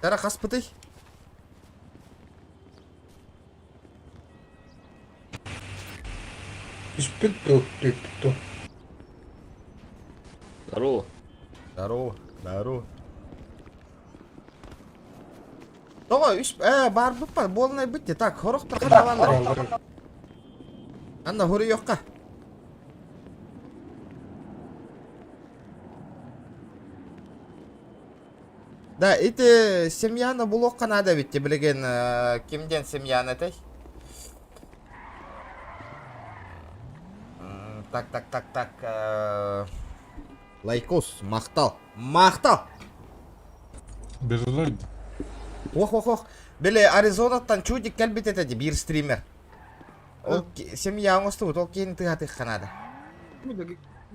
Тара хаспытый? Түспүт дуу, түспүт дуу. Здорово. Здорово, здорово. Тоҕо үс э баарбыт бар буолунайбыт дии так хорохтор хатабаллар. Анна хуруйуохха. Да, ити семьяны булуохха наада эбит билигин ким диэн семьяны этэй? Так, так, так, так. Лайкос, махтал. Махтал! Бежалар. Ох, ох, ох. Били Аризонаттан чудик кэлбит этэ дии, биир стример. Ол семья оҥостубут, ол киһини тыһатыахха наада.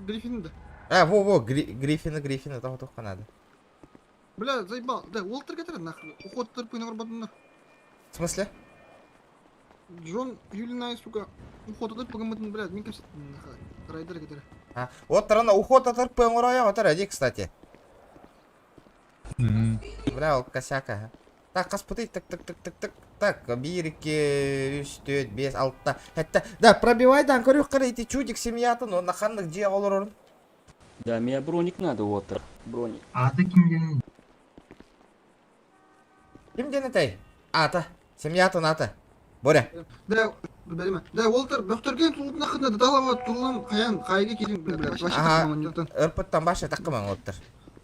Гриффин да. А, во-во, Гриффина, Гриффина тоҕотуохха наада. Бля, заебал. Да, Уолтер кетер нахуй. Уход терпын орбатыннар. В смысле? Джон Юлинай, сука, уход тырпыгыммытын, блядь, мин кэпсэттим нахуй. Райдер кетер. А, вот тарана уход тырпын оройо отар эди, кстати. Бля, ол косяк, ага. Так, хаспытый, так, так, так, так, так, так, биир, икки, үс, түөрт, биэс, алта, сэттэ. Да, пробивай дан, көрүөх ити чудик семьятын, онна ханнык дьиэ олорорун. Да, меня броник надо, Уотер. Броник. Аата ким диэн Ким диэн этэй? Аата. Семьятын аата. Боря. Да, бәлеме. Да, Уолтер, бөхтөргөн тулутна хына далава тулан хаян хайга кирин бля, вообще Ага. Ырпыттан баша таккыман Уолтер.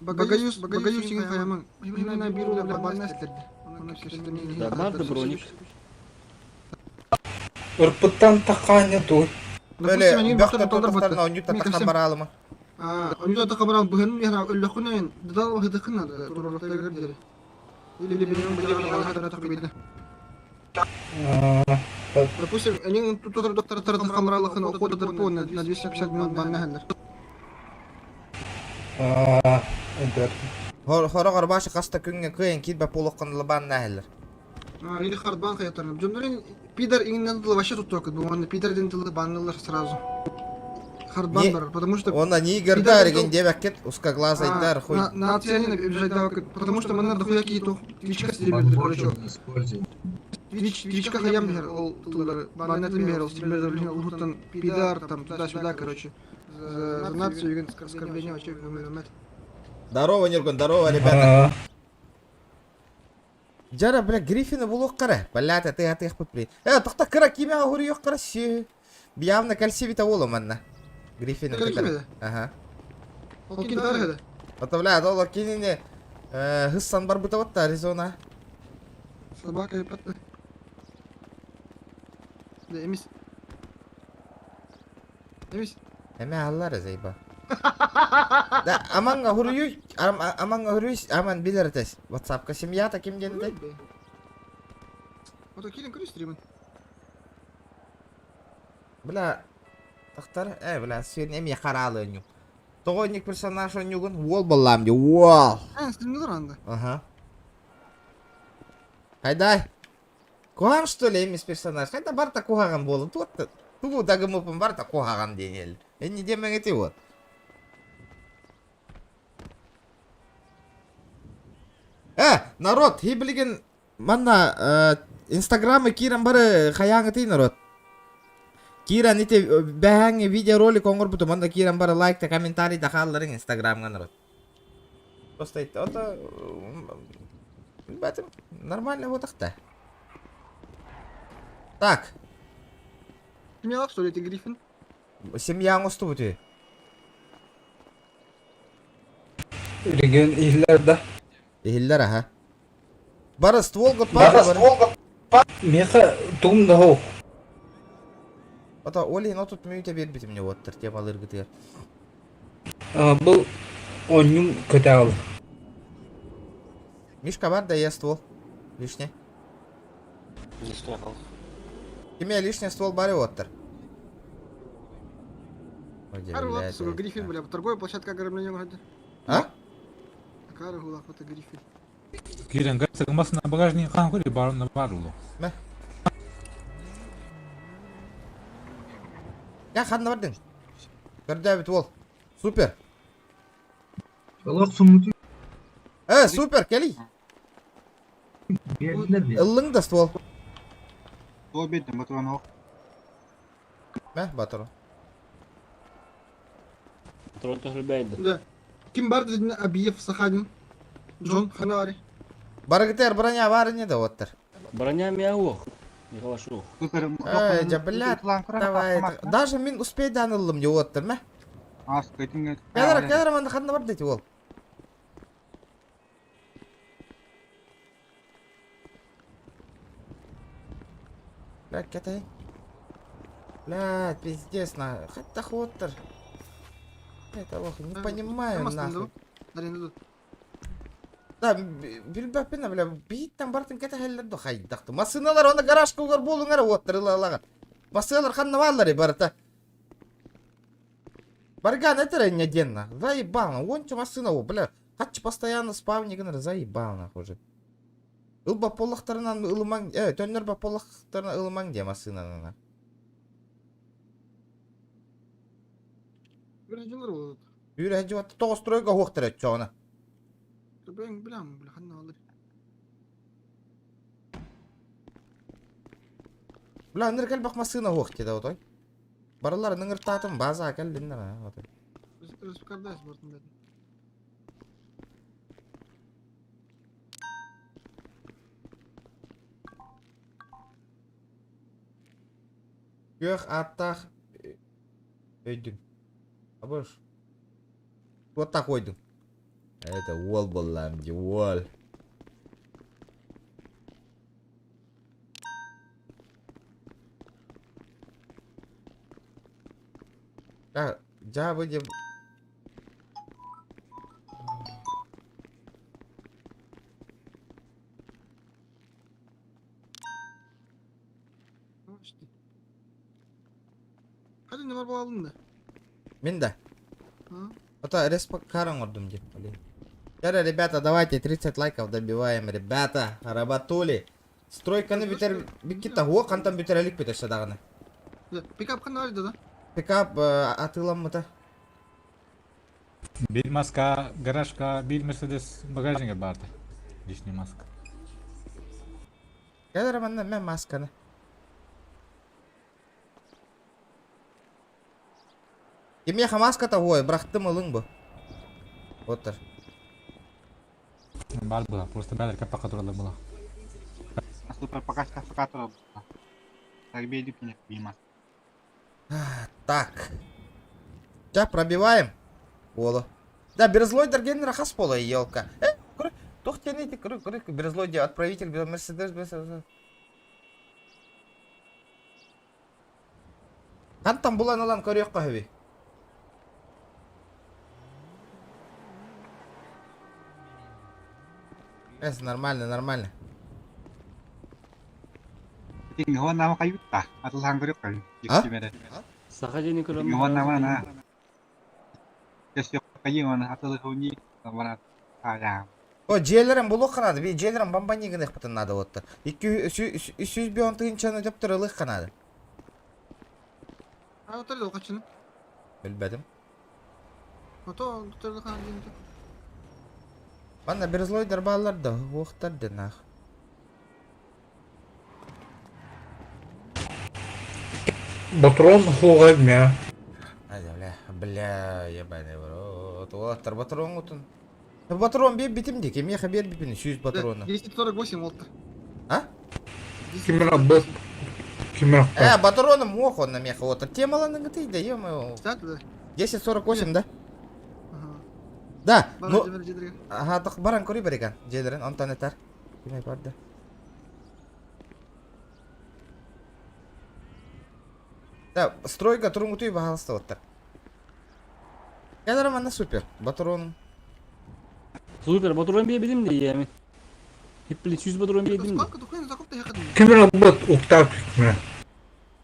Багаюс, багаюс сигин хаяман. Именно биру да банна стерди. Да, барды броник. Ырпыттан таххаанньа туй. Бөле, бөхтөр тулутна онньута таххан бараалыма. Онньута таххан бараал быһын яна өллөхүнэн дал хытыкын турулуктар Или Допустим, они тут доктор тахамралахын ухода дырпу на 250 минут баннахаллар. Хорогор башы хаста күҥҥэ кыайан киирбэт буолуоххун лабааннаахыллар. Или хардбан хаятарым. Дьоннорун пидор иҥнэн тылы вообще туттуокут бу уонна пидор диэн тылы баннылар сразу. Хардбан барар, потому что... Онна нигердар деген дебеккет узкоглазайдар хуй. Нацияны обижать потому что манна дохуя кииту Твичка стример, короче. Твич, Твичка хаям бер, ол тыллары, баннатын бер, ол стример, улуттан пидар, там, туда-сюда, короче. За нацию деген оскорбление вообще өмет. Здорово, Нюргун, здорово, ребята. Жара, бля, Гриффина булуох кара. Блядь, а ты, а ты их при. Тохта кыра киме ахури кара си. Явно кальсивита уолу манна. Гриффина кытары. Ага. Ол кин тар Ото, бля, ол кинини хыссан барбыта вот Аризона. Собака епатты. Да, эмис. Эмис. Эме аллар зайба. Да, аманга хуруй, аманга хуруй, аман билер этес. WhatsApp-ка семья таким диэн Ото килин көрү стримин. Бля, тахтар, бля, сен эми хараалы Тоҕо инник персонаж онньугун уол боллаам ди, уол. А, стримнер анда. Ага. Хайдай. Куһаҕан что ли эмис персонаж? Хайда барта куһаҕан буолун. Туотта. Тугу дагымыпын барта куһаҕан диэн Энни диэмэҥ эти вот. Народ, хи билигин манна инстаграмы киирэн бары хайааҥытый народ. Киирэн ити бэһээҥҥи видеоролик оҥорбутум, манна киирэн бары лайк да комментарий да хаалларыҥ инстаграмҥа народ. Просто это билбэтим, нормально буотахта. Так. Семья что ли, это Гриффин? Семья оҥостубут үһү. Регион иһиллэр да? Иһиллэр аха. Бары стволга пара бары. Миэхэ тугум да суох. Ото ол иһин отут мүнүүтэ биэрбитим не уоттар темалыыргытыгар. Бұл оонньуум көтөҕөл. Мишка бар да я ствол. Лишний. Лишний қыл. Киме лишний ствол бары уоттар. Ар сука, Гриффин, бля, торговая площадка ограбления вроде. А? Кара гулах, это Гриффин. Кирен, кажется, масына багажник хан көри барына бар улу. Мә. Я ханна бардың. Көрдөбүт уол. Супер. Олох суммуту Супер, кели. Ыллыҥ да ствол. Ствол биэрдим, патрон оһох. Мэ, патрон. Патрон төһөлбөйдө. Да. Ким бар дедин Абиев Саханин. Джон Ханари. Барыгытыгар броня баар ини да уоттар. Броня мия уох. Михалашух. Э, дьэ, блядь, давай. Даже мин успейдаан ыллым дьэ уоттар, мэ. Кэлэр, кэлэр, манна ханна бар дети уол. Блядь, кэтэй. Блядь, пиздец, на. Хотя уоттар. Это лох, не понимаю, нахуй. Да, билбэппин, бля, биһиттэн барытын кэтэһэллэр да хайдах Массыыналар оны гаражка угар буолуҥ эрэ уоттар ыла-ылаҕын. Массыыналар ханна баалларый барыта? Барган это инньэ диэн нах. Заебал, уонча массыына о, бля, хаччы постоянно спавни гынар, заебал нах уже. Ылба поллахтарынан ылымаҥ, төннөр поллахтарынан ылымаҥ диэ массыынанан. Бір болот. Үүрэ дьуотта тоҕостройга уохтар өччөҕүнэ. Бэҥ билэм, бля, ханна алыр. Бля, ыныр кэлбэх массыына уох диэтэ отой. Барыларын ыҥыртаатым, база кэллиннэр отой. Распекардайс бартын бэтин. Күөх ааттаах өйдүн. Абыш. Вот так ойдун. Это уол буоллаам дии, уол. Да, дьаабы диэн Hadi numara буолалын да. Мин да. Это респакар оҥордум диэн, блин. Дьэ, ребята, давайте 30 лайков добиваем, ребята, работули. Стройканы бүтэр биккит уо хантан бүтэр эликпит өссө даҕаны. Пикап ханна бар да? Пикап атыыламмыта. Биир маска гаражка, биир Мерседес багажнига баарда. Лишний маска. Кэл эрэ манна мэ масканы. Кимиэхэ маската ой, бырахтым ылыҥ бу. Оттор. Баар была, просто бээлэр каппакка тураллар была. Супер пока пока турал. Так бейдик не мимо. Так. Сейчас пробиваем. Уолу. Да, Берзлойдер геннер хас пола, елка. Туох диэн ити көрө көрө Берзлой диэн отправитель Мерседес Хантан булан ылан көрүөххэ үһү? Эс, нормально, нормально. Тиҥ хайбытта. Атылаан көрүк А? Саха диэни көрөн Тиҥ Атылыхуни О, дьиэлэрин булуохха наада. Би дьиэлэрин бомбани гыныахпытын наада буолта. 200 тыһыынчаны төптөр ылыахха наада. А, отар качыны. Билбэтим. Ото отар хаан диэн. Манна берзлойдар бааллар да, уохтар да нах. Патрон хуга мя. Ай, бля, бля, ебаный в рот. Уолаттар патрон утун. Патрон биэр битим дии, кимиэхэ биэр бипин 100 патрона. 1048 болта. А? Кимера быс. Кимера. Патроны мох он на меха. Вот, темаланы ты да, ё-моё. Да. 1048, да? Ага. Да, ну, ага, так баран көрүй береген. Дьиэлэрин, онтон этэр. Кимей барды. Да, стройка туруҥутуй баһаалыста оттар. Кэлэр манна супер. Патрон. Супер, патрон биэбитим дии ями. Хиппли 100 патрон биэдим дии. Сколько духуя закуп та хакын. Кимера быс уктап кимера.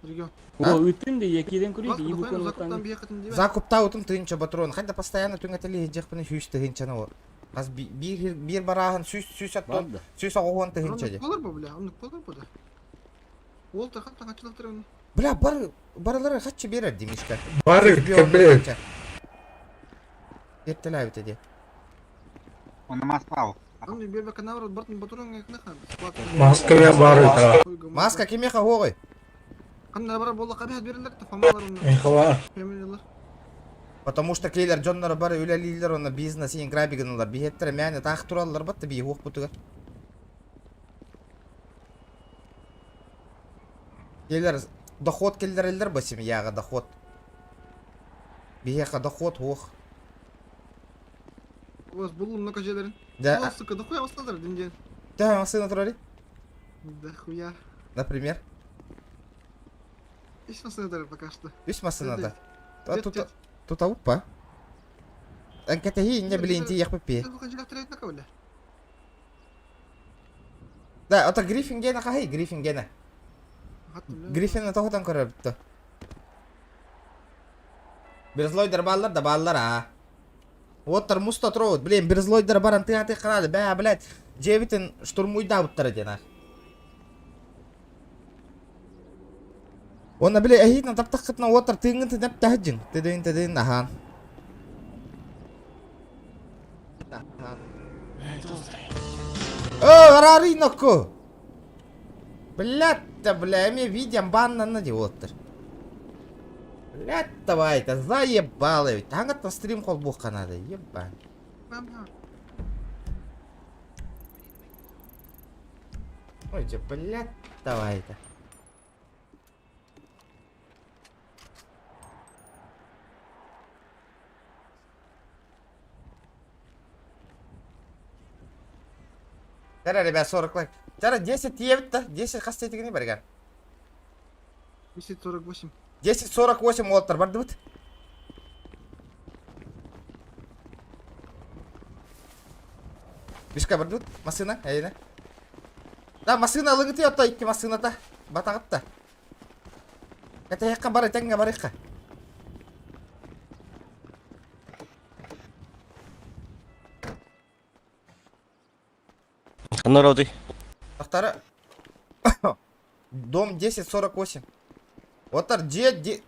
Регион. О, ыттым дии, киирэн көрүй Сколько дии, духуя букан закуптан оттан. бие хатын дии. Закуптаутум тыһыынча патрон. Хайда постоянно түҥэтэлии дьиэхпинэ сүүс тыһыынчаны ол. Хас биир биир барааһын сүүс сүүс аттон Бар да. сүүс оҕуһуон тыһыынча дии. Болар бу бля, оннук болар бу да. Ол та хатта качылыктыр оны. Бля, бар барылары хаччы биэрэр дии Мишка. Бары кэбиле. Эртэлээбитэ дии. Он маслау. Маска эмиэ баар ыытара. Маска кимиэхэ уоҕуй? Миэхэ баар. Потому что кейлер дьонноро бары үлэлииллэр уонна бизнес иин грабигыналар биһиэттэрэ мээнэ таах тураллар батта бии уохпутугар. Келер доход киллэрэллэр бо семьяҕа доход. Биһиэхэ доход уох. У вас буллум на кожелерин. Да. О, сука, дохуя вас назар дин день. Да, машина турали. Дохуя. Например. Үс массыына пока что. Үс массыына да. Тут тут ауппа. Эн кэтэһии инне билин тиийэхпит Да, ото Гриффин гена хаһый, Гриффин гена. Гриффин тоһутан көрөбүттө. Берзлойдар бааллар да бааллар аа. Уоттар муста туробут. Блин, берзлойдар баран тыа-тыа хараады. Бээ, блядь, дьиэбитин штурмуйдаабыттара диэн аа. Уонна били эһиитин таптаххытына уоттар тыыҥҥын тынап таһдьыҥ. Тыдыын тыдыын аһаан. О, араарый нокку! Блядь, бля, эмиэ видеом баннанна дии уоттар. Блядь, давай, это заебало ведь. Таҥаттан стрим холбуохха надо, ебать. Ой, дьэ, блядь, давай это. Тара, ребят, 40 лайк. Тара, 10 тиэбит да? 10 хас тиэтигини барыгар? 10.48. 10.48 уолаттар бардыбыт. Бишка бардыбыт. Массыына, эйine. Да, массыына ылыгыты отто икки массыыната. Батаҕытта. Кэтэһиэххэ бары тэҥҥэ барыахха. Народы. Вторая. Дом 1048. Отар дьиэ де...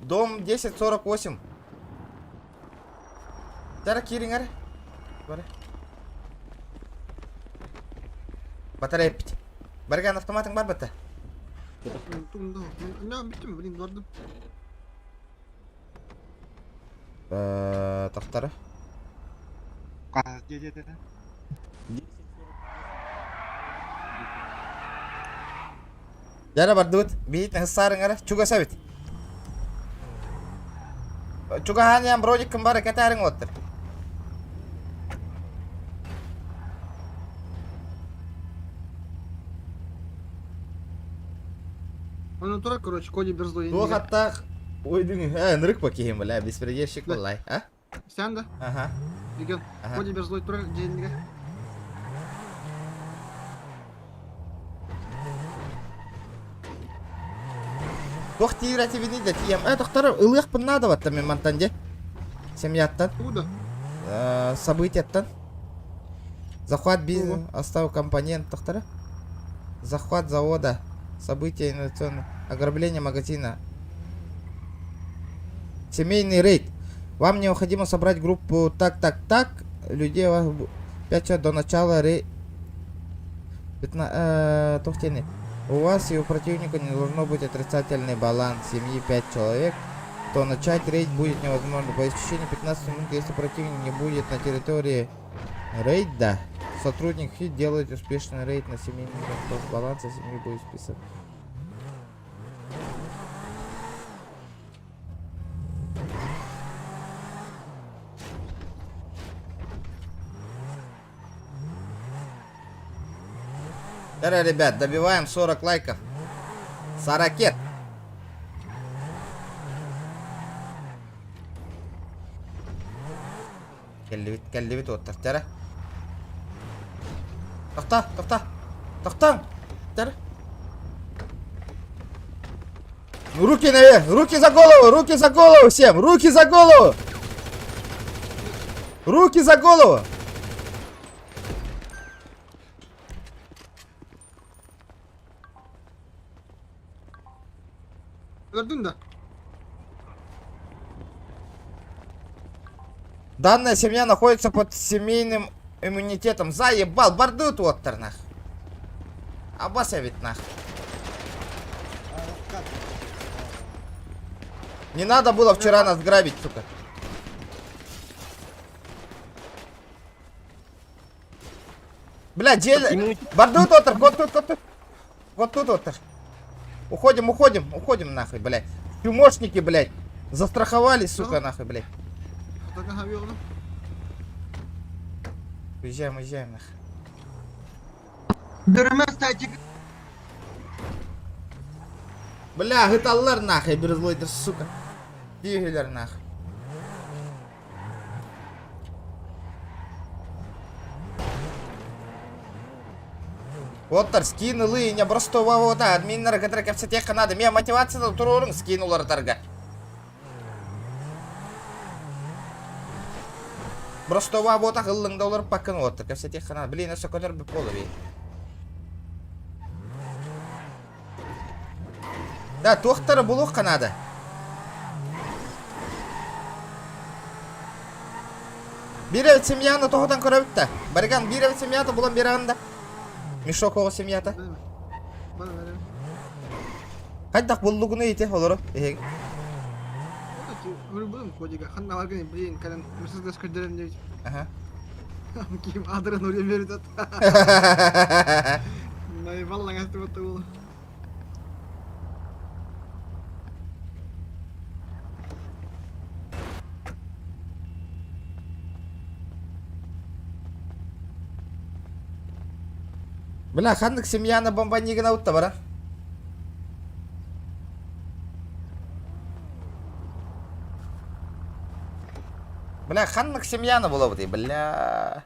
Дом 1048. Тара киириҥ Бары. Батарея эппит. Барган автоматың бар бата. Бүттүм, блин, бардым. Тохтара. Дьиэ Дьара бардыбыт. Биһит саарыҥ чугас эбит. Чугаһаан брониккын бары кэтээриҥ уоттар. Он турар, короче, Коди Берзлой. Туох аттаах Ой, э, ынырык по киһим, бля, беспредельщик буоллай, а? Сен да? Ага. Регион. Ага. Коди Берзлой турар дьиэннигэ. Туох тиир этибини да тиийэм. Э, тохтор ылыахпын наада батта мен мантан дьэ. Семьяттан. Куда? Э, событияттан. Захват бизнес, остав компонент, тохтора. Захват завода. События инновационные. Ограбление магазина. Семейный рейд. Вам необходимо собрать группу так, так, так. Людей у вас 5 часов до начала рейд. 15, э, У вас и у противника не должно быть отрицательный баланс семьи 5 человек, то начать рейд будет невозможно. По истечении 15 минут, если противник не будет на территории рейда, сотрудник ХИТ делает успешный рейд на семейный то с баланса семьи будет списан. Давай, ребят, добиваем 40 лайков. Сорокет. Кэллибит, кэллибит уоттар. Тара. Тохтоо, тохтоо. Тохтооҥ. Тара. Руки наверх, руки за голову, руки за голову всем, руки за голову. Руки за голову. Көрдүн да? Данная семья находится под семейным Иммунитетом заебал, бардыт уоттар нах. Абас эбит нах. Не надо было вчера нас грабить, сука. Бля, дел... Бардут отыр, вот тут, вот тут. Вот тут отыр. Уходим, уходим, уходим нахуй, блядь. Чумошники, блядь. Застраховались, сука, нахуй, блядь. Уезжаем, уезжаем, нахуй. Бля, ыталлар нахуй, берзлойдер, сука. Тиһилэр нахуй. Оттар скин ылыы не просто вот админнары кытары кэпсэтиэххэ наада. Миэ мотивацияда туруоруҥ скин уларытарга. Просто вот ыллыҥ да уларыппаккын оттар кэпсэтиэххэ наада. Блин, өссө көтөр бүп буолар Да, туохтары булуохха наада. Биир эбит семьяны тоһутан көрөбүт да. Барыган биир эбит семьята булан биэрэҕин да. Мешок оҕо семьята. Хайдах буллугуну ити олору эһиги? Блин, кэлэн Мерседес көрдөрөн диэбит. Аха. Ким адрын урен берет. Наебал лаҥастыбыт уол. Бля, ханнык семьяны бомбанигына утта бара. Бля, ханнык семьяны булабыт, бля.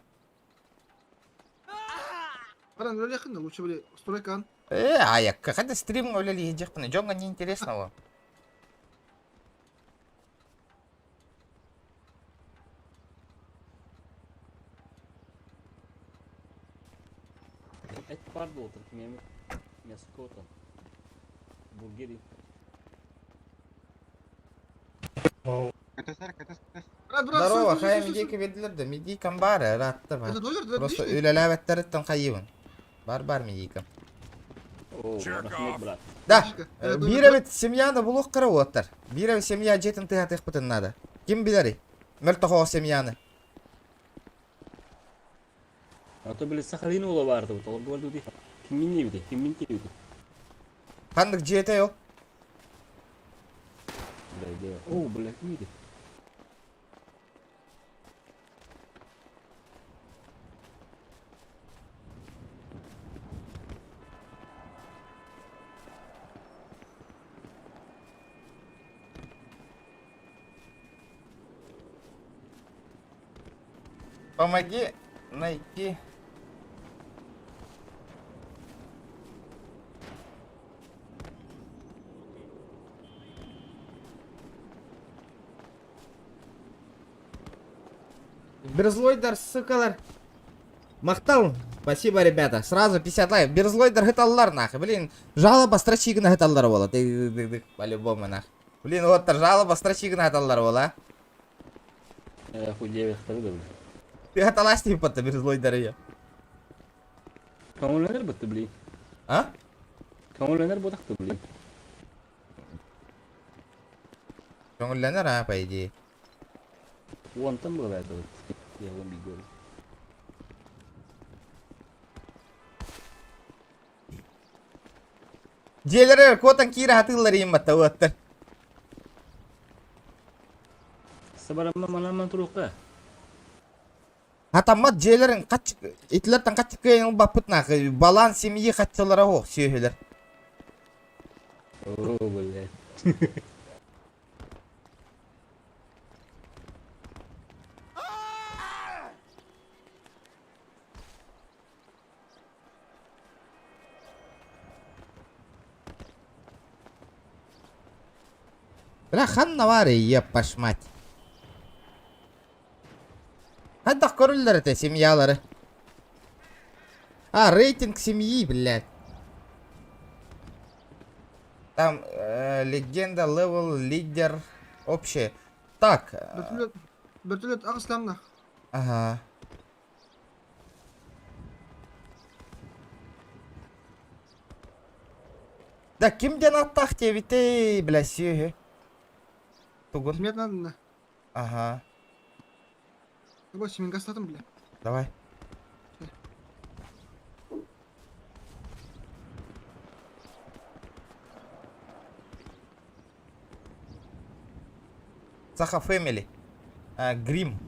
Баран үлэлиэххин лучше били стройкаан. Э, аякка, хотя стрим үлэлиэхпин, дьоҥҥо неинтересно. Эт бар буолтар кимиэмит мясо Бургери. Көтөсөр, көтөс, көтөс. Брат, брат, Здорово, стой, стой, хайа стой, стой. медийка бердилер да, медийкам бар, ыраатта бар. Это доллар, это Просто лишний? үлэлээбэттэриттэн хайыыбын. Бар бар медийкам. О, рахмет, брат. Да, Фишка. Это доллар, биир эбит семьяны булуох кыра уоттар. Биир эбит семья дьиэтин тыһатыахпытын наада. Ким билэрий? Мөлтөх семьяны. А то, били, Сахалин уола баардыбыт, олорго бардыбыт. Киммин диэбити, киммин диэбити. Ханнык дьиэтэ ол? Бля, где? О, бля, ким ити? Помоги найти... Берзлойдар, сукалар. Махтал. Спасибо, ребята. Сразу 50 лайк. Берзлойдар хыталлар, нахуй. Блин, жалоба строчигна хыталлар буола. По-любому, нахуй. Блин, вот жалоба строчигна хыталлар буола. Э, хуй девять да, бля. Ты хаталас типа-то Берзлойдар ее. Көҥүллэнэр бытты, бли. А? Көҥүллэнэр буоллахты, бли. Көҥүллэнэр, а, по идее. Уонтан была это вот. Я вон бигол. Дьиэлэрэ куотан киирэ хатыыллар иимматта уоттар. Сабарамма манамман туруохха. Хатаммат дьиэлэрин хач итилэртэн хаччы кыайан ылбаппыт нахуй. Баланс семьи хаччылара суох сүөһүлэр. О, блядь. Бля, ханна баар еппаш мать. Хайдах көрүллэр этэ семьялары? А, рейтинг семьи, блядь. Там легенда, level, лидер, общее. Так. Бөртөлүөт, бөртөлүөт аҕыс ламнах. Ага. Да ким диэн аттаах диэбитэй, бля, сүөһү. Тугун? Смет надо. Ага. Восемь гастатом, бля. Давай. Саха Family. А, Грим.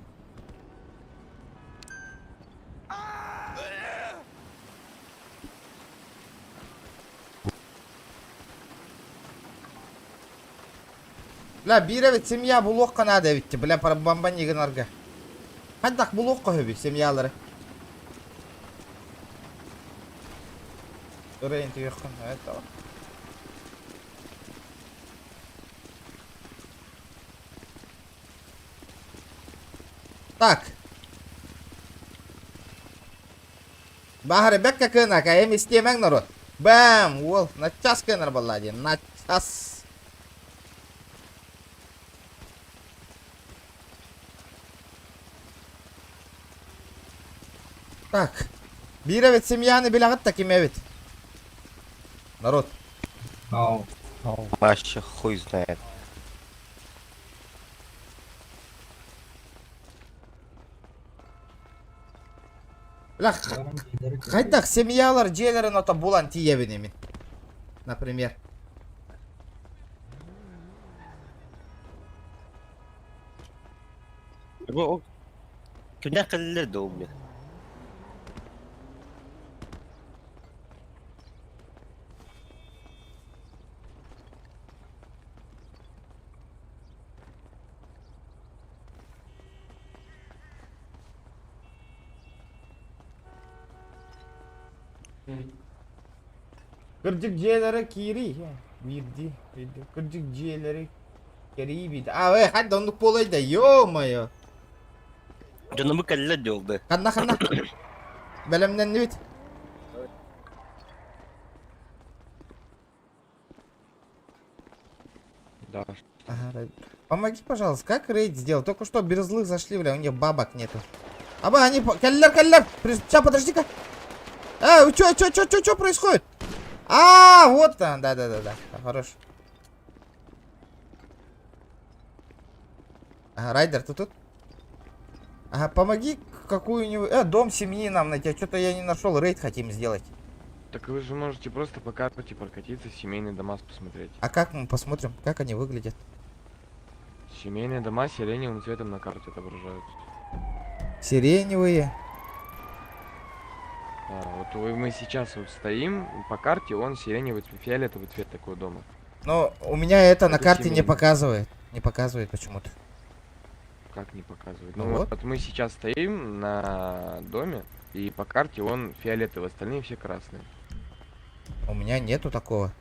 Бля, биир эбит семья булуохха наада эбит бля, бомбани гынарга. Хайдах булуохха хөбүй семьялары. Ырайын түйөххүн, это. Так. Баһары бэккэ кыанака, эм истиэмэҥ народ. Бэм, уол, наччас кыанар буолла диэн, наччас. Так. Биир эбит семьяны билэҕит да ким эбит? Народ. Ау. Вообще хуй знает. Бля, хайдах семьялар дьиэлэрин ото булан тиийэбин имин. Например. Бу Кимнээх кэллилэр да ол блин? Кырдьык дьиэлэрэ киирий. Биирдии, биирдии. Кырдьык дьиэлэри кэрии биирдии. А, э, хайда оннук буолай да, ё-моё. Дьонуму кэллилэр дии ол бы. Ханна, ханна? Бэлэмнэннибит. Да. Ага, рейд. Помоги, пожалуйста, как рейд сделать? Только что берзлых зашли, бля, у них бабок нету. Аба, они... Келлер, келлер! Сейчас, подожди-ка! Э, чё, чё, чё, чё, чё происходит? А, вот там, да-да-да-да, хорош. Ага, Райдер, ты тут? Ага, помоги какую-нибудь... дом семьи нам найти, что-то я не нашел, рейд хотим сделать. Так вы же можете просто по карте прокатиться, семейные дома посмотреть. А как мы посмотрим, как они выглядят? Семейные дома сиреневым цветом на карте отображаются. Сиреневые. Да, вот мы сейчас вот стоим, по карте он сиреневый, фиолетовый цвет такого дома. Но у меня это на Это карте не семейный. показывает. Не показывает почему-то. Как не показывает? Ну Ну вот. вот мы сейчас стоим на доме, и по карте он фиолетовый, остальные все красные. У меня нету такого.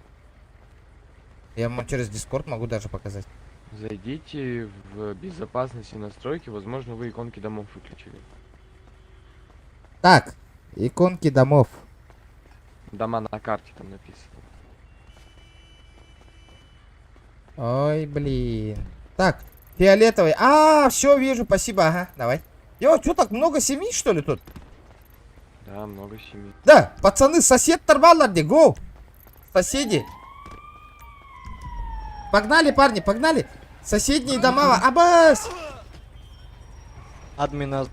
Я вам через Дискорд могу даже показать. Зайдите в безопасность и настройки, возможно, вы иконки домов выключили. Так, иконки домов. Дома на карте там написано. Ой, блин. Так, фиолетовый. А, все вижу, спасибо, ага, давай. Йо, что так много семей, что ли, тут? Да, много семей. Да, пацаны, сосед торвал, го! Соседи. Погнали, парни, погнали. Соседние дома. Абас! Админа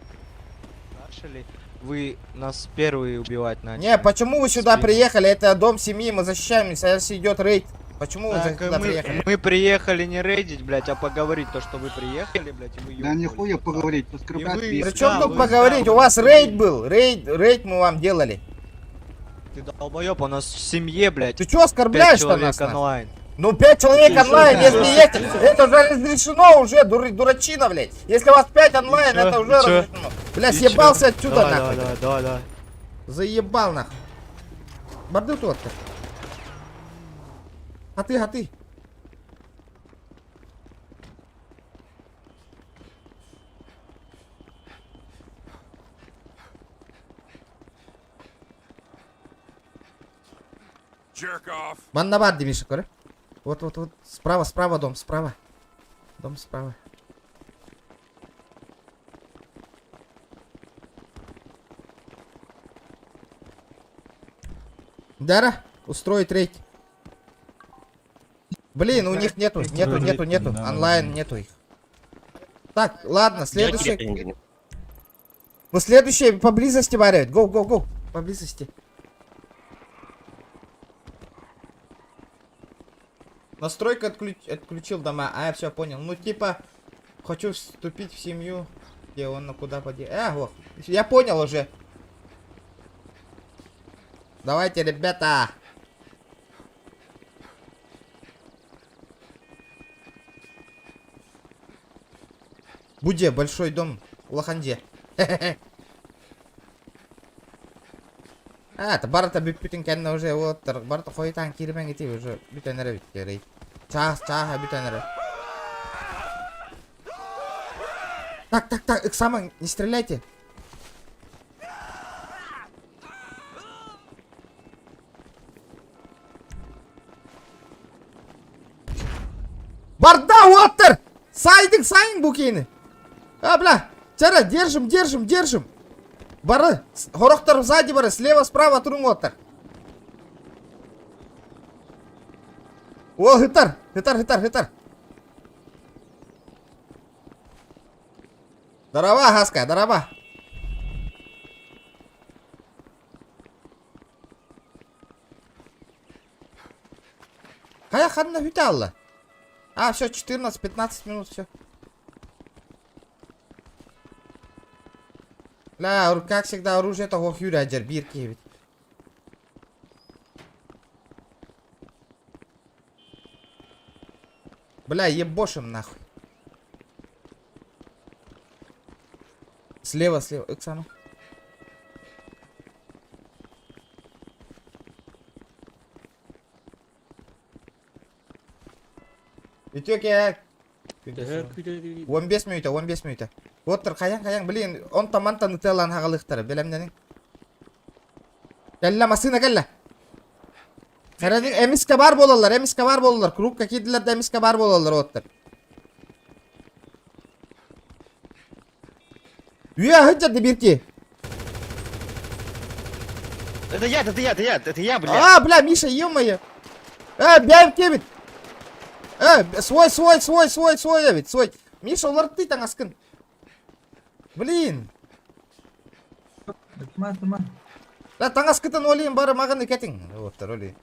начали. Вы нас первые убивать начали. Не, почему вы сюда Спину. приехали? Это дом семьи, мы защищаемся, сейчас идет рейд. Почему вы Так, сюда приехали? мы приехали не рейдить, блядь, а поговорить. То, что вы приехали, блядь, и вы Да ёбнулись, нихуя пацаны. поговорить, оскорблять И вы- пиздец. Причем Да, тут вы- поговорить? да, У вы- вас рейд был. Рейд, рейд мы вам делали. Ты долбоёб, у нас в семье, блядь, Ты чё пять оскорбляешь-то человек нас? нахуй? онлайн. Ну, пять человек Ты онлайн, чё? если есть, это уже разрешено уже, дурачина, блядь. Если у вас 5 онлайн, чё? это уже И чё? разрешено. Бля, И съебался чё? отсюда, Давай, нахуй. давай, давай, давай, давай. Заебал, нахуй. Барды тут. А ты, а ты. Манна бар, Миша, көрө. Вот, вот, вот. Справа, справа дом, справа. Дом справа. Дара, устроить рейд. Блин, у них нету, нету, нету, нету. Онлайн нету их. Так, ладно, следующий. Ну, следующее поблизости варят. Go, go, go. Поблизости. Настройка отключил дома. А, я все понял. Ну, типа, хочу вступить в семью. Где он, на куда поди. Вот. Я понял уже. Давайте, ребята. Буде, большой дом. Улаханде. А, это барыта бүппүтүн кэннэ уже уолаттар барыта хойутаан киирбэҥ ити уже бүтэн эрэ бүттэрэй. Чаас чааһа бүтэн эрэ. Так, так, так, ыксамаҥ, не стреляйте. Барда уолаттар! Сайдыҥ, сайын бу киини. А, бля, чара, держим, держим, держим. Бары, хорохтор сзади бары, слева, справа туруҥ уолаттар. Уол ытар, ытар, ытар, ытар. Дараба, Хаска, дараба. Хайа ханна бүтэ алла? А, все, 14-15 минут, все. Бля, как всегда, оружие того хюрядер, бирки ведь. Бля, ебошим нахуй. Слева, слева, Оксана. Үтүөкэ. 15 мүнүүтэ, 15 мүнүүтэ. Уоттар хайаҥ хайаҥ, блин, онтон мантан ытыалаан хаҕалыахтара, бэлэмнэниҥ. Кэллэ, массыына кэллэ. Сэрэниҥ, эмискэ баар буолаллар, эмискэ баар буолаллар, курупка киирдилэр да эмискэ баар буолаллар уоттар. Үө, сылдьар да биир киһи. Это я, это я, это я, это я, блядь. А, бля, Миша, ё-моё. Э, бэйэм киэбит. Э, свой, свой, свой, свой, свой эбит, свой. Миша, уларыттыы таҥаскын. Блин. Да, таҥаскытын олиин бары маҕаны кэтиҥ. Вот, роли.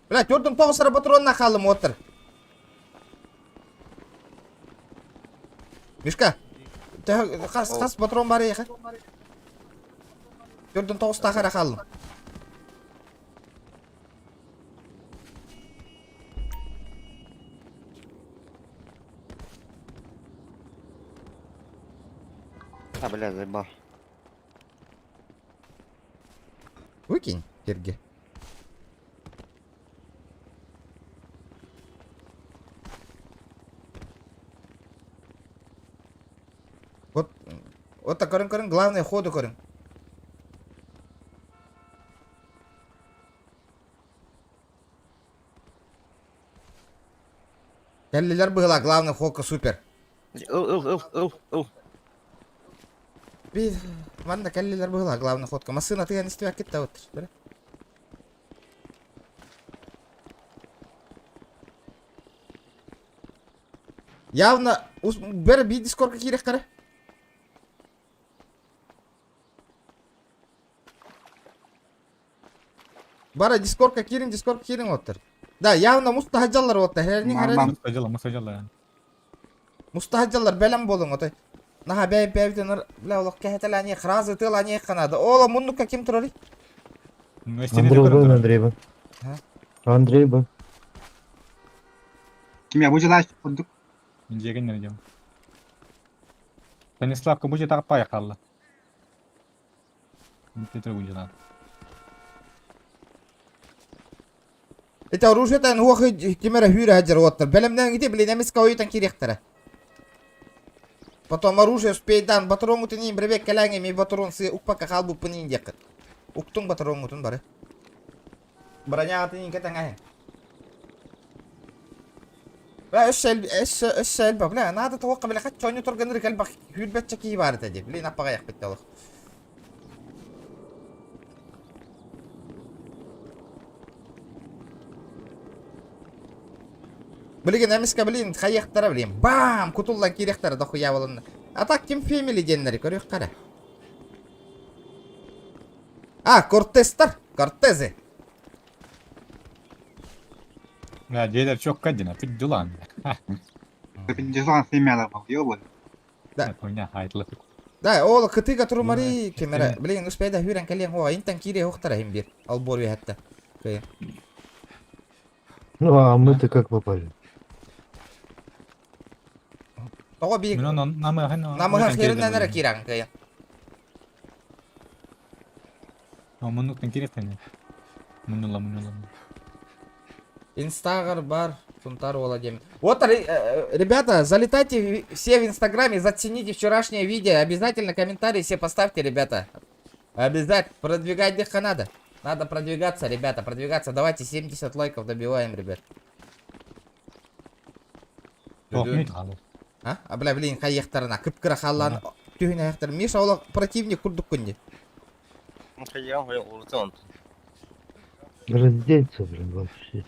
Бля, төрдүм тоҕус эрэ ботуруонна хааллым уоттар. Мишка, хас, хас ботуруон бар эйиэхэ? Төрдүн тоҕустаах эрэ хааллым. А, бля, заебал. Выкинь, Сергей. Вот, вот так көрүҥ көрүҥ, главное ходу көрүҥ. Кэллилэр быһыылаах, главное хока супер. Ыл, ыл, ыл, ыл, ыл. Биир манна кэллилэр быһыылаах, главное ходка. Массыына тыган истибэккит да вот. Явно бэр биир дискорка киирэххэрэ. Бара дискорка киирин, дискорка киирин оттор. Да, явно мустаһадьаллар оттор. Хэрнин хэрнин. Мустаһадьаллар, мустаһадьаллар. Мустаһадьаллар бэлэм буолуҥ отой. Наһаа бэйэ бэйэбитин бля олох кэһэтэлэниэх, хразы тыаланиэх ханаада. Ола муннукка ким турарый? Андрей был, Андрей был. Андрей был. Ким я бу курдук. Дьиэгин нэрдем. Станиславка бу дьиэ пай хаалла. Ити оружиетан уох ким эрэ хүүрэ сылдьар уоттар. Бэлэмнээн ити блин эмискэ ойутан киириэхтэрэ. Потом оружие успейдаан батароҥҥутун иин биребек кэлээҥ эмиэ батарон сыа укпакка хаалбыппын иин диэххит. Уктуҥ батароҥҥутун бары. Броняҕытын иин кэтэҥэһиҥ. Бля, өссө өссө өссө элбэх. Бля, надо того бля, хат чоню турганыр элбэх хүрбэтчэ киһи баар этэ дии. Блин, аппаҕайах битте олох. Блин, эмискэ, блин, хайыахтара, блин, бам, кутуллан киириэхтэрэ дохуя болонно. А так ким фэмили диэннэри көрүөххэ эрэ. А, Кортестар, Кортезы. Да, дьиэлэр чокка диэн, пиддулан. Пиндюлан семяла был, ёбан. Да. Хуйня, хайтлы. Да, ол кытыга турумари кемере. Блин, успейда хүрен кэлиэн хуа, интен киире хуктара хим бир. Албор үһэтте. Кыйын. Ну а мы-то как попали? Тоҕо биир Мин онон намыһын намыһах херинэн эрэ киирэн кыйын. Муннуктан киирехтэн. Муннула муннула. Инстагар бар, Сунтар уола диэн. Вот, ребята, залетайте все в Инстаграме, зацените вчерашнее видео. Обязательно комментарии все поставьте, ребята. Обязательно. Продвигать их надо. Надо продвигаться, ребята, продвигаться. Давайте 70 лайков добиваем, ребят. А? А, бля, блин, хайыахтарына, кып-кыра халлаан түһүн айахтар. Миша, ол противник курдук күнди. Раздеться, блин, вообще.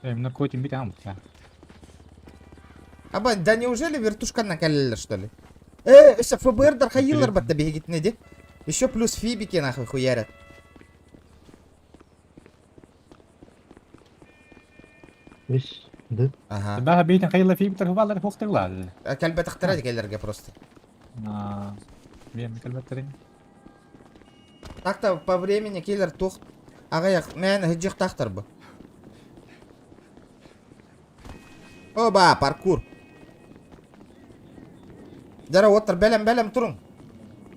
Э, наркотик бит ам. Аба, да неужели вертушканан кэлэллэр, что ли? Э, өссө ФБР-дар хайыылар батта биһигитинэ ди. Еще плюс фибики нахуй хуярят. Үс, да? Ага. Баха биитин хайыла фибиктер хубалар хуктыглар. Кэлбэтэхтэрэ кэлэргэ просто. Биэм кэлбэттерин. Так-то по времени киллер туох аҕыйах мээнэ сылдьыахтаахтар бу. Оба, паркур. Дьара уоттар бэлэм бэлэм туруҥ.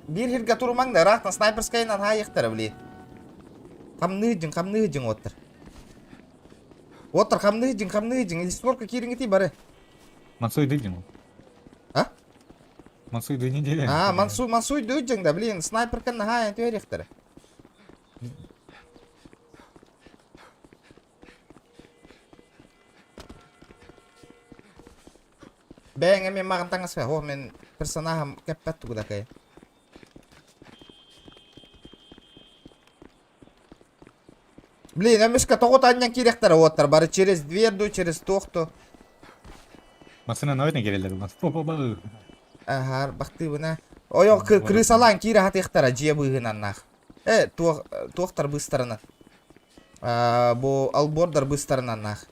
Биир сиргэ турумаҥ да ыраахтан снайперскайынан хаайыахтара били. Хамныы дьиҥ, хамныы дьиҥ уоттар. Уоттар хамныы дьиҥ, хамныы дьиҥ. Листворка киириҥитий бары. Мансуй дыдьиҥ. А? Мансуй две недели. А, Мансуй, Мансуй дыдьиҥ да, блин, снайперкан наһаа түһэриэхтэрэ. Бэйэҥ эмиэ маҕан таҥас о мин персонаһым кэппэт тугу да кыайан. Блин, эмискэ тоҕо таанньан киириэхтэрэ уоттар бары через дверь ду, через туох ду. Массыына нойтон кирэллэр булан. Бу Аһаар, бахтыыбына. Ойох крысалаан киирэ хатыахтара дьиэ быыһынан Э, туох туохтар быыстарынан. Аа, бу албордар быыстарынан наах.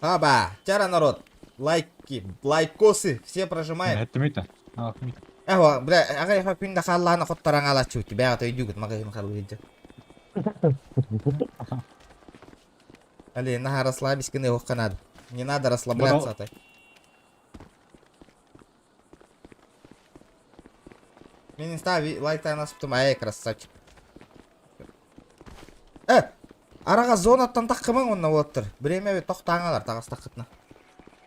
Аба, тяра народ. Лайки, лайкосы, все прожимаем. Это мита. А, мита. Эва, бля, аҕа яха күн да хааллаана хоттаран алаччы бэҕэ өйдүүгүт маҕаһын халыыдьа. Али, наһаа расслабись гына уохха надо. Не надо расслабляться атай. Мин инста лайктаан аспытым, ай, красавчик. Э, араға зонаттан таққымаң онна уолаттар. Время бит тохтааҥалар таҕыстаххытына.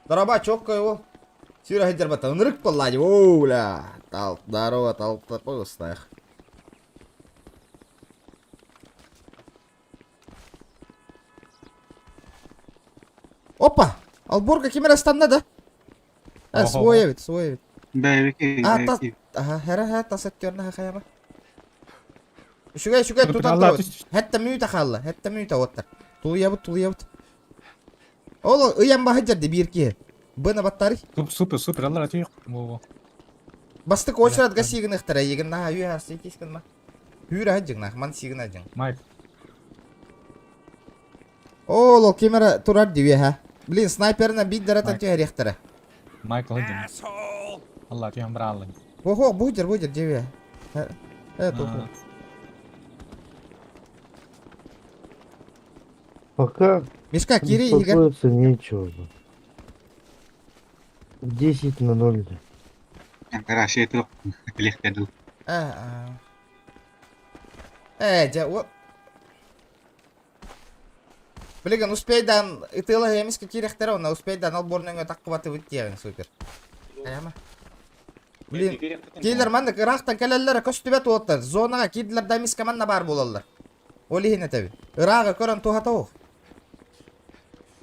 Дороба, чоккой ол. Сүүрэ сылдьар бата, ынырык буолла дии. Оу, бля. Тал, здорово, талпа устаах. Опа! Алборга ким эрэ станна да? Э, свой эбит, свой эбит. Бэйбики, А, тас, бэйбики. аха, хара ха, тас өттүөрнэ хаяма. Үчүгэй, үчүгэй, тутан турабыт. Хэтте мүйтэ хаалла, хэтте мүйтэ уоттар. Тулуйабыт, тулуйабыт. Ол ыйан баһы дьэрди биир киһи. Бына баттарый. Супер, супер, аллар атыйык. Во-во. Бастык очередь га сигыныхтара, егин наха үйэ ситис гынма. Хүүрэ хаджыҥ ман сигына дьиҥ. Майк. Ол ол ким эрэ турар дии үөһэ. Блин, снайперынан биирдэрэ түһэриэхтэрэ. Майкл хадьын. Алла атыйан брааллын. Охо, будер, будер, дии үөһэ. Э, тух. Пока Мишка, кири Игорь. беспокоиться нечего. 10 на 0. Гараж это легко дул. Э, э, дьэ, вот. Блин, успейдан, ытыла эмискэ киирэхтэрэ, онно успейдан алборнуҥа таккыбатыбыт диэҕиҥ, супер. Хайама. Блин, Киилэр маннык ыраахтан кэлэллэрэ көстүбэт уоттар. Зонаҕа киирдилэр да эмискэ манна баар буолаллар. Ол иһин этэбин. Ырааҕы көрөн туһата суох.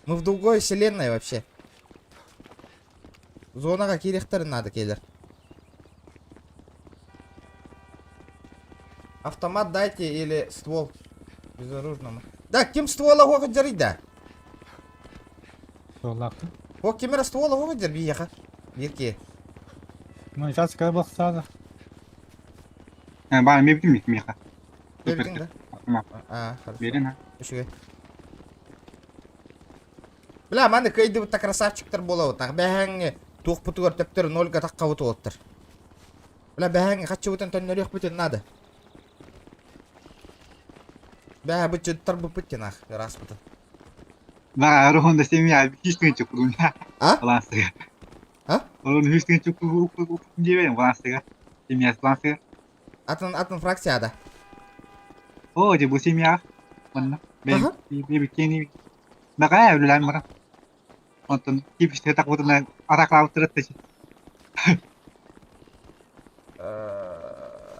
Мы в другой вселенной вообще. Зонаҕа киириэхтэрин наада киилэр. Автомат дайте или ствол безоружному. Да, ким ствола суох дьарыйда? Стволлаахтын. О, ким эрэ ствола суох дьар биһиэхэ. Биир киһи. Ну, сейчас когда бахсаада. Баар эмиэ бүтүн миэхэ. Бердиң да? Автомат. А, хорошо. Берин ha. Үчүгэй. Бля, маны кыайдыбыт да красавчиктар буолабыт. Бэһэҥ туохпутугар төптөр нольга таххабыт уолаттар. Бля, бэһэҥ хаччыбытын төннөрүөхпүтүн наада. Бэһэ быччыттар быппыт тинах, ыраспытын. Баар оһон да семья үс тыһыынча курун. А? Балансыга. А? Onun 3 тыһыынча диэбэйин балансыга. Семья балансыга. Атын атын фракцияда. О, дьэ бу семья. Манна. Аха. Бэйбиккени Баҕаа үлэлээн баран. Онтон кииписте такбытына атаклаабыттара тэчи.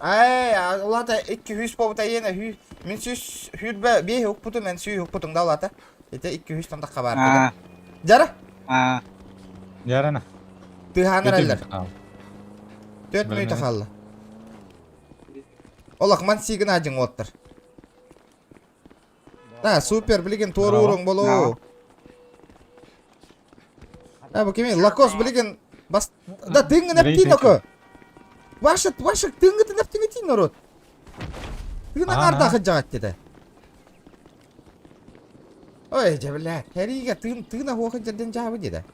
Ай, улата 200 буолбута иэнэ хүү. Мин сүүс сүүрбэ биэһи укпутум, эн сүүһү укпутуҥ да улата. Ити 200 тан тахха баар. Аа, Жара, аа, Ярана. тыаһаан эрэллэр. Төрт Бэлэмнэнэ. мүнүүтэ хаалла. Олох ман сиигин аадьыҥ уоттар. Да, супер, билигин туорууруҥ болоо. Да, бу кими? Лакос билигин бас... Да, тыыҥҥын эптиин око. Ваша, ваша тыыҥҥытын эптиҥитиин народ. Тыын аҥаардаах ыдьаҕат деді. Ой, дьэ, бля, хэриигэ тыын тыына хуоха дьэрдэн дьаабы деді.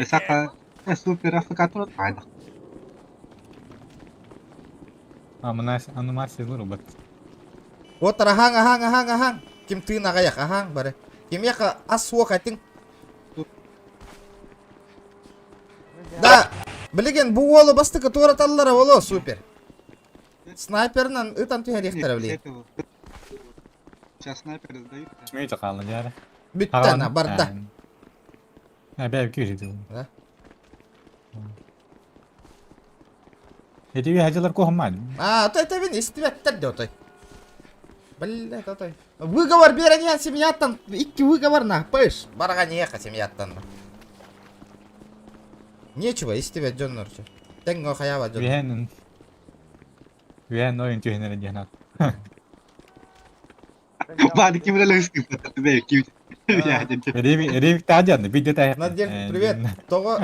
Саха супер африкатор хайдах. Аномасия вырубат. Вот аһаҥ, аһаҥ, аһаҥ, аһаҥ. Ким тыын аҕайах, аһаҥ бары. Кимиэхэ ас суох этиҥ. Да, билигин бу уолу бастакы туораталлара боло, супер. Снайперынан ытан түһэриэхтэрэ билигин. Сейчас снайпер сдают. Смейте хаалла дьаара. Бүттэ ана, барда. Бэйэ киирdi. Да? Эти хаҗалар кохман. А, то это вин истибэттэр де отой. Блядь, отой. Выговор берен семьяттан, икки выговор на, пыш. Барга неха семьяттан. Нечего истибэт дьоннор. Тэҥҥэ хаяба дьон. Үһэн Үһэн ойын түһэнэр диэн ат. Баады ким эле ыскыппат бэйэ ким. Ревик таадьан, бидде таа. Надежда, привет. Тоҕо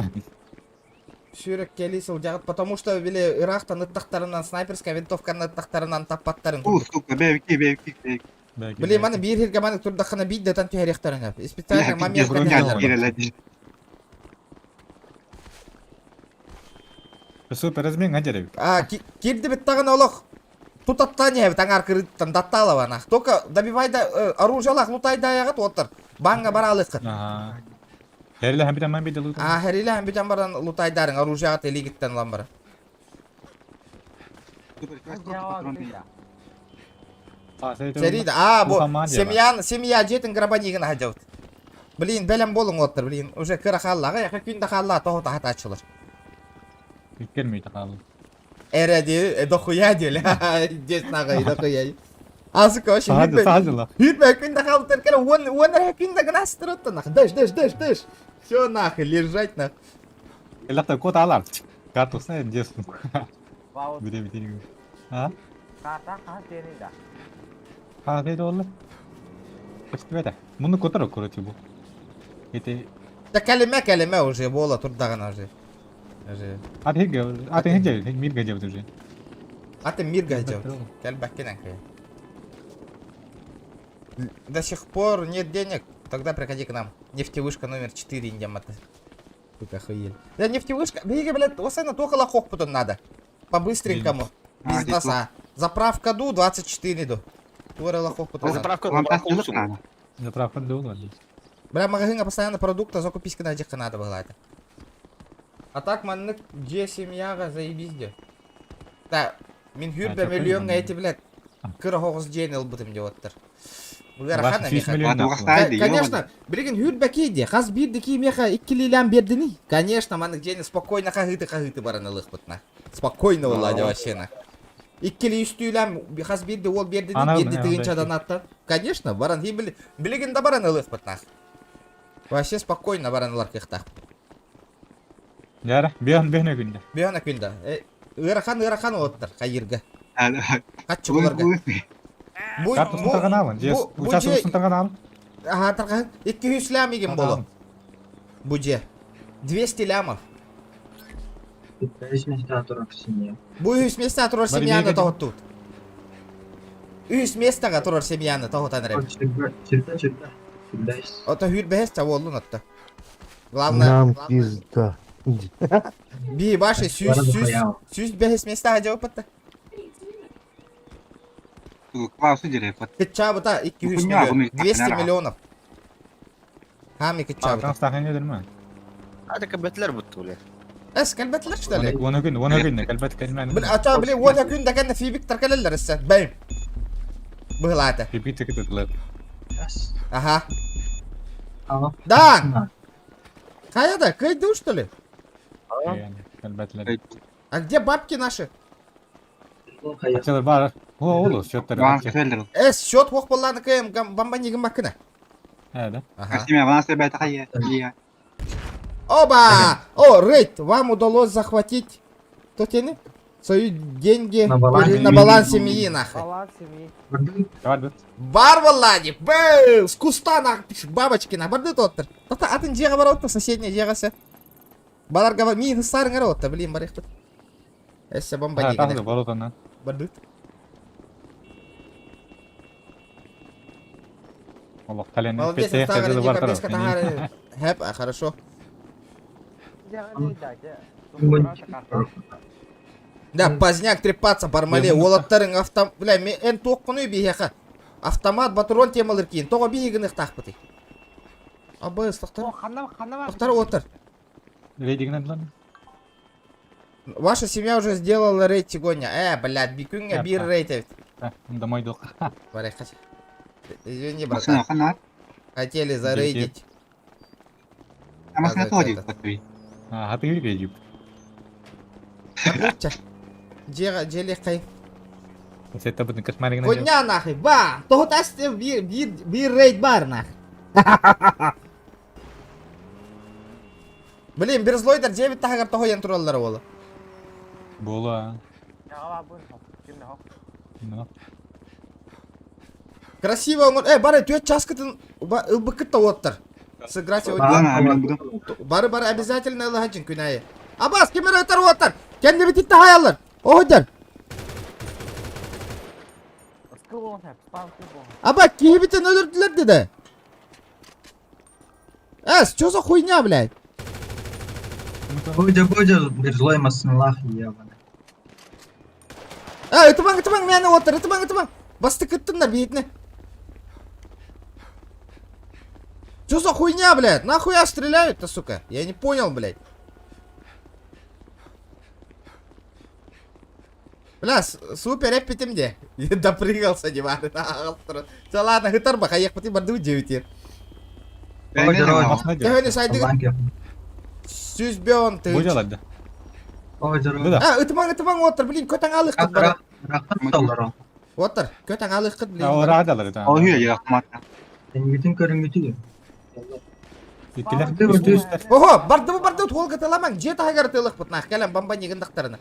сүүрэккэлии сылдьаҕыт, потому что били ыраахтан ыттахтарынан снайперская винтовканы ыттахтарынан таппаттарын. Уу, сука, бэйэ бэйэ бэйэ. Били маны биир сиргэ маны турдаххына биир да ытан түһэриэхтэрин сөп. Специально момент кэтэһэллэр. Супер размен гадеревик. А, кирдибит даҕаны олох тутаттаан иһэбит аҥаар кырыыттан даттаалабана. Только добивай да оружиялаах лутайдаайаҕыт уоттар. Бааҥҥа бараалыаххыт. Ага. Хэрилэһэн бүтэн баран биирдэ лутан. А, хэрилэһэн бүтэн баран лутайдаарыҥ оружиеҕыт илиигиттэн ылан баран. Сэриид, а, бу семьян, семья дьиэтин грабанигын аһадьабыт. Блин, бэлэм буолуҥ уоттар, блин, уже кыра хаалла, аҕыйах күн да хаалла, тоҕо таһатааччылар. Иккер мүйтэ хаалла. Эрэ дии, дохуя диэли, здесь нахуй, дохуя. Азыка вообще Саады, саадыла. Хүрбэ күн да хаалбыттар кэлэ, уон, уон эрэ күн да гынастыр нахуй. Дэш, дэш, дэш, дэш. Все нахуй, лежать нахуй. Элэхтэ кот алар. Картусна десун. Бире бире. А? Ха, бе олла. Көстүбэтэ. Муну котор короче бу. Эти Да кэлимэ, кэлимэ уже, буола турдаҕына уже. Уже. Ат хиге, ат хиге, мир гадебит уже. Аты мир гадебит. Кэлбэккин эҥкэ. До сих пор нет денег, тогда приходи к нам. Нефтевышка номер 4 индиамата. Сука, охуели. Да нефтевышка, биһиги, блядь, осайна туох хохпутун надо. По-быстренькому. Без носа. Заправка ду 24 ду. Туорала хохпутун. Заправка заправка Заправка ду, Бля, магазинга постоянно продукта закупись когда надо было это. А так маннык дьиэ семьяҕа заебись дьэ. Да, мин хүрбэ миллиоҥҥа эти, блядь, кыра хоҕус дьиэни ылбытым диэбэттэр. Ыарахан Ваш 100 эмиэхэ. миллион Туох нахуй. стай дии, Конечно, билигин хүрбэки дии, хас биир киимиэхэ иккилиилээн биэрдиний? Конечно, маннык дьиэни спокойно хаһыыты-хаһыыты баран ылыахпыт на. Спокойно Владя вообще на. Иккили үстүүлээн хас биирди уол биэрдиний, Ана биирди ылын, тыһыынчадан аттан. Конечно, баран билигин да баран ылыахпыт на. Вообще спокойно баран ылар кыахтаах. Дьара, биһан биһнэ күндэ. Биһана күндэ. Ыарахан ыарахан оттар хайырга. Хаччы буларга. Бу Карта сунтарганаалын. Же, участок сунтарганаалын. Аха, таргаһын. 200 лям игин боло. Бу же. 200 лямов. Бу үс места турар семьяны тоһоттут. Үс местаға турар семьяны тоһотан эрэ. Ото хүрбэһэс чабуоллун отто. Главное, Нам пизда. би баши сүүс сүүс сүүс бэһис местаға жауаппатта. Клаусы дерепат. Кытчаабыта 200 миллион. 200 миллионов. Хами кытчаабыта. Таҥастаах өлөрмө. А так кэлбэтлэр бутту, бля. Эс кэлбэтлэр что ли? Уона күн, уона күн, кэлбэт кэлмэн. Бил ата били уона күн даканна фибик таркалаллар эссе. Бэйм. Быһылаата. Фибик текетилер. Ага. Да. Хайа да, кыйды что ли? Кэлбэтлэр. А где бабки наши? Ачалар бар. О, олу, счеттар. Эс, счет хох болланы кэм бамбанигым макына. Э, да. Ага. Оба! О, рейд, вам удалось захватить... Кто тени? Свои деньги На балансе. на баланс семьи, нахуй. Баланс семьи. Бар бит. Бар валлади, бэу, с куста нах, бабочки на, барды тоттер. Тата атын жеға бар отта, соседняя жеғасы. Балар гава, ми сарың ара отта, блин, бар ихтут. Эссе бомба А, дегене. тахды болотана. Барды. Олох кален Молодец, петте Астагар, хазы бар Ника, тарап. Хэп, а, хорошо. Да, поздняк трепаться, бармале, олаттарың автом... Бля, мен эн тоққыны бейхеха. Автомат, батурон темалыр кейін. Тоға бейгін ықтақ Абы, ыстықтар. Ықтар отыр. Рейдигнен лан. Ваша семья уже сделала рейд сегодня. Блядь, бикүнге бир рейд эбит. Домой док. Барай, хача. Извини, братан. Хотели зарейдить. А, ты рейдип. Жега, желе кай. Это будет кошмарик на Коня нахуй, ба! Того тасте бир бир бир рейд бар нах. Блин, бир злойдар 9 тагар того ян тураллар болу. Була. Красиво он. Э, бары төт часкытын ылбыкыт оттар. Сыграть сегодня. Бары бары обязательно ылахаджин күнәйе. Абас кемер өтер оттар. Кенди бититте хаяллар. Оһодер. Аба кихибитен өлөрдүлөр деди. Эс, что за хуйня, блядь? Бодя, Бодя, злой маснылах, ебаный. Э, ытымаң, ытымаң, мени оттар, ытымаң, ытымаң. Басты кыттыңдар бейітіне. Что за хуйня, блядь? Нахуя стреляют-то, сука? Я не понял, блядь. Бля, супер эппитим де. Допрыгался, не Все, ладно, хытар баха, ехпати барды девять. Төһөнү сайдыгы сүз беон ты. Бу жаларды. А, ытымаң, ытымаң отыр, блин, көтәң алык бар. Отыр, көтәң алык блин. Орадалар да. Ого, барды бу барды тол кытыламаң, же тагар тылык бут нах, кәләм бомба нигындактарына.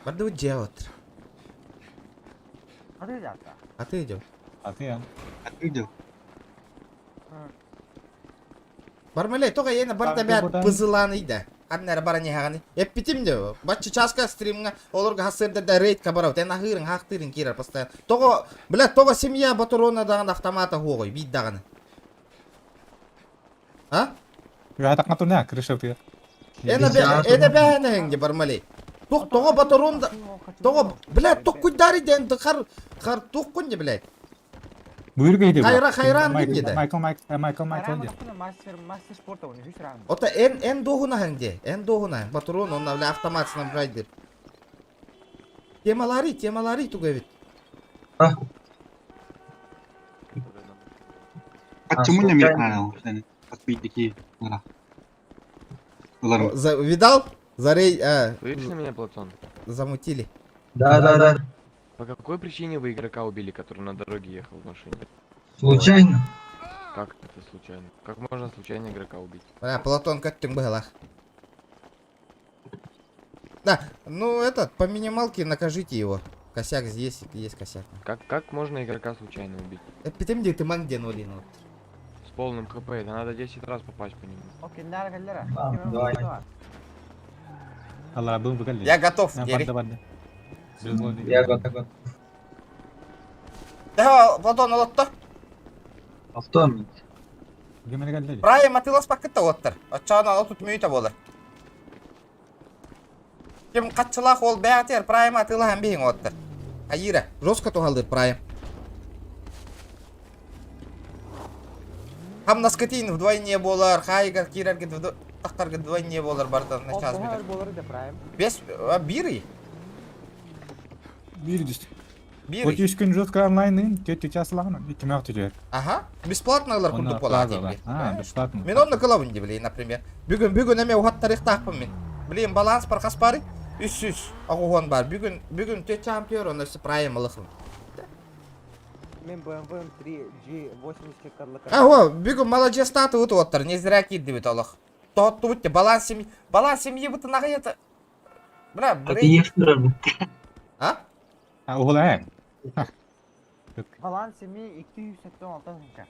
Барды бу же отыр. А ты идёт. А ты я. Бармалей, тоға ені бар да бәт пызыланы иді. Ханнары бара не хаганы. Эппитим де. Баччы часка стримга олорга хасырда да рейд кабарау. Тен ахырын хактырын кирер постоянно. Того, бля, того семья батурона даган автомата хугой, бит даганы. А? Я так на туня, крыша ты. Эна бе, эна бе бармалей. Тох того батурон да, того, бля, тох куйдари ден хар хар тох кунде, блядь. Буйрга иди. Хайра хайран дигде. Майкл Майкл Майкл Майкл ди. Мастер спорта, у них Ота эн эн дохуна ханде, эн дохуна. Батурон он бля автомат снабжать бир. Темалары, темалары тугу эбит. А, Почему не мир Подписчики. Ыларым. За, видал? Зарей, а, Слышишь меня, Платон? замутили. Да, да, да. По какой причине вы игрока убили, который на дороге ехал в машине? Случайно. Как это случайно? Как можно случайно игрока убить? Бля, Платон, как ты была? Да, ну этот, по минималке накажите его. Косяк здесь, есть косяк. Как можно игрока случайно убить? Эпитем где ты ман где ноль ну. С полным хп, это надо 10 раз попасть по нему. Ладно, давай. Алла был бы Я готов, Дери. Барда барда. Я готов, готов. Да, Платон, олотто. Автомит. Прайм атылас пакетта оттар. Оччоҕуна отут мүнүүтэ буолар. Ким хаччылаах ол бэйэтигэр прайм атыылаһан биһиҥ оттар. Айыра, жестко туһалыыр прайм. Хамнаскытын вдвойне буолар, хайгар киирэргэ тахтарга вдвойне буолар бардан на час бүтэр. Бес, а, биир Биир дис. Биир Вот үс күн жестко онлайн тетя часлаган, икки түдер. Ага, бесплатно ылар курдук буолар диэн. А, бесплатно. Мен онно кылабын ди, блин, например. Бүгүн бүгүн эме уһаттарыахтаахпын мин. Блин, баланс бар хас бары? 300 80 бар. Бүгүн бүгүн те чемпион, онно прайм ылыхым. Мен BMW M3 G80 А, о, бүгүн молодец статы оттар, не зря киирдибит олох. Тоттубут те баланс семьи, баланс семьи бутын это. Бля, блин. А? А, угула. Баланс семьи 276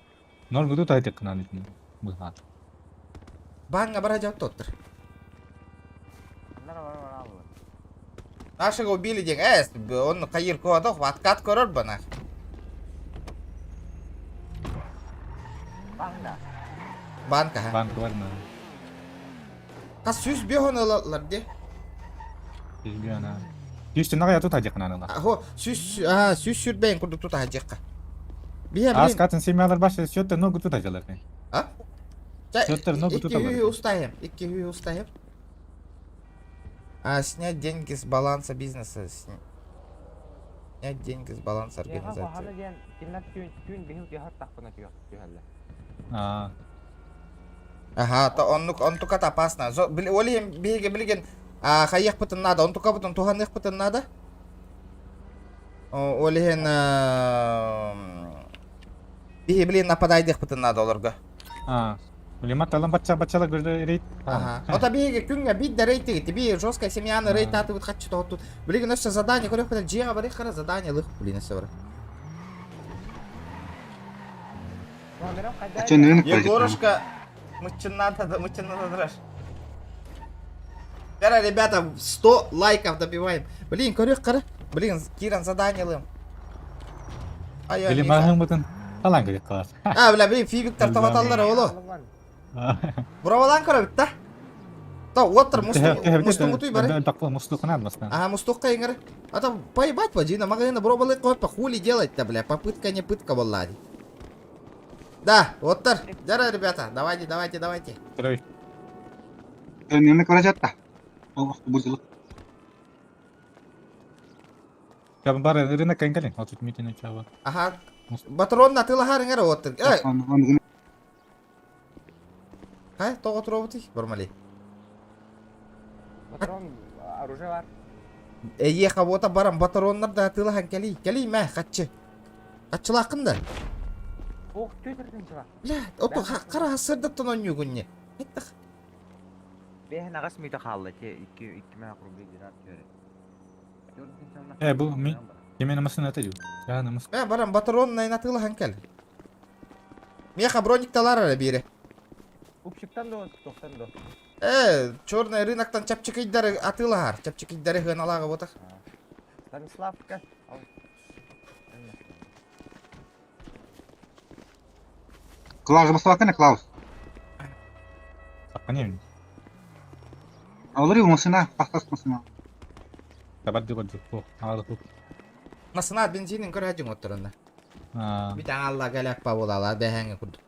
Нор буду тайтык кынан итин. Бу. Банга бара жауап тоттыр. Нашего убили день. Он хайыр кодох, откат көрөр бана. Банка, ха. Банк бар на. Хас 105 ылалар де. Билбиана. Түстүн ага тут ажык кынан ала. Ахо, сүүс, а, сүүс сүүрбээн курдук тута хажыкка. Бия, Аз блин. катын семьялар башы счетта ногу тут ажалар. А? Счеттер ногу тут Икки хүү устаем, икки хүү устаем. А, снять деньги с баланса бизнеса. Снять деньги с баланса организации. А, Ага, то он, он только опасно. Оли биге билген, а хайыахпытын надо, он только потом туһаныахпытын надо. Олиһин биһи блин нападайдыахпытын надо олорго. А. Билимат алан бача бачала көрдө рейд. Ага. Ота биһиги күҥҥэ биир да рейтинг, би жесткая семьяны рейд атыбыт хаччы тоһуттут. Билигин өссө задание көрөхпүтэ дьиэҕэ барых хара задание лых блин өссө бар. А что, на рынок пойдет? Егорушка, мыччынната, мыччынната драж. Кара, ребята, 100 лайков добиваем. Блин, көрөх кара. Блин, киирэн задание лым. Ай, ай, Билим Миша. ахын бутын алан көрөк калар. А, бля, блин, фибиктер товаталлар, оло. Буравалан көрөбүт да. То, оттыр, мусту бары. Такла мусту кынан бастан. Ага, мустукка иңер. А там поебать по Дина, магазина пробовали кофе, хули делать-то, бля, попытка не пытка была. Да, оттыр. Здорово, ребята, давайте, давайте, давайте. Строй. На рынок барачатта. Ол бузылык. Кабын бар рынок кенгалин. Отут митин чаба. Ага. Батрон на тылахар иңер оттыр. Эй, хай, тоҕо туробутый, бармали. Патрон, оружие бар. Эйе хавота барам батроннар да тылахан кели. Кели мә, хатчы. Хатчылакын да. Ох, төтірдін чыға. Бля, ото кара хасырдаттан оннюгунне. Айттах. Бэһэн ағас мүйті қалды, те, икки, икки мә құрбы динар төрі. Э, бу ми Емен машина тажу. Я намас. Мә, барам батрон найна тылахан кел. Меха броник талар ара бире. Упчиктан до, тоқтан до. Э, черный рыноктан чапчыкыйдары атылахар. Чапчыкыйдары хыналага ботах. Станиславка. Клаус басылакына Клаус. Сакканем. Алыр машина, пастас машина. Табар ди барды. О, алы. Насына бензинин көрәҗүң оттырында. А. Бит алла галак па булала бәһәңе курды.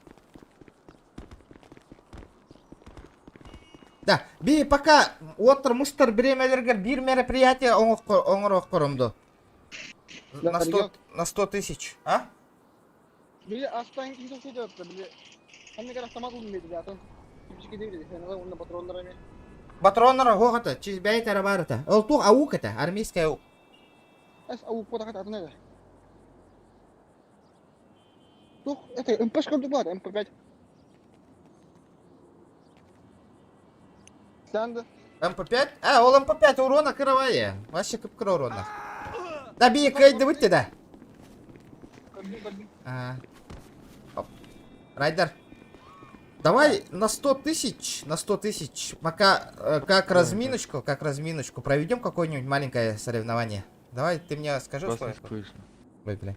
Да, би пока уоттар мустар бириэмэлэригэр биир мероприятие оҥоруоххорум ду. На 100 тысяч, а? Били астан ким сөйтөттө били ханнык автомат ылын диэти атын уонна патроннар эмиэ. Патроннар оһох это, чизбэйт эрэ баар этэ. Ол туох аук этэ, армейская аук. Эс аук потахат атын этэ. Туох это МПш курдук баар, МП5. Сянды. МП5? А, ол МП5 урона кыравайы. Вообще кып-кыра урона. Да, би кыайдыбыт да. А. Оп. Райдер. Давай на 100 тысяч, на 100 тысяч, пока как разминочку, проведем какое-нибудь маленькое соревнование. Давай, ты мне скажи Вас не условия. слышно. Ой, бля.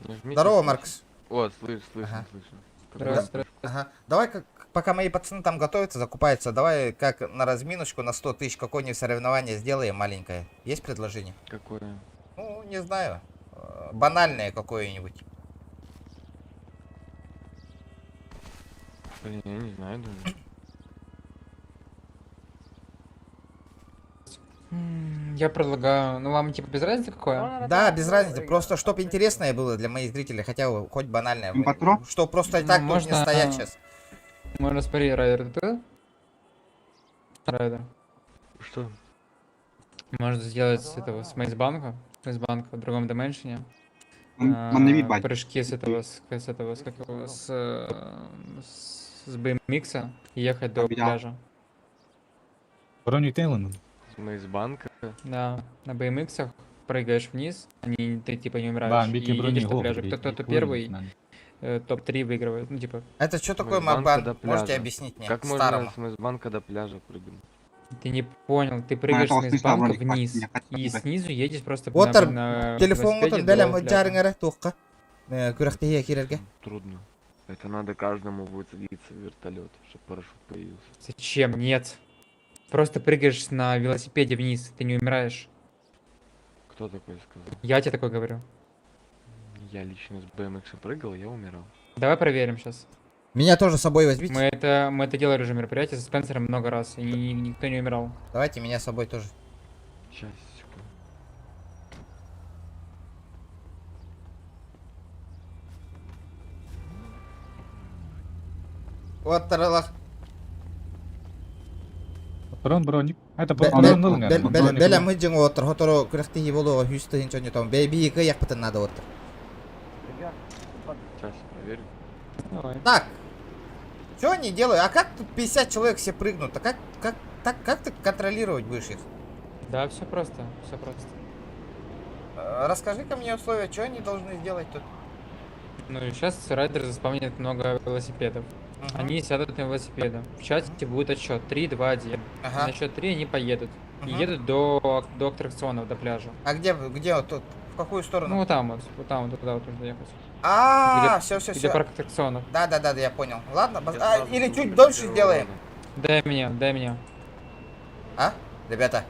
Нажмите Здорово, слышно. Маркс. О, слышь, слышно, Ага. слышно. Да. Ага. Давай, как, пока мои пацаны там готовятся, закупаются, давай как на разминочку на 100 тысяч какое-нибудь соревнование сделаем маленькое. Есть предложение? Какое? Ну, не знаю. Банальное какое-нибудь. Блин, я не знаю даже. Я предлагаю, ну вам типа без разницы какое? Да, без разницы. Просто чтоб интересное было для моих зрителей, хотя бы хоть банальное. Патро? Что просто и Ну, так тут не можно- стоять сейчас. Можно смотри, Райдер, ты? Райдер. Что? Можно сделать с этого, с Мейсбанка, с Мейсбанка в другом dimension е. Манна бать. Прыжки с этого, с этого, с как его, с BMX и ехать до Обидел. пляжа. Броню Тейлон. С Мейсбанка? Да, на BMX прыгаешь вниз, они, ты типа не умираешь, Да, и бики брони едешь до пляжа. Кто-то первый, топ-3 выигрывает, ну типа. Это что такое Мейсбанка мабан? до Можете пляжа. объяснить мне, Как старому? можно с Мейсбанка до пляжа прыгнуть? Ты не понял, ты прыгаешь этого с смысла Мейсбанка броник хватит, вниз мне хватит, и спасибо. снизу едешь просто Отыр, на телефон велосипеде отын до бэлэм пляжа. жарыңара туққа. Күрәхтеге кирерге. Трудно. Это надо каждому будет садиться в вертолет, чтобы парашют появился. Зачем? Нет. Просто прыгаешь на велосипеде вниз, ты не умираешь. Кто такой сказал? Я тебе такое говорю. Я лично с BMX прыгал, я умирал. Давай проверим сейчас. Меня тоже с собой возьмите. Мы это делали уже мероприятие со Спенсером много раз, и никто не умирал. Давайте меня с собой тоже. Сейчас, секунду. Вот таралах. Патрон броник. Это патрон Бэлэм мыджың отыр, хоторо күрәхтеге болуға хүс тыгын чоне там. Бей би кыяк надо отыр. Сейчас проверю. Давай. Так. Что они делают? А как тут 50 человек все прыгнут? А как, так, как ты контролировать будешь их? Да, все просто, все просто. Расскажи-ка мне условия, что они должны сделать тут? Ну и сейчас райдер заспавнит много велосипедов. Мгм. Они сядут на велосипеды. В чате будет отсчет 3, 2, 1. Ага. На счет 3 они поедут. И Мгм. едут до аттракционов, до пляжа. А где вот тут? В какую сторону? Ну вот там вот, вот там вот, туда вот нужно ехать. А, Где- все, все, Где все. парк аттракционов. Да, я понял. Ладно, Я сразу или думаю, чуть дольше первого сделаем. раза. Дай мне, дай мне. А, ребята,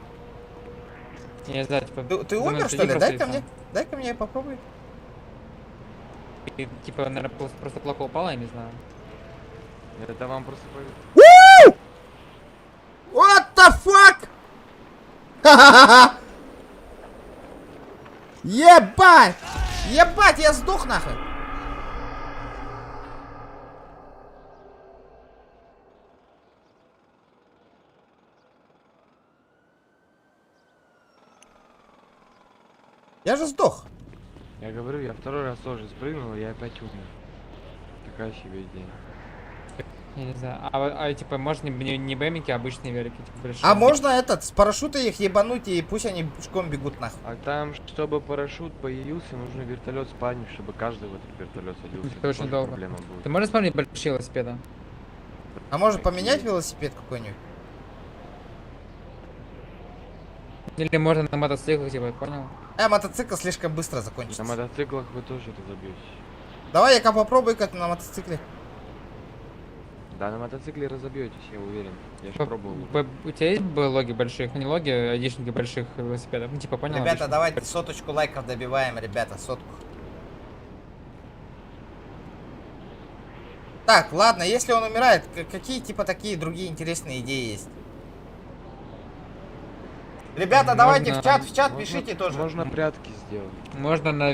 Я не знаю, типа... ты за мной умер следи что ли? просто Дай-ка и мне, всё. дай-ка мне попробуй. Ты, типа, наверное, просто плохо упала, я не знаю. Это вам просто повезло. What the fuck? Ха-ха-ха! Ебать! Ебать, я сдох нахуй! Я же сдох. Я говорю, я второй раз тоже спрыгнул, и я опять умер. Такая себе идея. Я не знаю. А, типа, можно не бэмики, а обычные велики, типа, большие. А можно этот, с парашюта их ебануть и пусть они пешком бегут нахуй. А там, чтобы парашют появился, нужно вертолет спавнить, чтобы каждый в этот вертолет садился. Это очень тоже долго. проблема будет. Ты можешь спавнить большие велосипеды? А может Какие? поменять велосипед какой-нибудь? Или можно на мотоциклах, типа, понял? Мотоцикл слишком быстро закончится. На мотоциклах вы тоже разобьетесь. Давай я-ка попробую как на мотоцикле. Да, на мотоцикле разобьетесь, я уверен. Я же пробовал. уже. У тебя есть логи больших? Ну, не логи, а айдишники больших велосипедов? Ну, типа, понял? Ребята, обычных. давайте соточку лайков добиваем, ребята, сотку. Так, ладно, если он умирает, какие типа такие другие интересные идеи есть? Ребята, давайте в чат, в чат Можно- пишите тоже. Можно прятки сделать. Можно на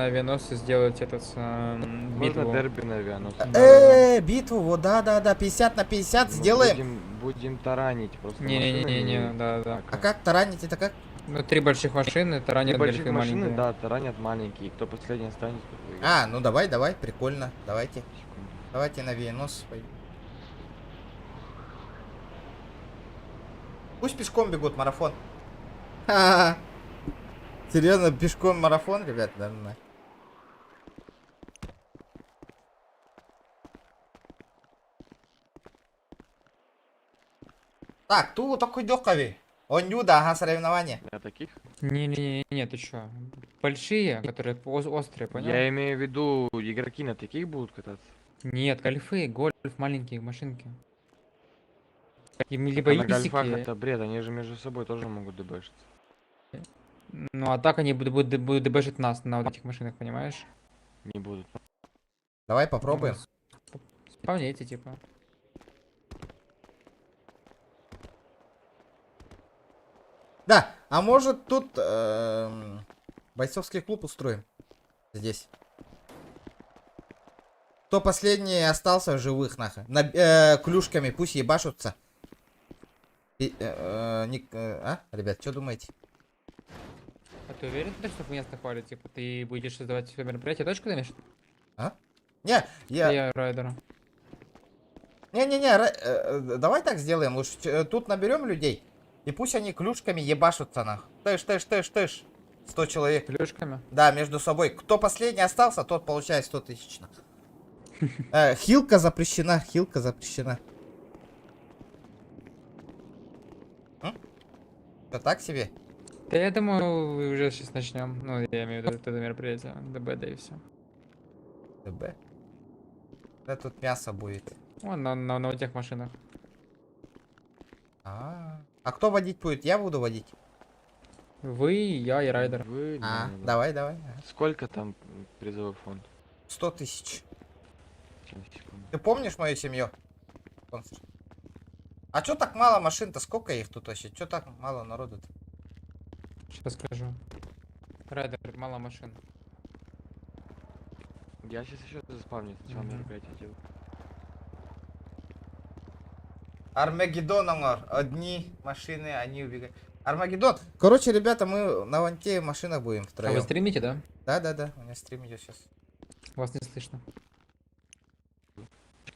авианосце сделать этот Можно битву. дерби на авианосце. Да-да-да. Битву, вот, да-да-да, 50 на 50 Мы сделаем. Будем таранить просто. Не-не-не-не, машинами. да-да. А как таранить это как? Ну, три больших машины Три таранят больших гольфы машины, маленькие. да, таранят маленькие. Кто последний останется, тот выиграет. А, ну давай, давай, прикольно, давайте. Секунду. Давайте на авианосец пойдем. Пусть пешком бегут марафон. Ха-ха. Серьезно, пешком марафон, ребят, да, на. Так, ту такой дёкави. Он юда, ага, соревнования. На таких? Не-не-не, ты чё? Большие, которые острые, понял? Я имею в виду, игроки на таких будут кататься? Нет, гольфы, гольф, маленькие машинки. Им либо А на гольфах исики, это бред, они же между собой тоже могут дебэшиться. ну а так они будут дебэшить нас на вот этих машинах, понимаешь? Не будут. Давай попробуем. Вполне типа. Да, а может тут бойцовский клуб устроим? Здесь. Кто последний остался в живых, нахуй. Клюшками пусть ебашутся. И, не, а, ребят, что думаете? А ты уверен, что места хватит? Типа, ты будешь создавать свое мероприятие, точку ты имеешь? А? Не, я... Я райдера. Не-не-не, давай так сделаем. Лучше тут наберем людей, и пусть они клюшками ебашутся, нах. Тыш, тыш, тыш, тыш. 100 человек. Клюшками? Да, между собой. Кто последний остался, тот получает 100 тысяч. нах. Хилка запрещена, хилка запрещена. М? Это так себе? Да я думаю, уже сейчас начнем. Ну, я имею в виду это мероприятие. ДБ, да и все. ДБ? Да тут мясо будет. Вон на вот тех машинах. А, а кто водить будет? Я буду водить. Вы, я и Райдер. Вы, А, да, да, да. давай, давай. Сколько там призовой фонд? 100 тысяч. Сейчас, секунду. Ты помнишь мою семью? Спонсор. А чё так мало машин-то? Сколько их тут вообще? Чё так мало народу-то? Сейчас скажу. Райдер, мало машин. Я сейчас еще заспавню, сначала мероприятие делаю. Армагеддон, Омар. Одни машины, они убегают. Армагеддон. Короче, ребята, мы на ванте в машинах будем А вы втроем. стримите, да? Да, да, да. У меня стрим идет сейчас. Вас не слышно.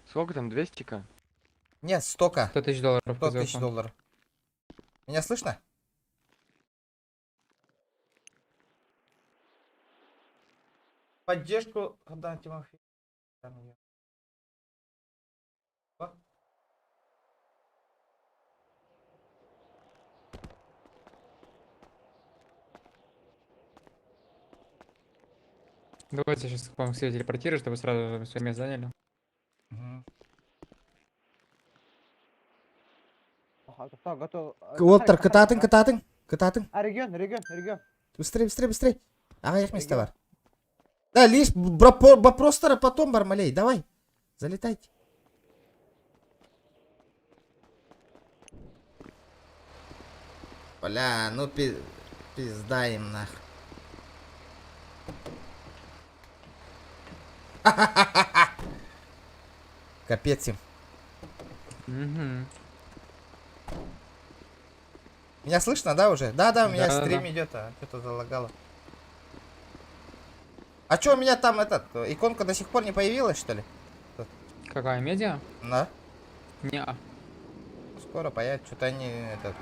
Сколько там, 200к? Нет, столько. 100 тысяч долларов. 100 призовой тысяч фонд. долларов. Меня слышно? Поддержку да, Тимофей. Там её. О. Давайте сейчас к вам все телепортирую, чтобы сразу все место заняли. Мгм. Уоттер, кытаатын, кытаатын, кытаатын. А, регион, регион, регион. Быстрее, быстрее, быстрее. Ага, як место бар. Да, лишь вопростары потом, Бармалей, давай. Залетайте. Бля, ну пизда им нах. Капец им. Угу. Меня слышно, да, уже? Да, да, у меня Да-да-да. стрим идет, а что-то залагало. А чё у меня там этот, иконка до сих пор не появилась, что ли? Какая медиа? Да. Неа. Скоро появится, что-то они этот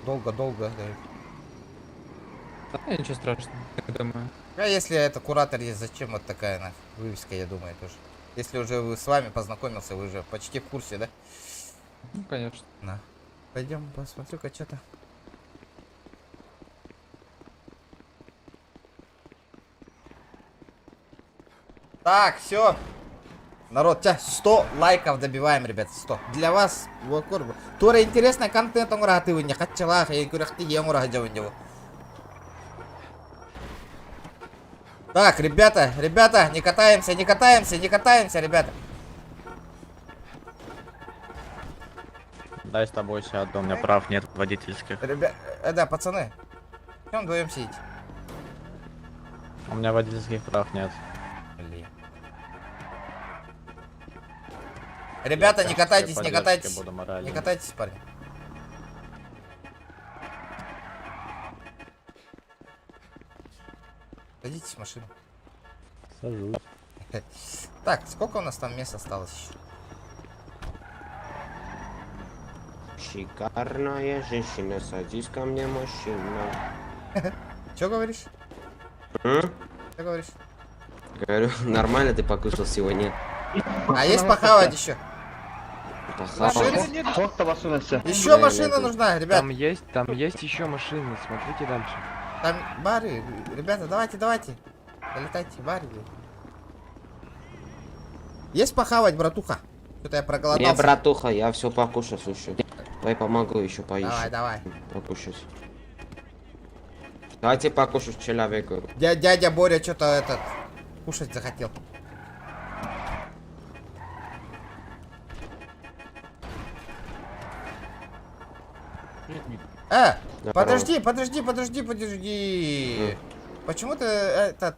долго-долго дают. Да, ничего страшного, я думаю. А если это куратор есть, зачем вот такая нахуй вывеска, я думаю, тоже. Если уже вы с вами познакомился, вы же почти в курсе, да? Ну, конечно. На. Пойдем посмотрю-ка что-то. Так, все. Народ, тебя 100 лайков добиваем, ребят, 100. Для вас, Тура интересный контент, он рад, вы не хотела, я говорю, ты ему рад, Так, ребята, ребята, не катаемся, не катаемся, не катаемся, ребята. Дай с тобой сяду, у меня прав нет водительских. Ребя... да, пацаны. Чем вдвоем сидите? У меня водительских прав нет. Блин. Ребята, не катайтесь, не катайтесь. Буду Не морально. катайтесь, парни. Садитесь в машину. Сажусь. Так, сколько у нас там мест осталось еще? Шикарная женщина, садись ко мне, мужчина. Че говоришь? М? Че говоришь? Говорю, нормально ты покушал сегодня. А есть похавать еще? Похавал. Еще машина нужна, ребят. Там есть еще машины, смотрите дальше. Там бары, ребята, давайте, давайте. Долетайте, бары. Есть похавать, братуха? Что-то я проголодался. Не, братуха, я все покушал, слушай. Давай помогу еще поищу. Давай, давай. Покушать. Давайте покушать человеку. Дядя Боря что-то этот кушать захотел. Подожди, подожди, подожди, подожди. Почему ты этот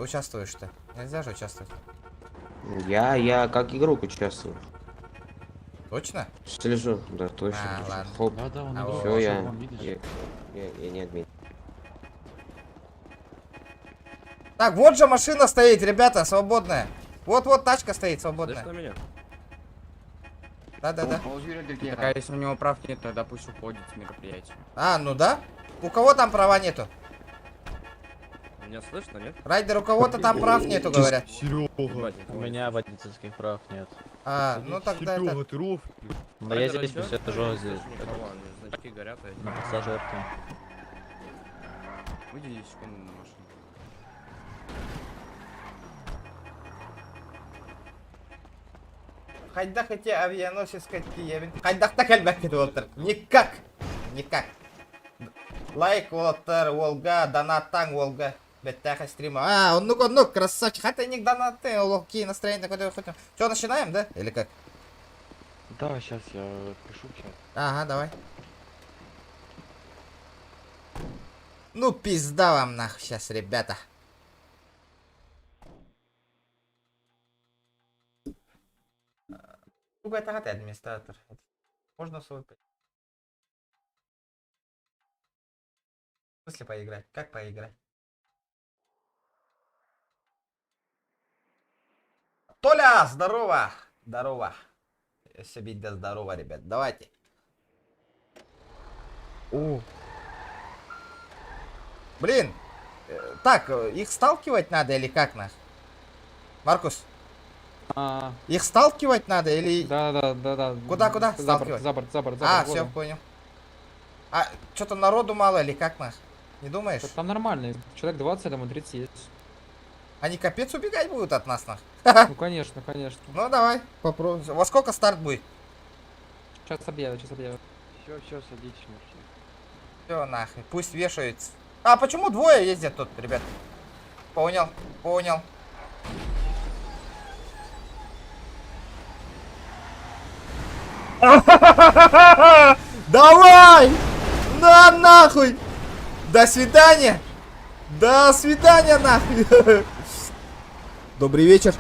участвуешь-то? Нельзя же участвовать. Я как игрок участвую. Точно? Слежу, да, точно. А, точно. ладно. Хоп. Да, да, он А игрок, Все, я, вон, видишь? я не админ. Так, вот же машина стоит, ребята, свободная. Вот-вот тачка стоит свободная. меня? Да-да-да. Так, а если у него прав нет, тогда пусть уходит с мероприятия. А, ну да. У кого там права нету? Меня слышно, нет? Райдер, у кого-то там прав нету, говорят. Серега, У меня водительских прав нет. А, ну тогда это... ты роф. Да я здесь сижу здесь. Значки горят, а На пассажирке. Выйди секунду на машину. Хайдах эти авианосец какие. Хайдах так буолтар. Никак. Никак. Лайк уолаттар, Волга, донаттаҥ Волга. Бэттээхэй стрима. А, оннук оннук, красавчик. Хотя не донаты, какие настроения такой хотим. Что, начинаем, да? Или как? Да, сейчас я пишу в чат. Ага, давай. Ну, пизда вам нахуй сейчас, ребята. Ты администратор. Можно свой... В смысле поиграть? Как поиграть? Толя, здорово! Здорово. Все да здорово, ребят. Давайте. О. Блин. Так, их сталкивать надо или как нах? Маркус, А, их сталкивать надо или... да, да, да, да. Куда, куда? За борт, Сталкивать? за борт, за борт, за А, борт, все, воду. понял. А, что-то народу мало или как нах? Не думаешь? Да Там нормально, человек 20, там 30 есть. Они капец убегать будут от нас, нах? Ну конечно, конечно. Ну давай, попробуем. Во сколько старт будет? Сейчас объявят, сейчас объявят. Все, все, садитесь, можете. Все, нахуй, пусть вешаются. А почему двое ездят тут, ребят? Понял, понял. Давай! На нахуй! До свидания! До свидания, нахуй! Добрый вечер.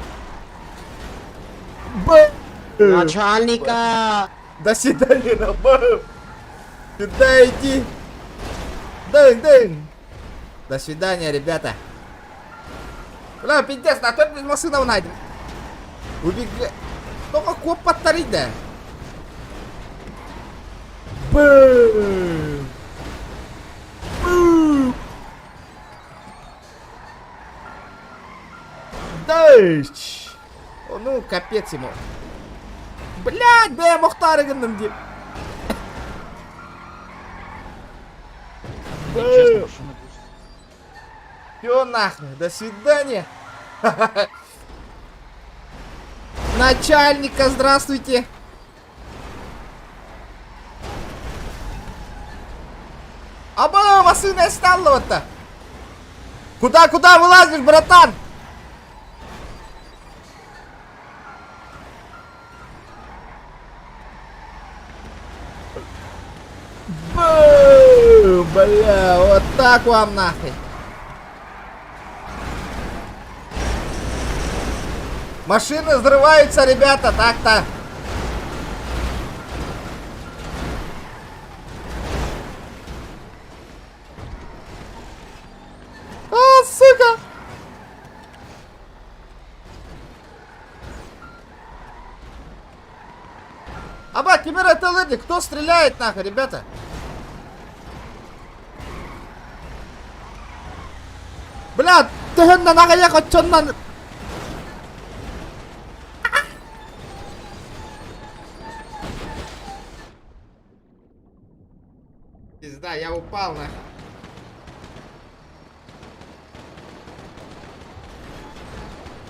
Б. Начальника! До свидания, нахуй. Сюда иди. Дынь, дынь. До свидания, ребята. Бля, пиздец, на тот машина найдем. Убегай. Только коп подтарить, да? Бэм! Бум! Дыщ! О, ну, капец ему. Блядь, бля, Мухтар гынным деп. Все нахуй, до свидания. Начальника, здравствуйте. Аба, машина стала-то. Куда, куда вылазишь, братан? Бу, бля, вот так вам нахуй. Машины взрываются, ребята, так-то. А, сука! Аба, Кимера это кто стреляет нахуй, ребята? Бля, төһөннөн аҕыйах оччоннон Пизда, я упал нахуй.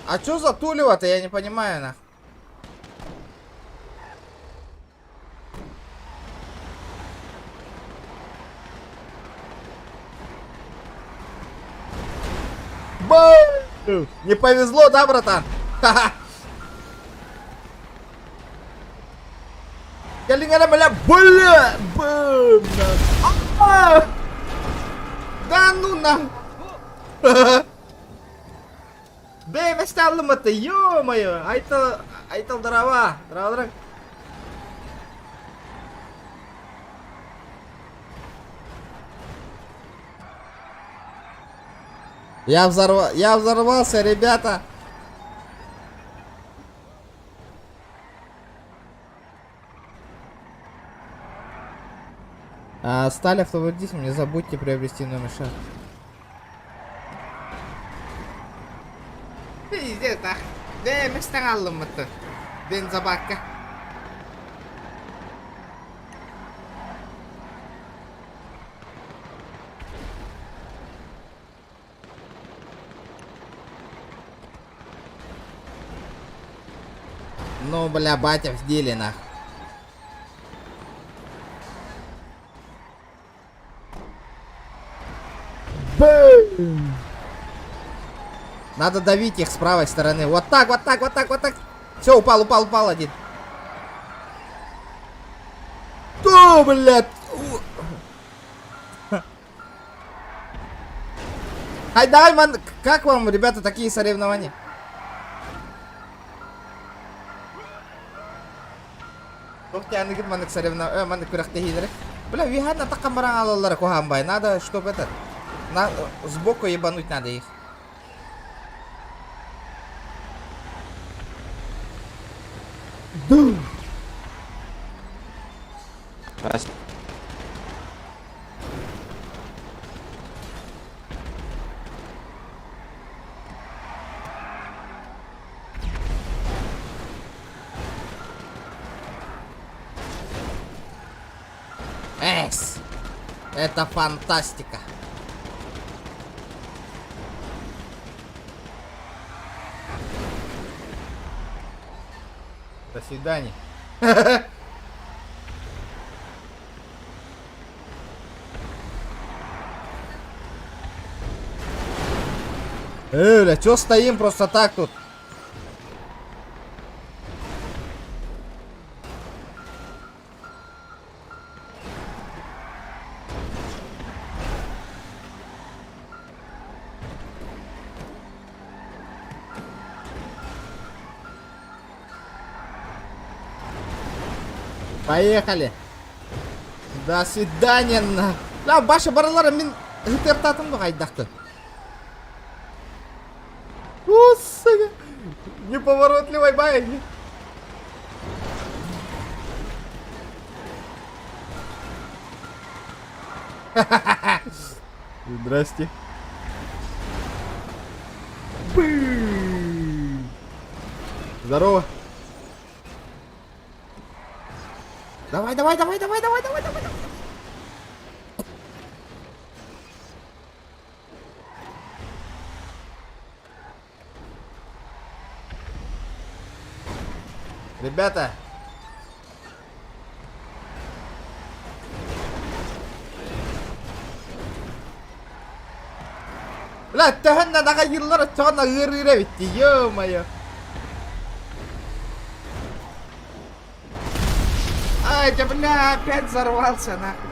А чё за тулево-то, я не понимаю нахуй. Бу! Не повезло, да, братан? Ха-ха. Кэлиҥ бля, бля, бум! А! Да ну на! Бэй, это, ё-моё! Айтал, Айтал, здорово! Здорово, здорово! Я взорвался, ребята! А, стали автоводителем, не забудьте приобрести номер шаг. Пиздец, ах. Бэйм аллым это. Бензобакка. Ну, бля, батя в деле, нах. Бэм! Надо давить их с правой стороны. Вот так, вот так, вот так, вот так. Все, упал, упал, упал один. То, блядь. Ай, давай, ман, как вам, ребята, такие соревнования? Туох маннык соревнования, маннык күрэхтэһиилэри. Бля, виһан атакка баран алаллара куһаҕан. Надо, чтобы этот, на, сбоку ебануть надо их. Дум! Эс! Это фантастика! До свидания. Эй, бля, чё стоим просто так тут? Поехали. До свидания. На. Да, баша баралара мин ытыртатым бу хайдахты. О, сука. Неповоротливый бай. Здрасте. Бы. Здорово. Давай, давай, давай, давай, давай, давай, давай, давай. Ребята. Бля, төһөннөн аҕа йыллар оччоҕуна ыарыыра эбит дии, ё-моё. Ай, да бля, опять взорвался, нахуй.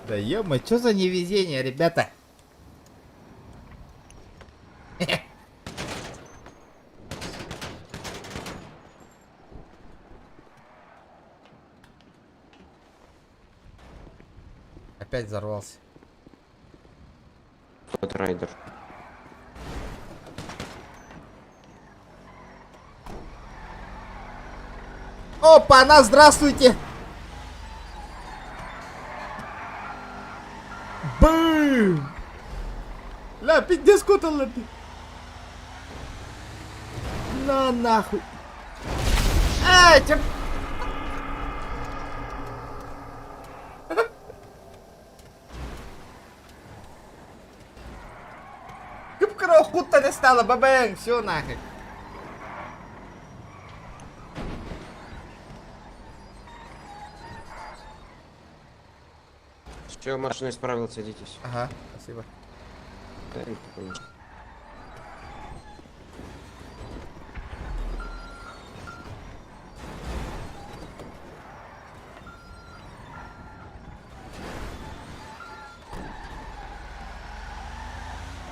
Да ё-моё, что за невезение, ребята? Опять взорвался. Тот райдер. Опа, она, здравствуйте! Бым! Ля, пиздец, ты. На нахуй. Эй, чем... Кып-кыра не стало, бабэнг, все нахуй. Все, машина исправилась, садитесь. Ага, спасибо. Да, не понял.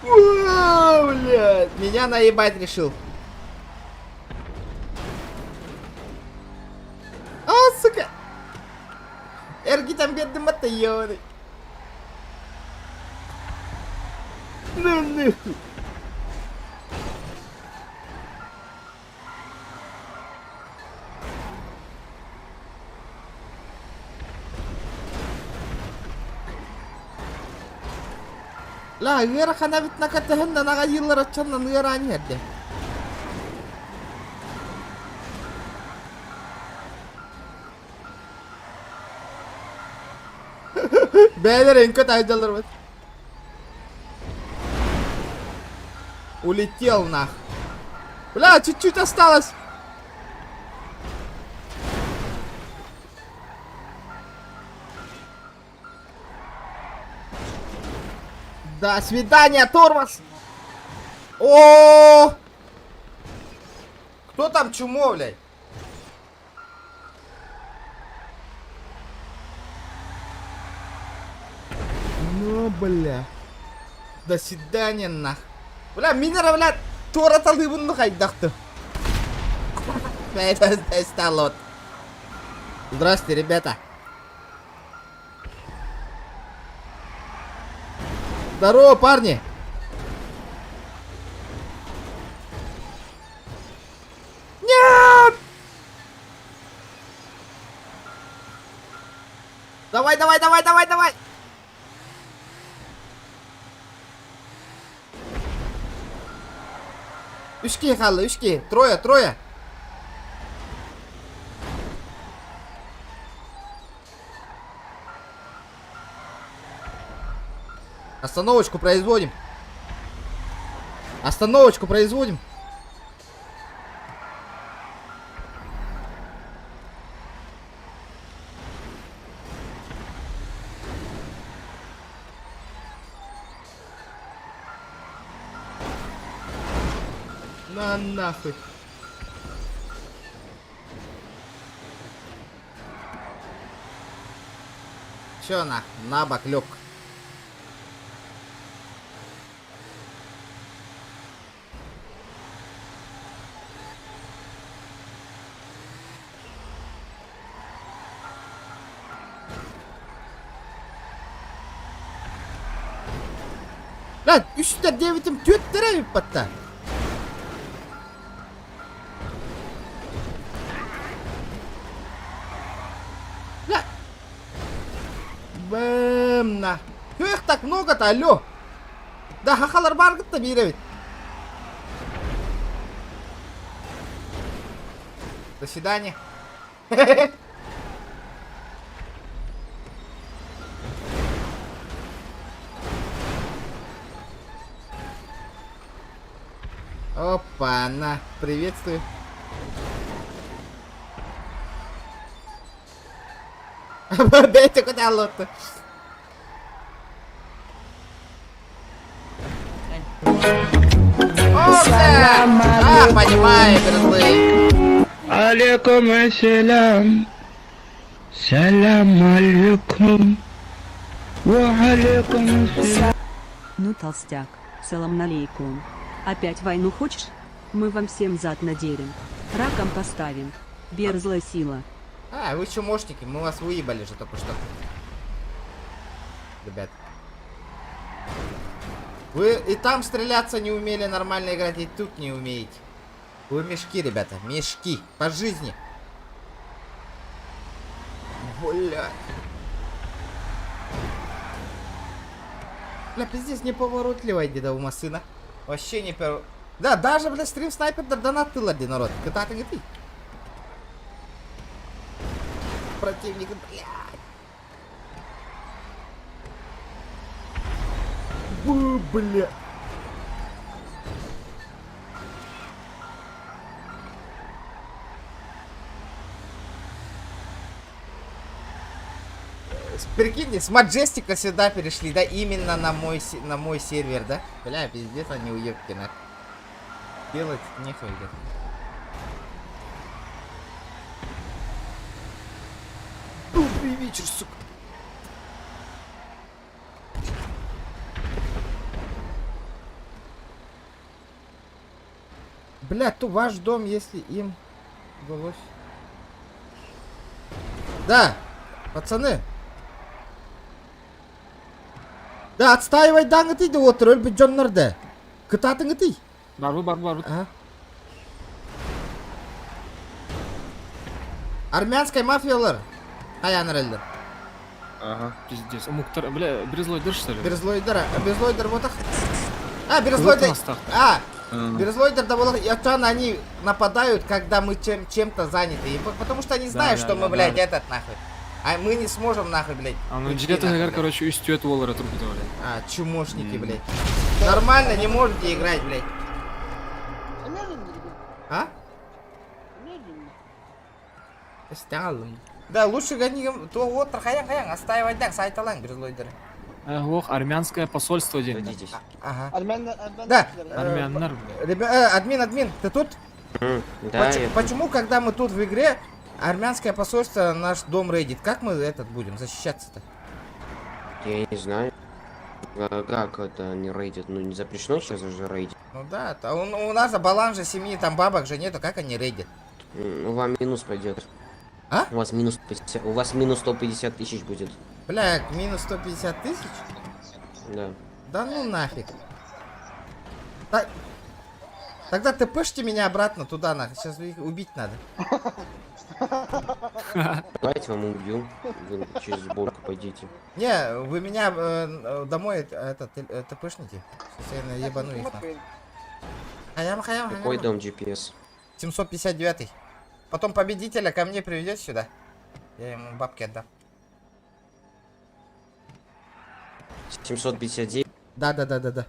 Уа, блядь, меня наебать решил. А, сука. Эргитан бедный мата, ёбаный. Ну нахуй. Ла ыарахана бит накатыһыннан аҕайыыллар оччоннон ыараан иһэрдэ. Бээлэр өҥкө таһдьаллар бат. Улетел нах. Бля, чуть-чуть осталось. До свидания, тормоз! О! Кто там чумо, блядь? Ну, бля. До свидания, нах. Бля, минера, бля, туора талыыбын хайдахты. Это Здрасте, ребята. Здорово, парни! Нет! Давай, давай, давай, давай, давай! Үс киһи хаалла, үс киһи. Трое, трое. Остановочку производим. Остановочку производим. На нахуй. Чё на? На бок лег. Lan үстэр диэбитим түөттэрэ эбиппатта. Бля. Бэм на. Их так много-то, алло. Да хахалар баргытта биир эбит. До свидания. Опа-на, приветствую. Бэйте куда лотто. А, понимаю, грызлы. Алейкум ассалям. Салям алейкум. Ва алейкум ассалям. Ну, толстяк, салам алейкум. Опять войну хочешь? Мы вам всем зад наделим. Раком поставим. Берзлая сила. А, вы чумошники, мы вас выебали же только что. Ребят. Вы и там стреляться не умели нормально играть, и тут не умеете. Вы мешки, ребята, мешки. По жизни. Бля. Бля, пиздец, неповоротливая дедового сына. Вообще не пер... Да, даже, бля, стрим снайпер да донат тыла, народ. Кытаатыҥ ты. Противник, блядь. Бу, бля. Прикиньте, с Маджестика сюда перешли, да, именно на мой сервер, да? Бля, пиздец, они уебки, на. Делать нехуй, да. Добрый вечер, сука. Бля, то ваш дом, если им удалось. Да, пацаны. Да, отстаивайдааҥҥытый да отыр өлбүт дьоннор да. Кытаатыҥҥытый. Барбы, барбы, барбы. Ага. Армянская мафиялар. Хайаан эрэллэр. Ага. Пиздец. Омуктар, бля, Берзлойдер, что ли? Берзлойдер, Берзлойдер вот так. А, Берзлойдер. А, Берзлойдер да вот они нападают, когда мы чем-то заняты. И потому что они знают, Да, что да, мы, да, блядь, да. этот нахуй. А мы не сможем нахуй, блядь. А ну уйти, дьиэтэ нахуй, блядь. короче, үстүөт буолара турбута, блядь. А, чумошники, блядь. Нормально не можете играть, блядь. А? Стялым. Да, лучше гони, то вот, хайаан, хайаан, отстаивайдааҥ, саайталааҥ, Берзлойдер. Ох, армянское посольство диэн. Ага. Да. Армяннар. Админ, админ, ты тут? Да, я тут. Почему, когда мы тут в игре, армянское посольство наш дом рейдит? Как мы этот будем защищаться-то? Я не знаю. А как это не рейдят? Ну не запрещено сейчас же рейдить. Ну да, то у нас за баланс же семьи, там бабок же нету, как они рейдят? Ну, вам минус пойдет. А? У вас минус 50, у вас минус 150 тысяч будет. Бля, минус 150 тысяч? Да. Да ну нафиг. Да... Тогда тпшьте меня обратно туда, нахуй. Сейчас их убить надо. Давайте вам убью. Вы через сборку пойдите. Не, вы меня домой этот тпшните. Сейчас я ебану их нахуй. Хаям, хаям, Какой хаям. дом GPS? 759. Потом победителя ко мне приведете сюда. Я ему бабки отдам. 759. Да.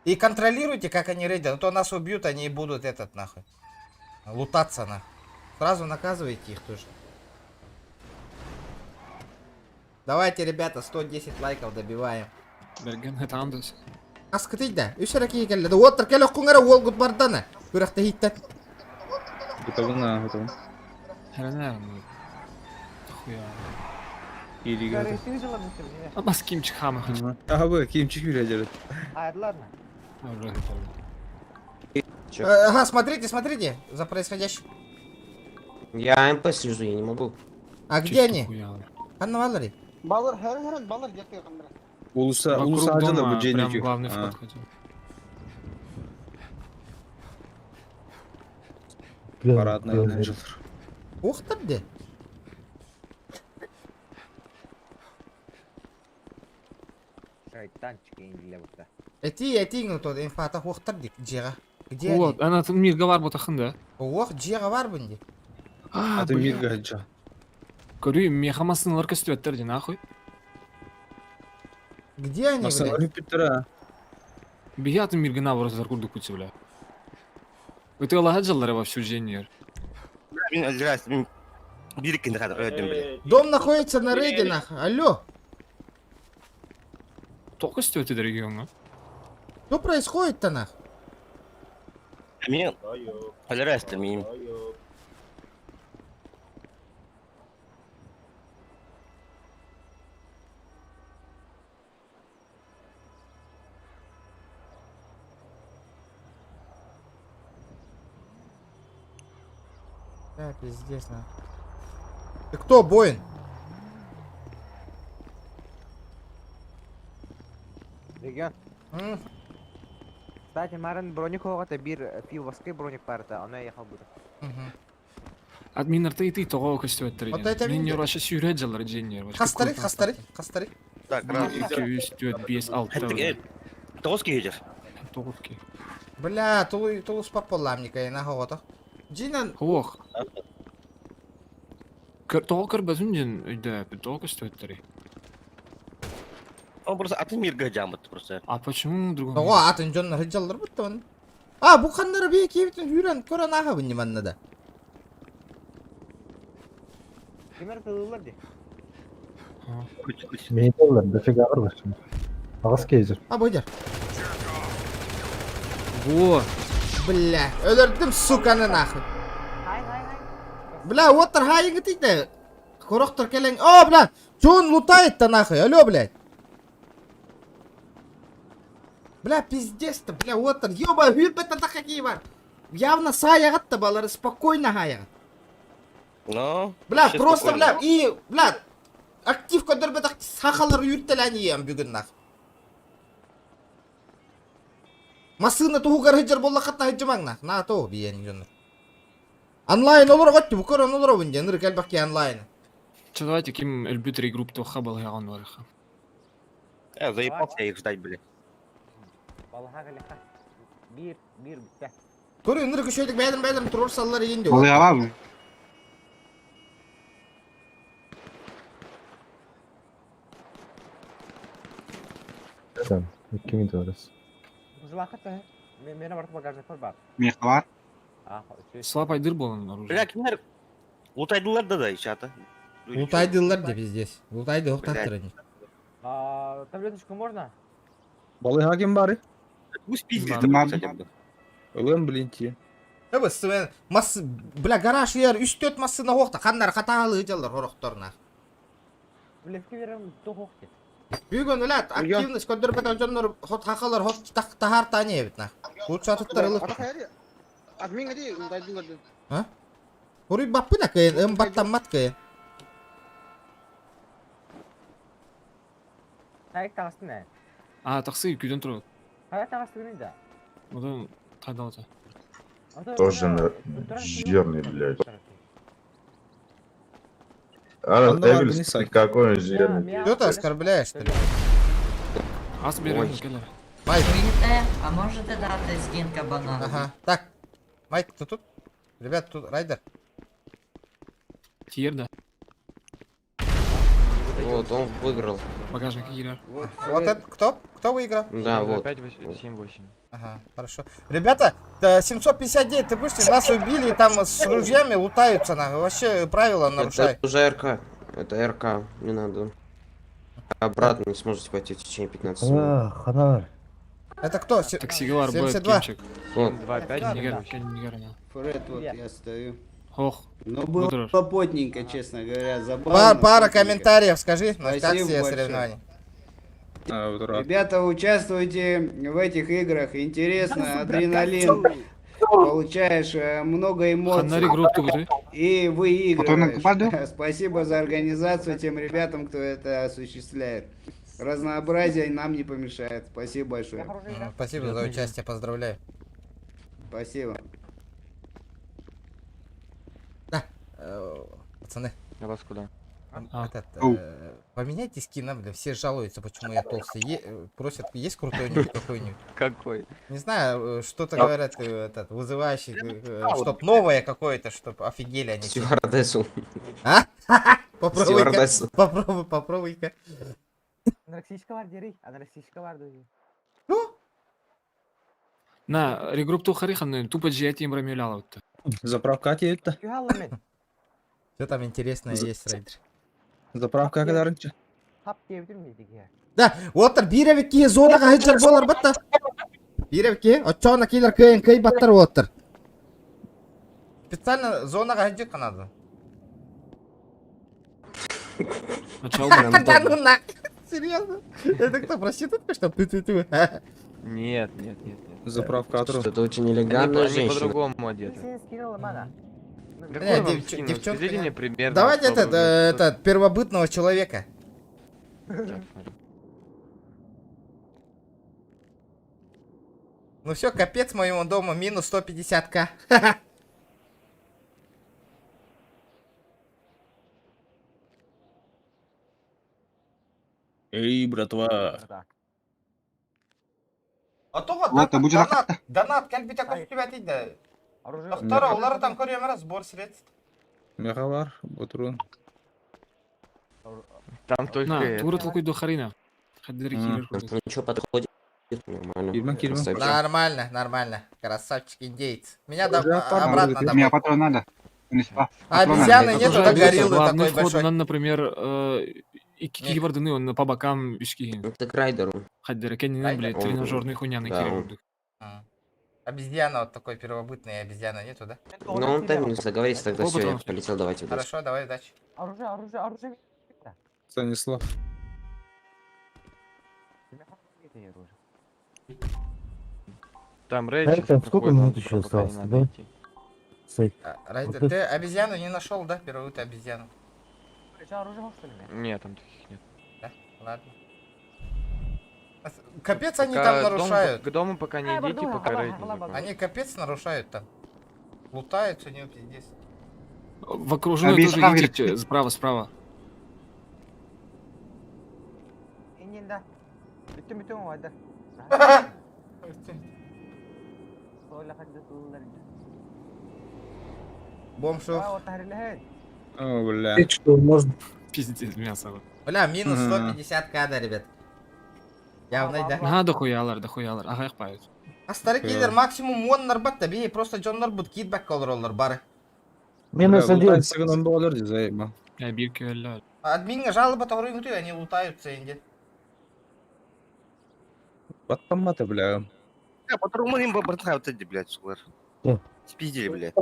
И контролируйте, как они рейдят. А то нас убьют, они и будут этот нахуй. Лутаться нахуй. Сразу наказывайте их тоже. Давайте, ребята, 110 лайков добиваем. Берген это андос. Аскытый да. Үс эрэ киһи кэллэ. Уоттар кэлиэххиҥ эрэ уолгут бардана. Күрэхтэһииттэн. Готовы готовы. Хрена, Хуя. Или готовы. А бас кимчик хама хочу. Ага, вы, кимчик юрядер. Ага, смотрите, смотрите за происходящим. Я МП слежу, я не могу. А где они? Анна Валерий. Улуса, улуса Вокруг ажала дома, бу прям дженики. главный вход хотел. Парадная ажалар. Ух ты, где? Эти, эти, ну то инфата хуохтар дии, дьиэҕэ. Где они? Вот, она там мирга баар буотах да. Ох, дьиэҕэ баар дии. А, Аты мирга хаджа. Көрүүй, миэхэ массыыналар көстүбэттэр дии нахуй. Где они, Масса блядь? Питера. Биһиги мирга наоборот курдук кутsi, бля. Ытыалаһа сылдьаллар во всю дьиэ. Дом находится на рейде, нахуй. Алло. Тоҕо көстүбэтэ региоҥҥа? Что происходит-то нах? Мин Полярайста мин. Да, пиздец, на. Ты кто, Боин? Регион. Кстати, Марин броник оҕото биир пивовский броник парта, она ехал буду. Админнар ты тоҕо көстүбэттэр Вот это диэн. Мин видно. вообще сүүрэ дьаллар дьиэннер. Хастары, хастары, хастары. Так, раз. 2, 3, 4, 5, 6. Тоҕус киһи Тоҕус киһи. Бля, тулу тулус паппалламника, на хогото. Джинан. Ох. Тоҕо көрбөтүм диэн өйдөөппүт, тоҕо көстүбэттэрий? Он просто атын мирга жамыт просто. А почему другом? Тоҕо атын дьоннор хыдьаллар буттан. А, бу ханнары бие киэбитин хүрэн көрөн аха манна да. Кимер тылылар ди. Мейтеллер, дофига бар Ағыз кейзер. А, бойдер. Во! Бля, өлөрдүм суканы нахуй. Бля, оттар хайыҥы тийтэ. Корохтор келең. О, бля, чё он лутает-то нахуй? Алло, блядь. Бля, пиздец-то, бля, оттар. Ёба, хүрбет та какие бар. Явно саяғат-то балары спокойно хаяғат. Но. Бля, вообще просто, спокойно. бля, и, бля, актив көдөрбөт сахалар үртеләни ем бүгін нах. Масына туһугар хыджар болла хатна хыджамаң нах. На то биен жонор. Онлайн олор готты, бу көрөн олор бун ныр келбак онлайн. Че, давайте ким өлбүт регрупп тоха балыган барыха. Я заебался я их ждать, блядь. Балаха галиха. Бир, бир битте. Көрө ныр күшөйдүк бәдим бәдим турur саллар иген Олай алабы. Там, ким барас. Узлахата. Мен барып багажник бар. Меха бар. А, Слаб айдыр болан оружие. Бля, кимдер лутайдылар да да чата. Лутайдылар деп здесь. Лутайды токтаттыр они. А, таблеточку можно? Балыға ким бары? Пусть пиздит, Бар. кстати, бля. Өлем, блин, ти. Эбе сен мас бля гараж ер 3-4 массына хокта каннар катаалы жаллар хорохторна. Блевки берем тохох дет. Бүгүн үләт активность көдөрбөт жоннор хот хахалар хот тахар тани эбит на. Лучше аттар ылык. Админ ди, лутайдылар ди. А? Хури баппына кыйын, ым баттаммат кыйын. Хайк тагыстын ә. А, таксы күдөн турат. Хайк тагыстын да. Одан кайдалата. Тоже жирный, блядь. А, Онда Эвель, какой он жирный. Что ты оскорбляешь, что ли? Ас берем келер. Майк. А можете дати скін кабана? Ага. Так. Майк, ты тут? Ребят, тут Райдер. Тиер да. Вот, он выиграл. Багажник кирер. Вот это кто? Кто выиграл? Да, вот. 5, 7, 8. Ага, хорошо. Ребята, да, 759, ты вышли, нас убили, там с ружьями лутаются, нахуй. Вообще правила нарушают. Это уже РК. Это РК, не надо. Обратно не сможете пойти в течение 15 минут. Ханар. Это кто? Таксигалар будет 72. кимчик. Вот. 2, 5, Нигер, нигер, нигер. Фред, вот я стою. Ох. Ну было Будраш. потненько, честно говоря, забавно. Пара потненько. комментариев скажи, на как Спасибо все большое. соревнования. Ребята, участвуйте в этих играх, интересно, адреналин, получаешь много эмоций Ханнари групп тугуты. и выигрываешь. попаду? Спасибо за организацию тем ребятам, кто это осуществляет. Разнообразие нам не помешает. Спасибо большое. Спасибо за участие, поздравляю. Спасибо. Да, пацаны. А вас куда? Этот, поменяйте скин, бля, все жалуются, почему я толстый. Просят, есть крутой ник какой-нибудь? Какой? Не знаю, что-то говорят, этот, вызывающий, чтоб новое какое-то, чтоб офигели они. все. Стюардессу. А? Попробуй-ка, Стюардессу. попробуй, попробуй-ка. Анароксичка бар дери, анароксичка бар ди. На, регрупп тухари ханны тупо жиати имрамюляловты. Заправка это? Күхалла мен. Что там интересное есть, Райдер? Заправка кадарынча. Хап диэбитим дии. Да, уоттар биир эбит киһи зонаҕа сылдьар буолар батта. Биир эбит киһи, оччоҕуна киилэр кыайан кыайбаттар уоттар. Специально зонаҕа сылдьыахха надо. Да ну нах. Серьезно? Это кто, проститутка, что ли? Ты-ты-ты. Нет, нет, нет, нет. Заправка Атру. Что-то очень Они, элегантная они женщина. по-другому одеты. Какой Не, вам девч- скину? девчонка Скажите не- мне примерно. Давайте чтобы этот, мне что-то- этот, первобытного человека. Сейчас, смотрю. Ну все, капец моему дому, минус 150к. Эй, братва. А то вот Вот, будет донат, донат, кэлбитэ көстүбэт да. Доктора, улары там көрүөм сбор средств. Меха бар, батрон. Там только это. Тура толкуй харина. Хаддер М. киллер. Ничего подходит. Нормально. Кирман, кирман. Красавчик. Нормально, нормально. Красавчик индейец. Меня Уже обратно Мне домой. патрон надо. Унесла. А Патрон надо. обезьяны нету, да гориллы Главный такой вход, большой. нам, например, икки бардыны, он по бокам ишки. Это к райдеру. Хаддер кеннин, блядь, Он- тренажерный хуйня на да, кире он. курдук. М. Обезьяна вот такой первобытная обезьяна нету, да? Ну, он там договорится, тогда Опыт все, я он. полетел, давайте удачи. Хорошо, давай, удачи. Оружие, оружие, оружие. Станислав. Там рейд сейчас сколько проходит, минут нам еще туда пока не осталось, надо да? идти. А, Райдер, ты обезьяну не нашел, да? Первую обезьяну. Нет, там таких нет. Да? Ладно. Капец они Пока там дом- нарушают. к дому пока не идите, пока рейд не закончится. Они капец нарушают там. Лутаются, не пиздец. В окружной Объясни, тоже правильно. идите, справа, справа. Бомж. О, бля. Пиздец, мясо. Бля, минус Мгм. 150 к, да, ребят. Явно, да. Ага, дохуялар, дохуялар. Ага, их пают. А старый киллер максимум он нарбат, бей, просто Джон Нарбут китбэк колроллер бары. Минус один. Сигнал доллар, заеба. Я бирки өллөр. Админга жалоба тоғырын они лутаются инде. Баттаматы, бля. Бля, по-другому им братан, вот эти, блядь, сука. Спиздили, блядь.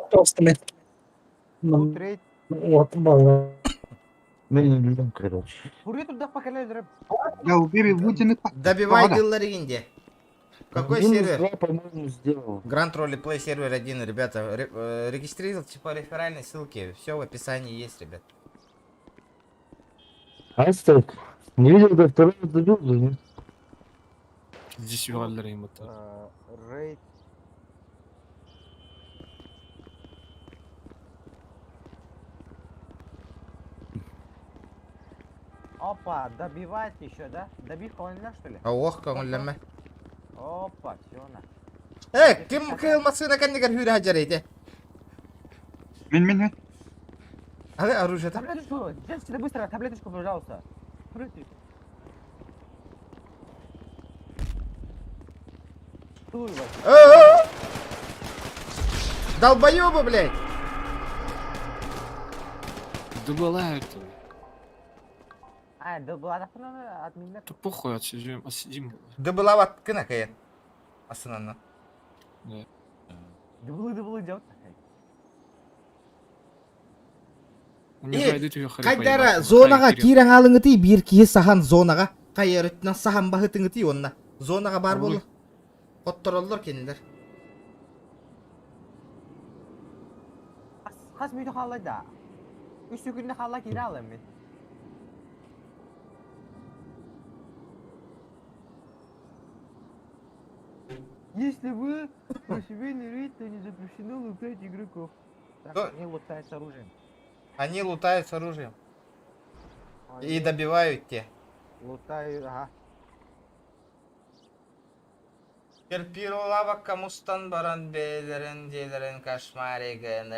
Я убери Вудины. Добивай дыллар инде. Какой сервер? по-моему, сделал. Гранд Ролеплей сервер 1, ребята. Регистрируйтесь по реферальной ссылке. Все в описании есть, ребят. Астек, не видел, как второй забил, да нет? Здесь югаллар им это. Рейд. Опа, добивать еще, да? Добив кого-нибудь, что ли? А ох, көңілләмә. Опа, все на. Э, ким кылмасына кәннегер хүрі хаджар ейде. Мин, мин, мин. Алы оружие там. Таблеточку, делайте быстро, таблеточку, пожалуйста. Таблеточку. Э-э-э! Долбоёбы, блядь! Дубалают. А, да была админ. Да похуй, отсидим, отсидим. Да была вот кына кая. Асынанна. Да. Дублы, дублы делать. Унижай ее Кайдара зонаға кирен алыңыты бир киһи сахан зонаға. Кайыр өттүнэн сахан баһытыңыты онна. Зонаға бар болу. Хоттороллор кенилер. Хас мүйді қалай да. Үш күнде қалай кире аламын мен. Если вы на семейный рейд, то не запрещено лутать игроков. Так, они лутают с оружием. Они лутают с оружием. И добивают те. Лутают, ага. Терпилова камустан баран бейлерин делерин кошмаригин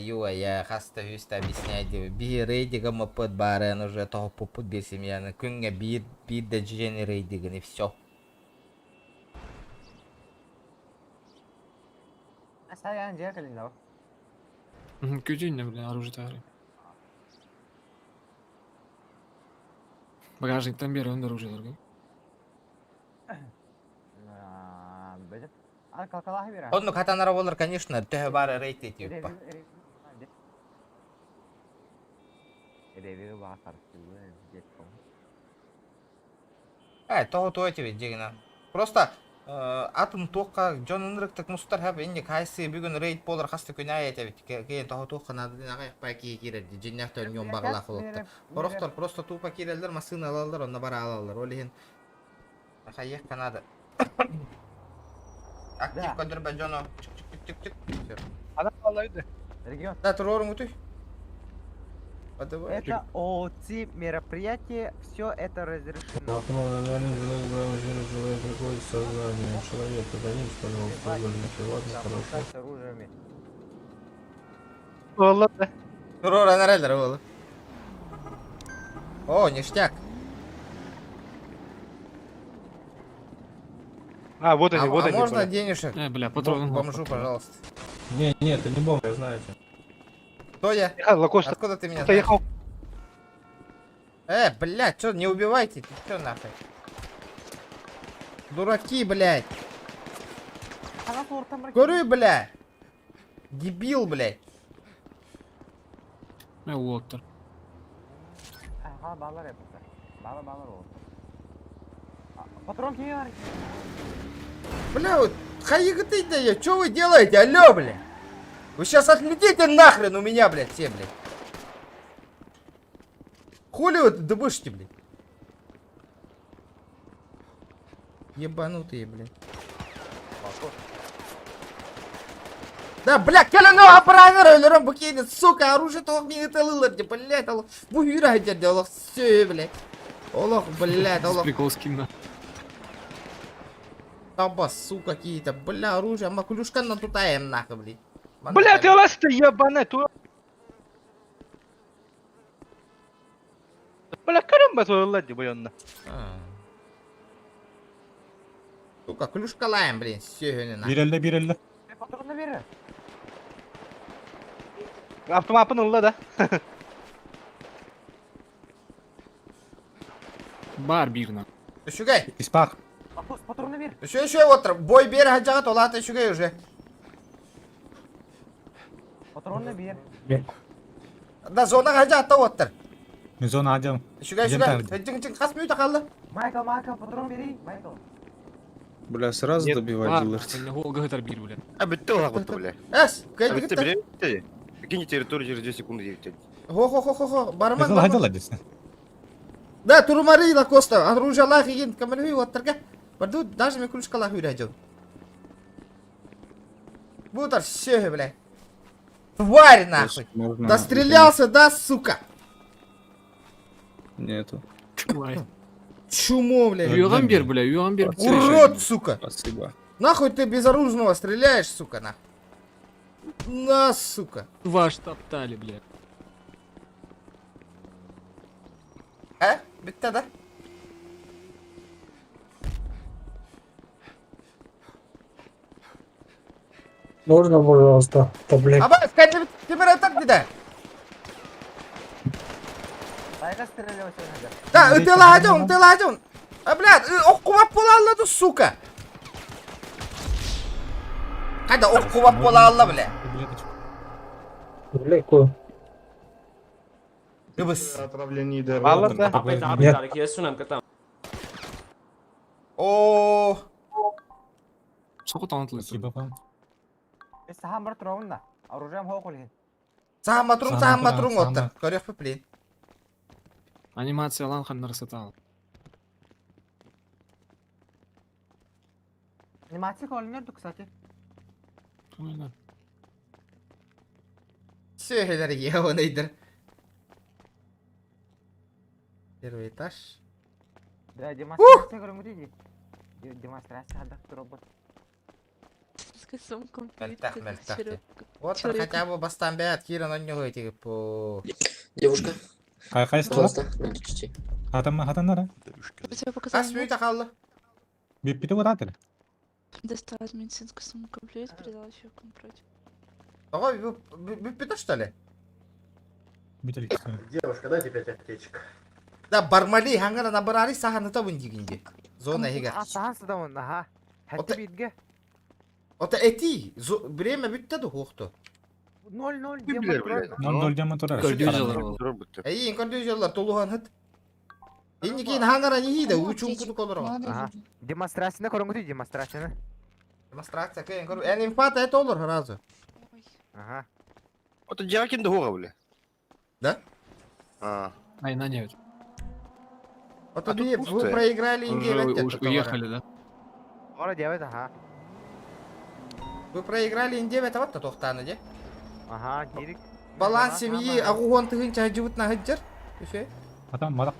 юая хаста хүста объясняет би рейдига мпд барен уже того пупут бир семьяны күнгө бир бир да жен рейдигин и все. Саян жер да. Күтүн, бля, оружие тары. Багажниктан берем оружие. Оннук хатанара болар, конечно, төһө бары рейд етиппа. Тоҕо туой тебе дьигина. Просто атын туохха дьон ынырыктык мустар хэп инник хайсы бүгүн рейд болар хаста күн аайы этэбит. Киэн тоҕо туохха наада аҕай пай киһи киирэр дьиннээх төнньүөн баҕалаах олохтор. Орохтор просто тупо киирэллэр, массыына алаллар, онно бара алаллар. Ол иһин хайыахха надо. Актив көдөрбө дьоно чик-чик-чик-чик. Ана алайды. Да, туруорун Это ООЦ мероприятие, все это разрешено. Человек, пожалуйста, ладно, хорошо. С оружиями. Олла да. Туруоран эрэллэр ол. О, ништяк. А, вот они, А, вот а они. можно бля. денежек? Бля, патрон. Бомжу, пожалуйста. Не, не, это не бомба, знаете. Кто я? Ехал, Лакоста. Откуда ты меня знаешь? Ехал. Блядь, чё, не убивайте, ты чё нахуй? Дураки, блядь. Көрү, бля. Дебил, блядь. Лоттер. Патрон киэр. Бля, вот хайыгы да я, чё вы делаете, алло, бля? Вы сейчас отлетите нахрен у меня, блядь, все, блядь. Хули вы тут дыбышите, блядь? Ебанутые, блядь. Да, бля, кэлэн аппаратыр өлөрөн бу киһини, сука, оружие тоох миигин ытыалыыллар, блядь, ол бу үүрэ дьэ олох все, блядь. Олох, блядь, олох. Прикол скина. Таба, сука, какие-то, бля, оружие, макулюшка на тутаем нахуй, блядь. Бля, ты ласта ебаная, ту. Бля, көрөн олла ди бойонна. Сука, клюшкалаем, блин, все, нахуй. Бир элле, бир элле. Патронны бери. Автоматын ылла да. Бар бирна. Үчүгэй. Испак. Патронны бери. Еще, еще, вот, бой бер хаджага толата үчүгэй уже. Патронны бери. Да, зона хаджа оттыр. Зона адем. Үчүгэй, үчүгэй. Чың, чың, хас мүйтө қалды. Майкл, Майкл, патрон бери. Майкл. Бля, сразу добивать дилер. Голга гытар бир, бля. А бітті олақ бля. Эс, А кәй бітті, бля, бітті. Покиньте территорию через 2 секунды 9. Хо-хо-хо-хо, барман. Зона адела десен. Да, турмари Лакоста, оружие лах еген, камеры оттырга. Барду, даже мен клюшкалах үйрәжу. Бутар, все, бля. Тварь, нахуй. Можно Дострелялся, да, сука? Нету. Чумо, блядь. Юган бир, бля, юган бир. Урод, сука. Спасибо. Нахуй ты безоружного стреляешь, сука, нахуй. На, сука. Ваш топтали, бля. А? Бітті, да? Можно, пожалуйста, таблетку? Аба, кәдімгі темір атак деді. Байга стрелялся сегодня. Да, ытыла ытыла А, блядь, оккубап бола аллады, сука. Қайда оккубап бола алла, бля. Таблеточку. Таблетку. Ыбыс. Алла да. Нет. О, Сколько там Спасибо вам. Сахам бар да. Оружием хоқол. Сааматрун, сааматрун оттар. Көрөк блин. Анимация ланхан нарсатал. Анимация колнерду, кстати. Сөйлер ебаныйдыр. Первый этаж. Да, демонстрация көрүңү Демонстрация хадак робот. Мельтах, мельтах. Вот хотя бы бастан бәт кирен оннього тигип по. Девушка, Кай кайсы пожалуйста, выключите. Хатан хатаннара. Хас мүйтө қалды. Биппити оратыр. Достала медицинскую сумку, плюс передала человеку напротив. Ого, бүппүтө что ли? Бителик. Девушка, дайте 5 аптечек. Да, Бармали хаңара набырары саханыта бун дигинде. Зона эгер. Сахан сыдамын, аха. Хәтте бирге. Ота эти, время бүтті ду хуохту. 0-0 Билер, блядь. 0-0 дема турар. Эйин көрдү толухан хыт. Инни кейін хаңара не хиде, учун куду колор. Аха. Демонстрацияны көрүңүтүй, демонстрацияны. Демонстрация кыйын көр. Эн инфата это олор сразу. Аха. Вот Джакин да бля. Да? А. Ай, на нет. Вот А тут вы пусто. проиграли Уже Индия. уехали, да? Ора дебет, аха. Вы проиграли Индия, это вот тохтаны, де? Аха, дирик. Баланс семьи, агуон тыгын чажыбыт на хыджар. Үфе. Атам марак.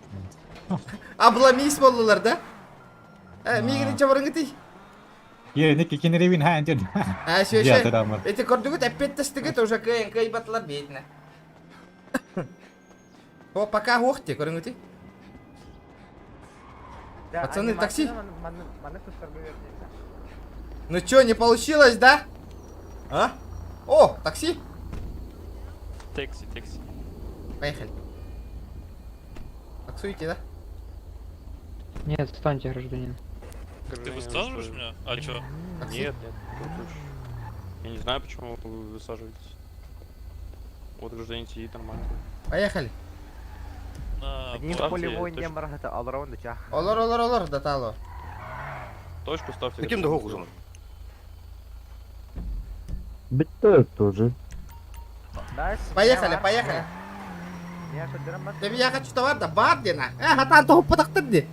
Обломись болдулар, да? Э, мигин чабарыңы Е, неки кенеревин ха антен. А, шö, Я шö. тогда мар. Эти көрдүгүт эппеттестигит уже кыйын кыйбатлар бейтine. О, пока охте, көрүңүти. Пацаны, такси. Ну чё, не получилось, да? А? О, такси. Такси, такси. Поехали. Таксуете, да? Нет, встаньте, гражданин. Ты высаживаешь меня? А чё? Такси. Нет, нет. тут уж. Я не знаю, почему вы высаживаетесь. Вот гражданин сидит нормально. Поехали. Одним Ставьте полевой не точку. марахата, алраунд чах. Олор, олор, олор, датало. Точку ставьте. Таким гражданин. да уже. Битте тоже. Поехали, поехали. Я көдөрөм бар. Тебе я хочу товар да бар дена. Э, хатан топ падактыр ди.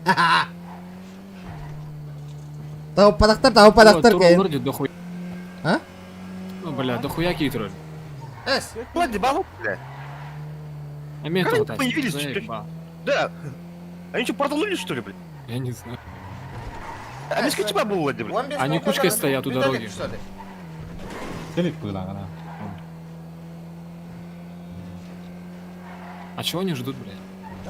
Топ падактыр, топ падактыр кейин. дохуя. А? Ну, бля, дохуя какие тролли. Эс. Ладно, балу, бля. А меня Как они тоже появились теперь? Да. Они что, портанулись, что ли, блядь? Я не знаю. А без тебя был, Владимир, блядь. Они кучкой стоят у дороги. Келет кулагана. А чего они ждут, блядь?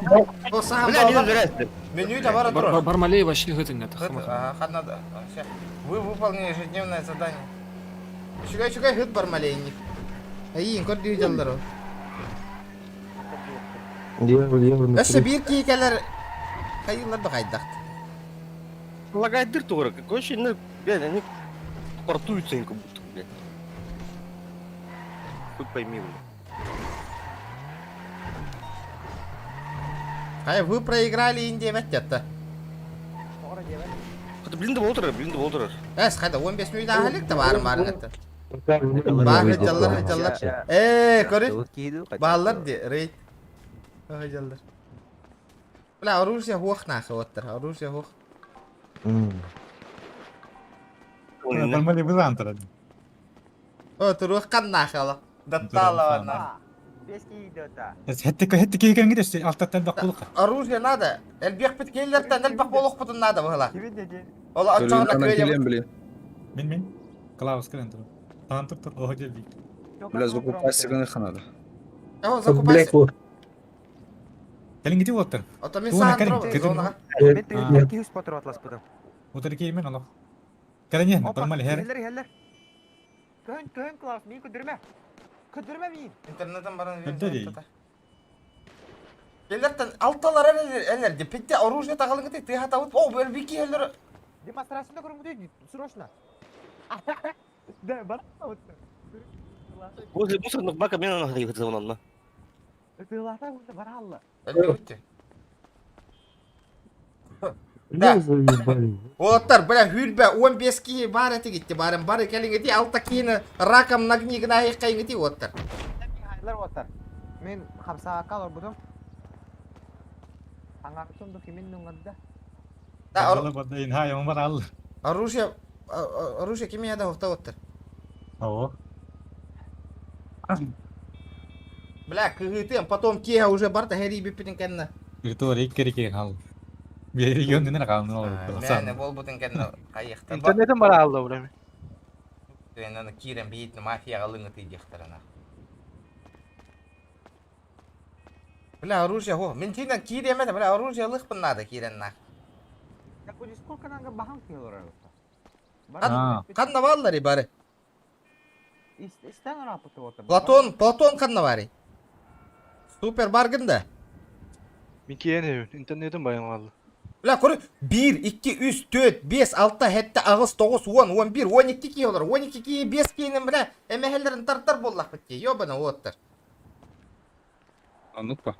Бля, не нравится, блядь. Меню товара Бар- тур. Бар- Бармалей вообще это не Ага, надо. Вы выполнили ежедневное задание. Чугай, чугай, хыт бармалейник. Айын, көрдүү жаллар. Өссө бир кийкелер кайылар да кайдакт. Лагает дыр тугры. Какое ощущение, ну, блядь, они портуются они как будто, блядь. Хуй пойми, блядь. Ай, вы проиграли Индия бәттетті. Это блин да болтырар, блин да болтырар. Эс, қайда 15 минут ахалик та барым барың атты. Бар жаллар, жаллар. Э, көрі. Баллар де, рейд. Ой, жаллар. Бля, оружие хух нахы оттыр, оружие хух. Нормально бызан турар. О, турух кан нахы ала. Даттала нахы. Хетти хетти кейген гидес алтаттан бак кулука. Оружие надо. Элбек бит келлертен элбек болук бутун надо бұғыла. Ола отчағына кірелем. Мен мен. Клаус келен тур. Таан тур тур. Ого жеби. Бля, закупайся надо. О, закупайся. Келин гити оттыр. Ото мен Туна саған келин, тұрып, келин. зонаға. Мен тегин 200 патрон атласпадым. Отыр кеймен алох. Келин нормально хер. Хеллер, хеллер. Көн, көн, Клаус, мин көдөрмә. Көдөрмә мин. Интернеттен баран Бітті дей. Келлертен алталар әлер, әлер, деп петте оружие тағалың кете, ты хата вот, о, бер бики әлер. Демонстрацияны көрүңүтүй, срочно. Да, бар вот. Возле мусорных баков мне надо ехать за на. Тылата уже баралла. Да. Олаттар, бля, хүрбә 15 ки бар әті кетті, барым, бары кәлің ете, алта кейіні раком нагни гына қайың ете оттар. Хайлар оттар. Мен хамсаға алар будум. Аңартым документ нуңганда. Да, Алла бада ин хай бар ал. Оружие, оружие кеме яда оқта оттар. Ого. Бля, кыгытым, потом кеха уже барта хәри биппитин кәнна. Виртуал иккери ке хал. Bir регион калды ол. Мәне бол бутын кәнна кайыкта. Интернетим бар алды, бля. Аны кирен бейтін мафияға лыңы тыйдехтарына. Бля, оружие, о, мен тинен киреме, бля, оружие лықпын надо кирен нах. Так вот сколько нанга бахан килор. Қанна баллари бары? Истен рапорты вот. Платон, Платон қанна бари? Супер баргын да? Микиэн интернетин баян алды. Бля, көрү 1, 2, 3, 4, 5, 6, 7, 8, 9, 10, 11, 12 киһи олор. 12 киһи 5 киһинэн, бля, эмэһэлэрин тартар буоллахпыт дии. Ёбана уоттар. Оннук па.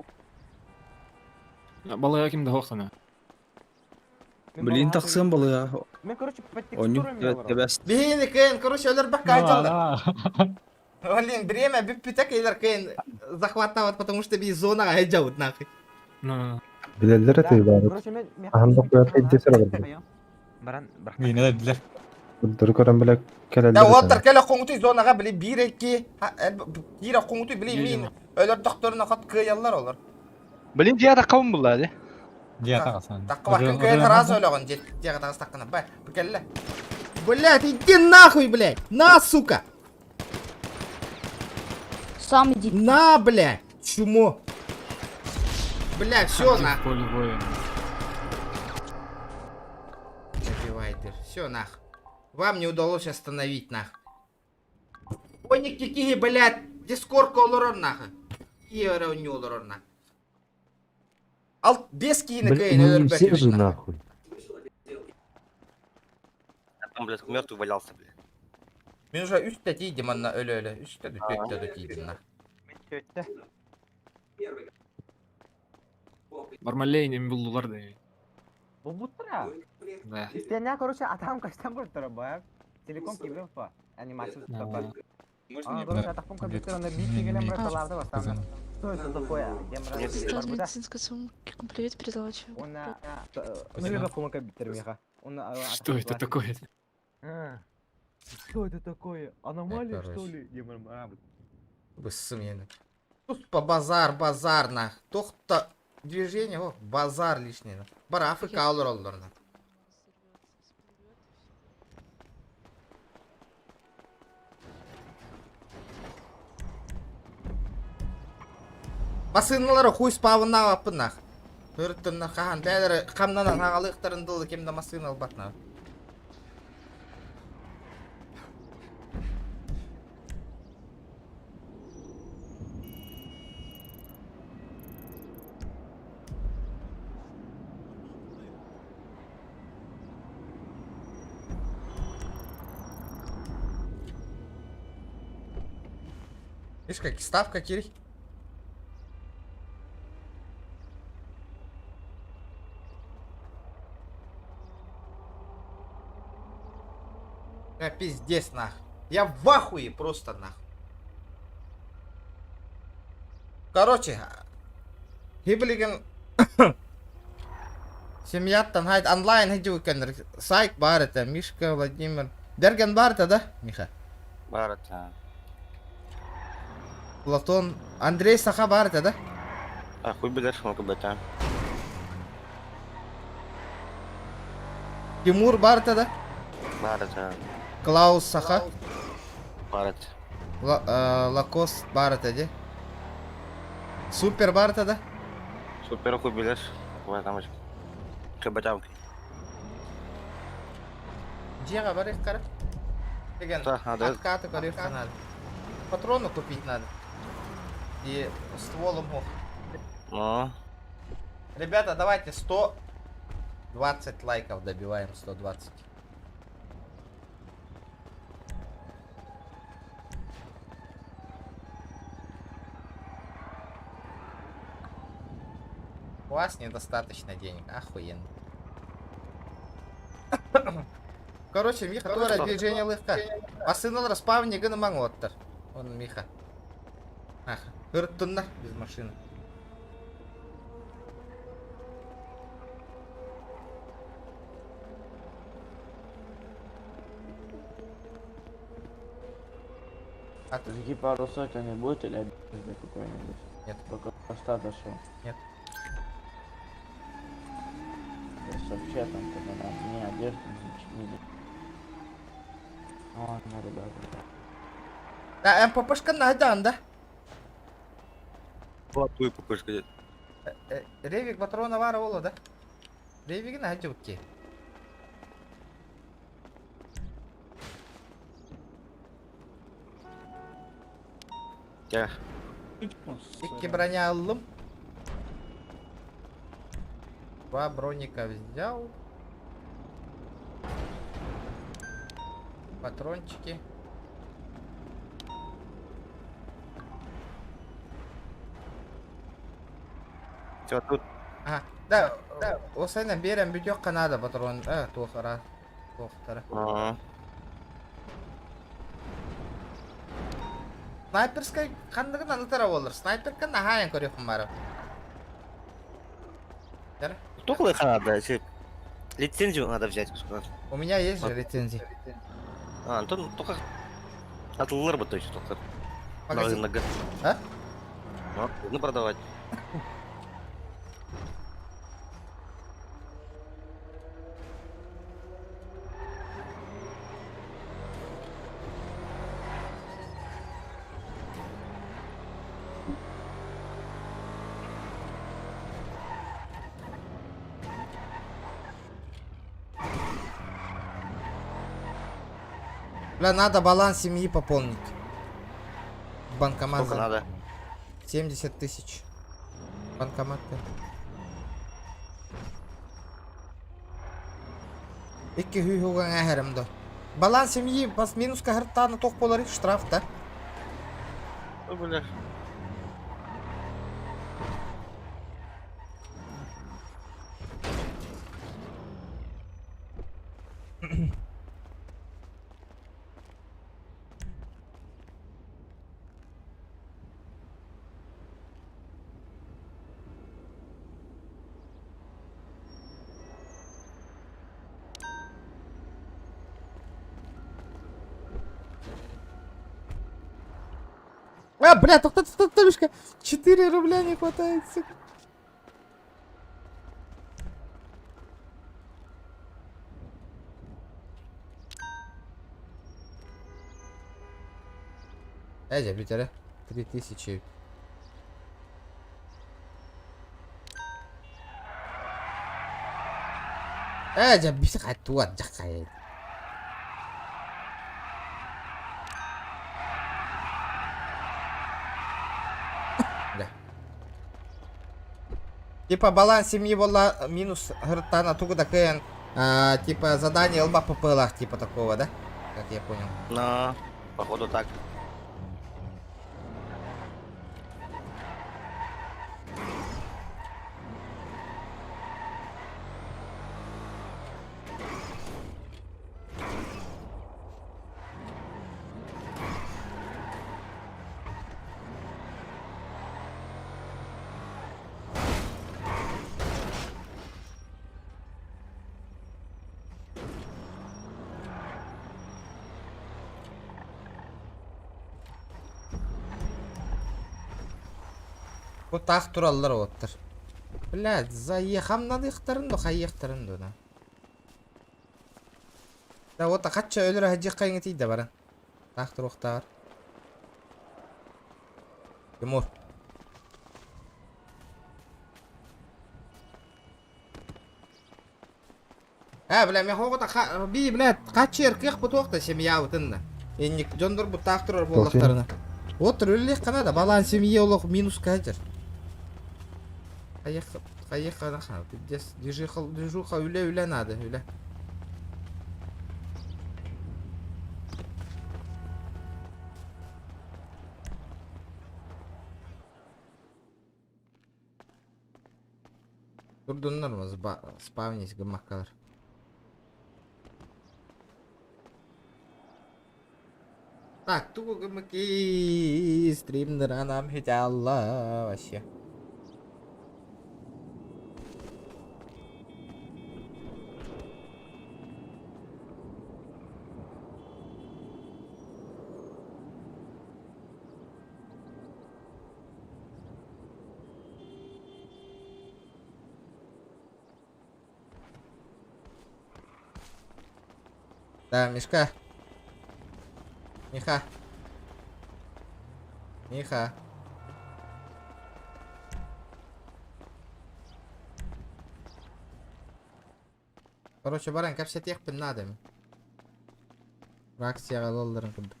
Балыга ким да хоқсана. Блин, тахсыам балыга. Мен, короче, по Онньу текстурам я тэбэс. Биһини кыйын, короче, өлөр бакка айдаллар. Блин, время бүппүтэ кейлер кыйын захваттават, потому что би зонаға айдабыт нахуй. Ну, Билэллэр этэ баар. Короче, мен... Аһан бакуят иддесер олорбут. Баран, Миинэ дедилер. Курдары көрөн биле Да, кэлэллэр уоттар этэ. кэлэ хоҥутуй зонаға били биир икки киирэ хоҥутуй били мин өлөр дохторуна хат кыайаллар олор. Блин, дия кабын булла ди. Дия тағасан. Такка кыйын сразу өлөҕүн дьиэҕэ таҕыстаххына бай бу кэллэ. Блядь, иди нахуй, блядь! На, сука! Сам иди. На, блядь! Чмо! Блядь, все один нах. в поле боя. Забивай ты. Все нах. Вам не удалось остановить нах. Ой, кики, блядь, дискорка олорор нах. Иера не олорор нах. Ал без киини Блин, кыйын ну өлөр не все же нах. нахуй. Там, блядь, мертвый валялся, блядь. Мен уже үстә тиидим анна өлө-өлө. Үстә да төрттө да тиидим нах. Бармалей не булдулар да. Бу буттара. Да. Истеня, короче, атам каштан буттара бая. Телеком кибер па. Анимация Да. А, короче, атахпын компьютер, на бит деген брат аларды бастан. Что это такое? Сестра медицинской сумки привет передала чего. Он на компьютер меха. Он Что это такое? Что это такое? Аномалия, что короче. ли? Быссым ені. Тут по базар, базар нах. Тохта движение, о, базар лишний. нах. Бар Африка алыр олар нах. Масыналары хуй спавына апын нах. Өрттін нах, хахан, бәлері қамнанан ағалықтарын дылы кемді масына албат нах. Видишь, как ставка, Кирилл? Да пиздец нах. Я в ахуе просто нах. Короче, Хиблиген семьяттан хайт онлайн хидюкен сайт бар это Мишка Владимир. Дерген бар это, да, Миха? Бар это. Платон Андрей Саха бар это, да? А, хуй бы дальше мог бы это. Тимур бар это, да? Бар это. Клаус Саха. Бар это. Лакост бар это, де? Супер бар это, да? Супер хуй билешь. Там Кабатамки. Дьиэҕэ бар их кара. Деген Да, надо. откаты көрүөххэ надо. Патроны купить надо. И стволом ох. Ну, Ребята, давайте 120 лайков добиваем, 120. У вас недостаточно денег, охуенно. Короче, Миха, тура движение легко. Масыналар спавни гына маңоттар. Он Миха. Ах, ырттынна без машины. А ты? Жги пару сотен не будет или одежды какой-нибудь? Нет. Только остаточно. Нет. То есть вообще там тогда надо ни одежды, ни ничего. Ладно, ребята. Да, МППшка найдан, да? Латуй пупышка где. Ревик патрона вара ола, да? Ревиги на хатюкки. Я. Икки броня аллым. Два броника взял. Патрончики. Все, тут. А, да, да, осайна берем бүтүөххэ наада патрон, э, туох ара, туохтара. А, Снайперскай ханныгын анытара буолар. Снайперка наһаайан көрүөххүн бары. Только их надо, если лицензию надо взять. У меня есть же лицензия. А, Антон, только от бы, то есть только. Магазин. На А? Ну, продавать. Бля, надо баланс семьи пополнить. Банкомат. Сколько надо? 70 тысяч. Банкомат. Икки хүйхуган әһәрім до. Баланс семьи бас минуска хартаны тоқ болар штраф да. Ну, бля. А, бля, тоқта, тоқта, тоқта, 4 рубля не хватает, сука. Эдя, бүтере. 3000. Эдя, бис хатуа, жакай. Да. Типа баланс семьи была минус гыртана тугу да кыйын, типа задание лба ППЛах, типа такого, да? Как я понял. На, походу так. Бу таах тураллар оттар. Блядь, заехамнадыхтарын до хайыхтарын до да. Да вот хатча өлөр хаджы кайыңы тиде баран. Таах туруктар. Тимур. Э, бля, мен хоғыта би, блядь, качер кых бутуақта семья утынна. Энник жондор бу таах турар боллақтарына. Вот рөллек қана да балан семья олох минус качер. Хайых хайых қана ха. Пиздец, движуха движуха үле үле надо, үле. Турдуннар ма спавнись гымаккалар. Так, тугу гымаки стримдер анам Алла вообще. Да, Мишка. Миха. Миха. Короче, баран, кәпсетиэхпин надо. Фракцияға лолларын курдук.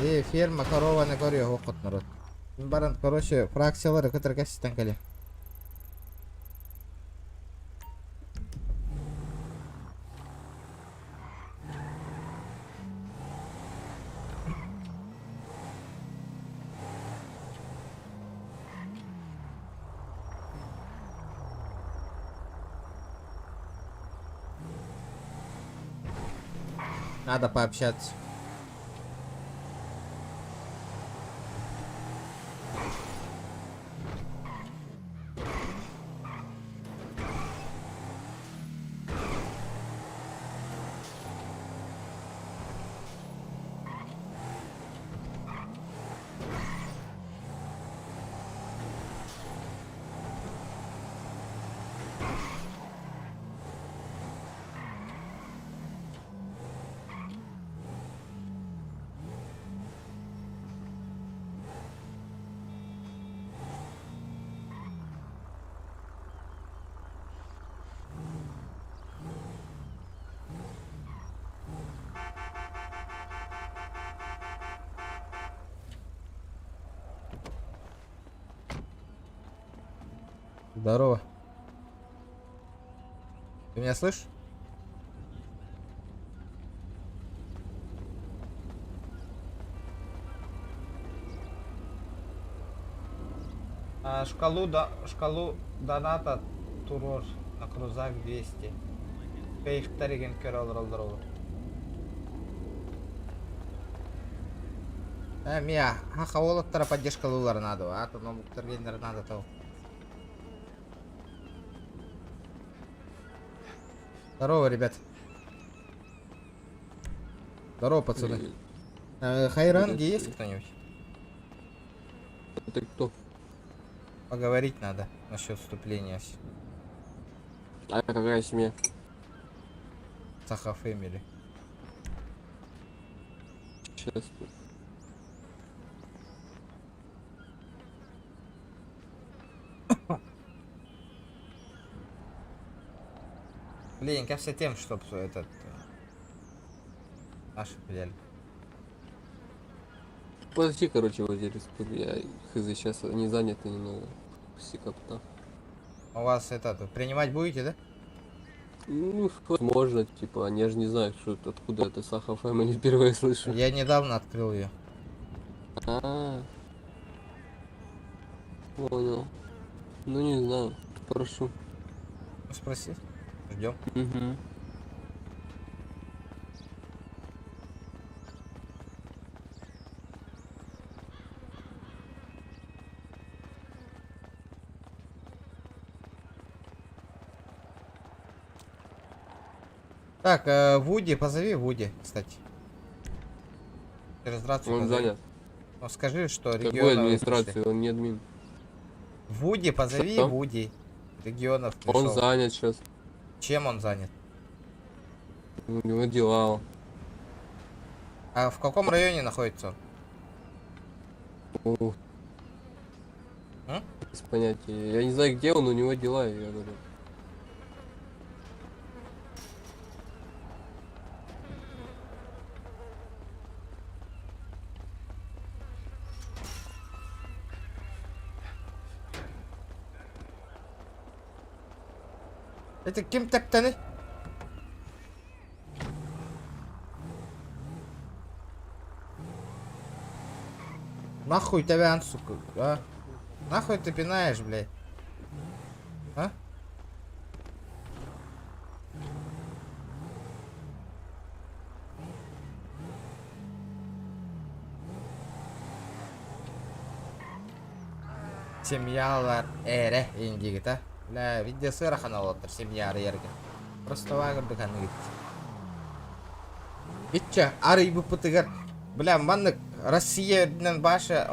Э, ферма корованы көрүө хоққот народ. Баран, короче, фракциялары кытары кэстен кэле. Надо пообщаться. Здорово. Ты меня слышишь? А, шкалу, да, шкалу доната турор на крузак 200. Кайыктар еген көр олороллор ол. Э, мия, хаха уолаттара поддержкалыыллара надо, а то омуктар геннер надо того. Здорово, ребят. Здорово, пацаны. Э, Хайранги есть кто-нибудь? Это кто? Поговорить надо насчет вступления. А какая семья? Саха Фэмили. Сейчас. Блин, как все тем, чтоб этот... Наши взяли. Подожди, короче, владелец, я хз, сейчас они заняты немного. Пусти капта. У вас этот, принимать будете, да? Ну, можно, типа, они же не знают, что это, откуда это Саха Фэмили, впервые слышу. Я недавно открыл ее. А, -а, -а. Понял. Ну, не знаю, прошу. Ну, спроси. Ждем. Угу. Так, э, Вуди, позови Вуди, кстати. Через рацию Он позови. занят. Ну скажи, что Какой регионов администрации? Он не админ. Вуди, позови Что? Вуди. Регионов Он пришел. занят сейчас. Чем он занят? У него дела. А в каком районе находится он? Ух. М? Без понятия. Я не знаю, где он, у него дела, я говорю. Это ким таптаны? Нахуй тебя, ан, сука, а? Нахуй ты пинаешь, блядь? А? Семьялар эре индигита. Бля, видео сырахан олоттар семья ерге. Просто вагырдык аны гит. Итче, ары бупытыгар. Бля, маннык Россия үрдүнэн баша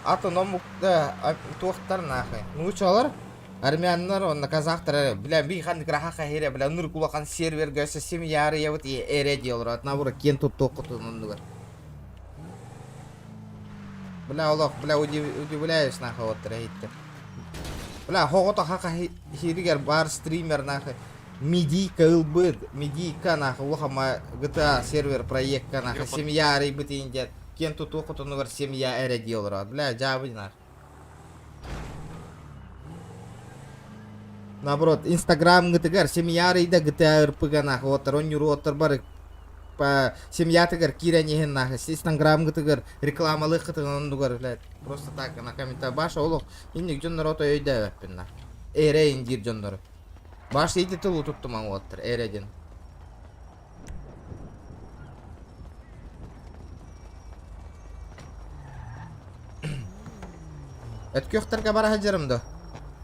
атын омукта туохтар нахуй. Нуучалар армяннар онна казахтар бля би ханнык раха хире бля нур кулахан серверге семья вот эре диолор атнабура кен тут токутун оннугар. Бля, олох, бля, удивляюсь нахуй вот рейте. Бля, хогото хака хиригер бар стример нахуй. Медийка ылбыт, медийка нахуй, улахама GTA сервер проектка нахуй, семья рейбыт индет. Иккиэн тутуу хотонугар семья эрэ дии олорор. Бля, дьаабы нах. Наоборот, инстаграмҥытыгар семья арыйда GTA ырпыга нах, уоттар онньуру уоттар бары по семьятыгар киирэн иһин нах, инстаграмҥытыгар рекламалыаххытын оннугар, блядь, просто так на комментарий. Баша олох инник дьоннор ото өйдөөбөппүн нах. Эрэ диир дьоннору. Баша ити тылы туттумаҥ уоттар, эрэ диэн. Өткүөхтэргэ бара сылдьарым дуо?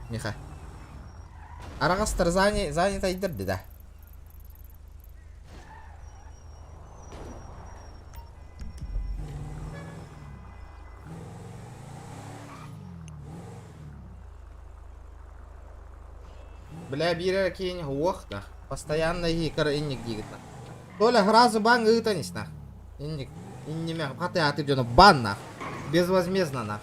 Миха. Араҕастар занятайдар да. Бля, биир эрэ киһини уох да. Постоянно иһи инник диигит на. Толя сразу бан ыытан нах. Инник. Иннимэ хаты аты дьону бан нах. Безвозмездно нах.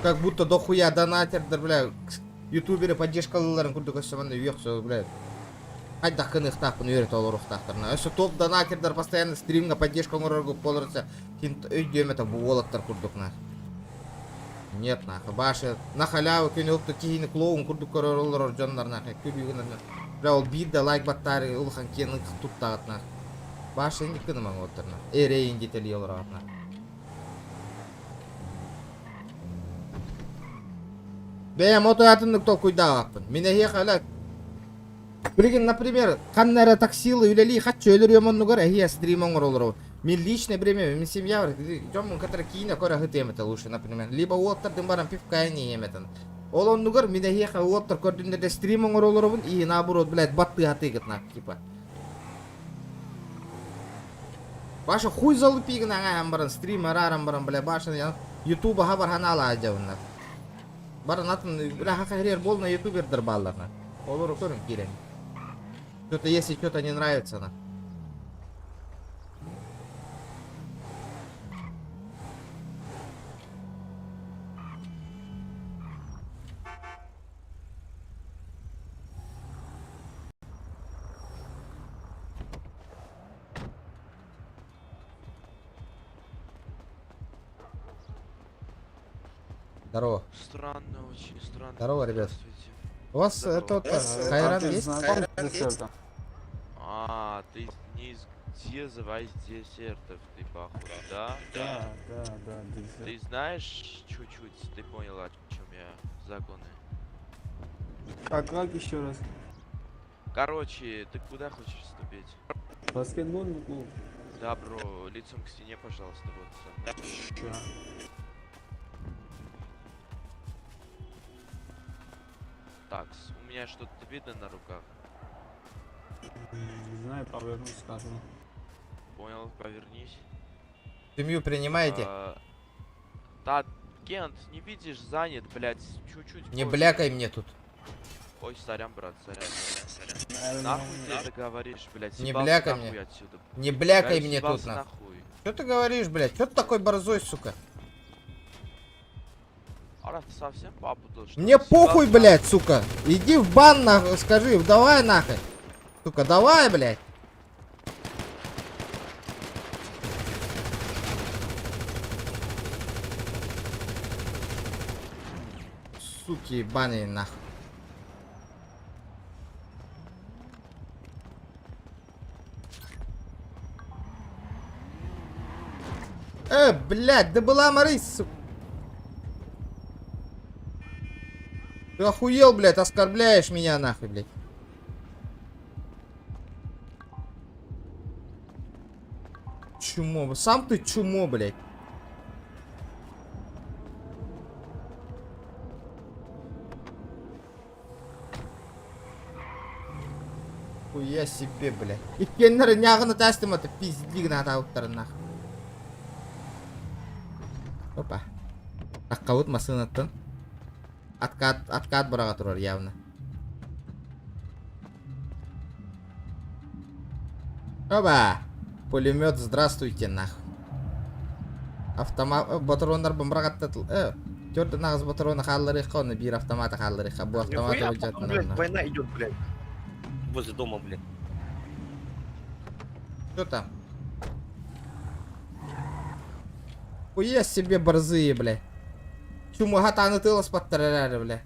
Как будто дохуя донатердер, бля, ютуберы поддержкалыыларын курдук өссө манна үөхсө, бля. Хайдах кыныахтаахпын үөрэтэ олоруохтаахтарына. Өссө топ донатердар постоянно стримҥа поддержка оҥорорго буоларса өйдүөм этэ бу уолаттар курдук нах. Нет нахуй, башы на халяву күнү укту киһини клоун курдук көрөр олорор дьоннор нахуй күлүүгүн бля ол биир да лайк баттаары улахан киэн туттаҕыт нах. Башы инник гынымаҥ уоттар нах. Эрэйин диэтэлии олороҕут нах. Бэйэм отуятыннык толкуйдаабаппын. Мин эһиэхэ элэ Билигин, например, ханна эрэ таксилы үлэлии хаччы өлөрүөм оннугар эһиэ стрим оҥоролору. Мин личное время, мин семья бар, дьоммун кытары киинэ көрө сытыам этэ лучше, например. Либо уоттардын баран пивка иһиэм этэн. Ол оннугар мин эһиэхэ уоттар көрдүннэрдэ стрим оҥоролоробун и наоборот, блядь, баттыһатыыгыт на, типа. Баша хуй залупигын аҥаһан баран стрим арааран баран, бля, баша ютуба хабар ханаалаа дьабыннар. Баран атын бля хахарер бол на ютубердер баалларна. Олору көрүн киирэн. Что-то если что-то не нравится на. Здорово. Странно, очень странно. Здорово, ребят. У вас это вот Хайран есть? А, ты не из Дезова, из десертов, ты походу, да? Да, да, да, десерт. Ты знаешь чуть-чуть, ты понял, о чем я, законы. Как, как еще раз? Короче, ты куда хочешь вступить? Баскетбольный клуб. Да, бро, лицом к стене, пожалуйста, вот со мной. Ща. Так, у меня что-то видно на руках. Не знаю, повернусь, скажу. Понял, повернись. Семью принимаете? А, Да, Кент, не видишь, занят, блядь, чуть-чуть. Не позже. блякай мне тут. Ой, сорян, брат, сорян, сорян, сорян. Нахуй ты это говоришь, блядь, Не съебался блякай нахуй мне. отсюда. Не блякай Говорю, мне тут, съебался нахуй. нахуй. Что ты говоришь, блядь? Что ты такой борзой, сука? Ара, ты совсем попутал, что ли? Мне похуй, Съебался блядь, сука. Иди в бан, нахуй, скажи, давай нахуй. Сука, давай, блядь. Суки ебаные, нахуй. Блядь, да была Марис, сука. Ты охуел, блядь, оскорбляешь меня нахуй, блядь. Чумо, сам ты чумо, блядь. Хуя себе, блядь. Иккеннер нягына тастым это пиздигна атауттарын нах. Опа. Аккаут масынаттан. Откат, откат быраға турар явно. Оба! Пулемет, здравствуйте, нах. Автомат, батрондар бымбырағаттатыл. Төрді нағыз батроны қаллары оны бір автоматы қаллары Бу автоматы Нихуя, блядь, война идет, блядь. Возле дома, блин. Что там? Хуя себе борзые, бля. Чумага таны тылас паттарарары, бля.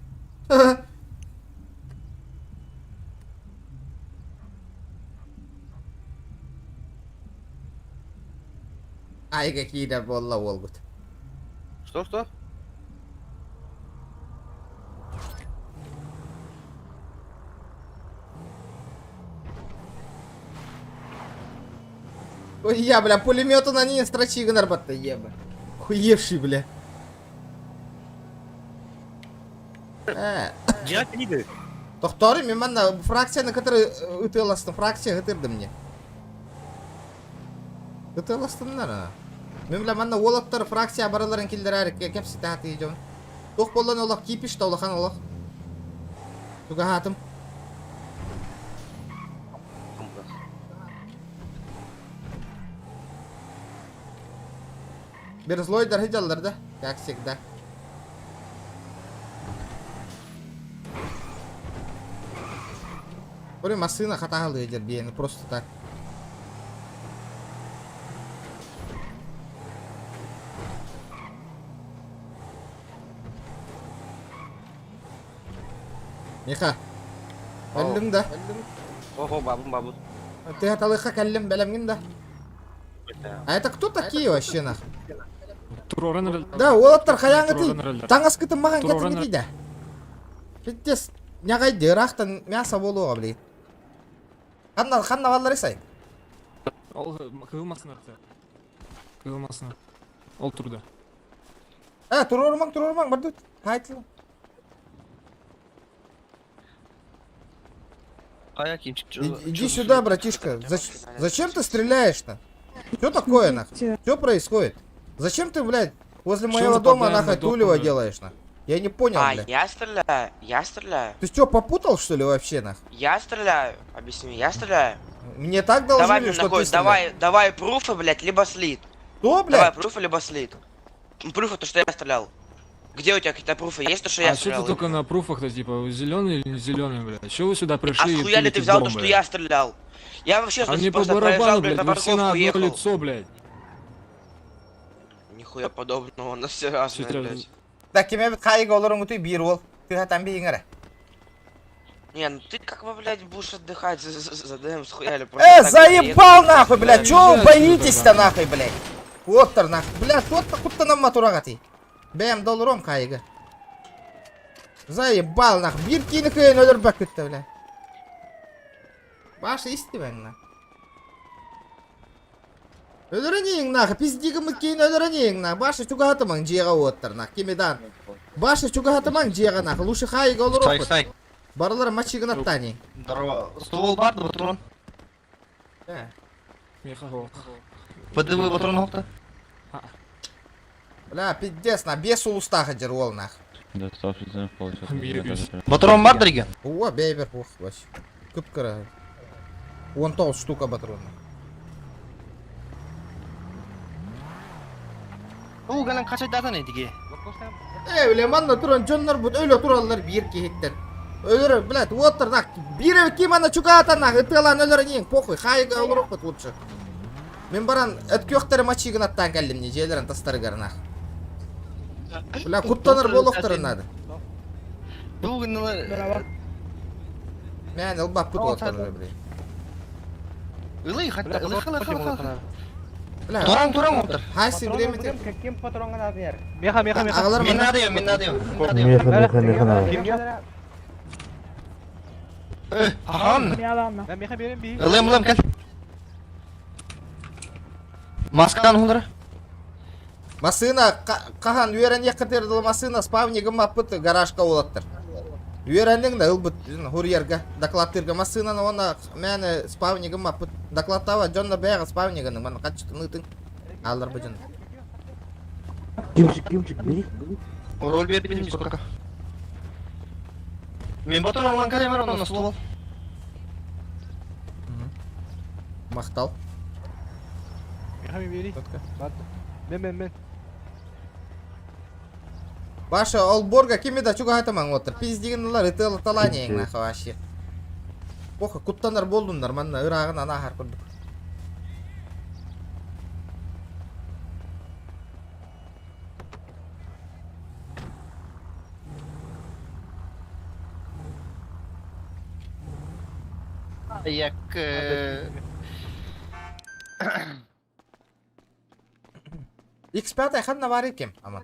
Ай, какие да буолла уолбут. Что, что? Ой, я, бля, пулемету на ней строчи гынар батта, еба. Хуевший, бля. Э. Я книга. Тохтоор, мин манна фракцияны кытары ытыаластым, фракция ытырды мне. Ытыаластыннар ана. Мин бля манна уолаттар фракция бараларын киллэрээр кэпсэтэ сатыы дьон. Туох буоллан олох кипиш да улахан олох. Тугаһаатым. Бир злойдар сылдьаллар да, как всегда. Ори массыына хатаһалыы дьэр биэни просто так. Миха, кэллиҥ да? Ого, бабун, бабун. Ты аталыха кэллим, бэлэмҥин да? А это кто такие вообще нах? Да, уолаттар хайааҥытый? Таҥаскытын маҕан кэтиҥитий да? Пиздец, ньаҕайды, ыраахтан мясо буолуоҕа блин. Ханна, ханна баллары сай? Ол кыһыл массыынарда. Кыһыл массыына. Ол турда. Э, туруорумаҥ, туруорумаҥ, бардыт. Хаайтылым. А я Кимчик, Иди сюда, братишка. Зачем ты стреляешь-то? Что такое, нахуй? Что происходит? Зачем ты, блядь, возле Чё моего дома, нападаем на нахуй, дом, тулево блядь? делаешь, нахуй? Я не понял, А, блядь. я стреляю, я стреляю. Ты что, попутал, что ли, вообще, нахуй? Я стреляю, объясни, я стреляю. Мне так доложили, Давай мне что нахуй, ты стреляешь. давай, давай пруфы, блядь, либо слит. Что, блядь? Давай пруфы, либо слит. Пруфы, то, что я стрелял. Где у тебя какие-то пруфы есть, то, что я А что ты стрелял? только на пруфах-то, типа, зеленый или не зеленый, блядь? Чего вы сюда А пришли и схуя ли ты пилите взял дом, то, что блядь? я стрелял? Я вообще А значит, мне по просто проезжал, барабану, блядь, блядь, на вы все на парковку одно ехал. лицо, блядь. Нихуя подобного, у нас все разные, блядь. Да, ким эбит хаайыга олороҥҥутуй биир уол. Тыһатан биһиҥ эрэ. Не, ну ты как бы, блядь, будешь отдыхать за ДМ схуяли просто Э, так заебал приехал, нахуй, блядь, чё вы Уезжай отсюда боитесь-то тогда. нахуй, блядь? Уоттар нахуй, блядь, вот куттанамма тураҕытый. Бэйэм да олоруом хаайыга. Заебал нахуй, биир киһини кыайан өлөрбөккүт бля. Баша истибэҥ нахуй. Өлөрөн иһиҥ нахуй, пиздигиммит киһини өлөрөн иһиҥ нахуй. Баша чугаһатымаҥ дьиэҕэ уоттар нахуй, кимидан. Баша чугаһатымаҥ дьиэҕэ нахуй, лучше хаайыга Стой, олоруохпут. стой. Барылара мачыгынаттаани. Здорово. Ствол бар, да патрон? Э. Миэхэ суох. ПДВ патрон хопта. Бля, пиздец, на бес улуустаах дьэр уол нах. Патрон бар, дорогие? О, бэйбер, ох, вообще. Кып-кыра. 19 штука патрона. Уу, галан качайдатан эдиге. Э, бля, манна туран дьоннорбут өлө тураллар биир киһиттэн. Өлөр, блядь, уоттар нах. Биир ким ана чугаһатан нах, ытыалаан өлөрөн иһиҥ, похуй, хаайыга олоруохпут лучше. Мин баран эт күөхтэри мачыгынаттаан кэллим не дьиэлэрин тастарыгар нах. Бля, куттанар буолуохтарын надо. Уу, гыннылар. Мээн ылбаппыт уоттар, блядь. Ылый, хатта, ылый, хала, хала, хала. Бля, Туран, туран оттар. Хайсы время те. Каким патронга надо ер? Меха, меха, меха. Аҕалар Мен манна. надо, мен надо. Меха, меха, меха надо. Ахан. Меха берем би. Ылым, ылым, кел. Маскан хундара. Массыына хаһан үөрэниэххитигэр дылы массыына спавнигым аппыт гаражка уолаттар. Үөрэнниҥ да ылбыт хурьерга докладтыырга массыынаны уонна мээнэ спавнигым аппыт докладтаабат дьонно бэйэҕэ спавниганы манна хаччытын ыытыҥ аалларбы дьон. Кимчик, Кимчик, бери. Роль бербитим сколько. Мен патрон алган калем бар, онон ствол. Махтал. Меха бери. Мен мен мен. Баша олборга кими да чугаһатымаҥ уоттар. Пиздигиннылар ытыалаталаан иһиҥ нахуй вообще. Похуй, куттанар буоллуннар манна ырааҕын анааһар курдук. Як... X5 ханна баар ким ама?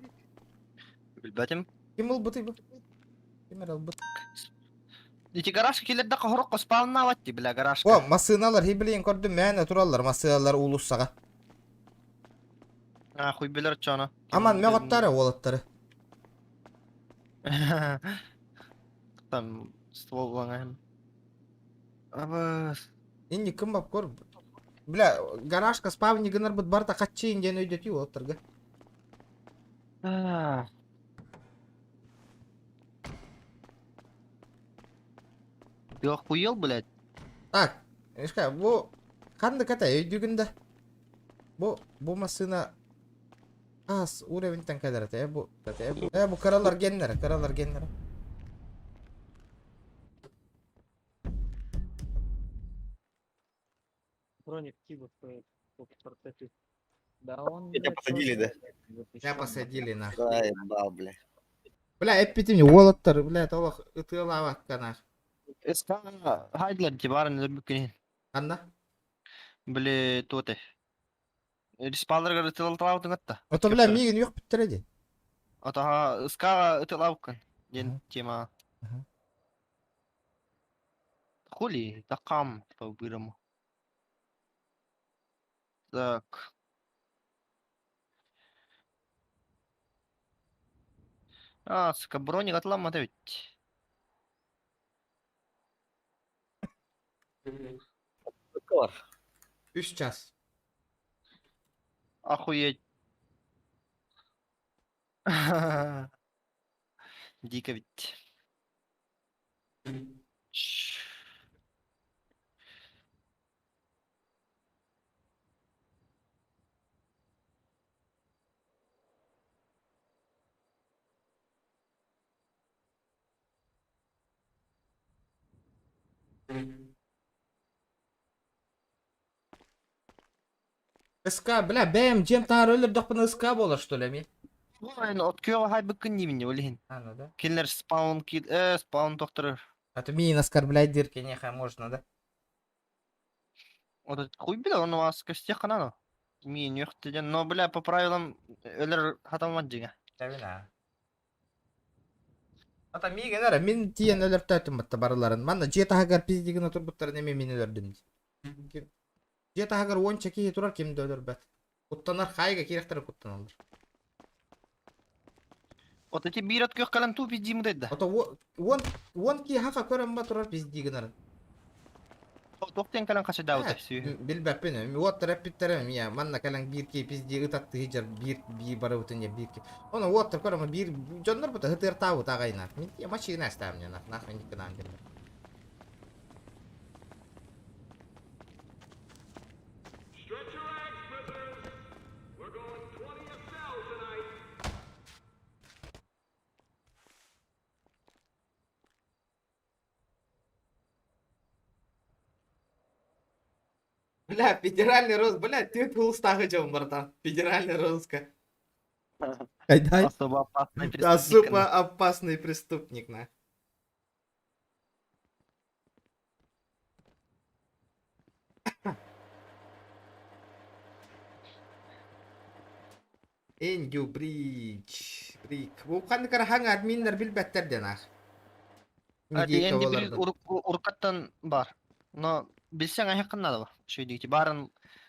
Билбэтим. Ким ылбытый бу? Ким эрэ ылбыт? Ити гаражка килерде хорокко спавнаабат ди бля гаражка. О, массыыналар хиблиин көрдүм мээнэ тураллар массыыналар уулуссаҕа. А, хуй билер чоно. Аман мөҕөттөрө уолаттары. Там ствол лаҥаһым. Абас. Инни кым бап көр. Бля, гаражка спавни гынарбыт барта хаччыын диэн өйдөтүү уолаттарга. Ты охуел, блядь? Так, Ишка, бу ханнык это өйдүүгүн да? Бу бу массыына аас уровеньтан кэлэр этэ бу э бу кыралар геннere, кыралар геннere. Броник Кибов Да он... Тебя посадили, да? Меня посадили нахуй. Да, ебал, бля. Бля, эппитим уолаттар, бля, толох ытыалаабакка нах. СК хайдлар дибарын өлбүккүн. Анна? Били туоте. Респалларга ытылалталаабытын атта. Ото, бля, миигин үөх бүттэрэ дии. Атаха СК ытылаабыккын диэн тема. Хули, такам по-бырому. Так. А, сука, броник отламмата ведь. Үс час. Охуеть. Дико ведь. СК, бля, бэм, дьиэм таһаар өлөрдөхпүнэ СК буолар что ли эмиэ? Ой, от күөҕэ хайбыккын диибин ол иһин. А, ну да. Кинилэр спаун кил э спаун тохторор. А то миин оскорблять дирки нехай можно, да? Вот хуй билэр, он у вас костях канал. Миин үөхтүдэн, но бля по правилам өлөр хатаммат дьиҥэ. Тэбин Ата миигин эрэ мин тиийэн өлөртөөтүм батта барыларын. Манна дьиэ таһыгар пиздигин отурбуттарын эмиэ мин өлөрдүм дии. Дьиэ таһыгар уонча киһи турар ким да өлөрбөт. Куттанар хайга киирэхтэрэ куттаналлар. Вот эти биир от күөх кэлэн туу пиздиим да. Ото уон уон киһи хака көрөн ба турар пиздигинарын. Туох диэн кэлэн хачайдаабыта сүөһү. Билбэппин, уоттар эппиттэрэ мия манна кэлэн биир киһи пиздии ытаттыы дьар биир биир барыбытын я биир киһи. Ону уоттар көрөм биир дьоннор бута ытыартаабыт аҕайна. Мин машина астаам нах нах мен иккинаан кэллэр. Бля, федеральный розыск, бля, ты улустааҕы дьон братан. Федеральный розыск. Айдай. Особо опасный преступник. Особо опасный преступник, на. Эндю Бридж. Брик. Бу ханнык хаҥ админнар билбэттэр диэн аах. Энди Бридж уруккаттан бар. Но билсэҥ айаххын наада бар. Шөйдүгү барын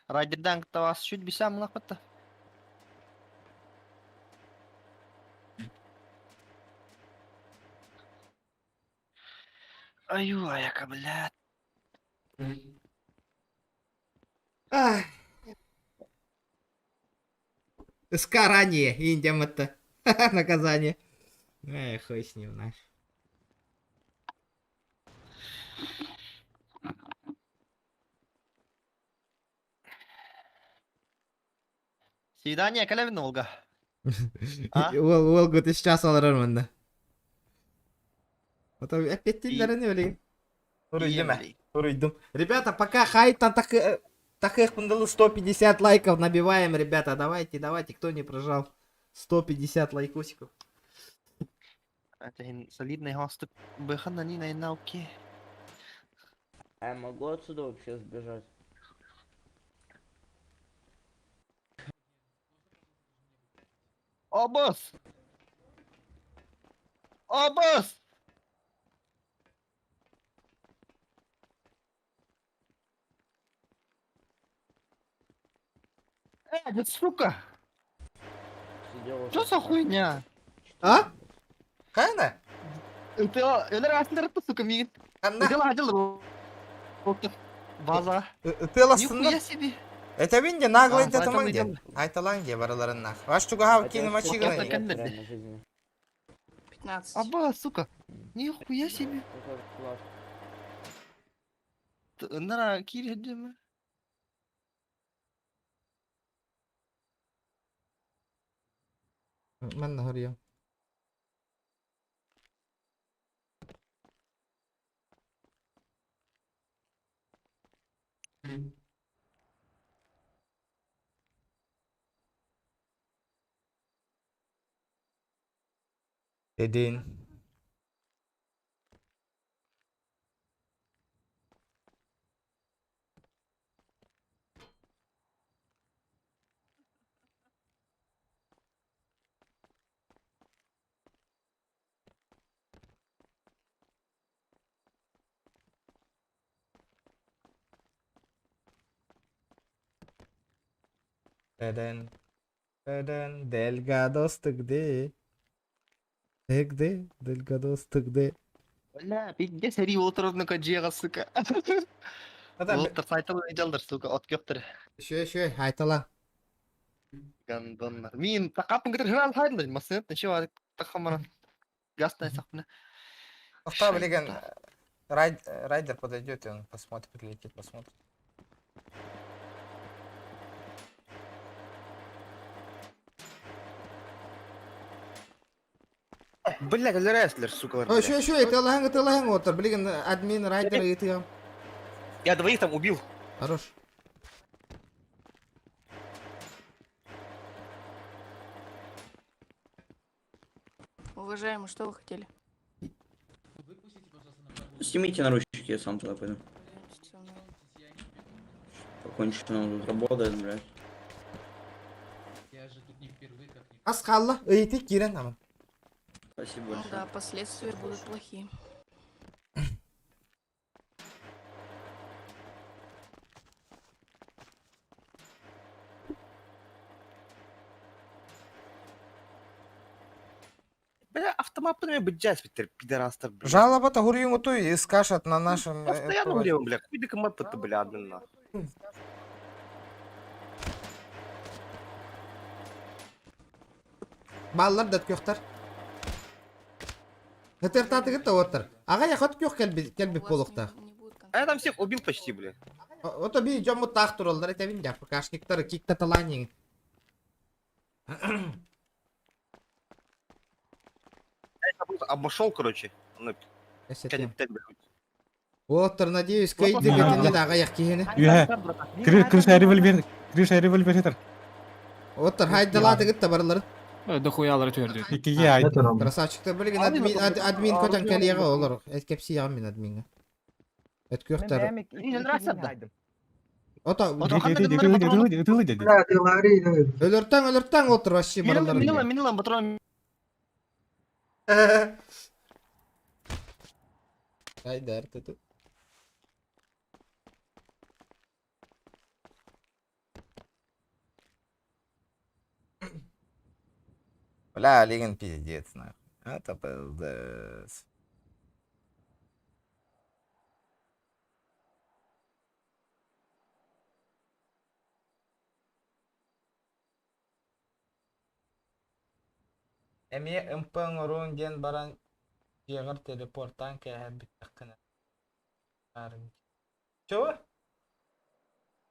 райдердан кытта бас шүт билсэм мылахпатта. Аю, аяка, блядь. Ах. СК ранее, Индиям это наказание. Эх, хуй с ним, наш. Свидание, кэлэбин Олга. Уол, уол гыт сейчас аларар манна. Ото эппеттиллэрин өлейин. Суруйдум э. Суруйдум. Ребята, пока хай там так, так 150 лайков набиваем, ребята. Давайте, давайте, кто не прожал 150 лайкосиков. Это солидный галстук. Бэхана не на науке. А я могу отсюда вообще сбежать? О, босс! О, босс! Да сука! Сидел Что за хуйня? А? Хайна? Ты, өлөр сука, мигит. Ханна? Дела, База. Ытыалассыннар. Нихуя себе. Это винде наглый А, татаман поэтому де. идем. Айталан де бараларыннах. Ваш чугахав кини мачигана. кәннерде. 15. Аба, сука. Нихуя себе. Нара, кири дeme. Мен горья. Един. Деден. Деден. Delgados tıgdı. Tıgdı. Delgados tıgdı. Бля, пиздец, сери отырып кожеға, сука. Адам- Олтыр сайтал жалдыр, сука, от көптір. Шөй шөй айтала. Гандоннар. Мин тақапын кітір хырал хайдылыр. Масынып, неше тақамаран. Гастай сақпына. Тоқта билеген райдер подойдет, и он посмотрит, прилетит, посмотрит. Блядь, рестлер, сука. Ой, шөй шөй, тылаһың тылаһың отыр. Билеген админ райдер ыйтыгам. Я двоих там убил. Хорош. Уважаемый, что вы хотели? Снимите наручники, я сам туда пойду. Покончено, он тут работает, блядь. Ас қалла, ыйтык кирен аман. Спасибо Ну большое. да, последствия будут плохие. Бля, автомат быджать, пидорастер, бля. Жалоба-то гурьюнгу туй и скашат на нашем... Постоянно урем, бля. Хуй декомат-то, бля, админ нахуй. Баллар дат көктер. Хетер татыгы та оттар. Ага яхат көх келби келби полукта. А я там всех убил почти, бля. Ото би жому тах туралдар этебин жа ПКшниктар кикта таланин. Я их просто обошел, короче. Ну, Оттар, надеюсь, кейди гетинде да ага як кихини. Үһэ. Крыша револьвер, крыша револьвер хетер. Оттар хайдалаты гытта барлар. Дохуялары төрдү. Иккиге айт. Красавчиктар билген админ админ көтөн келиге олар. Эткепси ягын мен админге. Эт көктөр. Ото Өлөртөң өлөртөң отур вообще баралар. Минилан, минилан, патрон. Айдар туту. Бля, Лиган пиздец, нахуй. Это пиздец. Эми МП оруун диэн баран дьиэҕэр телепортаан кээһэр бүттэххинэ Чего?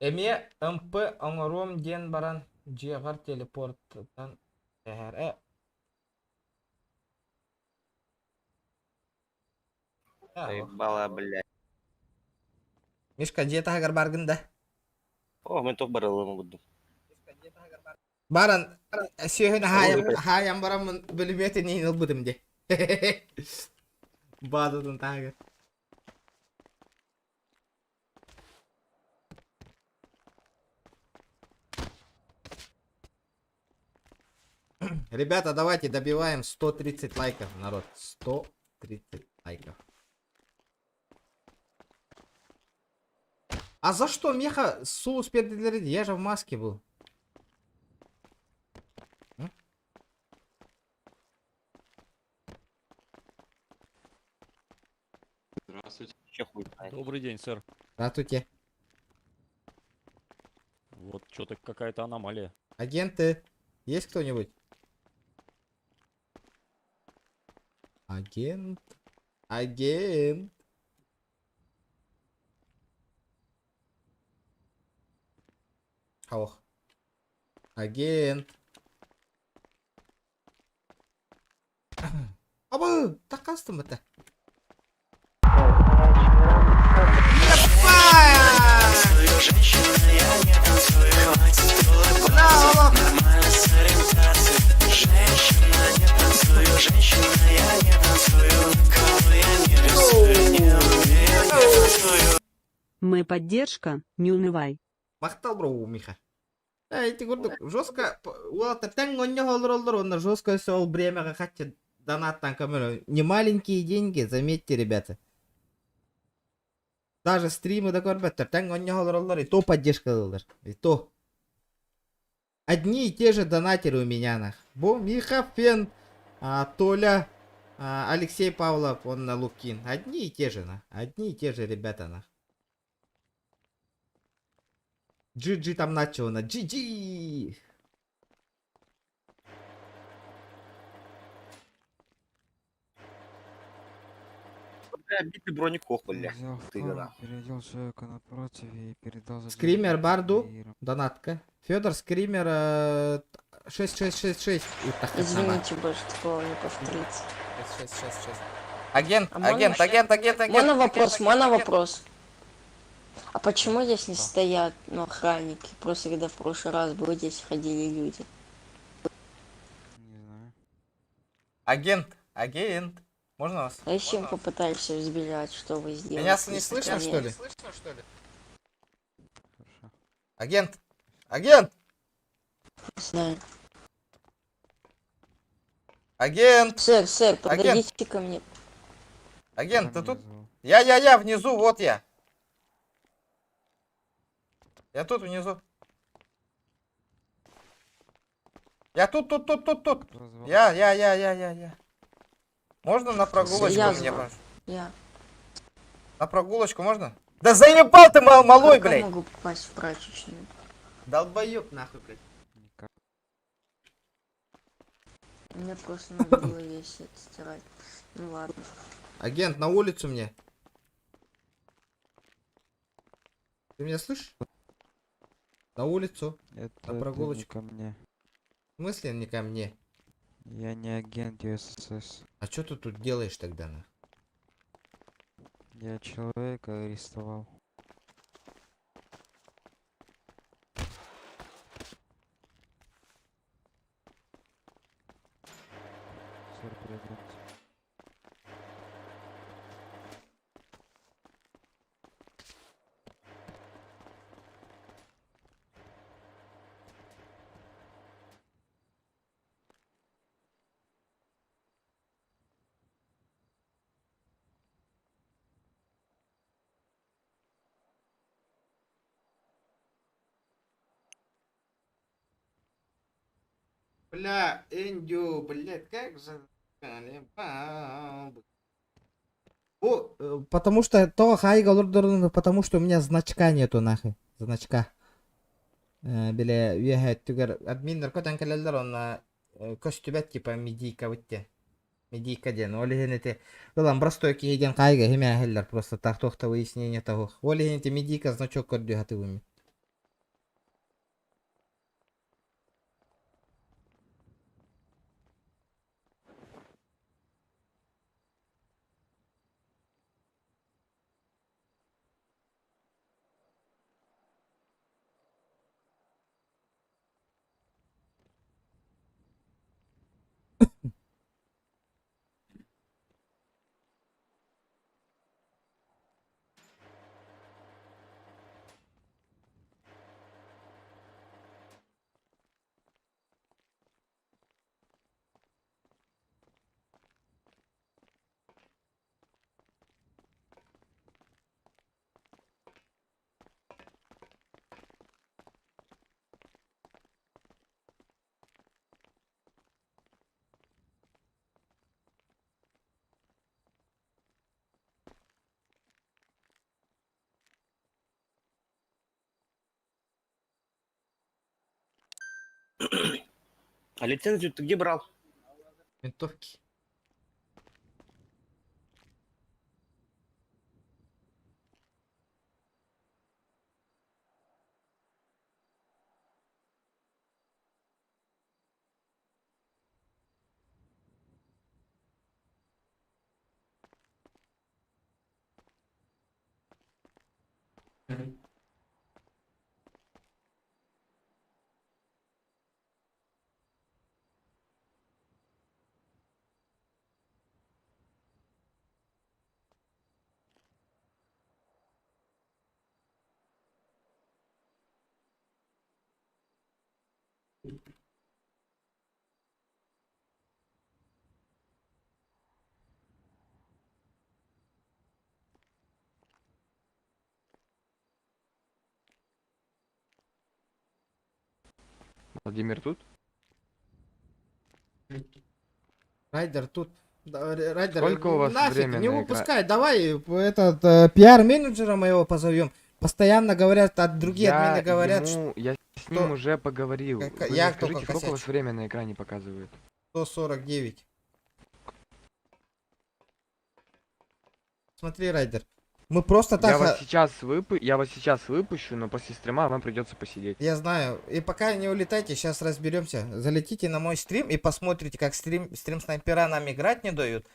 Эмиэ МП оҥоруом диэн баран дьиэҕэр телепортан кээһэр э Заебала, блядь. Мишка, дьиэ таһыгар баргын да? О, мен тох барылым гуддум. Баран сүөһүн хаайан бараммын бөлүмүөтүн иһин ылбытым дии. Баазатын таһыгар. Ребята, давайте добиваем 130 лайков, народ. 130 лайков. А за что меха соус передали? Я же в маске был. М? Здравствуйте. Добрый день, сэр. Здравствуйте. Вот что-то какая-то аномалия. Агенты, есть кто-нибудь? Агент. Агент. Ох. Агент. Абы, такастым это. Мы поддержка, не унывай. Махтал бро, Миха. Эй, ты курдук жестко уолаттар тэҥ оонньоһоллор онно жестко ол бремяҕа хаччы донаттан көмөлө. Не маленькие деньги, заметьте, ребята. Даже стримы да көрбөттөр, тэҥ оонньоһоллор и то поддержка ылаллар. И то. Одни и те же донатеры у меня нах. Бу Миха Фен, Толя, Алексей Павлов, он на Лукин. Одни и те же, на. Одни и те же ребята, нах. GG там начал на GG. Бля, битый броник ох, бля. Ты гора. Переодел человека напротив и передал за Скример Барду, донатка. Федор Скример 6666. И так Извините, больше такого не повторится. 6666. Агент, А можно агент, еще- агент, агент, агент. Можно вопрос, можно вопрос? А почему здесь не стоят, ну, охранники? Просто когда в прошлый раз был, здесь ходили люди. Агент, агент. Можно вас? А если им попытаешься сбежать, что вы сделаете? Меня не слышно, что ли? Агент! Агент! Не знаю. Агент! Сэр, сэр, Агент! подойдите ко мне. Агент, ты тут? Я внизу, вот я. Я тут внизу. Я тут, тут, тут, тут, тут. Я. Можно на прогулочку Я мне, звал. пожалуйста? Я. На прогулочку можно? Да заебал ты, малой, Как я блядь! могу попасть в прачечную? Долбоеб нахуй, блядь. Мне просто надо было вещи отстирать. Ну ладно. Агент, на улицу мне. Ты меня слышишь? На улицу. Это На прогулочку. ко мне. В смысле не ко мне? Я не агент ЮСС. А что ты тут делаешь тогда, на? Я человека арестовал. Сэр, переоденьте. Бля, Эндю, блядь, как же заколебал. О, потому что то хайга лордорну, потому что у меня значка нету нахуй. Значка. Бile үөһэ түгэр админнар көтөн кэлэллэр онно көстүбэт типа медийка битте. Медийка диэн ол иһин ити ылан простой киһи диэн хайга химээһэллэр просто так туохта выяснение того. Ол иһин ити медийка значок көрдүү хатыбым. А лицензию ты где брал? Винтовки. Владимир тут? Райдер тут. Да, Райдер, Сколько у вас нафиг, время не на игра- выпускай. Давай этот пиар-менеджера моего позовем. Постоянно говорят, а другие Я админы говорят, я с ним что уже поговорил. Как- Вы я мне скажите, только сколько у вас косячу. время на экране показывает? 149. Смотри, Райдер. Мы просто так... Я вас сейчас я вас сейчас выпущу, но после стрима вам придется посидеть. Я знаю. И пока не улетайте, сейчас разберемся. Залетите на мой стрим и посмотрите, как стрим снайпера нам играть не дают.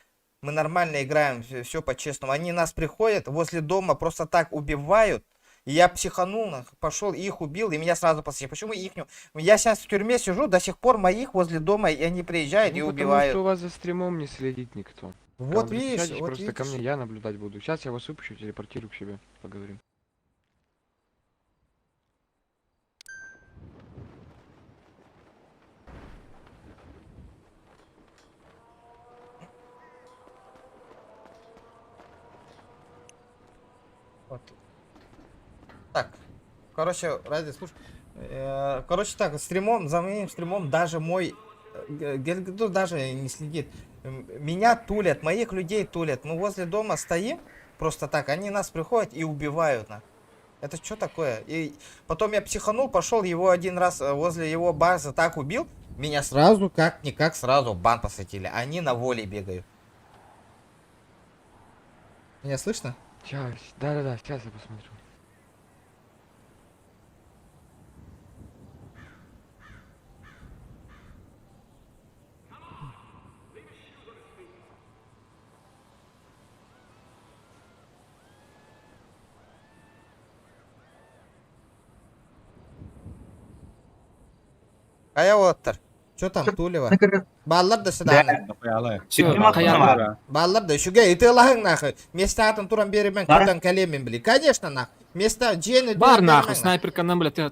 Мы нормально играем, все по-честному. Они нас приходят, возле дома просто так убивают. И я психанул, пошел и их убил, и меня сразу посадили. Почему их не... Я сейчас в тюрьме сижу, до сих пор моих возле дома, и они приезжают Ну, и потому убивают. что у вас за стримом не следит никто. Вот Когда видишь, присядете вот просто ко видишь. мне, я наблюдать буду. Сейчас я вас выпущу, телепортирую к себе, поговорим. Вот. Так, короче, ради, слушай. Короче, так, стримом, за моим стримом даже мой ну, даже не следит. Меня тулят, моих людей тулят. Мы возле дома стоим, просто так, они нас приходят и убивают. На. Это что такое? И потом я психанул, пошел его один раз возле его базы так убил. Меня сразу, как-никак, сразу в бан посадили. Они на воле бегают. Меня слышно? Сейчас, да-да-да, сейчас я посмотрю. Хайа оттар. Чё там, Тулева? Баллар да сюда. Баллар да үчүгэй ытыалаһыҥ нахуй. Место атын туран биэримэҥ, кутан кэлиэмин били. Конечно нахуй. Место дьиэни Бар нахуй, снайперка нам, блядь, ты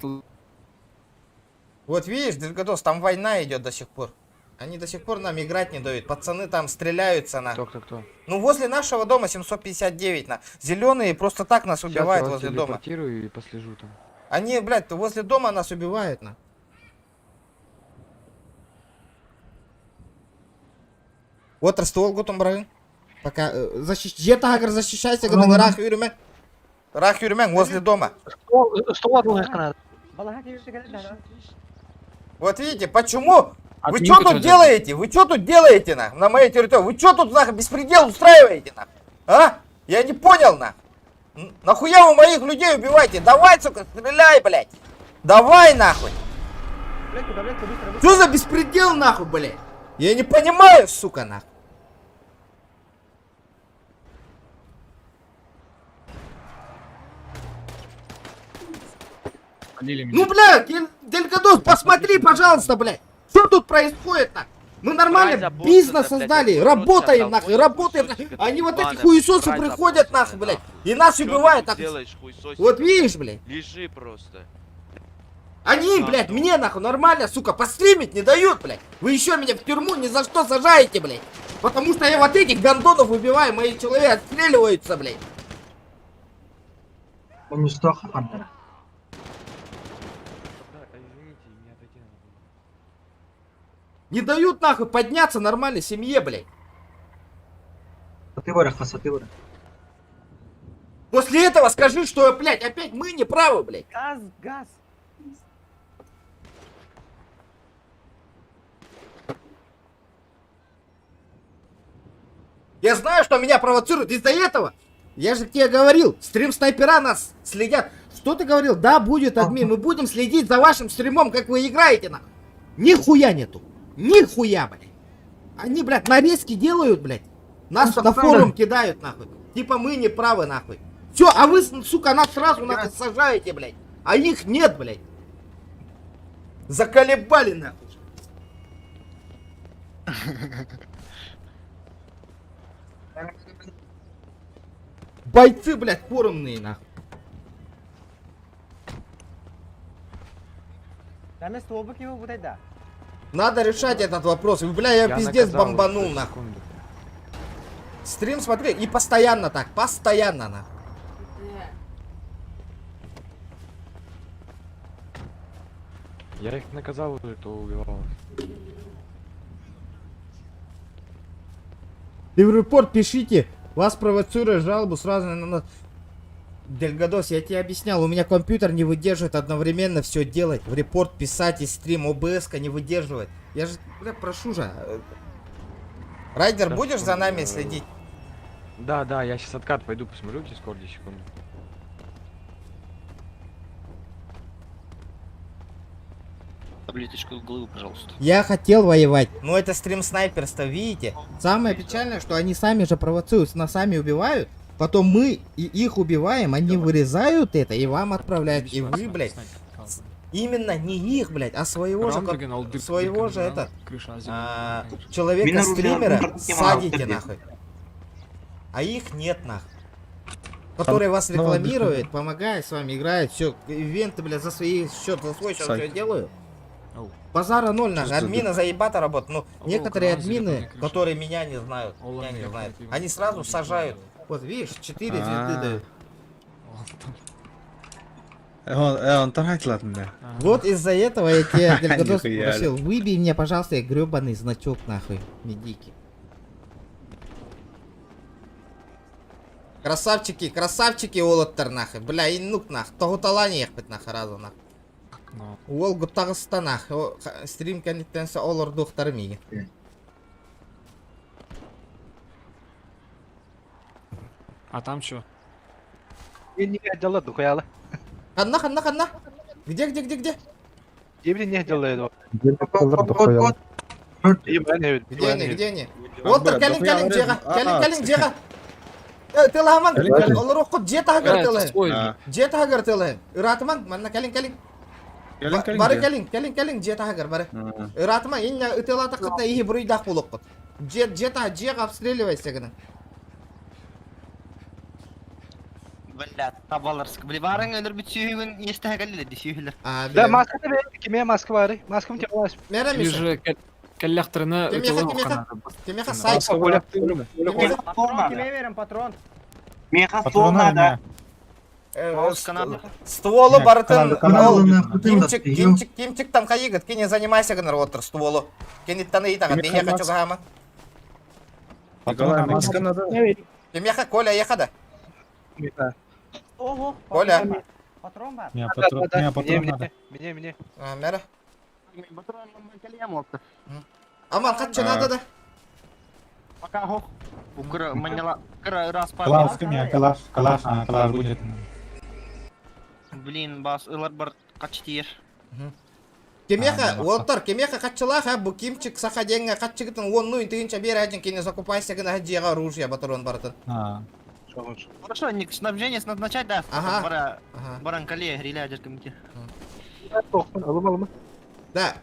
Вот видишь, Дергадос, там война идет до сих пор. Они до сих пор нам играть не дают. Пацаны там стреляются на. Кто, кто, кто? Ну, возле нашего дома 759 на. Зеленые просто так нас Сейчас убивают я вас возле дома. телепортирую и послежу там. Они, блядь, возле дома нас убивают на. Вот ствол гутом брагын. Пока защищ... Дьиэ защищайся, гынан ыраах үүрүмэ. Ыраах үүрүмэҥ возле дома. Вот видите, почему? Вы Админка что тут чё делаете? Вы что тут делаете, на, на моей территории? Вы что тут, нахуй, беспредел устраиваете, нахуй? А? Я не понял, нахуй. Нахуя вы моих людей убиваете? Давай, сука, стреляй, блядь. Давай, нахуй. Что за беспредел, нахуй, блядь? Я не понимаю, сука, нахуй. Ну, бля, Делькадос, посмотри, пожалуйста, блядь. Что тут происходит, нахуй? Мы нормально бизнес создали, работаем, нахуй, работаем, нахуй. Они вот эти хуесосы приходят, нахуй, блядь, и нас убивают, нахуй. делаешь, хуесосик? Вот видишь, блядь. Лежи просто. Они, блядь, мне, нахуй, нормально, сука, постримить не дают, блядь. Вы еще меня в тюрьму ни за что сажаете, блядь. Потому что я вот этих гондонов убиваю, мои человек отстреливаются, блядь. Извините, мне отойти надо было. Не дают, нахуй, подняться нормально семье, блядь. После этого скажи, что, блядь, опять мы не правы, блядь. Газ, газ. Я знаю, что меня провоцируют из-за этого. Я же тебе говорил, стрим-снайпера нас следят. Что ты говорил? Да, будет админ, мы будем следить за вашим стримом, как вы играете, нахуй. Нихуя нету. Нихуя, блядь. Они, блядь, нарезки делают, блядь. Нас на форум кидают, нахуй. Типа мы не правы, нахуй. Все, а вы, сука, нас сразу нахуй сажаете, блядь. А их нет, блядь. Заколебали, нахуй. Бойцы, блядь, форумные, нахуй. Надо решать этот вопрос. Бля, я, Я пиздец наказал бомбанул, их, нахуй. секунду. Стрим смотри, и постоянно так, постоянно, нахуй. Я их наказал уже, кто убивал. Ты в репорт пишите, вас провоцирует жалобу сразу на... Дельгадос, я тебе объяснял, у меня компьютер не выдерживает одновременно все делать. В репорт писать и стрим, ОБС не выдерживает. Я же, бля, прошу же. Райдер, Да, будешь за нами э, следить? Да, да, я сейчас откат пойду посмотрю в Дискорде секунду. Таблеточку головы, пожалуйста. Я хотел воевать, но это стрим снайперство, видите? Самое печальное, что они сами же провоцируют, нас сами убивают, потом мы и их убиваем, они вырезают это и вам отправляют, и вы, блядь, именно не их, блядь, а своего же, своего же это, человека-стримера садите нахуй. А их нет нахуй. Который вас ну, рекламирует, помогает с вами, играет, все, ивенты, блядь, за свои счет, за свой счет все делаю. Базара ноль, нахуй. Админы заебато работают. Но некоторые админы, которые меня не знают, меня не знают, они сразу сажают. Вот видишь, 4 звезды дают. Он ладно. Вот из-за этого я тебя, Дельгадос, Нихуя. попросил, выбей мне, пожалуйста, гребаный значок, нахуй, медики. Красавчики, красавчики, уолаттар, нахуй. Бля, иннук, нах. Тоғыталани ехпет, нахуй, разу, нах. Уол гуттағыста, нах. Стрим кәнеттенсе олар духтар миги. А там что? Не отдала духуяла. Ханна, ханна, ханна. Где, где, где, где? Ебли не отдала этого. Где они, где они? Уолтер, кәлін, кәлін, жеға. Кәлін, кәлін, жеға. Тыламан, олар оқып же тағыр тылы. Же тағыр тылы. Ыратыман, манна кәлін, кәлін. Бары кәлін, кәлін, кәлін, же тағыр, бары. Ыратыман, инна ытылата қытна ихи бұруйдақ болуқ қыт. Же, же та, же обстреливайся гына. Бля, табаларск. Бля, барың өлір бүт сүйігін естіға кәлі деді сүйігілер. Да, маска тебе, кеме маска бары. Маска тебе лас. Мера Миша. Кәлләхтіріні Кемеха, кемеха. Кемеха сайт. Кеме верим патрон. Меха ствол надо. Стволу барытын канал- ол Кимчик, Кимчик, Кимчик там хайыгыт, кене занимайся гыныр отыр стволу. Кенеттан итагат, бейхеха чугама. Николай, маска надо. Кемеха, Коля, еха да. Ого. Коля. Патрон бар. Не, патрон, не, патрон надо. Мне, мне. Мера. Аман, катчы надо да. Пока хох. Укра, маняла, кра, раз Калаш, не, калаш, калаш, а, калаш будет. Блин, бас, ылар бар качтир. Кемеха, уолтар, кемеха катчылаха, бу Кимчик саха деньга катчыгытын он ну интыгынча бер один кене закупайся гына жега оружие батарон барытын. Хорошо, ник, снабжение начать, да? Ага. Бара, баран кале, гриля, деркамите. Да,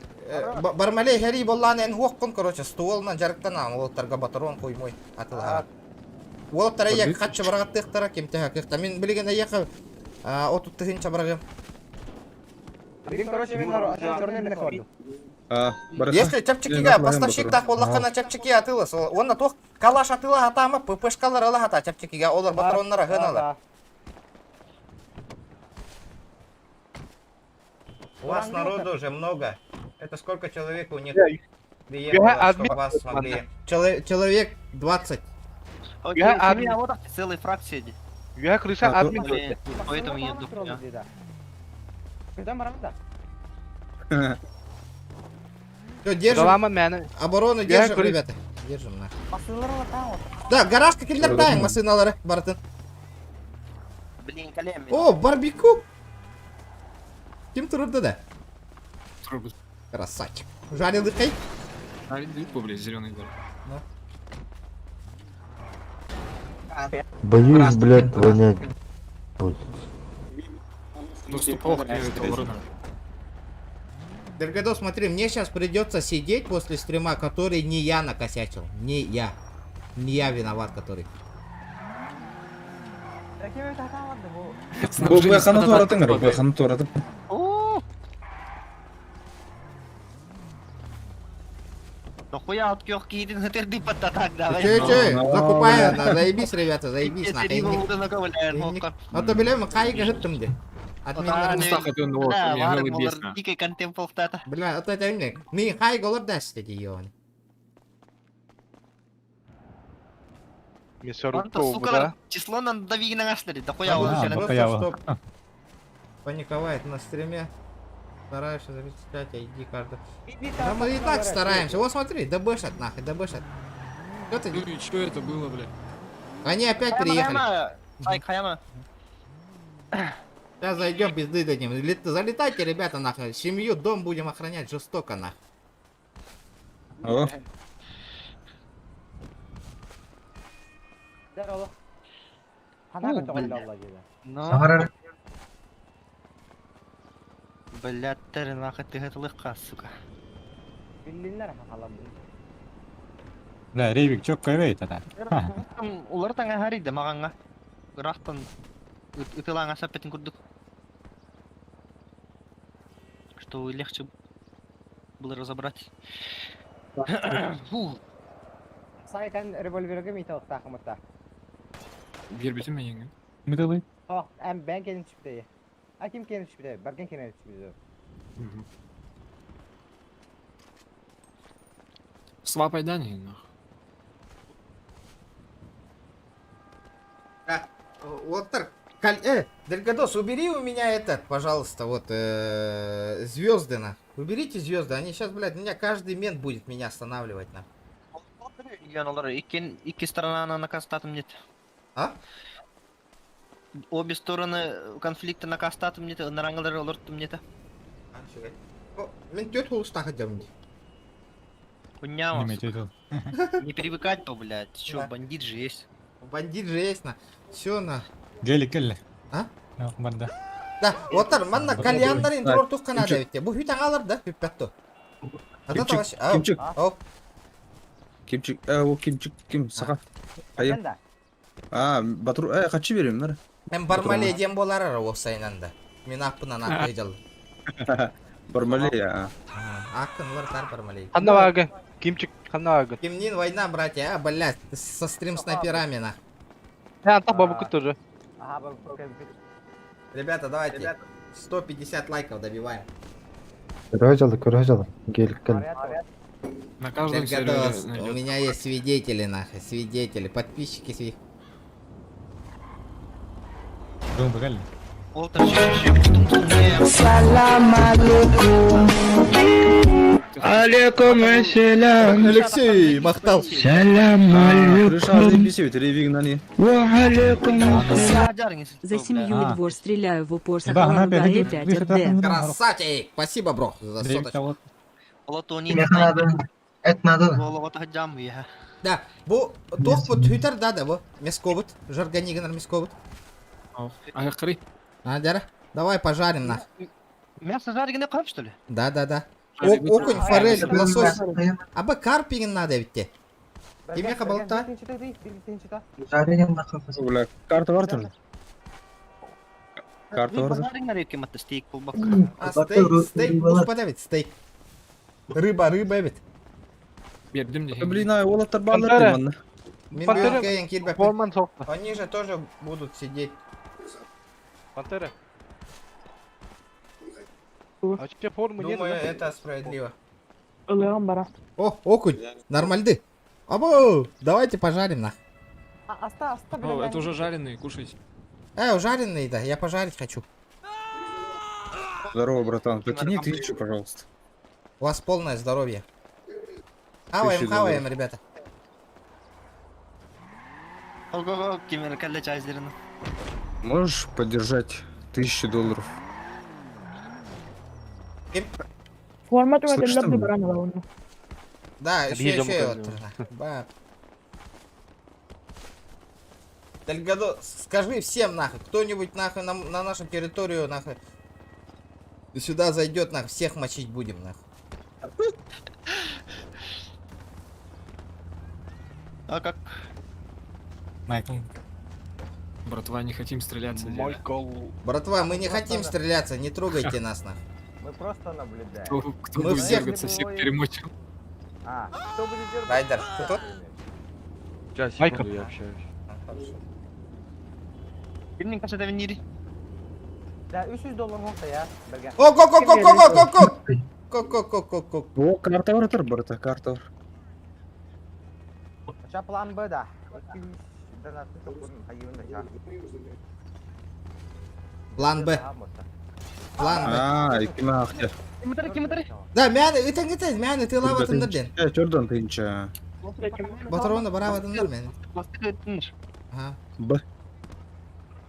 Бармалей хәри боллан эн хуаққын, короче, стволынан жарықтан уолтарға батарон қоймой атылға. Уолтар әйе қатшы барағаттықтара кемте хақықта. Мен білген әйе отуттығын чабарғым. Блин, короче, мен черный Если чапчикига поставщик так боллаққана чапчики атылы, онна тоқ калаш атылы атама, ППшкалар ылы ата чапчикига, олар батароннара хыналы. У вас народу уже много. Это сколько человек у них приехало, чтобы вас смогли? Человек 20. Окей, Я у меня вот целая фракция. Я крыша админ. Блин, Поэтому я духуя. Все, держим. Оборону держим, ребята. Держим нахуй. Да, гаражка киллэртээҥ массыыналары барытын. Блин, колем. О, барбекю! Ким турда да? Красавчик. Жарил дыхай? Жарил блядь, зеленый даже. Боюсь, блядь, вонять. будет. Ну, ступал, Дергадо, смотри, мне сейчас придется сидеть после стрима, который не я накосячил. Не я. Не я виноват, который. Бу бэханы туоратыҥ эрэ, бэханы туоратып. Нахуя от кёх киитин хытырды так давай. Че, че, закупаю, на, заебись, ребята, заебись, нахуй. А то билем, кайга хыттым де. Дикий контент полтата. Бля, а то это не. Ми хайга олар дас деди йоны. Сука, число нам дави на нас, дохуя Просто чтоб паниковать на стриме. Стараешься запечатлять ID карту. Да мы и так стараемся. Вот смотри, ДБшат нахуй, ДБшат. Что ты? Ну и что это было, блядь? Они опять приехали. Сейчас зайдем, пизды дадим. Залетайте, ребята, нахуй. Семью, дом будем охранять жестоко, нахуй. О. Блядь, нахуй ты это легка, сука. Бля, Рейвик, чё кайвейт это? Улар таңа харида мағанға. Графтан ытылаңа саппетин курдук. Что легче было разобрать. Фу. Сайтан револьверге миталықтақымытта. Бербитим мен еңі. Миталы? О, әм бән келін түшіпті. А ким келін түшіпті? Барген келін түшіпті. Свап айдан нахуй. Вот так. Дельгадос, убери у меня этот, пожалуйста, вот, звезды на. Уберите звезды, они сейчас, блядь, меня каждый мент будет меня останавливать на. Икки сторона накастатым нет. А? Обе стороны конфликта накастатым нет, нарангалар олортум нет. Мен тет холуста хотя бы. Хуйня Не привыкать то, блядь. Чё, бандит же есть. Бандит же есть на. Все на. Гели келли. А? Барда. Да, оттар, манна кальяннарын турор тухкана да битте. Бу хүт аңалар да, хүппәтту. Кимчик, Кимчик. Кимчик, о, Кимчик, ким, саха. Ая. А, батур, качы берем, нар. Мен бармале дем болар ара осайнан да. Мен аппынан аккы жал. Бармале, а. Аккын тар бармале. Ханна вага. Кимчик, ханна вага. Кимнин война, братья, а, блядь, со стрим снайперами, на. Я там бабку тоже. Ребята, давайте 150 лайков добиваем. Көрө Гелик кел. На каждом сервере У меня есть свидетели, нахуй, свидетели, подписчики своих. Салам алейкум. Алейкум ассалям. Алексей Махтал. Салям алейкум. За семью и двор стреляю в упор Да, она Сахалова опять 5 РД. Красавчик! Спасибо, бро, за соточку. Это надо. Да, бу тох бу түйтер да да бу. Мескобут, жарганигенер мескобут. Аяққыры. А, дяра, давай пожарим нах. Мясо жареное кап, что ли? Да, да, да. Окунь, форель, лосось. А бы карпигин надо ведь те. Кимеха балта? Бля, карта бар тұр. Карта бар тұр. Стейк полбак. А стейк, стейк, господа ведь стейк. Рыба, рыба ведь. Бердим де. Блин, а олаттар балдар деймін. Они же тоже будут сидеть. Пантера. А че формы нет? Думаю, это справедливо. О, окунь, нормальды. Або, давайте пожарим нах. О, это уже жареные, кушайте. Жареный, да, я пожарить хочу. Здорово, братан, потяни 1000, пожалуйста. У вас полное здоровье. Хаваем, Тысячу хаваем, долларов. ребята. Ого-го, ким кэллэ чайзерин. Можешь поддержать $1000? Ким? Форма Слышно меня? Да, еще, еще вот. Ба. Дальгадо, скажи всем нахуй, кто-нибудь нахуй на нашу территорию нахуй сюда зайдет, нахуй, всех мочить будем нахуй. А как? Майкл. Братва, не хотим стреляться. Майкл. Братва, мы не хотим стреляться, не трогайте нас нахуй. Мы просто наблюдаем. Кто, кто Мы будет всех- дергаться, всех перемочим. А, кто будет дергаться? Райдер, ты тут? Сейчас, секунду, я общаюсь. А, хорошо. Кимнин кашада винири? Да, 300 доллар болса я. Берген. О, го, го, го, го, го, го, го! Го, го, го, го, го. О, карта бар отыр, барыта, карта бар. Ча план Б да. 200 донатын чокурун хайыбын да ча. План Б. План Б. А, ким ахте. Ким ким Да, мяны, итен итен, мяны, ты лава тындыр ден. Э, чордан тыйынча. Батырона барава тындыр мен. Ага. Б.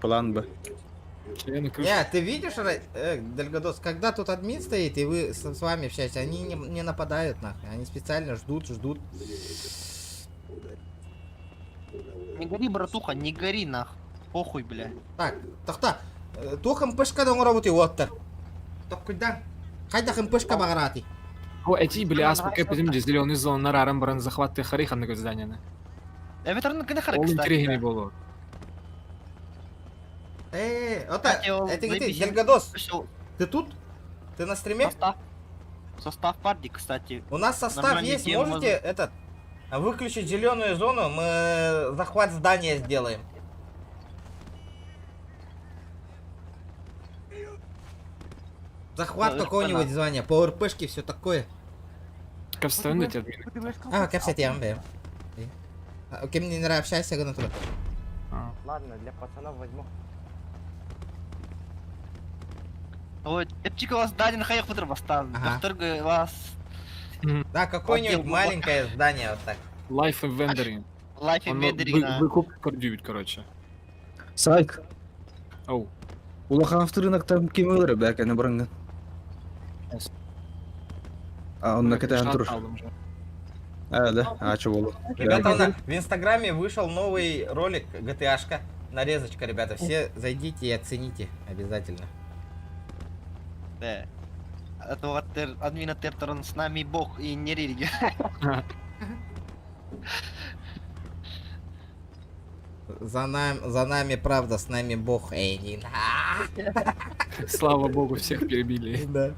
План Б. Члены крыши. Не, ты видишь, Дальгадос, когда тут админ стоит, и вы с вами общаетесь, они не нападают нахуй, они специально ждут, ждут. Не гори, братуха, не гори нах. Похуй, бля. Так, тохта, туох МПшка да работы оттар. Токкуйдан. Хайда МПшка багарати. О, эти, бля, аспа кэп где зеленый зон на рарам баран захват ты хариха на здание. Эветерн кene харак, Ол кстати. интриги не было. Ота, Кстати, ол это ты, заебись. Дальгадос, Всё, ты тут? Ты на стриме? Состав. Состав парди, кстати. У нас состав Нормальный есть, тем можете этот выключить зеленую зону, мы захват здания сделаем. Захват Да, какого-нибудь да. звания, по РПшке все такое. Капстан эти админы. А, капсет я вам Кем не нравится, общайся, гана туда. Ладно, для пацанов возьму. Ой, Эпчик у вас даден хаях утро бастан. Ага. Доктор вас Да, какое-нибудь Отдел маленькое здание вот так. Life inventory. Life Он inventory, да. выкуп кордюют, короче. Сайк. Оу. Улахан авторынактан ким өлөр бәкәне барыңган. А, он на кете тур. А, да, а чё болу. Ребята, в Инстаграме вышел новый ролик GTA-шка. Нарезочка, ребята. Все зайдите и оцените обязательно. Да. А то админа терторон с нами бог и не религия. За нами правда, с нами бог Эйнин. Слава богу, всех перебили. Да.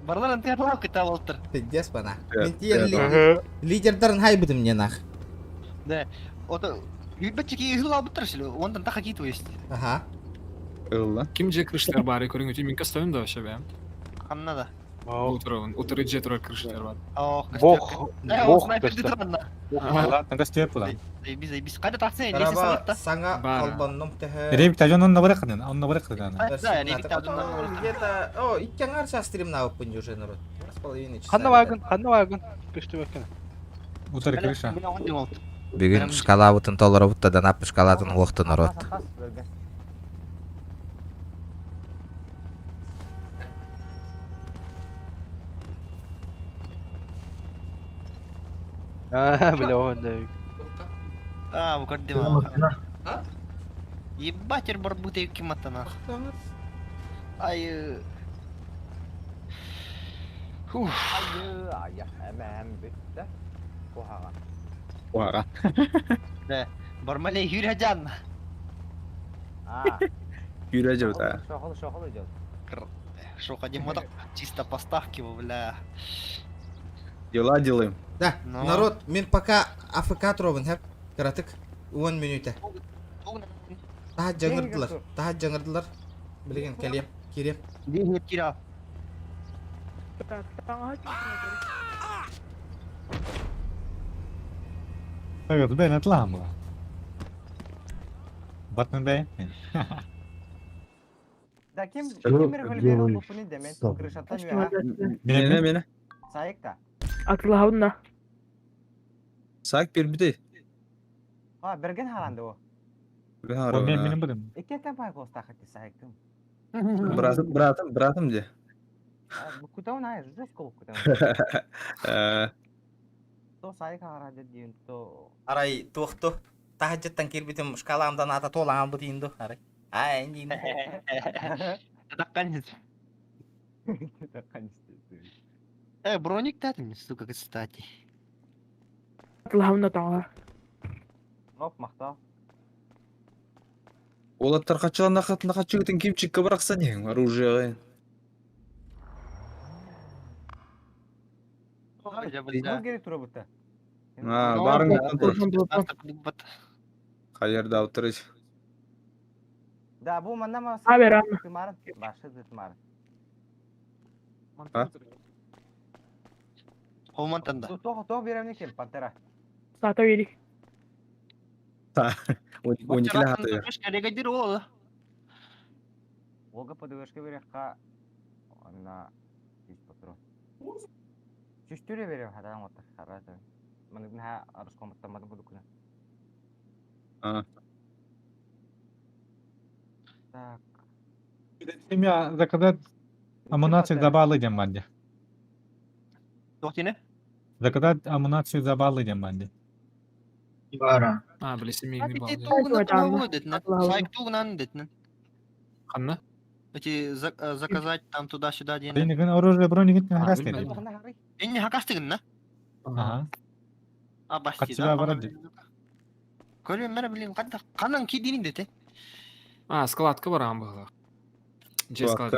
Барлар антиарлау кыта болтыр. Пиздец, пана. Да, Лидердарын хайбыды мне нах. Да. Вот Юбетчики игла бутыршили, он там так то есть. Ага. Ылла. Ким же крыштар бары көрүңү мен кастойм да вообще бе. Ханна да. Утро, утро же тура крыштар бар. Ох, Бог, Э, бог снайпер көстө. дитранна. Ладно, костер була. Заебись, заебись. Кайда таксы, лестница Караба латта. саңа Бара. албанном тэхэ. Ребик тажон он набары кыдын, он набары кыдын. Да, ребик тажон Потом Где-то... О, икки час стрим на опыне уже, народ. 2,5 часа. Ханна ребят. вагын, ханна вагын. Көстө бәкәне. Утары крыша. Бүгүн шкалабытын толоробут да нап шкалатын уохту народ. Хас берген. А, бля, он да. А, бу көрдүм. Ебать, бар бут ким аттана. Ай. Фух. Айы, ая, әмәм бітті. Кохаға. Уага. Да. Бармалей Юряджан. А, Юрэ жабыта. шоқыл, шоқыл идет. Шока демодок чисто поставки, бля. Дела делаем. Да, Но. народ, мен пока АФК туробун, хэп. Кыратык. 10 минута. Таха жаңырдылар. Таха жаңырдылар. Билген келем, кирем. Деньги кира. Так, бен атлам була. Батын бей. Да ким, Что ким револьвер делаешь лупуни демен, сам? крышаттан үе, Мене, мене. Сайыкта. Сак бир бите. А, берген харанды о. О, мен менин будем. Иккентен пай костах эти сайкым. Братым, братым, братым де. Куда он ай, жестко куда. Э, То сайк харады диэн то. Арай туохту таһаджыттан киирбитим шкаламдан ата туолаан бу диин ду арай. Ай диин. Такканец. Э, броник дать мне, сука, кстати. Лавна таға. Оп, мақтал. Олаттар қачылан нақатын қачыгытын кимчикке бырақса не оружие. Бұл керек тура бұтта. А, барың Хайырда отырыш. Да, бу манна ма. Абер, анна. Тымарын, башы тымарын. А? Холмантанда. Тоқ, тоқ беремне кем, пантера. Сата берик. Он екі хаты. Регадир ол. Олга ПДВшке берекка онна 100 патрон. Чүстүрө берем хадан отыр, харата. Маны гна арыском тамадым буду күнә. А. Так. Семья заказать амунацию за баллы дем банде. Тоқтине? Заказать амунацию за баллы дем банде. Бара. А, бля, семейный балл. Сайк Ханна? Эти заказать там туда-сюда ден. Бронигин оружие бронигин хакас А, деді. Энни хакастыгын на? Ага. А, басти, Катчыга барат ди. Көрүм мэр блин, канда канан кидинин дете. А, складка баран была. Же склад.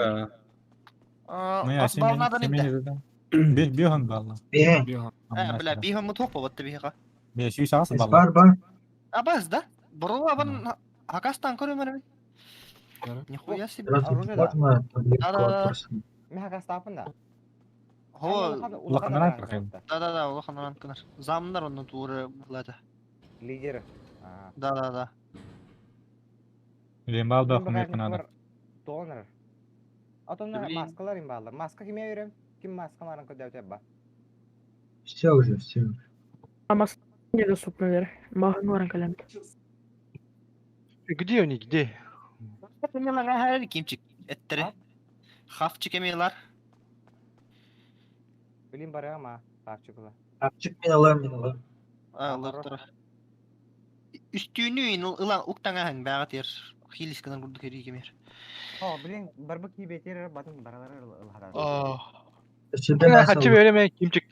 Ну я семейный задам. Бихан балла. Бихан. Э, бля, бихан мутох болот биха. Бе сүй сағасы балла. Бар бар. А бас да? Бұрыла бан хакастан көрүм мэр. Нихуя себе. Здравствуйте, можно таблетку Да-да-да. от парши? Мен хакастапын да. Хо. Улаханран кырхын. Да-да-да, улаханран кынар. Замнар оны тууры булады. Лидер. Да-да-да. Лембал да хумай кынады. Донор. Атонна Блин. маскалар им баллар. Маска киме берем? Ким маска маран көдөп ба? Все уже, все. Амас недоступны бер. Мағын баран калем. Где они, где? Кимчик эттере. Хавчик эмелар. Билим бара ма, хавчик була. Апчык мен алам, мен алам. Алар Үстүүнү ылан уктаңаһын бага тер. Хилис кынан курдук эри кемер. О, блин, барбы кибетер батын баралар ылхара. Себе Хочу время, кимчик.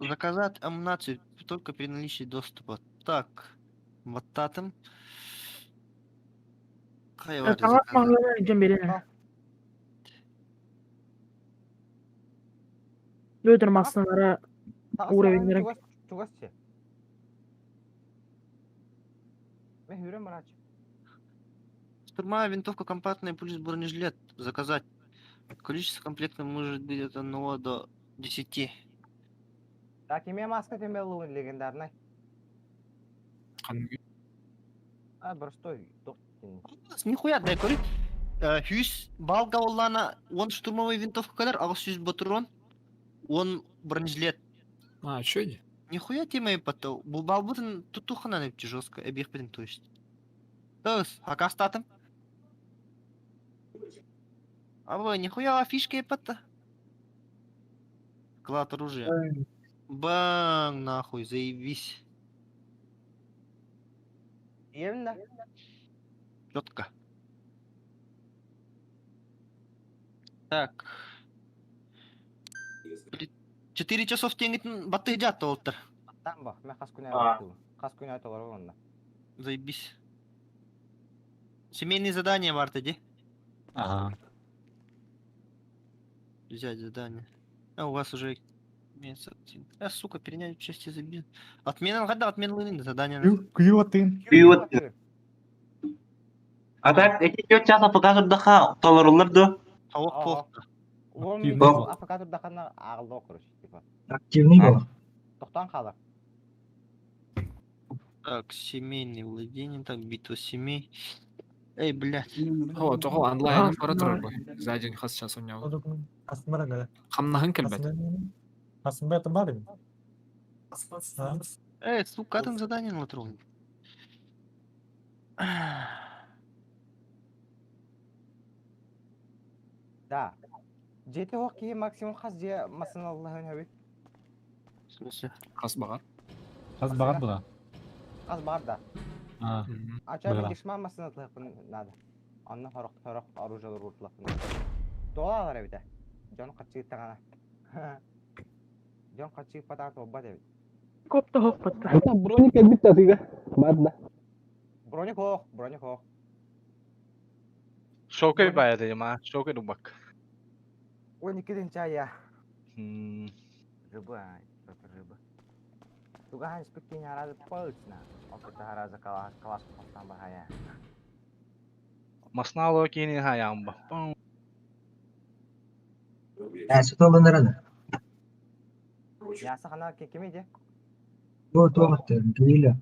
Заказать амунацию только при наличии доступа. Так. Вот татым. Таңат мағлана жем берен. Лөдір массалара уровеньдері. Чугасчы. Мен хүрем барач. Штурмовая винтовка компактная плюс бронежилет. Заказать. Количество комплекта может быть от 1 до 10. Так, киме маска теме луын легендарный. А, простой, тоқ. Нихуя дай көрүт. Хүс балга оллана он штурмовой винтовка калар, ага сүз батырон, он бронежилет. А, чё не? Нихуя тема потом. Бу балбутын тутуханан эпти жестко, эбих битин то есть. Тос, хакастатым. Абы, нихуя фишка епатта. Клад оружия. Бang, нахуй, заебись. Емді. Четко. Так. 4 часов теңгитин баты жат олтыр. Там ба, мен қас күнә А. Қас күнә айталар онда. Заебись. Семейные задания бар ди. Ага. Взять задание. А у вас уже имеется один. А, сука, перенять участие забил. Отмена, когда отмена задание. Күйөтін. Күйөтін. А так, эти 4 часа покажут даха, толорулар до. Тауық плохо. Он Активный был. АФК турдахана ағылды короче, типа. Активный был. Тоқтан қалар. Так, семейные владения, так, битва семей. Эй, блядь. О, тоҕо онлайн бара турар бу. За день хас час у него. Хамнаһын кэлбэт. Асымбай бар. Эй, сука, там задание на трон. Да. Дьиэтэ суох киһи максимум хас дьиэ массыыналаһын сөбүй? В смысле? Хас баҕар. Хас баҕар була? Хас баҕар да. А, А чё, быһыла. дешман массыыналаһыахпын надо. Онно сорох сорох оружиелар ууртулахпын. Туолаалар эбитэ. Дьон хаччыыттаҕына. Дьон хаччыыппатаҕа туолбат эбит. Копта хоппатта. Броник кэлбит да атыыга. Бар да. Броник ох, броник ох. Шокой бая дедим а. Шокой дубак. 12 чая. М, Рыба, это рыба. Тугахан испеккин харазы пыльцна. Опыта харазы калаш постан бахая. Маснало кини хаямба. Сотоланарана. Яса хана кеми де? Бу туохтар, гриль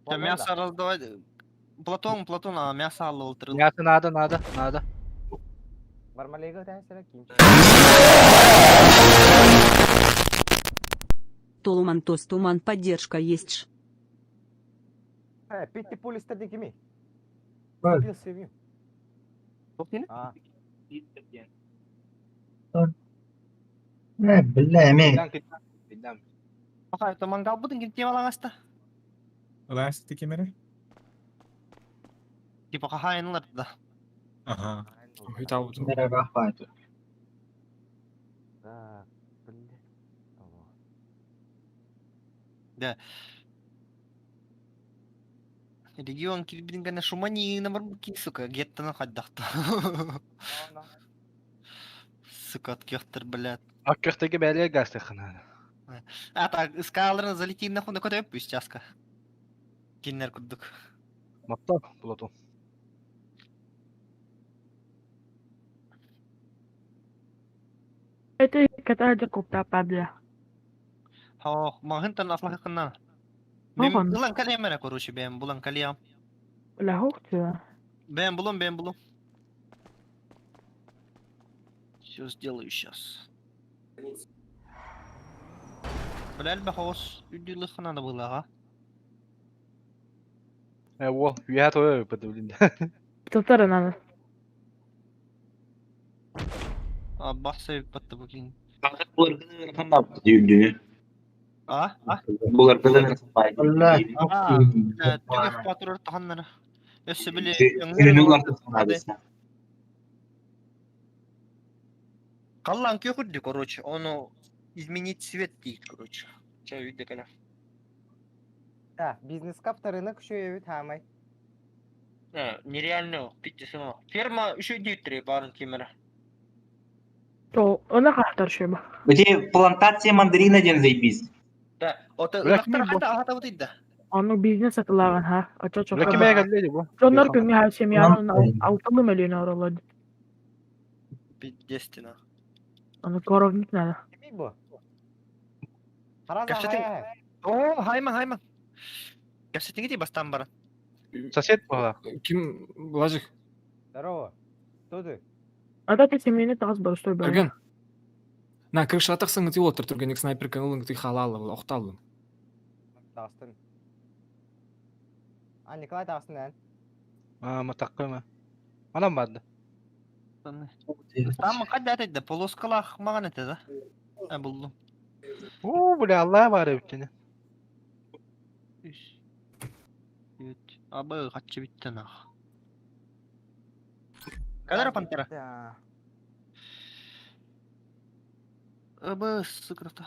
Да мясо раздавать. Платон, Платон, а мясо аллы олтырыл. Мясо надо, надо, надо. Бармалега тәсірі ким. Толуман Тостуман поддержка есть ж. Э, питти пулистер ди кими? Бар. Пил семью. А, Э, бля, эме. Аха, это мангал будын ким тема алаңаста. Ылаас тикимере? Типа хахайынлар да. Ага. так, блин. Алло. Да. Регион килбингана шумани на марбуки, сука, геттана хаддахта. Сука, откехтер, блядь. Аккахтаги бәле гастахана. А так, скаларна залетим нахуй на коте пусть часка. Киннер курдук. Матта Платон. Это катаджа копта падля. Хо, махынтан аслахыкына. Оҕон. Мен булан калиям эрэ, короче, бэйэм булан калиям. Ла хохтуа. Бэйэм булун, бэйэм булун. Все сделаю сейчас. Бля, элбэх үрдүлүххэ надо было, ага. Э, во, я то блин. Татарынан. А, бахса батты букин. Дүйдү. А? А? Булар А, түгэх патрор таханнара. Өссө били Қаллан көхүрдү, короче, оны изменить цвет дейт, короче. Чай үйдө кэлэ. Да, бизнес каптарына күшөйөбүт хаамай. Э, нереально, питте сама. Ферма еще дейттири барын кемера. То она хахтар шеба. Бити плантация мандарина ден заебись. Да, ота Бля, ылактар хата хата вот да. Аны бизнес атылаган ха. Ача Бля, чока. ким әгәлле бу? Дьоннор күҥҥэ ха семьянын алтылы миллион оролод. Пиздестина. Аны коровник надо. Кими бу? Хараза Кәпсәтең- хая. О, хайма, хайма. Кәпсәтеңе бастан барын. Сосед була. Ким Блажик? Здорово. Кто ты? Ата ты семьяны тагыз бар стой бар. Түрген. На крыша тахсың ти отыр түргенек снайпер кылың ти халалы оқталын. Тағыстым. А, Николай тағыстын ән. А, матаккыма. Анам барды. Там кайда әтәйді, полоскалах маған әтә да. Ә, булдым. О, бля, Алла бар эбитини. Үш. Үт. Абы, хатчы битті нах. Кадара пантера? Да. Абы, сыкрата.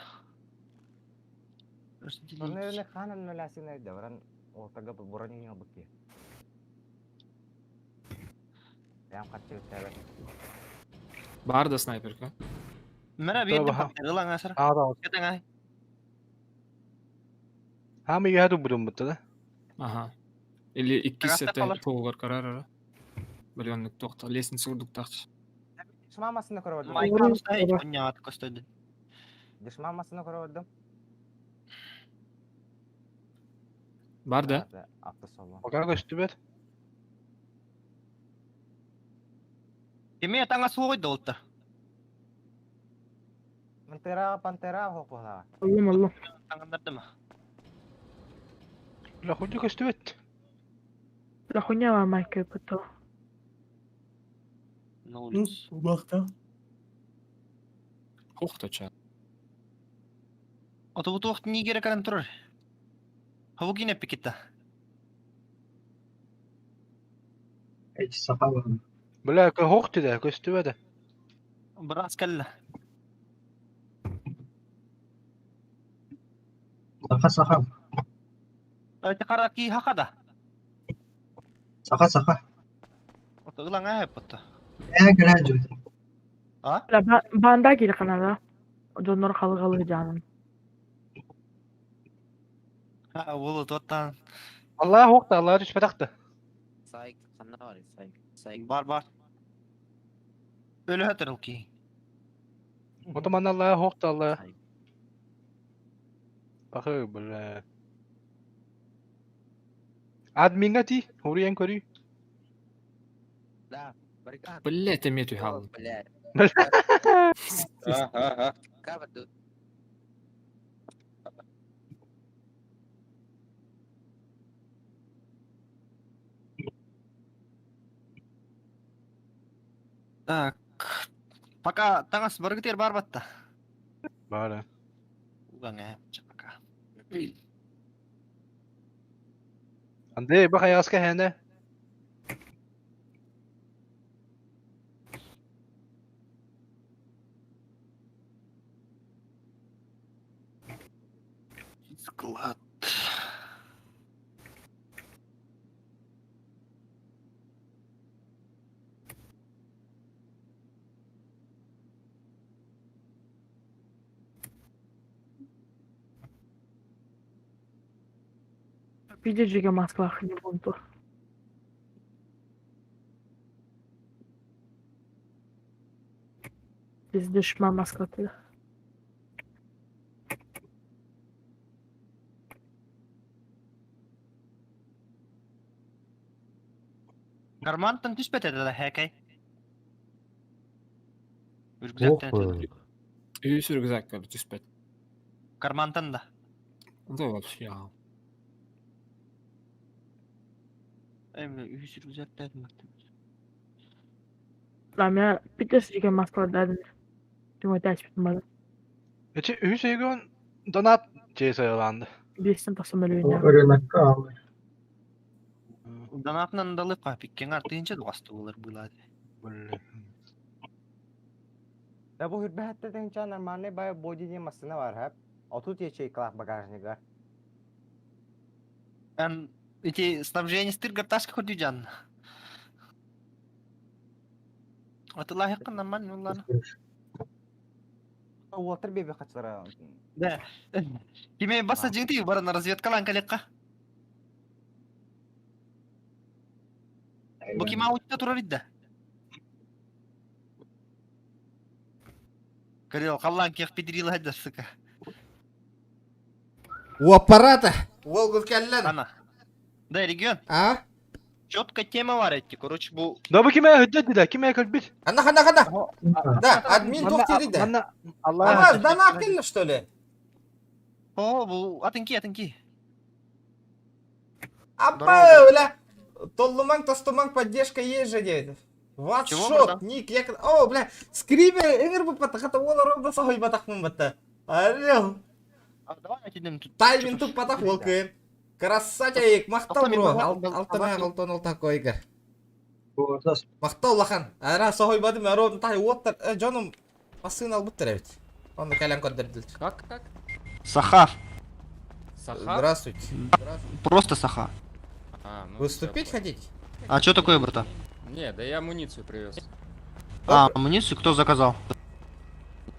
Турнирine ханан нөлясин әйді, баран ортага брони албык ки. Бәм катчы өттәбе. Бар да снайперка. Мәрә бирді пантера, ылаң асыр. А, да. Кетең ай. Хами яду будум бутта да. Ага. Или икки Тарafta сете kalır. толгар карар ара. Билгәнлек тохта лестница урдук тахч. Дешман масына көріп ордым. Майкам стоит, понятно, костойды. Дешман масына көріп ордым. Бар да. Автосолон. Пока көстүбөт. Кеме таңа суы қойды олтар. Пантера, пантера хоқуһа. Аллым аллым. Таҥыннардым. Бля, хуйня көстүбэт. La хуйня ва майка потом. На улице. Убахта. Хохтача. Отобутуох нигере каран турар. Хавукине пикетта. Эч саха Бля, хох да, көстүбэт. Брас кэллэ. Саха саха. Эти хараки хакада. Саха саха. Отыглаҥа эппитта. Э кэлэн дьүт. А? La банда кири канада. Дьоннор халыгалыы жаанын. Ha, уолу туоттан. Аллах хох да, Аллах түспэтэх да. Сайк, ханна бар, сайк. Сайк. Бар бар. Өлө өтөрүл ки. Отоман Аллах хох да Аллах. Бахы, бля. Админга ти, хуриен көрүй. Да, барикад. Блять, эмету хал. Блядь. Ага. Кабаду. Так. Пока таҥас баргытер бар батта. Бара. Угаҥа пока. Андрей, баха яска хәне. Склад. Пиздец Москва не буду. Пиздишь, мама Москва ты. Кармантан түспэт этэ да хэкэй. Рюкзактан. Үс рюкзак түспэт. Кармантан да. Да вообще. Эми үс рюкзактан. La mia пиздец Москва дадын. Думаю, дать мала. Эчи үс егон донат чейсайланды. Бестен тақсан миллион. Рынок алыр. Донатынан далы капиккен артынча дуасты болар булады. Да бу хүрбәһәттә тенчә нормальный бай боди не машина бар хәп. А тут ячейкалар багажнигар. Эн эти снабжение стыргар ташка ходюджан. Атыла хакын нормально улар. Уотер бебе хачтара. Да. Киме баса жигити бар на разведкалан калекка. Бу кима утта турар идда. Карел, халлан кех педрила хаддар, сука. У аппарата. Волгут кэллэн. Ана. Да, регион. А? Четко тема бар этти. Короче, бу Да бу киме хөддөт да, киме көлбит. Ана хана хана. Да, админ Манна- тух да. манна Аллах. Ама донат кэллэ, что ли? О, бу атынки, атынки. Апа, бля. Толлуманг, тостуманг, поддержка есть же, дед. Ват Чего, шот, братан? ник, я... О, бля, скример, эңір бұп бата, қата ол ровда сахой батақ батта. Орел. А, давай я тебе тут. Тайминг туп батақ ол күйін. Красавчик, мақтау бро. Алтына алтын ол такой игр. Мақтау лахан. Ара сахой бадым, ровно тай оттар. Жоным, масын алып бұттыр әбет. Оны кәлем көндірділді. Как, как? Сахар. Сахар? Здравствуйте. Просто Саха. А, ну, Выступить всё, хотите? А что такое, братан? понял. Не, да я амуницию привез. А, амуницию кто заказал?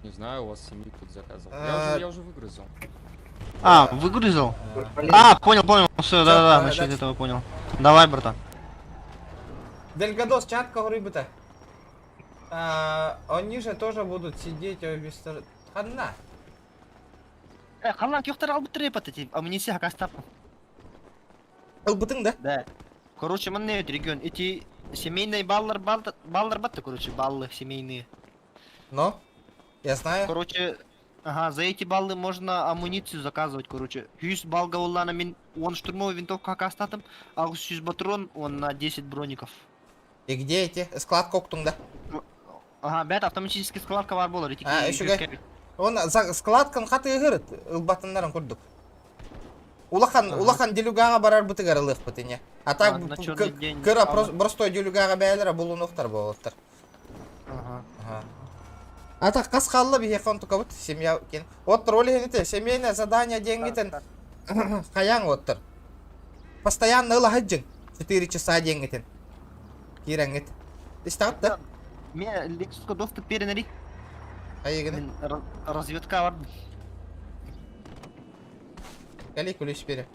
Не знаю, у вас семьи тут заказывал. А, Я уже выгрузил. А, выгрузил? А, понял, понял, все, да-да-да, давай насчет дальше. этого понял. Давай, братан. Дельгадос, чатка рыбы-то. А, они же тоже будут сидеть обе стороны. Ханна. Халлан кёхтар албыт трепат эти, амуниция хакастап. Албытың да? Да. Короче, мы регион, эти семейные баллар баллар батты, короче, баллы семейные. Но? Я знаю. Короче, Ага, за эти баллы можно амуницию заказывать, короче. 100 баллга буоллаҕына мин 10 штурмовой винтовка сакаастаатым, 800 патрон, он на 10 броников. И где эти? Складка уктуҥ да? Ага, бэт автоматический складка баар буолар ити. А, үчүгэй. Он складкан хатыыһыр ылбатыннарын курдук. Улахан, улахан делюгаҕа барарбытыгар ылыахпыт ини. А так кыра простой делюгаҕа бээлere булунуохтар буолуттар. Ага. А так хас хаалла биһиэхэ онтукабыт семья кин. Оттор ол иһин ити семейное задание диэҥҥитин хайаан оттор. Постоянно ылаһыдьыҥ. 4 часа диэҥҥитин. Киирэҥҥит. Истэҕит да? Мен Lexus'ка доступ беренери. Хайыгыны? Мин разведка бардым. Кали ключ бере.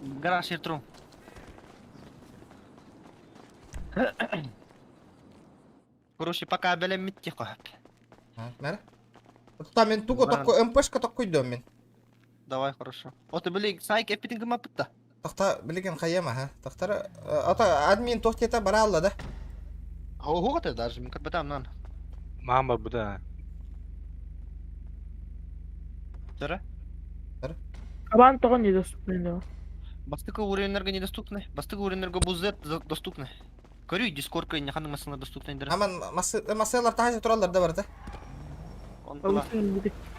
Гараж ертрум. Короче, пока бэлэммит тихо. Мэр? Та мен тугу токку МПшка токкуйдум мен. Давай, хорошо. Вот били сайк эппитин гымаппыт да. Тохта билигин хайама ха. Тохтар ата админ тохтета баралла да. Ого, ты даже мен кырбатам нан. Мама буда. Тара? Кабан тоҕо недоступный да. Бастакы уровеньнерге недоступны. Бастакы уровеньнерге бу Z доступны. Көрүй, Дискордка ханнык массыына доступны дыр. Аман массылар таһа тураллар да барда.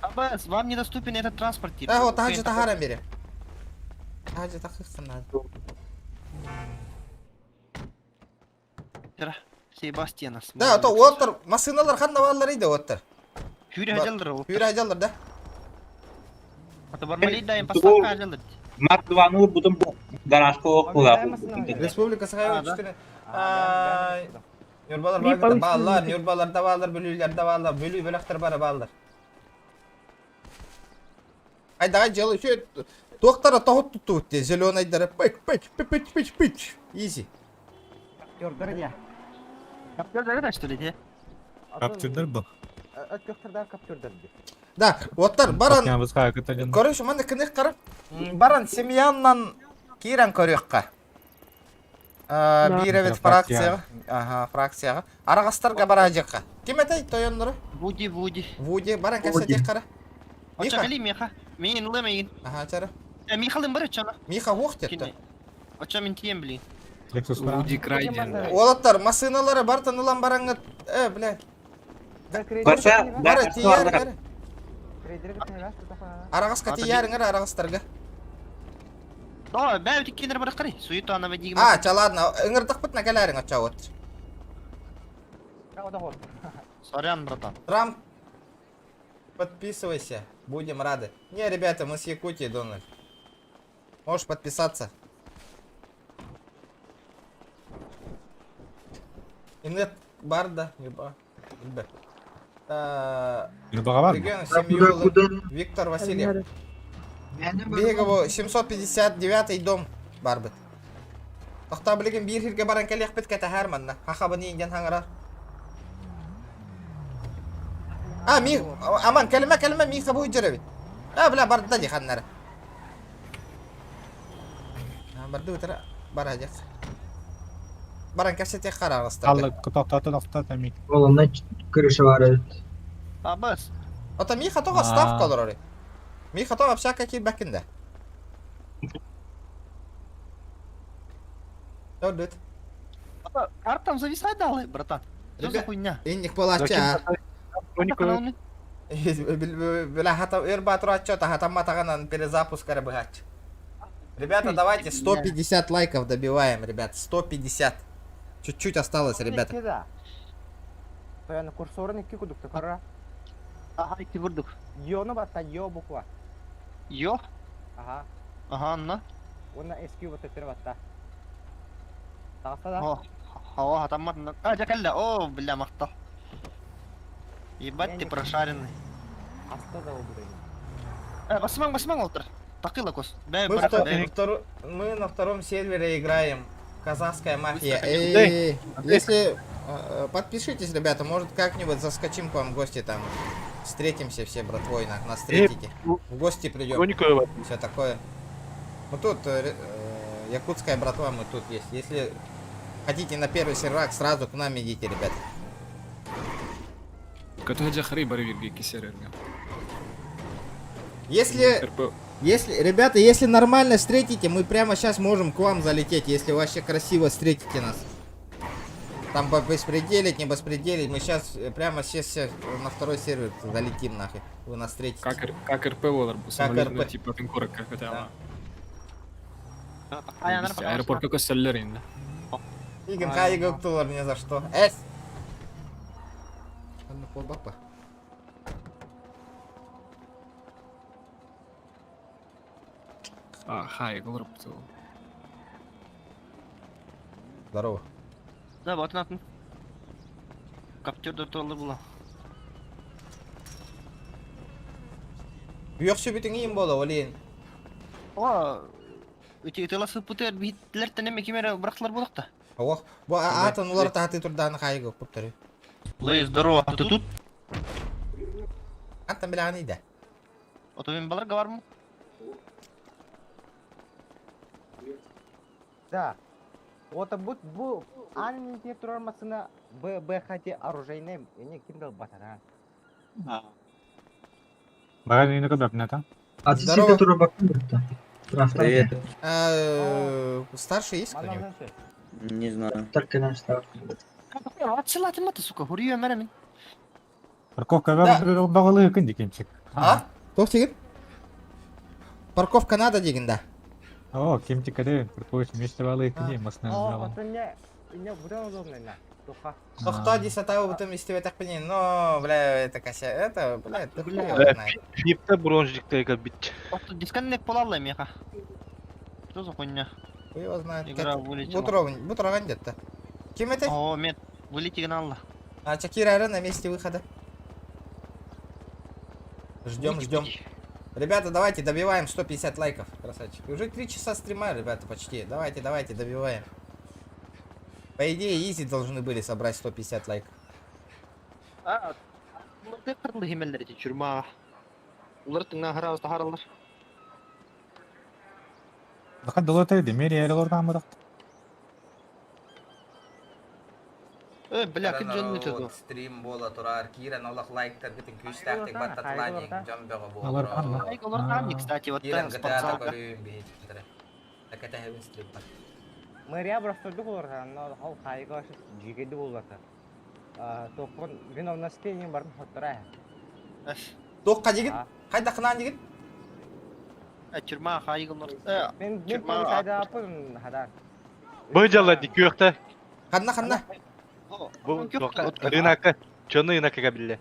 Абас, вам недоступен этот транспорт тип. Э, вот таһа таһаран бере. Таһа тахыхсын надо. Тара, Себастьяна. Да, то оттор массыналар ханна бааллар иде оттор. Хүрэ жалдыр ол. Хүрэ жалдыр да. Ата бармалей да им поставка жалдыр. Март 2 бутун гаражка окула. Республика Сахайва 4. Нюрбалар бар бааллар, Нюрбалар да бааллар, Бүлүүлэр да бааллар, Бүлүү бөлөхтөр бары бааллар. Ай, давай делай все. Доктора того тут тут, зеленый дары. Пыч, пыч, пыч, пыч, пыч. Изи. Коптердар не? Коптердар это что ли, не? Коптердар был. Коптердар, коптердар. Да, оттар баран. Короче, маны кыных карап. Баран семьяннан киран көрөккө. Биир эбит фракцияга. Ага, фракцияга. Арагастарга баражакка. Ким этэй тойоннору? Вуди, Вуди. Вуди, баран кэпсэтиэх кара. Миха. Кали Миха. Мин лэмейин. Ага, чара. Михалым бар чана. Миха хуох тетте. Оча мин тием, блин. Вуди Крайдер. Уолаттар, массыналары бартан ылан бараңыт. Э, бля. Барса, Бара тиярыңар. Арагаска тиярыңар, арагастарга. Да, бәй үтіккендер бар қарай. Суета ана вадигім. А, ча ладно, ыңырдық бит накаларың ача вот. Сорян, братан. Трамп, подписывайся, будем рады. Не, ребята, мы с Якутии, Дональд. Можешь подписаться. Инет Барда, Люба. Люба. Регион семью Виктор Васильев. Бегово 759 дом барбыт. Тохта билигин биир хирге баран кэлиэхпит кэтэһэр манна. Хахабыны инден хаҥарар. А, ми, аман, кэлимэ, кэлимэ, Миха бу дьэрэбит. А, бля, барда ди ханнара. Барды утара баражак. Баран кэпсэтиэх хараҕыстар. Алла тоқтата тоқтата мик. Ол крыша бар. Абас. Ото Миха тоҕо ставка олорор. Миха тоҕо общака киирбэккин да. Төрдүт. Картам зависай далы, братан. Что за хуйня? Инник болача. Бля, хата өр батыр хатамма тағанан перезапуск быгач. Ребята, давайте 150 лайков добиваем, ребят. 150. Чуть-чуть осталось, ребята. Тояны курсорын икки кудук тыкара. Ага, икки курдук. Йоны батта, йо буква. Йо? Ага. Ага, анна. Онна SQ батта тир батта. Тағыста да? О, о, хатаммат. А, жакалла, о, бля, мақта. Ебать ты прошаренный. Аста да ол Басымаң, басымаң олтыр. Тақила кос. Мы, мы на втором сервере играем. Казахская мафия. Эй, если подпишитесь, ребята, может как-нибудь заскочим к вам в гости там. Встретимся все, братвой, на, нас встретите. В гости придем. Все такое. Мы тут, якутская братва, мы тут есть. Если хотите на первый сервак, сразу к нам идите, ребята. Көтө жахары бар бирге серверге. Если, если, ребята, если нормально встретите, мы прямо сейчас можем к вам залететь, если вообще красиво встретите нас. Там беспределить, не беспределить, мы сейчас прямо сейчас на второй сервер залетим нахуй. Вы нас встретите. Как, как РП болар бу Как самолет, ну РП. типа тын куракка көтәма. Аянар Аэропортка көссөллөр инде. Игин хайы көктулар ни за что. Эс! Анна полбапа. А, хай, голар бу. Здорово. Да, вот натын. Каптер туралы була. Үйөксү бүтүн иим бола, олейин. О, эти тыласы путер битлер тенеме кимере бырактылар булакта. Ох, бу атын улар тааты турдааны хайы көк Лей, здорово, ты тут? Антан биле иде. Ото мен балар бармы? Да. Вот бу бу ан те турар масына Б Б хати оружейный, не киндал батара. Багаж не көбөп та. Здорово. Привет. Старший есть кто-нибудь? Не знаю. Атсылатын маты, сука, хурию меремин. Парковка багалы күн кемчик. А? Туох деген? Парковка надо деген да. О, кемчик каде парковочный место балы күн машина О, вот не не будан удобно на. Тоха. Тохто ди сатау бутым истебет акпенен, но, бля, это кася, это, бля, это хуй его знает. Фипта бронжикта бит. Ото дисконнект болалла меха. Что за хуйня? Хуй его знает. Игра вылетела. Бутроган где-то. Кем это? О, мет, вылетели алла. А, Чакира на месте выхода. Ждем, ждем. Ребята, давайте добиваем 150 лайков, красавчик. Уже 3 часа стрима, ребята, почти. Давайте, давайте, добиваем. По идее, изи должны были собрать 150 лайков. А, ты кырлы химеллер эти тюрьма. Улар тыңна харабыз тахаралар. Бака долота демери эрелор амыдак. Э, бля, ким жонны төдө. Стрим бола турар, Киран Аллах лайктар битин күчтәктик баттатланик, жамбега Алар канла. Ай, олар там, кстати, вот Киран там GTA спортзалга. көрүм бит. Таката хевин стрим бар. Мэрия просто болар, но хол хайга жигеди болар. А, токон виновности не бар хоттара. Тоққа деген? Қайда қынан деген? Э, тюрьма хайгылар. Э, Мен мен тюрьма. полицайда апын хадар. Бу жалла ди күөхтэ. Ханна ханна. Бу рынокка. Чоны рынокка биле.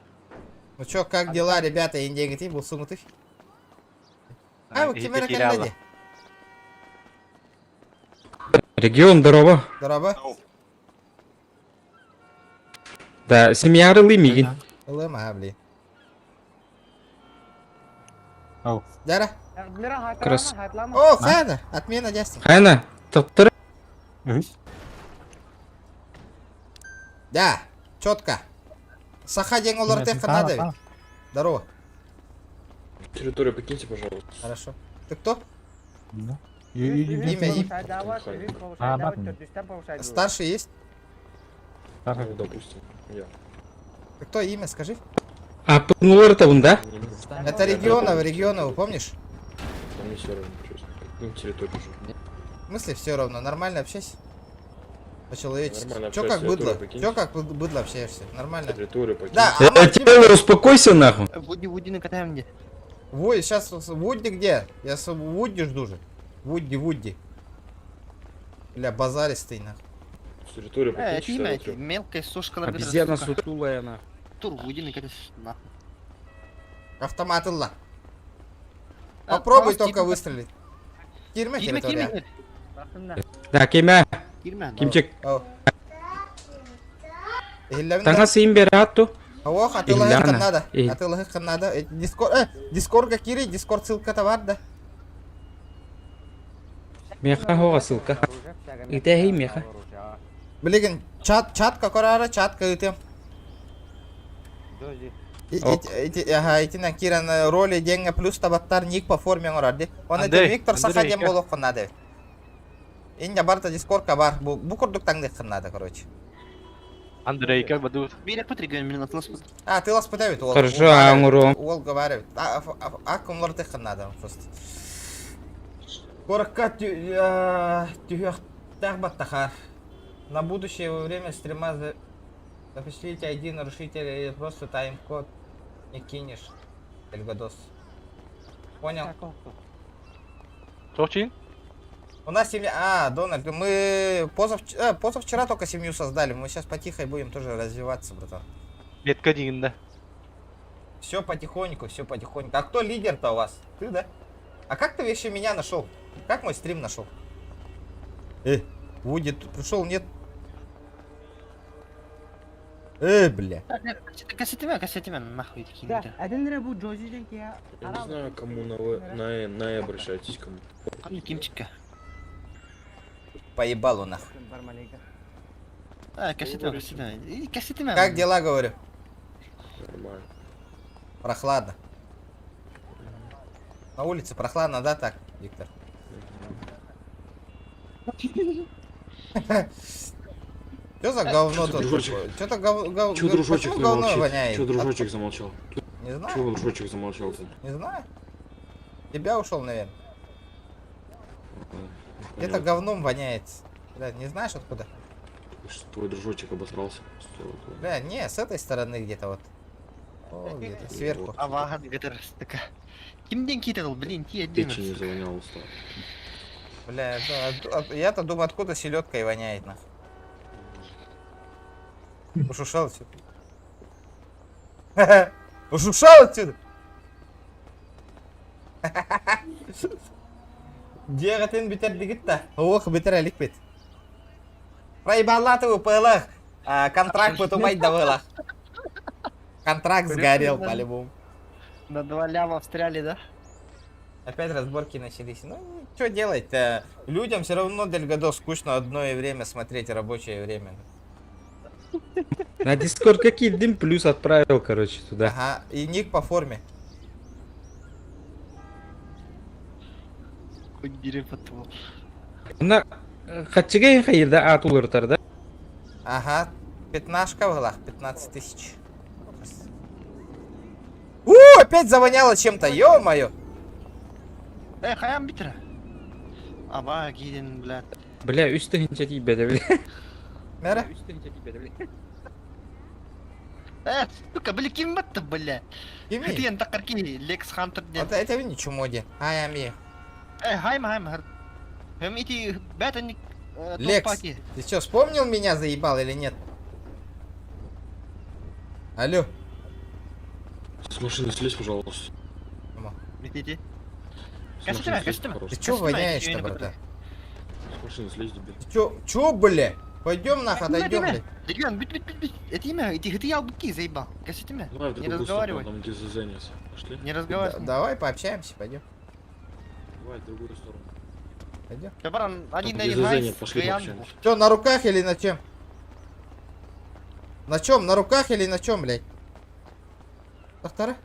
Ну чё, как дела, ребята, индегити, был сумутых? А, вы кемера калледи. Регион, здорово. Здорово. Да, семья рылы мигин. Лыма, бли. Ау. Дара. Крас. О, Хайна, отмена дясти. Хайна, топтыр. Да, четко. Саха день олар тех надо ведь. Здорово. Территорию покиньте, пожалуйста. Хорошо. Ты кто? Имя, имя. Старший есть? Ну, допустим, я. Ты кто имя, скажи? А, пнулар табын, да? Это регионов, регионов, помнишь? А мне все равно, честно. Ну, территорию же. В смысле все равно? Нормально общайся? По-человечески. Нормально Чё общайся, как быдло? территорию покинь. Чё как быдло общаешься? Нормально. Территорию покинь. Да, Э, а Тейлор, успокойся нахуй. Вуди, Вуди накатаем где? Вуди, сейчас Вуди где? Я с Вуди жду же. Вуди, Вуди. Бля, базаристый нахуй. Территорию Э, покиньте, имя, сразу мелкая сошка Обезьяна сутулая нахуй. Тур, Вуди накатаешь, нахуй. Автомат Илла. А, Попробуй просто только типа- выстрелить. Кирме Кирме, территория. кирме. Да, кеме. Кирме. Кимчик. Таңа сыйын бері атту. Ох, атылығы Илляна. қаннада. Ил. Атылығы қаннада. Дискорд, Дискордга кири, Дискорд ссылка бар да. Меха хоға ссылка. Итәхи меха. Билеген, чат, чатка корара, чатка ытым. Ага, итинен кирен роли деньги плюс табаттар ник по форме орар Он это Виктор Сахадем болуп кынады. Инде барта Дискордка бар. Бу бу курдук таңды кынады, короче. Андрейка бадут. А, ты ласпытавит, уол. Хорошо, оҥоруом. Уол говорит. А, кумлар надо просто. Коракка түһүөхтээх баттахар. На будущее во время стрима запишите ID нарушителя или просто тайм-код не кинешь. Эльгадос. Понял? Точин? У нас семья... А, Дональд, мы позавчера только семью создали. Мы сейчас потихо будем тоже развиваться, братан. Метка да. Все потихоньку, все потихоньку. А кто лидер-то у вас? Ты, да? А как ты вообще меня нашел? Как мой стрим нашел? Вуди тут пришел, нет? Бля. Кассетиме, кассетиме, нахуй Да, один рыбу Джози деньги. Я не знаю, кому на, В, на, Э, на Э обращайтесь, кому. Кимчика. Поебалу нахуй. А, кассетиме, кассетиме. Кассетиме. Как дела, говорю? Нормально. Прохладно. На улице прохладно, да, так, Виктор? Что за говно тут? Дружочек. Что-то гов, гов, Чё дружочек почему говно молчит? воняет? Чё дружочек замолчал? Не знаю. Чё дружочек замолчал-то? Не знаю. Тебя ушел, наверное. Где-то Понятно. говном воняет. Бля, не знаешь откуда? Что Твой дружочек обосрался. Что это? Бля, не, с этой стороны где-то вот. О, где-то сверху. Аваган гыдыр Кимден кител, блин, ти один. Печень завонял устал. Бля, да, я-то думаю, откуда селедкой воняет, нахуй. Уж ушел отсюда. Уж ушел отсюда! Дегатин битер дигитта. Ох, битер элик бит. Проебалатову пылах. Контракт потумать давылах. Контракт сгорел по-любому. На два ляма встряли, да? Опять разборки начались. Ну, что делать-то? Людям все равно Дельгадо скучно одно и время смотреть рабочее время. На Дискорд какие дым плюс отправил, короче, туда. Ага, и ник по форме. На хачыгай хайырда атулыртар да? Ага, пятнашка в глах, 15 тысяч. У, опять завоняло чем-то, ё-моё! Хаям битер. Аба, гиден, блядь. Бля, үс тыһынча тиийбэтэ, бля. Мэра? Сука, бля, ким батта, бля? Кими? Хитиен такарки, Лекс Хантер ден. Вот это ничего моде. Ай, ами. Хайм, хайм, хар. Хэм ити бэтэн Лекс, ты что, вспомнил меня, заебал или нет? Алло. С машины слезь, пожалуйста. Ити. С машины слезь, Ты чё воняешь-то, братан? С машины слезь, дебил. Ты чё, чё, бля? Пойдем нахуй, отойдем, блядь. Деген, бит, бит, бит, бит. Это имя, эти хты ялбуки заебал. Кассетиме. Давай в Не другую сторону, разговаривай. там где ЗЗ Пошли. Не разговаривай. Да, давай пообщаемся, пойдем. Давай в другую сторону. Пойдем. Баран, один Там, где на ЗЗ нет, пошли пообщаемся. Чё, на руках или на чем? На чем? На руках или на чем, блядь? Доктора?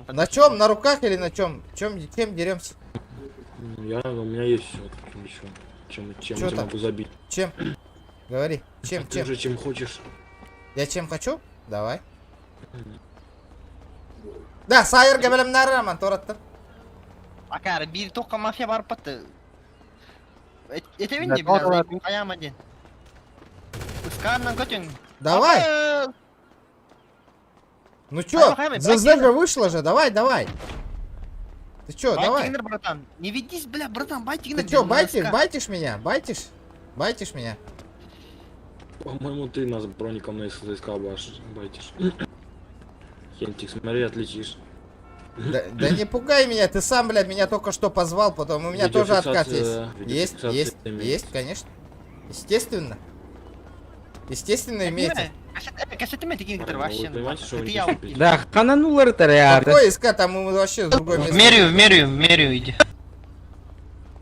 На чем? На руках или на чем? Чем, чем деремся? Ну, я, у меня есть все, еще. Чем, чем Чё я там? могу забить. Чем? Говори. Чем, А ты чем? уже чем хочешь. Я чем хочу? Давай. Да, сайыр габелем нараман, тораттыр. Акар, bir тоққа мафия барып батты. Этевин де, бля, хаям один. Скарнан көтен. Давай. Ну чё, ЗЗ же вышло же, давай, давай. Ты чё, давай. братан. Не ведись, бля, братан, байтигнер. Ты чё, байтишь, байтишь меня? Байтишь? Байтишь меня? По-моему, ты нас броником на СЗСК баш, байтишь. Хентик, смотри, отлетишь. Да, да не пугай меня, ты сам, блядь, меня только что позвал, потом у меня тоже откат есть. Есть, есть, есть, конечно. Естественно. Естественно, имеется. Да, хананулар Какой СК, там мы вообще с другой В мерию, в мерию, в мерию иди.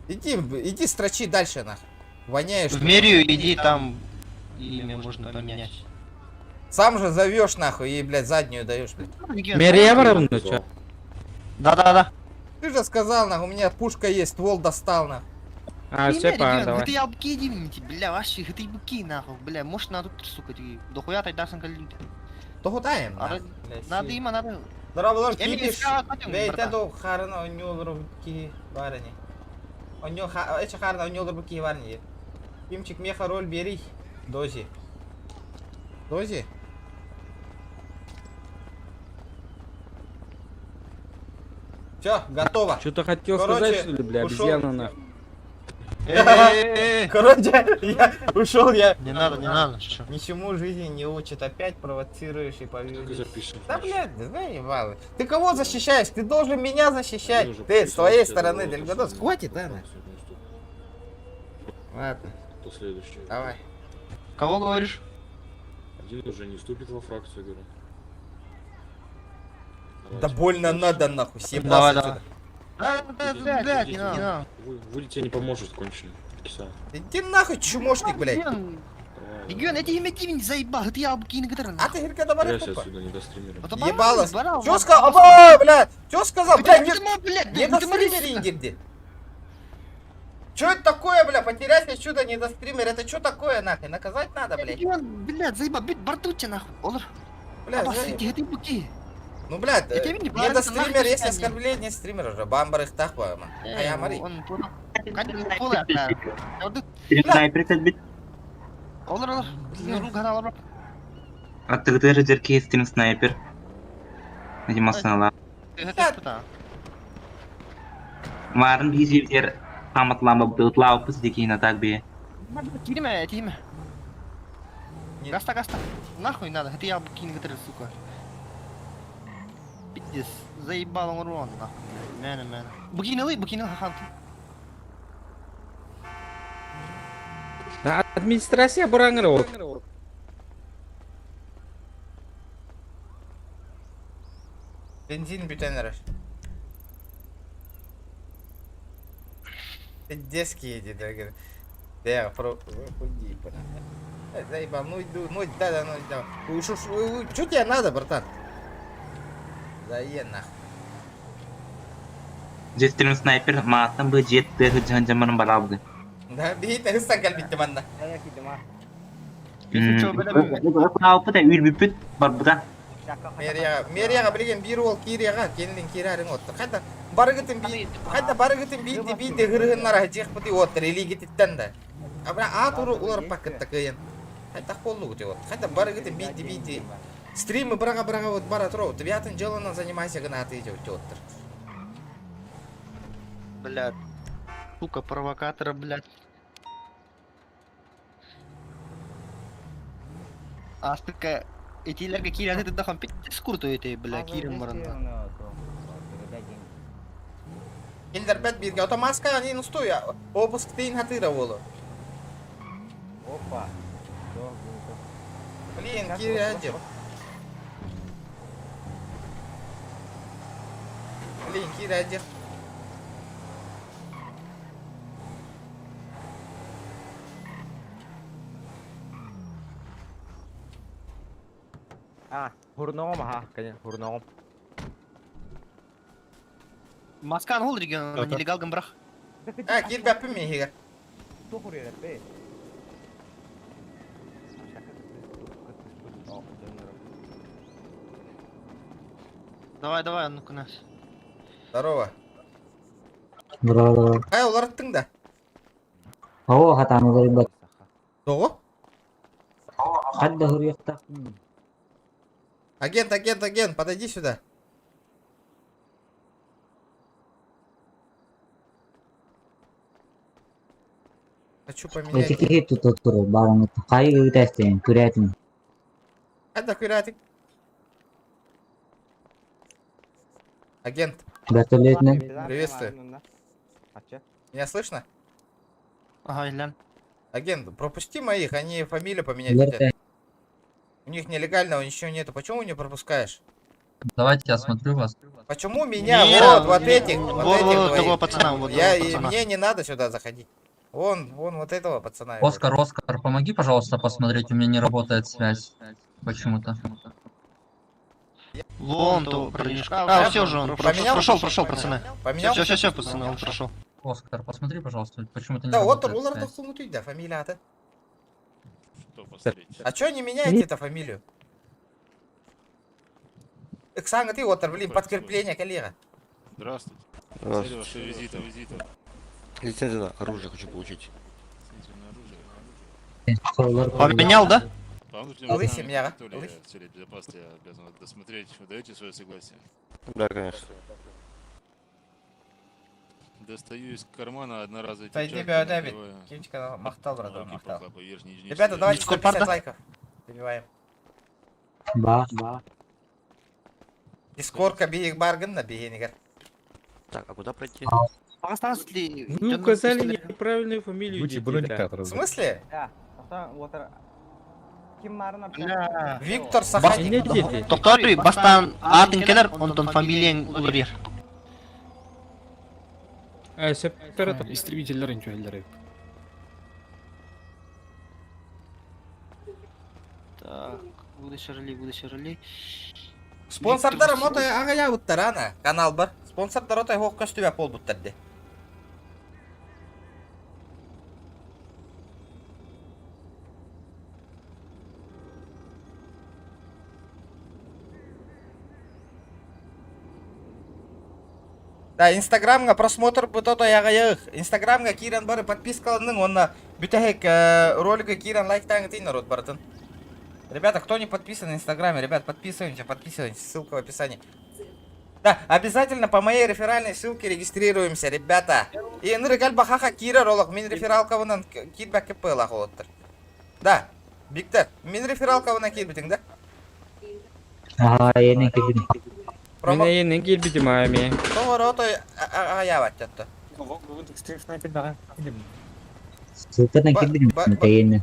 Иди, иди строчи дальше, нах. Воняешь. В мерию иди, там имя можно поменять. Сам же зовешь, нахуй, и, блядь, заднюю даешь, блядь. Мерия воровну, чё? Да-да-да. Ты же сказал, нахуй, у меня пушка есть, ствол достал, нахуй. А, все, па, давай. Ты албки димните, бля, вообще, ты быки нахуй, бля, может надо тут, сука, ты дохуя тайдарсан калинты. Тоғытайым, Ара- Надо има, надо. Дорабалар Я не кипиш. искал, хотим, Бейте братан. до харына ойнолор ки барыни. Ойнол эче харына ойнолор ки барыни. Кимчик меха роль бери. Дози. Дози? Все, готово. Что-то хотел Короче, сказать, что ли, бля, ушел. обезьяна нахуй. Короче, я ушел, я. Не надо, не надо, чё. Ничему жизни не учит, опять провоцируешь и поведешь. Запишем. Да, блядь, да заебало. Ты кого защищаешь? Ты должен меня защищать. Они уже Ты с твоей подписался, стороны, я думал, Дельгадос. что Хватит, да? не уступит. Ладно, Кто следующий? давай. Кого говоришь? Один уже не вступит во фракцию, говорю. Да больно надо, нахуй, съебался Давай, отсюда. давай. Да, да, блядь, не надо. Вуди тебе не поможет, конченый. Киса. Иди нахуй, чмошник, блядь. Регион, я тебе не заебал, ты албки не А ты говорит, когда Теряйся отсюда, не до стримера. Ебалось. Чё сказал? Оба, блядь! Чё сказал? Блядь, не, не до стримера где. Чё это такое, бля? Потеряйся чудо, не до стример. Это чё такое, нахуй? Наказать надо, блядь. Регион, блядь, заебал, бит барту тебя нахуй, олар. Бля, Абас, заебал. иди, ты быки. Ну, блядь, Я тебе не не бара, до ты нахуй стример, если тебя не- оскорбление стримера же. Бамбар их так, по А я мари. Он понял. Как пола, да. Снайпер кэлбит. Олар, олар. Нуру гана олар. Аттыгытыр жерке стрим снайпер. Надимасынала. Марын бизивдер хаматлама бытлаупыз декейін атак бе. Тиме, тиме. Гаста, гаста. Нахуй надо, это я кинь сука. Пиздец, заебал он урон, нахуй. Мэна, мэна. Букин букин хан. Да, администрация бараңыр ол. Бензин бүтән Детский едет, да, говорит. Да, про... Худи, Заебал, ну иду, ну да, да, ну да. Что тебе надо, братан? Зае нахуй. Же стрим снайпер мааттан бы жет тыгы жан барабды. Да, бейт, хыстан калбитте манна. Алпы да үйір бүпүт барбыда. Мерияга, мерияга билген бир ол кирияга, кенлин кирарин оттыр. Хайда барыгытын би, хайда барыгытын бийди бийди хырыгыннара жекпити оттыр, элигититтен да. А бра а туру улар пакетта кыйын. Хайда коллу гути от. Хайда барыгытын бийди бийди. Стримы брага брага вот бара туру. Ты делом занимайся гына ты идёт оттыр. Блядь. Сука, провокатора, блядь. А сука, эти лерга киря, ты дахам пиздец курту эти, бля, кирим баран. Киндер бет бирге ото маска они ну стой, обыск тейн хатыра болу. Опа. Блин, киря дел. Блин, киря дел. А, хурном, ага, конечно, хурном. Маска гол регион, нелегал гамбрах. А, кир бәппім мен хегер. Давай, давай, ну-ка нас. Здорово. Здорово. Ай, олар да. О, хатаны көрбөт. Того? Хадда хурьяхта. Агент, агент, агент, подойди сюда. Хочу поменять. Эти кихи тут туру барың. Кайы үтәстен, күрәтин. Хайда күрәтик. Агент, Вертолетне. приветствую. Меня слышно? Ага, Ильян. Агент, пропусти моих, они фамилию поменять хотят. У них нелегального ничего нету. Почему не пропускаешь? Давайте я осмотрю вас. Почему меня? Не, вот, вот этих, вот вот, этих вот двоих. того пацана, вот Я, того и пацана. мне не надо сюда заходить. Вон, вон вот этого пацана. Оскар, Оскар, помоги, пожалуйста, посмотреть, у меня не работает связь. Почему-то. Вон того парнишка. А, все же он прошел, Поменял? прошел, прошел, пацаны. Поменял? Все, все, все, пацаны, он прошел. Оскар, посмотри, пожалуйста, почему-то не Да, вот работает Улар связь. Тохсунутый, да, фамилия ата. Что посмотреть? А чё не меняете это фамилию? Эксанга ты, Отор, блин, подкрепление, коллега. Здравствуйте. Здравствуйте. Цель вашего визита, визита. Лицензию на оружие хочу получить. Лицензию на оружие. Поменял, да? Вам нужно Лысый установить меня, территорию лысый. в цели безопасности, я обязан это досмотреть. Вы даете свое согласие? Да, конечно. Достаю из кармана одноразовые Зайди, перчатки, бя, Давид. надеваю Кинчик канал, махтал, братан, руки, махтал. прохлапаю верхней единицы. Ребята, давайте Дискорд 150 парта? лайков. Добиваем. Ба, ба. Дискордка бейг баргын на бейгенигер. Так, а куда пройти? Осталось ли... Вы указали неправильную фамилию Гуччи, детей, броник да. театра. В смысле? Да, тоқтан отыр. Ким марын Бля. Виктор Сахатик. Не дети. Тоқтар, бастан атын келер, онтон фамилияң улар А, септер Истребительдер инчуэллер. Так, выдача ролей, выдача ролей. Спонсордар мото ағая буттар ана. Канал бар. Спонсордар отай хоқ көстүбә пол буттар де. Да, Инстаграмга просмотр бут отой ағайық. Инстаграмга кирен бары подпискалының, онна бүтәһек ролигі кирен лайктаңы тейін народ бартын. Ребята, кто не подписан на Инстаграме, ребят, подписываемся, подписываемся, ссылка в описании. Да, обязательно по моей реферальной ссылке регистрируемся, ребята. И нырыгаль бахаха кира ролок, мин рефералка вынан кирбәк кп лахолоттыр. Да, Виктор, мин рефералка вынан кирбитин, да? Ага, я не кидин. Промо... Мен енен келбитим ами. Тоғыр отой ағаябат жатты. Ссылкадан Ба- кидин, ба- это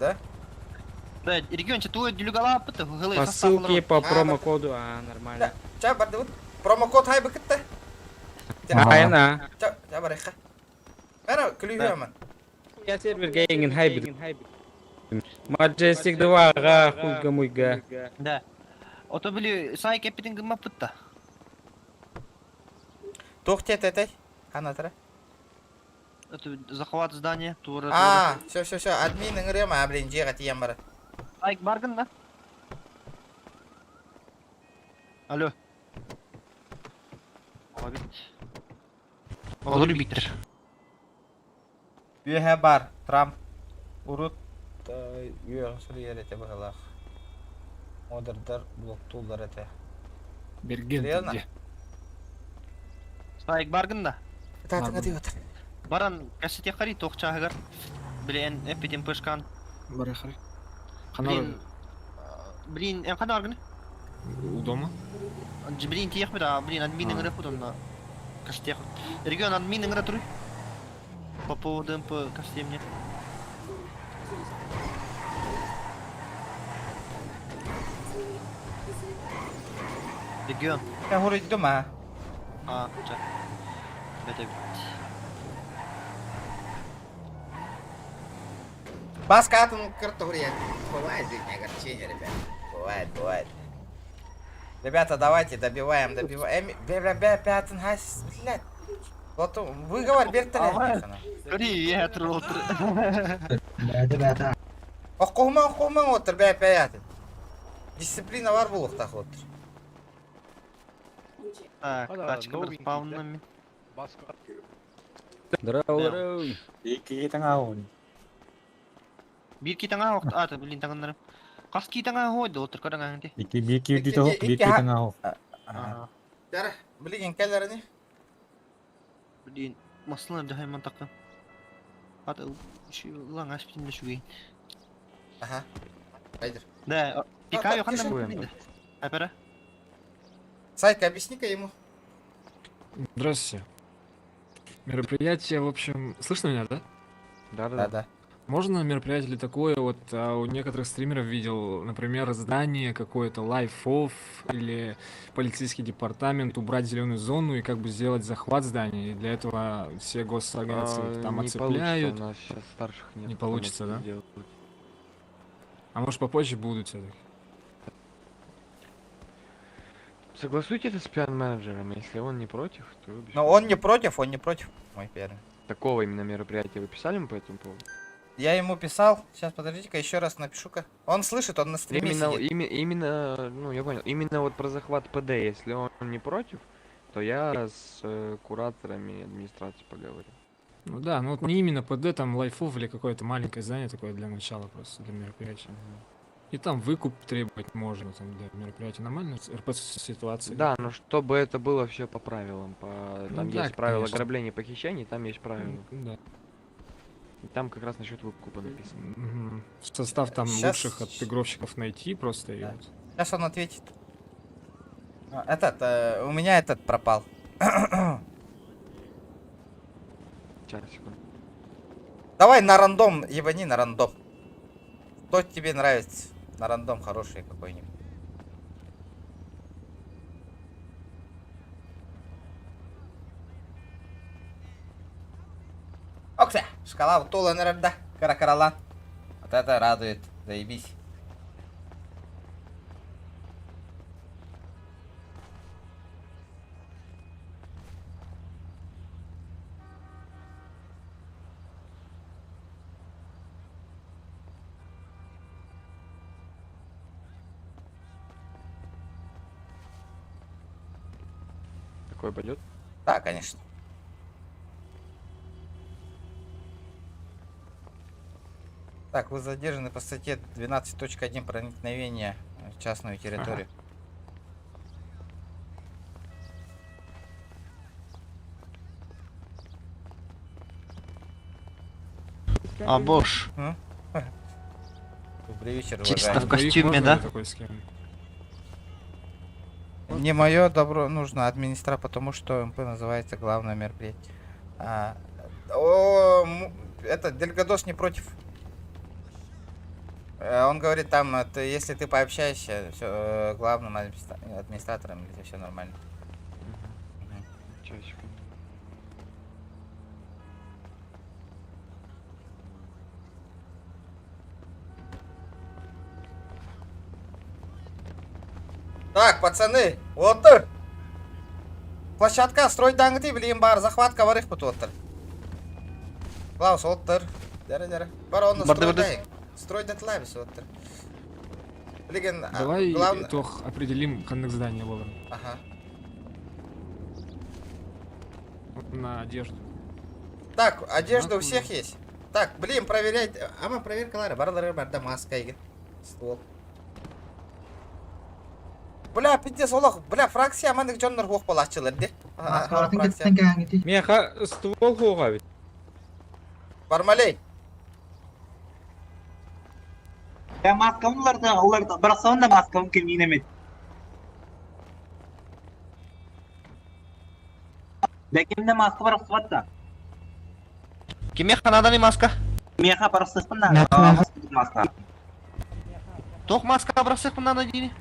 Да? Да, регионче, твой делюгала пыты, гылы, По ссылке, по промокоду, а, нормально. Ча барды вот. Промокод хай быкытты. Айна. Ча, ча барыха. Бәрі күлігі Я серверге енген хайбит. Majestic 2-ға хуйга-муйга. Да. Ото били сай кепитин гыма пытта. Тоқ тет этэй. Ханатыра. Это захват здания, тура. А, все, все, все, админ ыңырема, блин, жеға тиен бары. Айк баргын да? Алло. Abi. Olur Виктор. Үйе бар, Трамп. Урут үйе сүлер ете бағалақ. Модердар блоктулар ете. Берген Серьезно? где? Сайк баргын да? Татыңа тиіп отыр. Баран кассете хари тоқчағығар. Блин, эпидем пышкан. Барахары. Блин. Блин, эм қана аргын? У дома? Блин, тиех бит, а, блин, админ ыңыры путон на. Кассете. Регион админ ыңыры туруй. По поводу МП кассете мне. Регион. Я говорю, а. А, ча. Это Баска атын кырты говорю, Бывает жизнь огорчение, ребят. Бывает, бывает. Ребята, давайте добиваем, добиваем. Бля, бля, бля, пятын хас, блядь. Вот выговор бертеле. Привет, Ротр. Оқума, оқума отыр, бә, пятын. Дисциплина бар булуқтақ отыр. Так, тачка бір спаунами. Здорово, здорово. Икки таңаун. Бир ки таңа оқ, а, блин, таңындарым. Қас ки таңа хойды, отыр көрің аңды. Икки бики дито, бики таңау. Дара, блин, кәләріне. Блин, маслы жахайман тақы. Ат, лаң ашпитин де шугейін. Ага. Айдыр. Да, пикаю қандай мүмкін Апера. Сайка, объясни-ка ему. Здравствуйте. Мероприятие, в общем, слышно меня, да? Да, да. Можно мероприятие ли такое, вот у некоторых стримеров видел, например, здание какое-то, лайф-офф или полицейский департамент, убрать зеленую зону и как бы сделать захват здания, и для этого все госорганизации там А, не оцепляют. получится, у нас сейчас старших нет. Не кто получится, может да? сделать. А может попозже будут все-таки? Согласуйте это с пиар-менеджером, если он не против, то без Но он не против, он не против. Мой пиар. Такого именно мероприятия вы писали ему по этому поводу? Я ему писал. Сейчас, подождите-ка, еще раз напишу-ка. Он слышит, он на стриме Именно, сидит. именно, ну я понял, именно вот про захват ПД, если он не против, то я с кураторами администрации поговорю. Ну да, ну вот не именно ПД, там лайфов или какое-то маленькое здание такое для начала просто, для мероприятия. И там выкуп требовать можно там для мероприятия. Нормально, РП ситуация. Да, но чтобы это было все по правилам, по... Ну там да, есть правила конечно. ограбления и похищений, там есть правила. Да. И там как раз насчет выкупа написано. Мгм. Состав там Щас- лучших отыгровщиков найти просто и вот. Сейчас он ответит. А, Этот, у меня этот пропал. Сейчас, секунду. Давай на рандом, ебани на рандом. Что тебе нравится? На рандом хороший какой-нибудь. Окса, шкала утула наверное, Каракаралан. Вот это радует, заебись. Такое пойдет? Да, конечно. Так, вы задержаны по статье 12.1 проникновение в частную территорию. А, бош. М? Добрый вечер, Чисто в уважаемый. костюме, да? Такой схемы. Не мое добро нужно администра, потому что МП называется главное мероприятие. А, о, это Дельгадос не против. Он говорит, там, это, если ты пообщаешься, все, главным администратором, все нормально. Сейчас, секунду. Так, пацаны, вот тут. Площадка стройдаңыты билигин бар захватка бар их бут Клаус, оттыр. Дәрі, дәрі. Бар оны Барды, барды. стройдай. Стройдатлабыз оттыр. Билигин Давай главное... тох определим ханнык здание было. Ага. На одежду. Так, одежда у Нахуй. всех есть. Так, блин, проверять. Ама проверка лары. Барлары барда маска егин. Ствол. Бля, пиздец, олох, бля, фракция маннык дьоннор хуох балачылар де. Меха ствол хуға бит. Бармалей. Я маскам уларда, уларда, барасаун да маскам кеминемет. Ләкин маска барасватта. Киме ханадан маска? Меха барасыпна. Маска. Тох маска барасыпна на дини.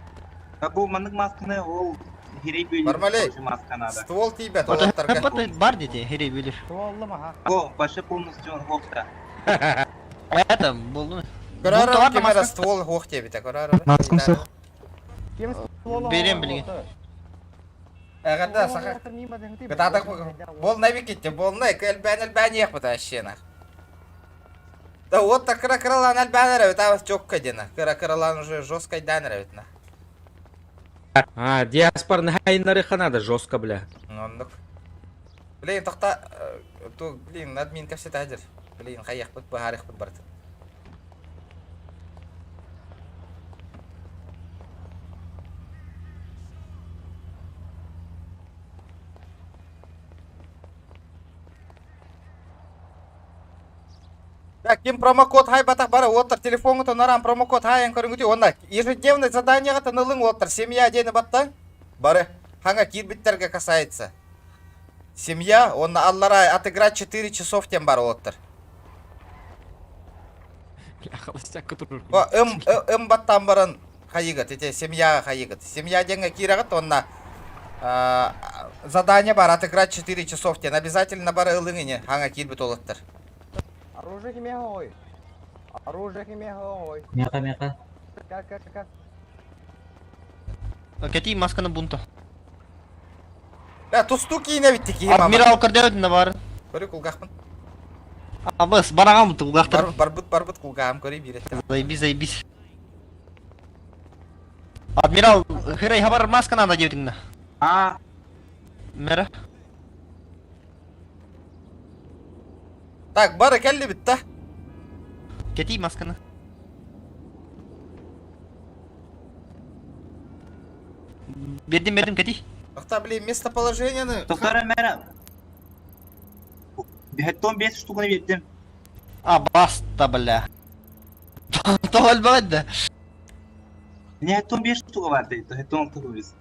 Бу манык масканы ол хирей бөлер. Бармалей. Маска надо. Ствол тибет, Вот олоттарга. бар дети, херей бөлер. О, башы полностью хопта. Это был. Көрөр кемера ствол хуох тебите, көрөр. Маскам суох. Берем билген. Эгерде саха. Кытаатак бол навикитте, бол най кэлбэн элбэн ех бата. Да вот так кыра кыралан элбэн эребит, а жокка дена. Кыра кыралан уже жестко дан эребит на. А, диаспор хайнары ханада жестко, бля. Ондук. Блин, тохта, ту, блин, админ кәпсет әдір. Блин, қаяқ бұт, бағарық бұт барды. Так, ким промокод хай батақ бара, оттыр телефоңы тонаран промокод хайын көрінгіте, онда ежедневный заданиеға тынылың оттыр, семья дені батта, бары, хаңа кирбиттерге касается. Семья, он аллара отыграть 4 часов тем бар оттыр. Бля, холостяк, который... О, ым, ым баттан баран хайыгыт, эте семья хайыгыт. Семья деньги кирагыт, онна задание бар отыграть 4 часов тен. Обязательно бар ылыңыне, хаңа кирбит олыттыр. Оружие киме ой. Оружие киме ой. Меха, меха. Как, как, как? Кати масканы бунта. Бля, тустуу киинэ битти киһи мама. Адмирал көрдөбүт бар. Көрү кулгаахпын. Абыс, бараҕам кулгаахтар. Барбыт барбыт кулгааҕым көрүй биир этте. Заебись, заебись. Адмирал, хырай хабар маска надо диэбитиҥ да. А. Мэра. Так, бары кэллибит да. Кэтий масканы. Бердим, бердим, кэтий. Ахта, блин, местоположениены... Доктора мэра. Бэттон 5 штуканы бердим. А, баста, бля. Тоҕо элбэҕэй да. Не 5 штука бар дейт. Хеттон 6 біз.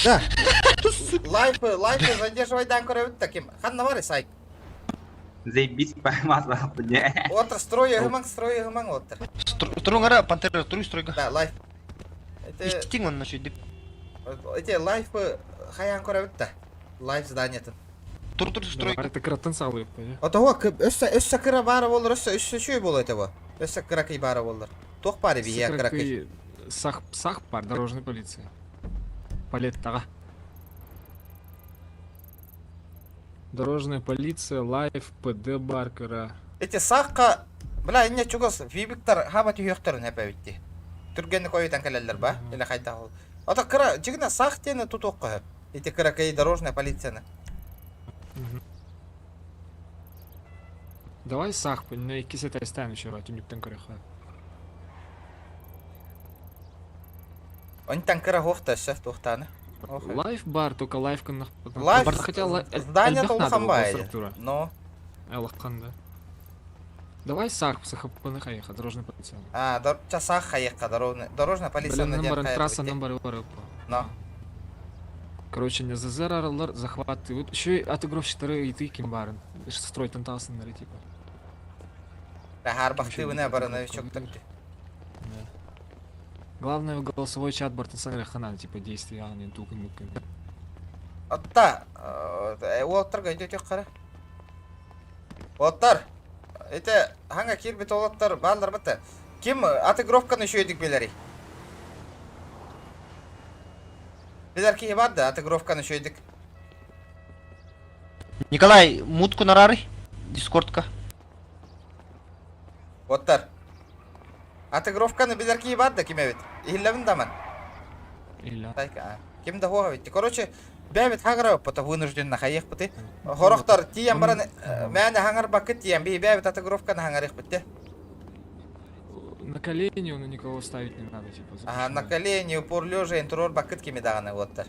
Да. Лайфы, лайфы задерживайдан көрөбүт таким. Ханна бар сайт. Заебись, поймас не. Отыр строй ыһымаҥ, строй ыһымаҥ отыр. Туруҥ пантера, туруй стройга. Да, лайф. Это Истиҥ онно сүйдүк. Эти лайфы хайаан көрөбүт да. Лайф зданиятын. Тур тур стройга. Это кыраттан саҕалыып да. Отого өссө өссө кыра баара болор, өссө өссө үчүгэй буолуо этэ бу. Өссө кыракый баара болор. Туох баары биһиэ кыракый. Сах сах бар дорожной полиция. Палеттаҕа. Дорожная полиция, лайф, ПД Баркера. Эти сахха, бля, инне чугас вибиктар хаба түһүөхтөрүн эпэбитти. Түргэнник ойутан кэлэллэр ба, или хайдах ол. Ото кыра, дьигинэ сах диэни тутуохха сөп. Ити кыракый дорожная полицияны. Давай сах, на иккис этээстээн еще түннүктэн көрүөххэ. Онтан кыра хуохта өссө туохтааны. Лайф бар, только лайф кыннах. Лайф Хотя здание элбэх надо улахан было баайы. структура. Но. Элахан, да. Давай сах, сахаппаны хайха, дорожная полиция. А, дор ча сах хайыкка дорожная дорожная полиция Блин, диэн баран хайа трасса битти. нам бары Но. Короче, не ЗЗР аралар захватывают. Еще и отыгровщиктары и ты ким барын. Строй тантасыннары типа. Рахар бахтыбына барана чоктор. Главное в голосовой чат Бартенсан ханан, типа действия, а не тукан мукан. Отта, уолаттарга өйдөтүөх кара. Уолаттар, это ханга киирбит уолаттар бааллар бата. Ким отыгровканы үчүгэйдик билэрий? Билэр киһи бар да отыгровканы үчүгэйдик. Николай, мутку нарары. Дискордка. Уолаттар. Отыгровканы билэр киһи бар да ким эбит? Иһиллэбин даман. Илля. Ким да хуа бит. Короче, бэбит хагара потом вынужден хайых быты. Хорохтор тиен баран мэне хаңар бакыт тиен би бэбит отыгровканы хаңарых битте. На колени он никого ставить не надо, типа. Ага, на колени, упор лежа, интурор бакыт кими даганы уоттар.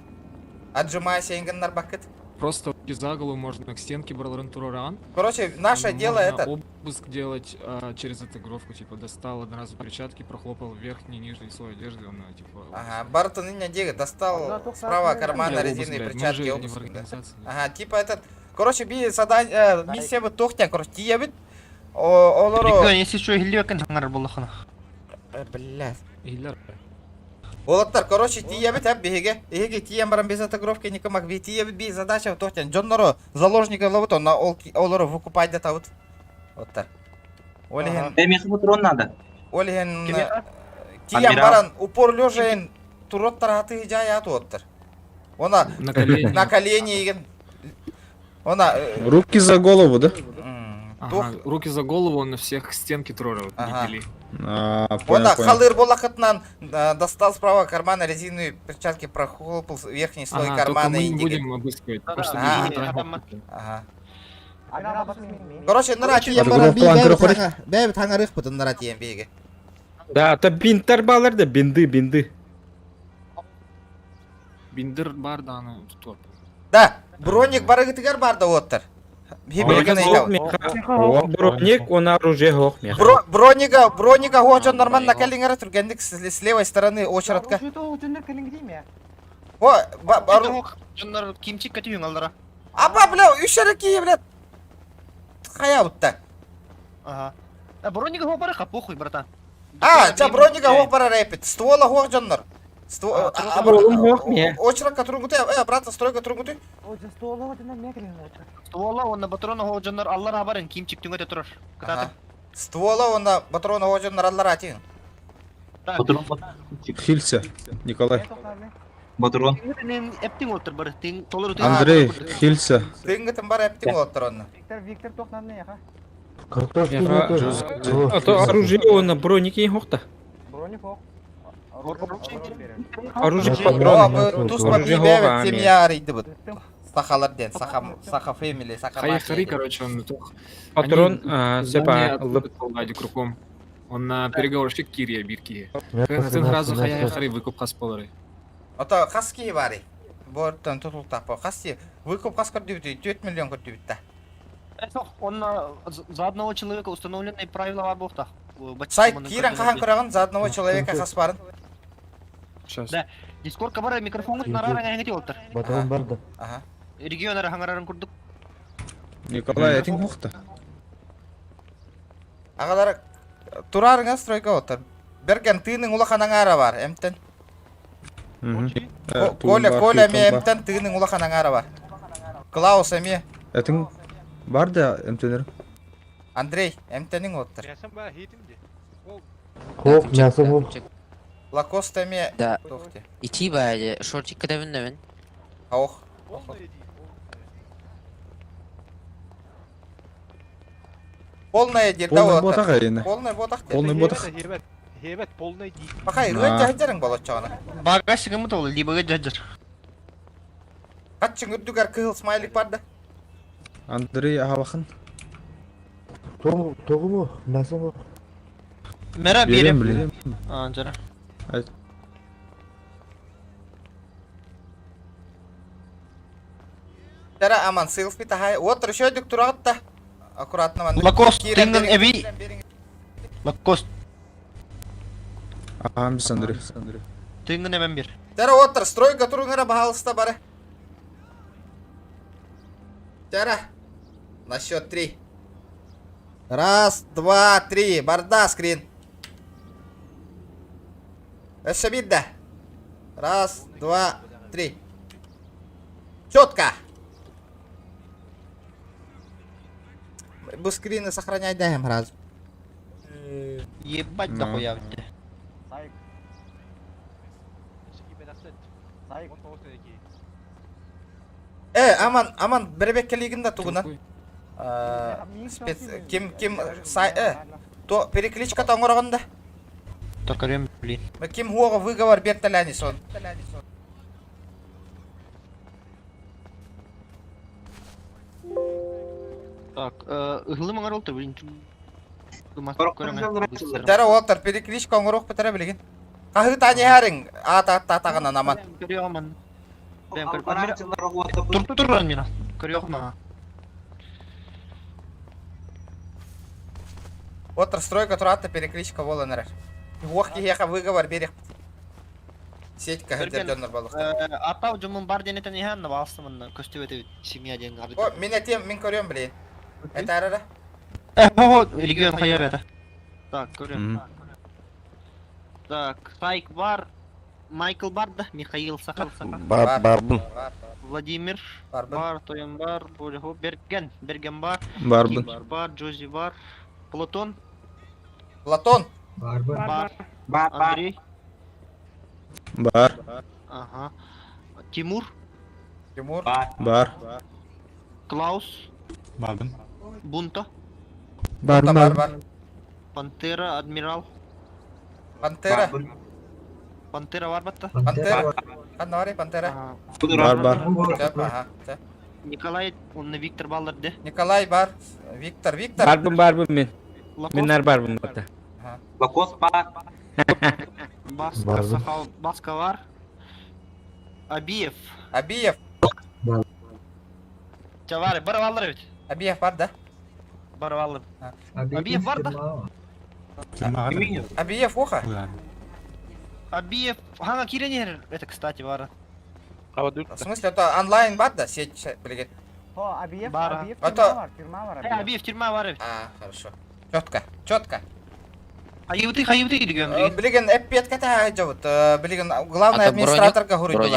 Отжимайся, ингеннар бакыт. Просто руки за голову можно к стенке бралрын туроран. Короче, наше дело это- обыск делать через отыгровку, типа достал одноразовые перчатки, прохлопал верхний и нижний слой одежды, он типа. Ага, Бартон иння дега достал справа кармана Не, обыск, резиновые блядь, мы перчатки, же не в обыск, да. организации. Ага, типа этот, короче, би задание, миссия бы тохтя, короче, тия бит. Олоро. Регион, если что, иһиллиэккин хаҥар буоллахына. Блядь. Иһиллэр. Олаттар, короче, тия бит, биһиге. Иһиге тиен баран без отыгровки никомак би тия бит би задача тохтя. Джонноро заложника ловут, он на олоро выкупать да тавут. Оттар. Олиһин. Э, меха патрон надо. Олиһин. Кимиэхэ? Тиен Адмирал. баран упор лежа туроттар аты жай аты оттар. Она На колени. На колени igen. Она Руки за голову, да? Ага, руки за голову, он на всех к стенке трорал, Ага. не дели. А, понял, Она понял. халыр болакытынан достал справа кармана резиновые перчатки, прохлопал верхний слой Ага, только кармана мы и не диге. будем обыскивать, потому что Ага. мы Ага. Короче, нара тиен Отыгровка баран би аңгыры бэбит хорик. хаңа, бэбит хаңарых бутун нара тиен биге. Да, это бинтер балар да, бинды, бинды. Биндер бар да, аны тут. Да, броник барыгытыгар бар да оттар. О, броник, он оружие хох меха. Броника, броника хочон нормально калингара түргендик с левой стороны очередка. О, ба, Дьоннор кимчик көтүйүн аллара. Аба, бля, үш әрі бля. Хая бутта. Ага. А броника хо бараха, похуй, братан. А, ча броника хох бара рэпит. Ствола хох жоннор. Стволум хох ме. Очередка туругуты, брат, стройка туругуты. Ствола, онна патрона хо дьоннор аллара барын кимчик түңөтө турар. Ага. Ствола онна патрона хох жоннор аллар атин. Хилься, Николай. Батырон. Эптиң оттор бары. Тиң толору тиң. Андрей, хилься. Тыҥгытын бар эптиң оттор онно. Виктор, Виктор тохнанны яха. Картошку А то оружие он броники хохта. Броник ох. Оружие О, патроны. бу туспа Оружие бибебет хоға, семья арыйды бут. Сахалар ден, саха, саха фэмили, саха Хаехари, мафия. короче, он тух. Патрон, Они а, здание сепа, оттуда толгали кругом. Он на переговорщик Кирия Бирки. Мясо, Сын мясо, сразу мясо. Хаехари выкуп хасполары. Ото хаски бары. Борттан тутултапа хаски. Выкуп хас көрдүбүт, 4 миллион көрдүбүт да. Он за одного человека установленные правила обоих. Сайт кирен хахан көрөгөн за одного человека хас барын. Сейчас. Да. Дискорд кабара микрофон нарара аңа оттор. Батырон барды. Ага. Регион ара хаңарарын курдук. Николай, этиң хохта. Агалар турарыңа стройка оттор. Берген тыының улахан аңара бар, эмтен. Коля, Коля ме эмтен тыының улахан аңара бар. Клаус эме, Этиң бар да эмтенер. Андрей, эмтенин оттор. Хох, мясо хох. Лакоста эме, Да. тухти. Ити бади, шортик кадавын навын. Аух. Полная дерда Полный оттор. ботах әйіне. Полный ботах. Полный ботах. Бакай, На. ыгын жахыджарың болот чоғына. Багаж кымы толы, либо жаджар. Катчың үрдүгөр кыһыл смайлик бар да. Андрей ахабахын. Тогу, тогу, мясо хох. Мера Берем, берем. блин. А, жара. Айт. Тара аман селфи тахай. Отыр шөйдүк турагыт да. Аккуратно ман. Лакост Кирен тыңын бериң. эби. Лакост Ахам бис Андрей. тыңын эбен бир. Тара отыр стройка туруңара баһалыста бары. Тара. На счет три. Раз, два, три. Барда скрин. Өссө бирде. Раз, два, три. Четко. Бу скрины сохраняй даем сразу. Ебать Ну. дохуя. бля. Сайк. Сайк. Э, аман, аман, бербеккелигин да тугунан. Спец, ким, ким, сай, то перекличка тоңорогонда. Токарем, блин. Ким хуога выговор бертеляни сон. Так, ыглы маңар олты, блин. Тара отыр перекличка оңорок бетере билигин. Кахы тани харин, ата ата тагынан аман. Көрөмөн. Тур тур мина. Көрөмөн. Отыр стройка туратта перекличка болан эрер. Уох кихеха выговор берех. Сетька хедер донор балыктар. Атау жумун бар денетен ихан балсымын көстүбөтө семья ден габы. О, мен этем, мен көрөм билейин. Это арара. Э, хо, регион хая это. Так, көрөм. Так, Сайк бар, Майкл бар да, Михаил Сахал Саха. Бар, барбын. Владимир Барбын. бар, Тоян бар, Болехо, Берген, Берген бар. Барбын. Ким бар, Джози бар, Платон Платон. бар, Андрей, Бар. ага, Тимур, Тимур. Бар. Клаус, Бардым. Бунто, Бар, бар, бар. Пантера, Адмирал, Пантера. Пантера бар батта. Пантера. Ханна бар, Пантера. Бар, бар. Чап, ага, чап. Николай, он Виктор Баллар де. Николай бар. Виктор, Виктор. Барбын барбын мен. Лакост, Мен нар барбын бата. Лакост бар. Баска, Барбын. Сахал, Баска бар. Абиев. Абиев. Чавары, бар баллар ведь. Абиев бар да? Бар баллар. Абиев бар да? Тюрьмага. Абиев оха. Абиев, хана киренер. Это, кстати, бар. В смысле, это онлайн бар да? Сеть, билген. О, Абиев, Бара. Абиев А тюрьма то- бар, тюрьма бар Э, Абиев. Абиев тюрьма бар ведь. А, хорошо. Четко, четко. Айыбыты, хайыбыты регион. Билген эппет ката жабыт. Билген главный А то броник, администраторга хуруйдулар.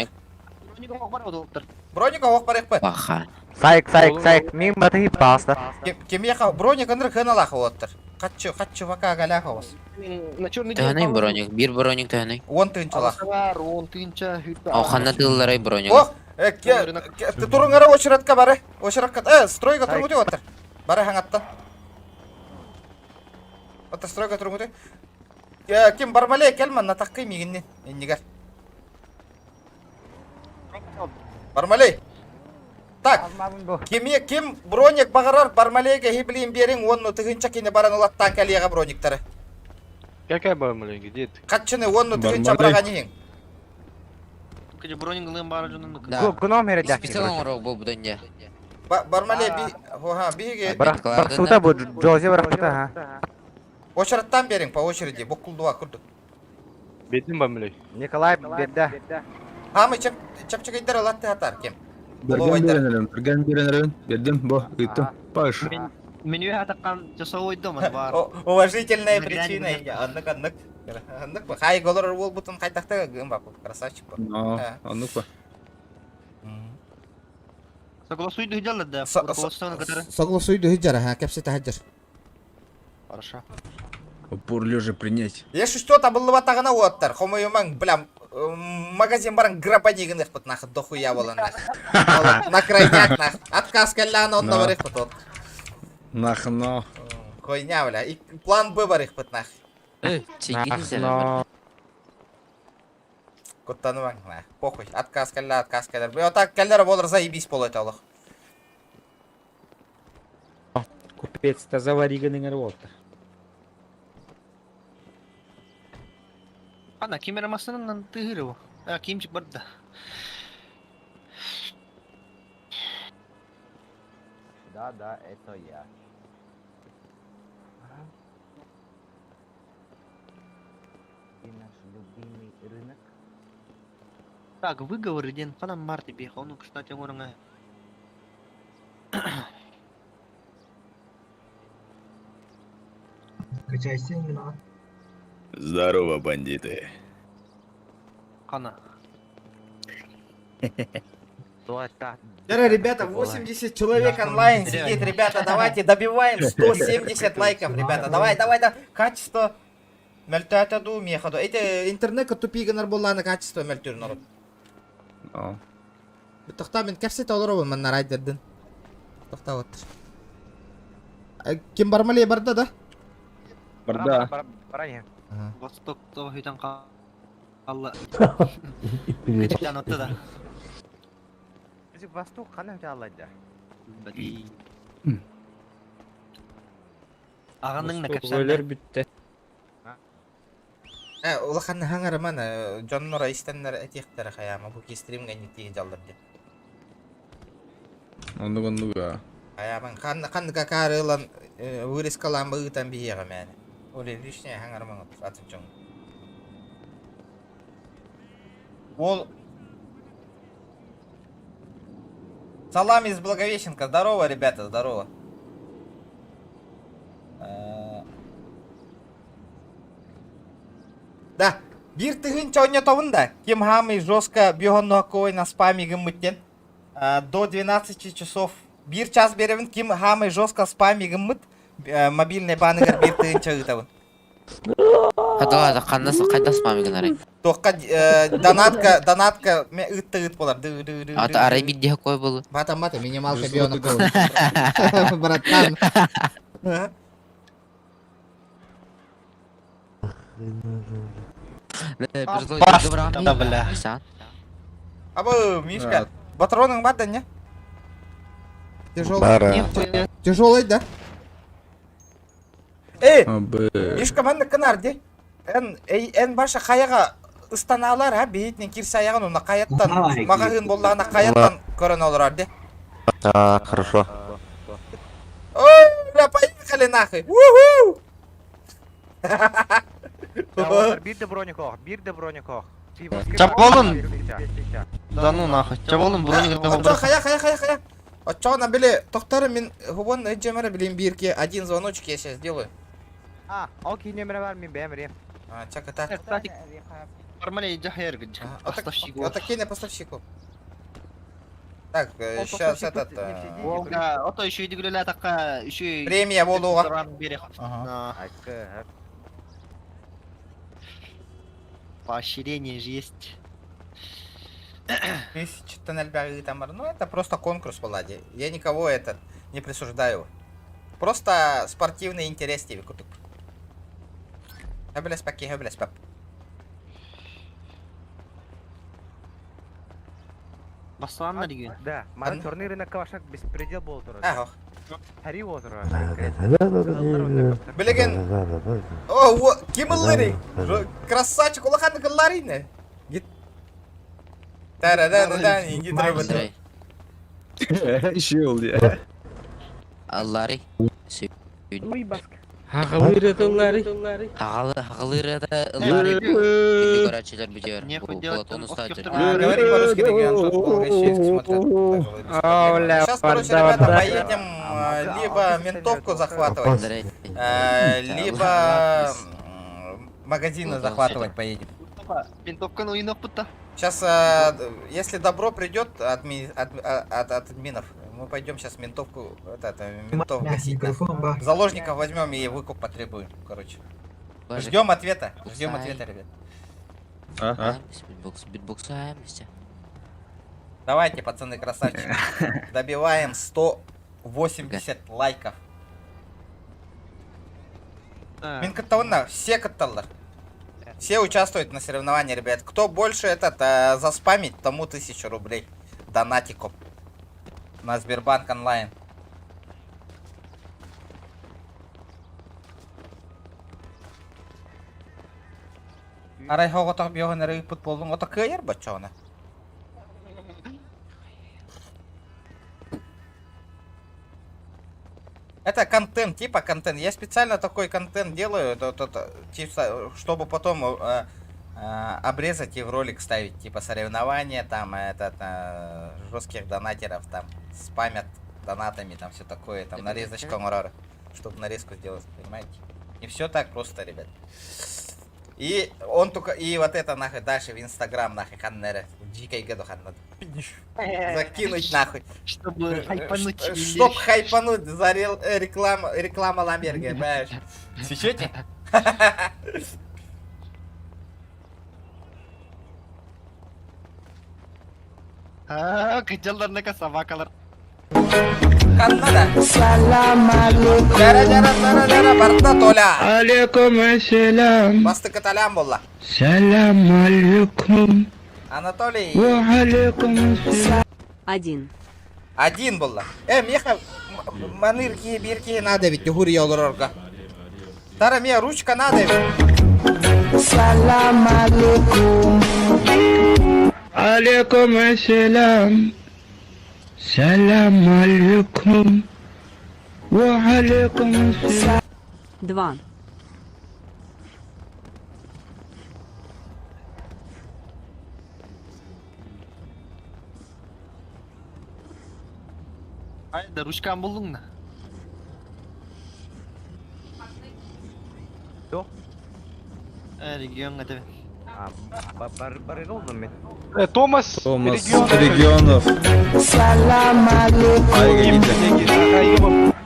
броник. Бар доктор. Броника ох барык Баха. Сайк, сайк, сайк, мин батыйып паста. Кемеха броник ындыр хыналаха оттыр. Катчы, катчы вака галяха ос. На черный день. Төһөнүй броник? Биир броник төһөнүй? 10 тыһыынчалаах. Бар, 10 тыһыынча хүрбэ. О, ханна тыылларай броник? Ох, туруҥ эрэ очередка бары. Очередка, стройга туруҥ оттар. Бары хаҥаттан. Оттар стройга туруҥ Ким Бармалей кэл манна таккый мигинни иннигер. Бармалей. Так, кими ким броник баҕарар Бармалейга хиблин биэриҥ уонну тыһыынча кини баран ылаттаан кэлиэҕэ брониктары. Какая Бармалей, где ты? Хаччыны уонну тыһыынча Бармалей. быраҕан иһиҥ. Кыжы броник ылыан баар дьонун. Да. Гном Список оҥорор буолбутун дьэ. Бармалей би хоха биһиги Барахсута бу Джози барахсута ха. очередтан бериҥ по очереди буккулдуа курдук. Бетин Бармалей. Николай берде. Хамы чеп чепчегейдер ылатты хатар ким. Берген берен берген берен бердим, бо, ыйттым. Паш. Меню хатаккан часовой дом бар. Уважительная На грани причина. бля. Аннык аннык. Аннык хай голор бол бутун кайтакта гым бап красавчик бу. Но, аннык ба. Согласуй дыхжалла да. Руководство кытары. Согласуй дыхжар ха кепсе тахжар. Хорошо. Упор лежа принять. Если что табыллыбатаҕына уоттар, хомойумаҥ, бля, магазин баран грабани гыныахпыт нахуй дохуя болан нах. На крайняк нах. Отказ кэллэҕинэ онно На. барыахпыт от. Нахно. Хуйня, бля. И план Б барыахпыт нах. Чигин Куттанымаҥ, нах. Похуй. Отказ кэллэ, отказ кэлэр. Бля, так кэллэр болар заебись бол это олох. Купец тазавари гыныңар болду. Ана кимера масынан тыгыры бу. А кимчик бар да. Да, да, это я. И наш любимый рынок. Так, выговоры ден фанам марти беха. Ну, кстати, орыңа. Качайся, не Здорово, бандиты. Кана. Вчера, ребята, 80 человек онлайн сидит, ребята, давайте добиваем 170 лайков, ребята, давай, давай, да, качество. Мөлтөөтө дуу миэхэ дуу. Эти интернет тупигынар буоллаҕына качество мөлтүүр народ. О. Тохтоо мин кэпсэтэ олоробун манна райдердин. Тохтоо вот. Ким Бармалей барда да? Барда. Восток того хүтэн қалла. Качан отты да. Восток қана өте алайды. Ағаның на Восток капсанда. өлөр бүтте. Улахан хаңарыман дьоннор истеннер этиэхтэрэ хайаама бу стримҥэ нитии жаллар диэн. Оннук оннук а. Хайааман хан хан какарылан вырезкалаан быытан биһиэҕэ мээнэ. Оле лишнее хаңарыман атын чоң. Ол Салам из Благовещенка. Здорово, ребята, здорово. Да, биир тыһыынча оонньотобун да. Ким хамый жестко биоһоннохкой на спаме гыммыт До 12 часов. Биир час биэрэбин ким хамый жестко спами гыммыт мобильный бааныгар биир тыһыынча ыытабын. Хадала ханна хайда спами гынарай. Тоққа донатка, донатка ме ытты ыт болар. Ды ды ды. Ата арай бидде кой болу. Бата мата минималка биона Братан. А? Да, бля. Абы, Мишка, патроның бар да не? Тяжелый. Бара. Тяжелый, да? Эй, Абы. Мишка, манна кынар де. Эн, эй, эн баша хайаға ыстаналар, ха, бейітнен кирсе аяғын, оны қаяттан, мағағын боллағына қаяттан көрін олар, де. А, хорошо. Ой, бля, поехали нахуй. Уху! Биир да броник ох, биир да броник ох. Чаболын! Да ну нахуй. Чаболын броник Очо, хая, хая, хая, хая. Очо, на били, тохтары мин, хубон, эджемера, блин, бирки, один звоночек я сейчас сделаю. А, окей, номер бар, мин бәмірем. А, чак, это. Кстати, Нормально, жахер, поставщик. Отакене поставщику. Так, сейчас этот... Да, а то еще и дегуля такая, еще и... Премия болуға. Ага. Поощрение же есть. Тысячаттан элбэҕи ыытан баран, ну это просто конкурс Влади. Я никого этот не присуждаю. Просто спортивный интерес тебе курдук. Хөбүлэспэкки хөбүлэспэп. Бастааннар деген. Да, маны черный рынокка башак беспредел буола турар. Ах. Хари буола турар. Билигин О, ким ыллырый? Красавчик, улахан ылларый Гит. Та-да-да-да-да, гитара Андрей. Еще ул Аллари. Хагалыр ыллари. Хагалыр ыллари. Көрәчиләр бу Нехуй делать, Платон там устатыр. Говори по-русски, регион, смотрят. Сейчас, короче, ребята, поедем либо ментовку захватывать, либо магазины захватывать поедем. Винтовканы уйнап бутта. Сейчас, если добро придет от, от, от админов, мы пойдем сейчас ментовку, это, ментов гасить. Заложников возьмем и выкуп потребуем, короче. Ждем ответа, ждем ответа, ребят. А? Битбокс, битбоксаемся. Давайте, пацаны, красавчики. Добиваем 180 лайков. Мин кыттабын, все кытталлар. Все участвуют на соревновании, ребят. Кто больше этот заспамит, тому 1000 рублей. Донатиком. На Сбербанк онлайн. Арай хоҕотох биоһун эрэ ыыппыт буоллуҥ, ото кыайар баччоҕуна. Это контент, типа контент. Я специально такой контент делаю, то, типа, чтобы потом обрезать и в ролик ставить, типа соревнования, там, этот, жестких донатеров, там, спамят донатами, там, все такое, там, нарезочка мурара, чтобы нарезку сделать, понимаете? Не все так просто, ребят. И он только, и вот это нахуй дальше в Инстаграм нахуй, ханнере, дикой году ханна. Закинуть нахуй. Чтобы хайпануть. Чтоб хайпануть, зарел реклама, реклама Ламберга, понимаешь? Сечете? А, кыдьалларнака собакалар. Каннада. Жара жара жара жара барта толя. Алейкум ассалам. Бастыкы талям болла. Салам алейкум. Анатолий. Ва алейкум ассалам. Один. Один болла. Меха манырки бирки надо ведь гури олорорга. Тара мне ручка надо ведь. Салам алейкум. Алейкум ассалам. Салам алейкум. Ва алейкум ассалам. Два. Ай, да ручкам булдың да. Жоқ. Регионга тебе. А, бар бар болдум мен. Томас, Томас регионов. Салам алейкум.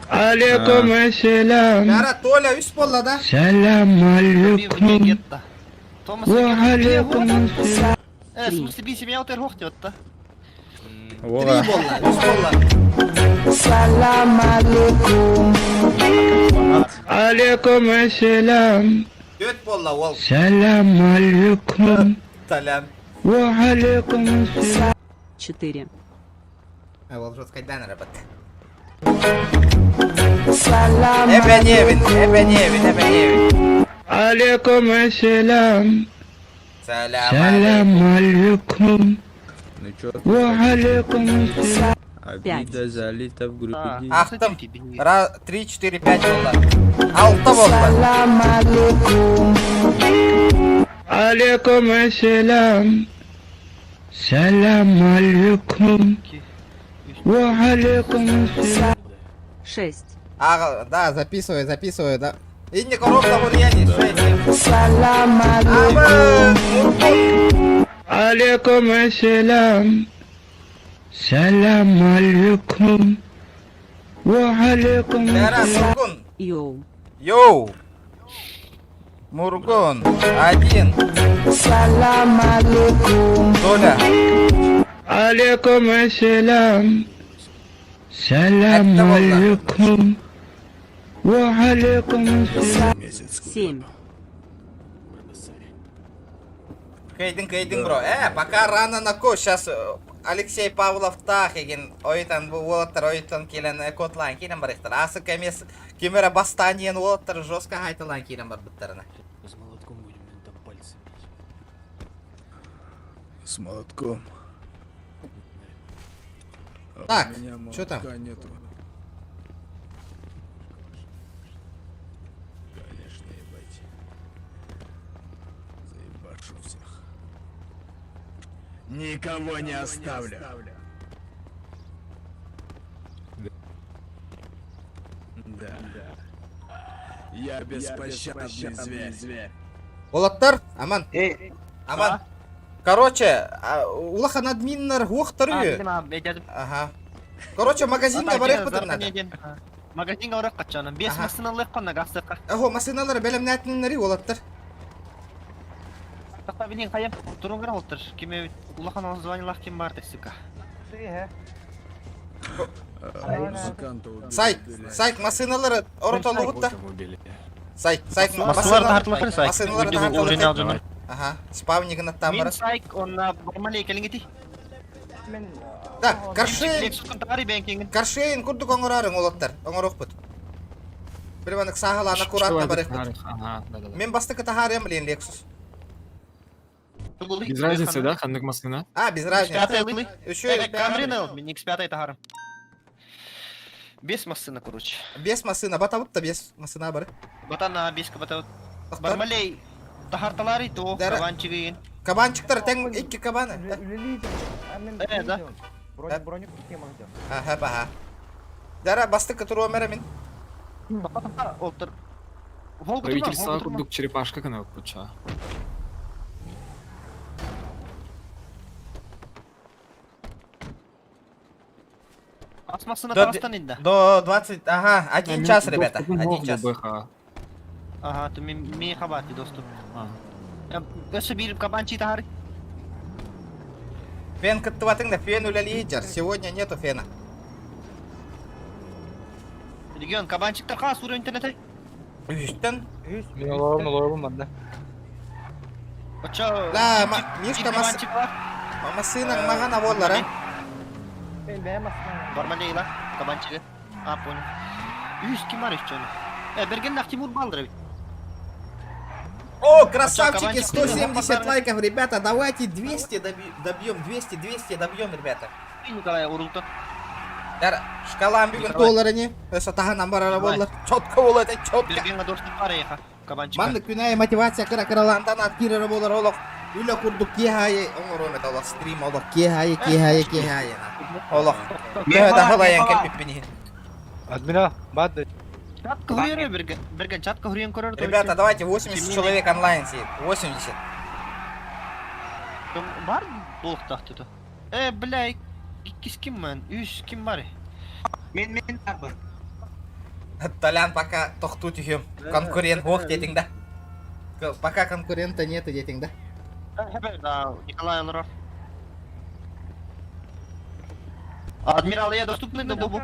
Алейкум ассалам. Жара Толя үс болла да. Салам алейкум. Томас Ва алейкум ассалам. В смысле, би семья отер хохти отта. Три болла, үс болла. Салам алейкум. Алейкум ассалам. Төрт болла ол. Салам алейкум. Талям. Ва алейкум ассалам. Четыре. Ол жесткой работа. Салам Эбеневин, Эбеневин, Эбеневин. Алейкум ассалам. Салям Салам алейкум. Ну чё? Ва алейкум ассалам. Обида залита в груди. Ахтым. Раз, три, четыре, пять болла. Алты болла. Салам алейкум. Алейкум ассалам. Салам алейкум. Ва алейкум ассалам. Шесть. А, да, записывай, записывай, да. И не коробка бурьяне, шесть. Салам алейкум. Алейкум ассалам. Салам алейкум. Ва алейкум Жара, ассалам. Мургун. Йоу. Йоу. Мургун, один. Салам алейкум. Толя. Алейкум ассалам. Салам алейкум. Ва алейкум ассалам. 7. Кыайдыҥ, кыайдыҥ, бро. Пока рано на ко. Сейчас Алексей Павлов таах эгин ойтан бу уолаттар ойтан кэлэн котлаан киирэн барыахтар. Асы кэмиэс ким эрэ бастаан иэн уолаттар жестко хайталаан киирэн барбыттарына. С молотком будем ментам пальцы бить. С молотком. А у Так, меня что там? молотка нету. Конечно, ебать. Заебашу всех. Никого не оставлю. Да. Я беспощадный зверь. Уолаттар, Аман. Аман. Короче, улахан админнар хуохтар Ага. Короче, магазинга барыахпытын надо. Магазинга барыах качана. Бес массыналык конна гастыкка. Ого, массыналар бэлэмнээтиннэри уолаттар. Такта билин хайым турунгар олтыр. Киме улахан названиялах ким бар сука. Музыканта убили. Сайт, сайт массыналары оротолугут да. Сайт, сайт Массыналар тахартылахыр сайт. Массыналар Оригинал тахартылахыр. дьонор. Ага, спавнигын аттан Мин бар. сайк онна бармалей келиңити. Да, каршейн. Lexus'un тахари бэнкингин. Каршейн курдук оҥорорун уолаттар, оҥоруохпут. Бир маннык сааһылаан аккуратно барыахпыт. Ага, да-да-да. Мин бастакы таһаарыам блин Lexus. Без разницы, да, ханнык массына? А, без разницы. Еще Камрин мин X5 тахарым. Без массына, короче. Без массына, батабыт да без массына бар. Батана без кабата. Бармалей тахарталари то кабанчигин. Кабанчиктар тең икки кабаны. Э, да. Броню кем Ага, ага. Дара бастыкы туруа мин. Олтыр. Правительство курдук черепашка канал куча. Асмасына До, тарастан инде. до 20, ага, один час, ребята, один час. Ага, то ми ми хабати доступ. Өсө бир кабанчи тахари. Фен кыттыбатың да, фен үлелейджер. Сегодня нету фена. Регион кабанчиктар хас уровень интернете. Үстен. Мен олорум, олорум манда. Очо. Да, Мишка мас... Масына маған аволлар, а? Бармалей ла кабанчиги. А, понял. Үс ким бар еще? Э, берген нах Тимур балдыр бит. О, красавчики, кабанчик 170 лайков, ребята, давайте 200 добьем, 200, 200 добьем, ребята. Николай урулта. Дара, шкалам бүгін долларыни, өсө таһан барара боллар. Четко бол это, четко. Берген доступ бар еха кабанчика. Маннык күнәй мотивация кыра кыраландан ат кирер болар олох. Үлө курдук киһайы оңоро мет олох стрим олох киһайы киһайы киһайы. Олох. Меха дахалайан келпиппини. Админа, бады. Чатка хуйры берген, берген чатка хуйрын көрөр. Ребята, давайте 80 человек онлайн сидит. 80. Бар болуктак тут. Э, бля, иккис ким мен? Үс ким бар? Мен мен бар. Толян пока тохту түһүм. Конкурент ох детиң да. Пока конкурента нету детиң да. Да, Николай Ларов. Адмирал, я доступный да бобу?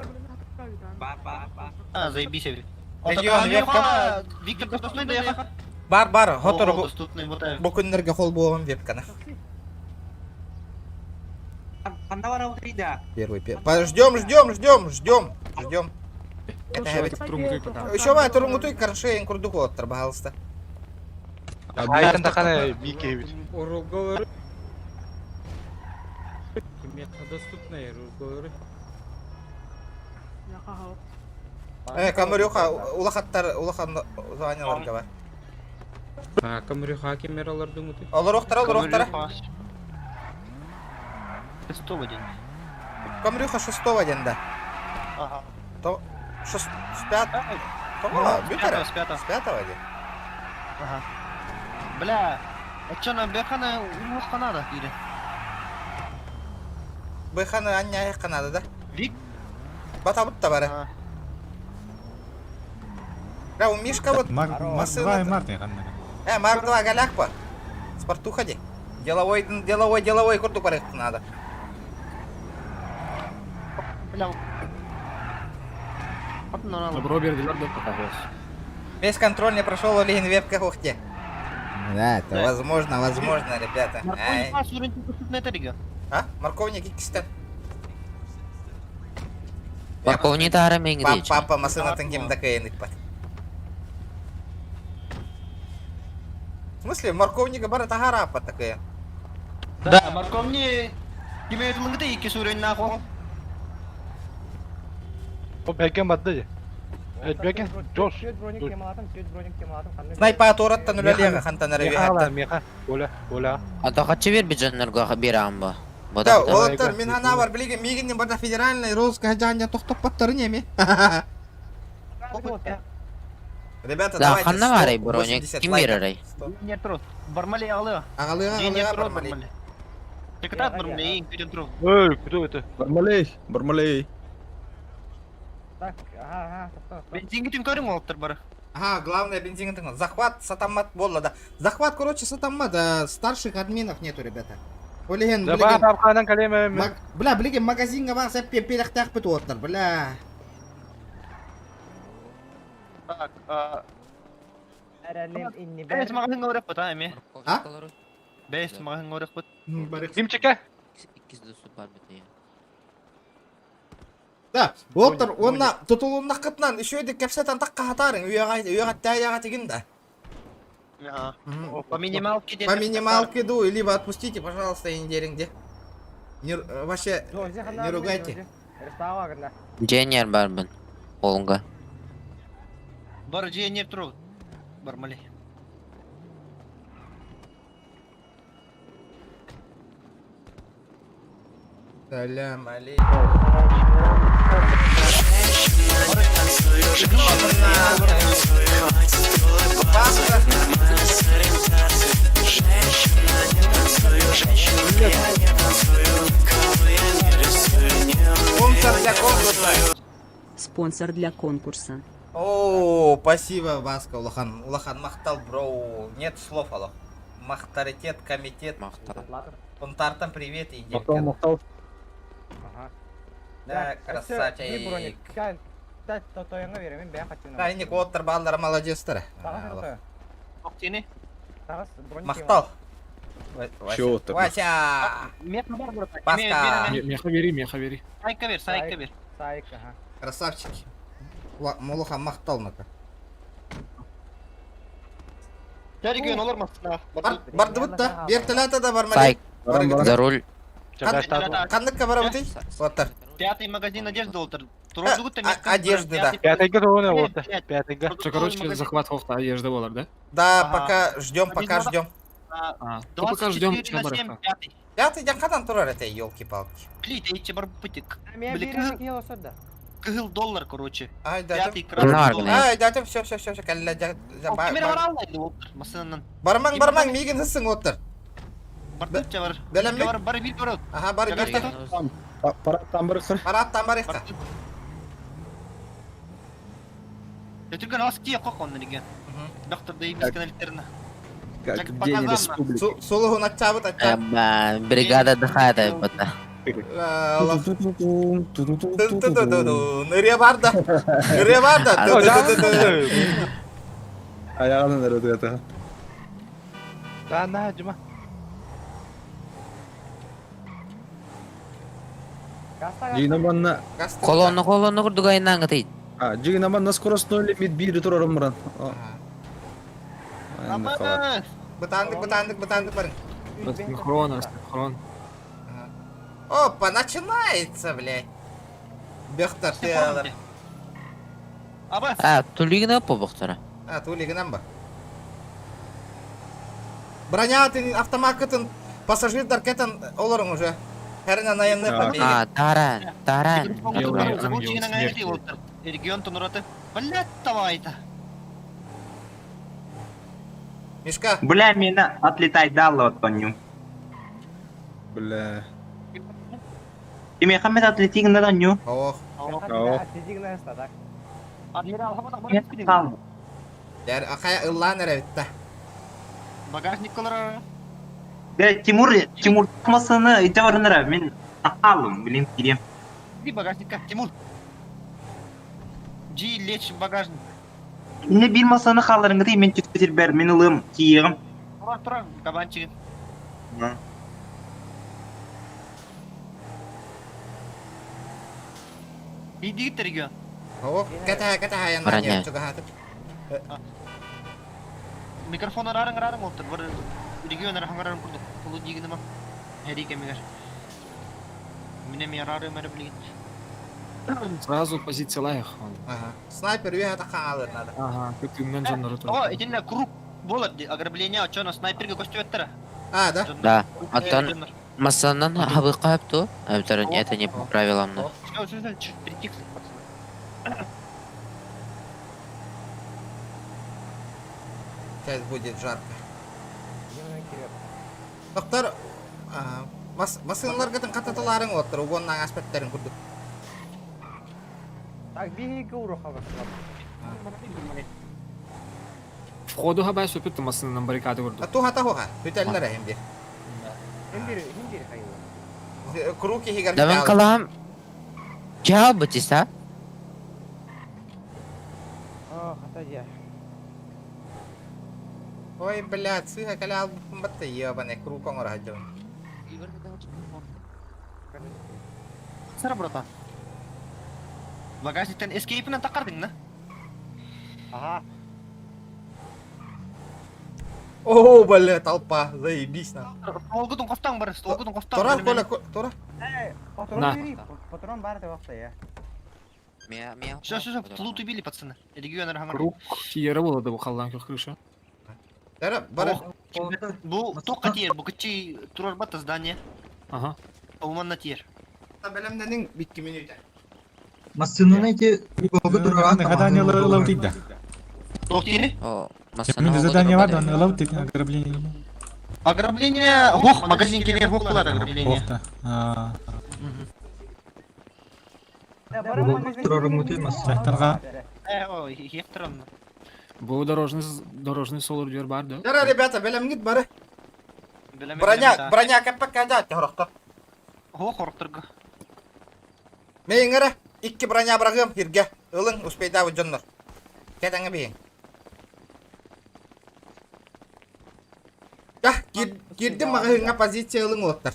А, заебись, я. Регион, вебка. Виктор доступный да я. Бар бар, хотор О, доступный, вот бу күннәргә хол буогам вебканы. Канда бар аутрида? Первый, первый. Ждем, ждем, ждем, ждем, ждем. Это Еще май турунгутуй каршейн курдук оттар, пожалуйста. Айтын тахана бикебит. Урулголору. Доступный урулголору. Камрюха, улахаттар, улахан званияларга бар. А, Камрюха кемералардың уты. Олар охтара, олар охтара. Шестого день. Камрюха шестого день, да. Ага. То, шест, с пят... Ну, Того, с бүтәрә? пятого, с пятого. С пятого день. Ага. Бля, а чё на Бехана улух надо или? Бэханы ання канада, да? Вик? Батабыт та бары. Да, у Мишка вот Мар, машина. Мартин ханна. Марк 2 голяк по. Спорту ходи. Деловой, деловой, деловой курту порядок надо. Бля. Добро бердилер да покажешь. Весь контроль не прошел, Олегин вебка ухте. Да, это возможно, возможно, ребята. Ай. А? Морковник иккистен. Морковник таара миҥ Папа масынатын ким да кыайын ыппат. В смысле, морковника бары таһаара аппат такая. Да, морковни киме тылынгыта икки сүрен нахуй. О, бәкен батты же. Бәкен, Джош. Снайпа туораттан үлэлиэҕэ хантан эрэ Меха, меха, Оля, Оля. А хаччы биэрбит дьоннорго биэрэҕин бу. Да, олоттор мин ханаабар билигин миигиннин барда федеральный розыск жаанньа тохтоппоттарын эми. Ребята, Да, давайте ханна баарай броня 180 ким лайков. биэрэрэй? Нет, трос. Бармали алы. Агалыга, Нет, агалыга, трос, Бармалей. Бармали. Секретарь Бармалей, күтен трос. Эй, кто это? Бармалей, Бармалей. Так, ага, ага, Бензинге түн көрүң олуптар бары. Ага, главное бензин тыңла. Захват сатамат болла да. Захват, короче, сатамат, да, старших админов нету, ребята. Олеген, Да, билеген, ба, калеме. бля, билеген магазинга бар сәп пелехтах бит оттар, бля. Так, а... Әрәлем инни Бәс магазинга орек бут, а, эми. А? Бәс магазинга орек бут. Кимчике? Да, оттар, онна тутулунна кытнан еще эди кепсетан такка хатарың, үйәгә үйәгә тәягә тигин да. По минималке По минималке ду, либо отпустите, пожалуйста, индериңде. Не, вообще, не ругайте. Дженнер барбын. Олга. Бар же трос. Бармали. Салям алейкум. Спонсор для конкурса. Спонсор для конкурса. О, спасибо, Васка Улахан. Улахан Махтал, бро. Нет слов, Аллах. Махтаритет, комитет. Махтал. Понтартам привет и Махтал, махтал. Ага. Да, красавчик. беремин, бәя хочу. Да, инник оттар баллар молодецтер. Махтал. Чего там? Вася! Баска! Меха бери, меха бери. Сайка бер, сайка бер. Сайк, ага. Красавчики. Молоха махтал нака. Тәрген олар масына. Барды бутта. Вертолета да бар Сайк. За руль. Қандыққа бара бутый? Оттар. Пятый магазин одежды олтыр. Одежды, да. Пятыйга тоғына олты. Пятыйга. Все, короче, захват хофта одежды болар, да? Да, пока ждем, пока ждем. А, то пока ждем, че барахта. Пятый ден қадан тұрар это, елки-палки. Блин, эти бар бутик. Кыгыл доллар, короче. Ай, да. Пятый красный доллар. Ай, да, все, все, все, все, кәллә. Кемер бар алайды олтыр, масынанан. Бармаң, бармаң, мигін хыссың оттыр. Бартыча бар. Бәләмбек. Бар, бар, бир бар. Ага, бар, бир. Параттан бар қыр. Параттан бар иқта. Өтүрген ас кие қоқ онны деген. Доктор да имис каналиттерна. Как в День Республики. Солуһун ачабыт ачабыт. Бригада отдыхает, бота. Ныря бар да. Ныря бар да. Аяғынан әрі өтіп Да, на, Джума. Жигинаманна... Колонна, колонна курдук айынан гытый. А, жигинаманна скоростной лимит бири турарым муран. Бытандык, бытандык, бытандык барың. Синхрон, синхрон. Опа, начинается, блядь. Бехтар теалар. А, тулигина по бохтара. А, тулигинан ба. Броня ты автомат пассажирдар кетен олорың уже. Хәренә наемный А, таран, таран. Регион тонураты. Блядь, давай-то. Мишка. Бля, меня отлетай дала от паню. Бля. И меня хамет отлетиг на даню. Ох. Ох. Там. Дәр акая ыллан әрәвитта. Багажник кылара. Бе, Тимур, Тимур масыны ите барынара, мин алым, блин, кирем. Иди багажникка, Тимур. Джи, лечь в багажник. Не бир масаны халарыңгы мен түтүр бер, мин ылым, киегим. Тура, тура, кабанчигин. Иди регион. О, ката ката хаyan Броня. Микрофон арарың арарың олтыр. Бір регион арарың арарың курдук. Полу дигинема. Хери кемигер. Мине ми арары мәрі билген. Сразу позиция лайх. он. Ага. Снайпер үйе таққан надо. Ага, как ты менеджер О, итинне круг болот ограбление, а чё на снайперге көстүбеттер. А, да? Да. Аттан масанан хабы кайыпту. Это не по правилам. да. Все, все, все, притихли, пацаны. Сейчас будет жарко. Доктор, масыналар гытын кататаларың оттыр, угоннаң аспеттерин курдук. Так, биһиги уруха Входу хабай сөпүт масынынан баррикады көрдүк. Туха тахуха, бүтәлләр әһимди. Химдир, химдир хайы. Круг кихигер Даван калам. Чао бутиса. А, хата я. Ой, блядь, сыха каля албыппын батта, ебаный, круг оңор хаджабын. Сара, братан. Багажниктен эскейпинен таккардың на? Ага. О, бля, толпа, заебись на. Столгудун кофтаң бар, столгудун кофтаң. Тора, Коля, Тора. Эй, патрон На. бери, патрон бар деп вакта я. Все, все, все, лут убили, пацаны. Регион архангар. Круг киері болады бұл қалдан көх крыша. Тара, бара. Бу тоққа тиер, бу кычы турар бата здание. Ага. Уманна тиер. Белемненин бикки минута. Масыны эти Задание ловить да. Тоқ тиери? О, Мен задание бар, да, ловить ограбление. Ограбление, хох, магазин келер хох булар ограбление. Кофта. А, Жактарга Э, о, хехтер Бу дорожный дорожный солар дер бар да. Тара, ребята, белемгит бары. Белеме, Броня, броня кәппәк кәдә, хорохто. Хох, хорохторга. Мейиңere, икки броня брагым, хирге. Ылың, успейда жоннор. Кәдәңе бейин. Да, кирдим мағыһыңа позиция ылың оттар.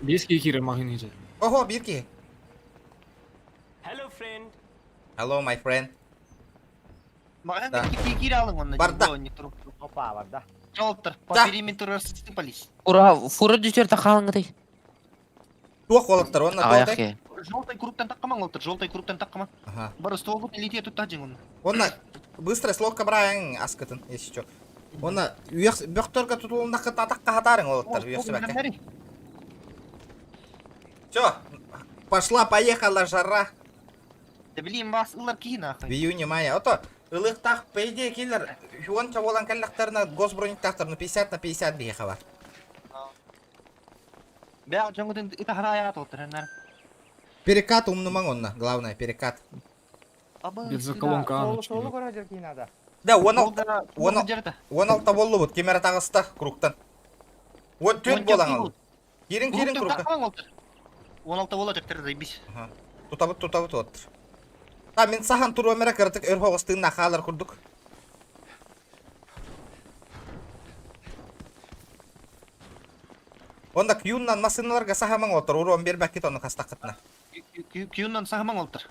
Бес киері мағын ете. Охо, бир ки. Hello, friend. Hello, my friend. Магазин Да. кири алың онна. Барда. Опа, барда. Жолтор, по Да. периметру рассыпались. Ура, фура дүтер тахалыңгы Туох олоттар, онна Аяқ туох. ке. Желтый кругтан таккаман олтор, желтый кругтан таккаман. Ага. Бар столгут летит тут тажың онна. Онна быстро слогка брайың аскытын, если чё. Онна үйәк бөктөргө тутулунда кытатакка хатарың олоттар, үйәк себәккә. Всё, пошла, поехала жара. Да блин, вас ылар ки В нахуй. июне, мае. Ото ылыктах, по идее, киллер, он чаболан каллахтарына госброниктахтар, ну 50 на 50 бейха бар. Бя жоңгудун ита харая толтор эннер. Перекат умнумаң онна, главное, перекат. Бензоколонка Солу, солу көрө жер кийин ада. Да, он ал, Он он он алта болду бут, кемера тагыста кругтан. Вот түн болаң ал. Кирин, кирин кругка. 16 болот жактар заебись. Тутабыт, тутабыт оттыр. Та мен сахан тур өмірі кыртык өр хоғыстығын нақалар күрдік. Онда күйуннан масыналарға сахамаң отыр, урон бербәк кет оны қастақытына. Кюннан сахаман олтор.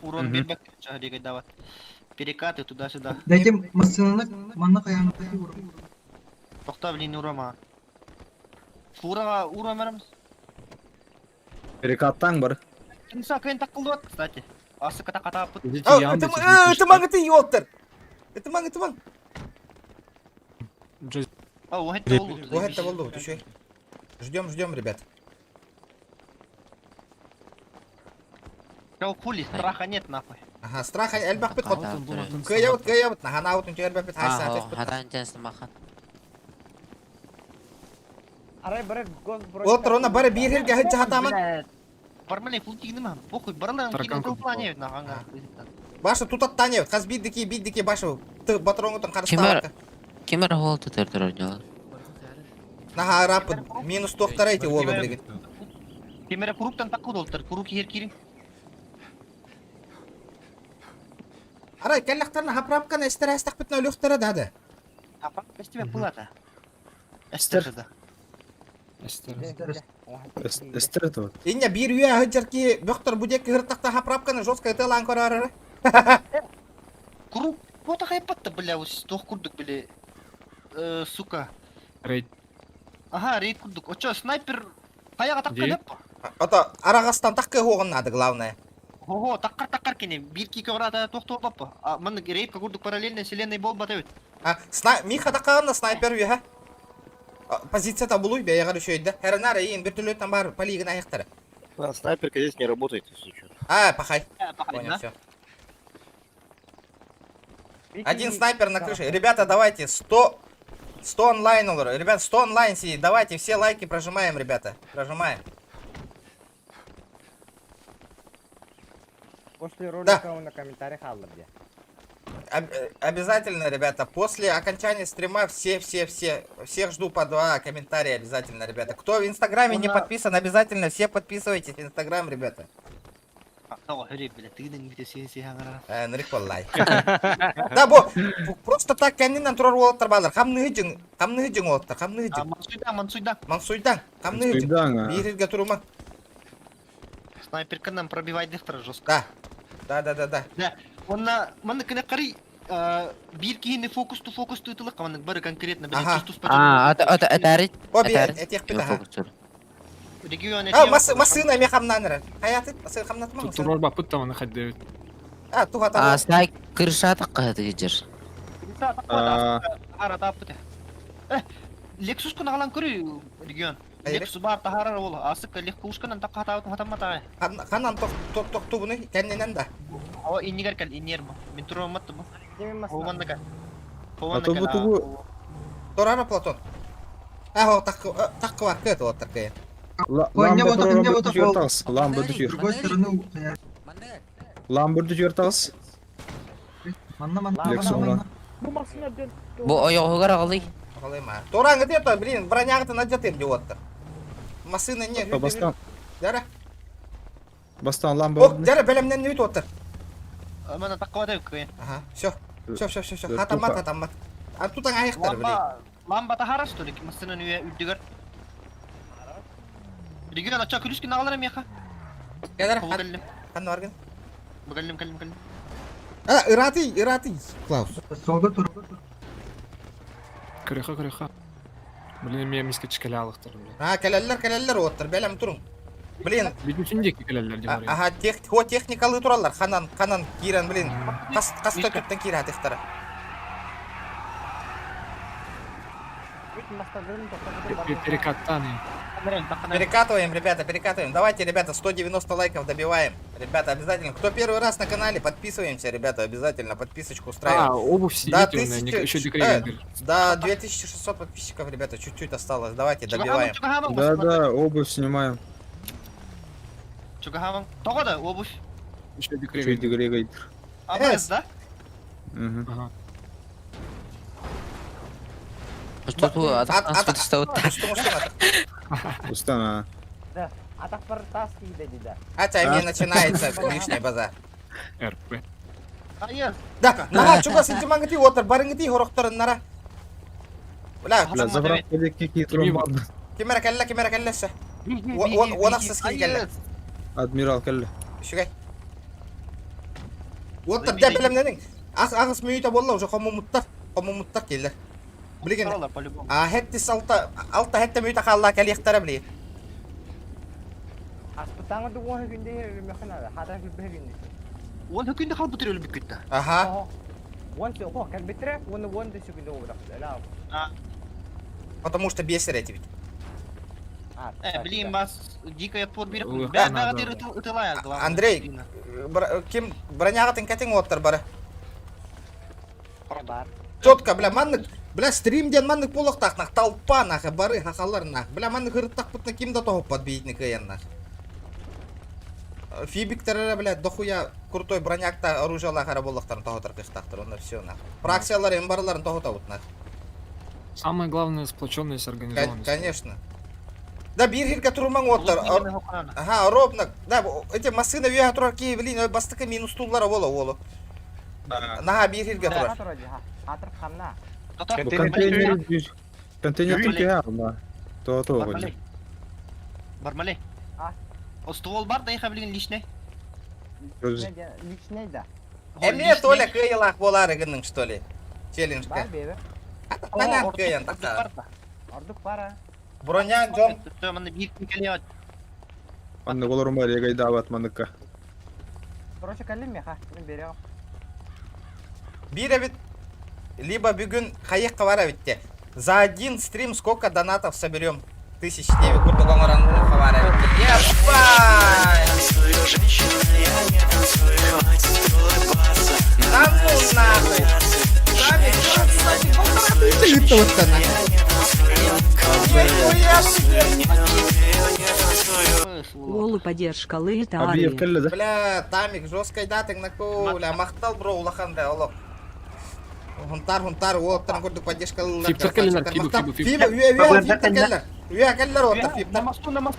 Урон бербек чахригай дават. Перекаты туда-сюда. Дайте масыны манна каяны Токта блин урама. Фурага урамармыз. Перекаттаң бар. Инса кwen такылды вот, кстати. Асы ката ката пыт. Ытымаң ыты оттыр. Ытымаң, ытымаң. А, о, это болду. О, это болду, түшөй. Ждем, ждем, ребят. Чал хули, страха нет нахуй. Ага, страха элбэх бит хот. Кыябыт, кыябыт, наханаабыт үнче элбэх бит хайса Ахо, атыс бит. хатан тенс махан. Арай бары гос Оттыр, она бары бир херге хыджа хатаман. Бармалей фул тигнем, похуй, баралар Таракан кигин плане наханга. Баша тутат танев, хаз биддики, биддики баша. Ты батроңутун Кимер? карыстабакка. Ким эрэ уол тутар турар дьоло. Наһаа ырааппыт. Минус туохтара ити уолу билигин. Ким эрэ куруктан такку долтар, курук иһэр киирин. Арай кэллэхтэринэ хаправканы эстэрээстэхпитинэ өлүөхтэрэ да да. Хапа, эстибэ пылата. Эстер да. Эстер это вот. Инне биир үйэ аһыджар ки бөхтөр бу диэки кыһыртахта хаправканы жестко ытыалаан көрөөрөрө. Курук, вот хайпатта, бля, вот туох курдук, бля, сука. Рейд. Ага, рейд курдук. Очо, снайпер хайаға Ди. таққан еп. Ото араҕастан тахкы уоҕун наада главное. Ого, таққар таққар кини. Бир ки көрата тохтоо баппа. А, мын рейд курдук параллельно вселенной болбат эбит. А, сна... Миха таққағында снайпер үйе. Позиция табылуй бэйэҕэр үчүгэйдэ. Эрэнээр эйиин бөртөлүөттэн баар полигын айахтара. А, снайперка здесь не работает, если что. А, пахай. Пахай, Понял, да? все. Один снайпер на крыше. Ребята, давайте 100... 100 онлайн, олор. Ребят, 100 онлайн сидит. Давайте все лайки прожимаем, ребята. Прожимаем. После ролика он на комментариях аллар дии. Обязательно, ребята, после окончания стрима все, все, все, всех жду по два комментария обязательно, ребята. Кто в Инстаграме не подписан, обязательно все подписывайтесь в Инстаграм, ребята. Тоҕо хөрү бля, тыгын бите син сиһаҥара. Нырык боллай. Да, бо, просто так кэннинэн турар уолаттар баалар. Хамныһы дьиҥ, хамныһы дьиҥ уолаттар, хамныһы дьиҥ. Мансуйдан, мансуйдан. Мансуйдан, хамныһы дьиҥ. Мансуйдан, а. Бииргэ турума. Снайперка нам пробивайдыхтар жестко. Да. Да, да, да, да. Да. Онна манны кene карый бир киһини фокусту фокусту ытылык маннык бары конкретно били Ага. тус тус А, это это это О, би, этих питаха. Регион А, масына эме хамнаныр. Хаяты, асы хамнатма. Турар бапыт там хадды. А, туха А, снайк крыша такая жер. Lexus кун агалан көрү регион. Lexus бар тахарар ол. Асык легковушканан такка хатамма Ханан тох тох тох тубуну кэннинэн да. О, иннигер кел, иннер бу. Мен тураммат бу. Хованныка. А то бу тугу Торара Платон. А, так так бар кыт вот такая. Ламба турар дүжер тағыс. Ламба дүжер. Другой стороны, Ламба дүжер тағыс. Лексуңа. Бу машина ден. Бу ойоғугар ағылый. Ағылыйма. Торан где-то, блин, бронягты надетым диоттар. Машина не. Бастан. Дара. Бастан ламба. Ок, дара бәлемнен не оттар. Мана такка бата кыйын. Ага, все. Все, все, все, все. Хатамат, хатамат. А тут аяқтар, блин. Ламба, ламба тахарас что ли? Машинаны үйе үддүгөр. Регион ача күлүскүн агалар меха. Кәдер, Кэллим. Ханна баргын. Кэллим, кэллим, кэллим. А, ираты, ираты, Клаус. Солга тур. Крыха, крыха. Блин, мен миске чкалялықтар, блин. А, кәләлләр, кәләлләр оттар, бәлем турың. Блин. Бүтүн деки кәләлләр дим. Ага, тех, хо техникалы туралар. Ханан, ханан кирен, блин. Кас, кас төттен кира техтара. Перекаттан. Перекатываем, ребята, перекатываем. Давайте, ребята, 190 лайков добиваем. Ребята, обязательно. Кто первый раз на канале, подписываемся, ребята, обязательно подписочку устраиваем. А, обувь сидит, Да, он, еще 1000, да, 2600 подписчиков, ребята, чуть-чуть осталось. Давайте, добиваем. Да, да, обувь снимаем. Чугахаман. Того да, обувь. Еще декрегайдер. А, да? Угу. Что тут? Устана. Да, атак бар тас кийде дида. Хотя мне начинается лишний базар. РП. Да, нара чуга синтимангти отыр барынгти хорохторын нара. Бля, Бля, заправка какие тромб. Кимера кэллэ, кимера кэллэссе. Уонахсыз ки кэллэ. Адмирал кэллэ. Үчүгэй. Оттар дә белемнәнең. Ах, агыс мүйүтэ болла уже хомумуттар. Хомумуттар келлер. Билген. А хеттис алта алта хетте мүйүтэ халла кэлиэхтэрэ били. Аспытаңы дугуан күндө мөхөнө, хата күбө күндө. Он хүндө хал бутыр өлүп күттө. Аха. Он все, хо, калбитре, он он дөсү күндө обрак. Потому что бесер эти ведь. Блин, бас дикая отпор бир. Ой, Бә хана, бә да. ытылая, главное. Андрей, ким броняга кэтиң оттар бары. Бар. Четко, бля, маннык, бля, стрим ден маннык полохтах нах, толпа нах, бары хахалар нах. Бля, маннык ырыттах пытна ким да тоһоп подбийтник кыян нах. Фибиктер, бля, дохуя крутой бронякта оружиялар хара боллахтарын тоһотар кыштахтар, онда все нах. Фракциялар эмбарларын тоһотабыт нах. Самое главное сплоченность, организованность. Конечно. Да, биир сиргэ турумаҥ уоттар. Ага, ровно. Да, эти массыына үөһэ турар киһи, блин, бастакы минус тууллар ола уолу. Наһаа биир сиргэ турар. Бу контейнер контейнер түһэ алма. То то Бармалей. Бармалей. О, ствол бар да ехали личный. Личный да. Эмиэ Толя кыайыылаах буолаары гынныҥ, что ли? Челленджка. Танан кыайан тахсаар. Ордук бара. Бронян дьон. Манна биир кэлиэт. Маннык олорун бар егайдаабат манныкка. Короче, кэллим меха. Мин берем. Биир эбит, либо бүгүн хайыахха бар эбит За один стрим сколько донатов соберем? Тысяч девять курдук оҥорон бар эбит. Ебать! Да ну нахуй! Сами, кстати, 1500 вот она. Нихуя себе! Уолу поддержка лыта Абиев кэллэ да. Бля, Тамик, жесткой датың наку, бля, махтал бро, улахан бля, олох. Хунтар, хунтар, уоттан курдук поддержка Фиптер кэллилэр, фибы, фибы, фибы. Фиба, үө, үө, фиптер кэллэр. Үө, кэллэр уоттар, фиптер.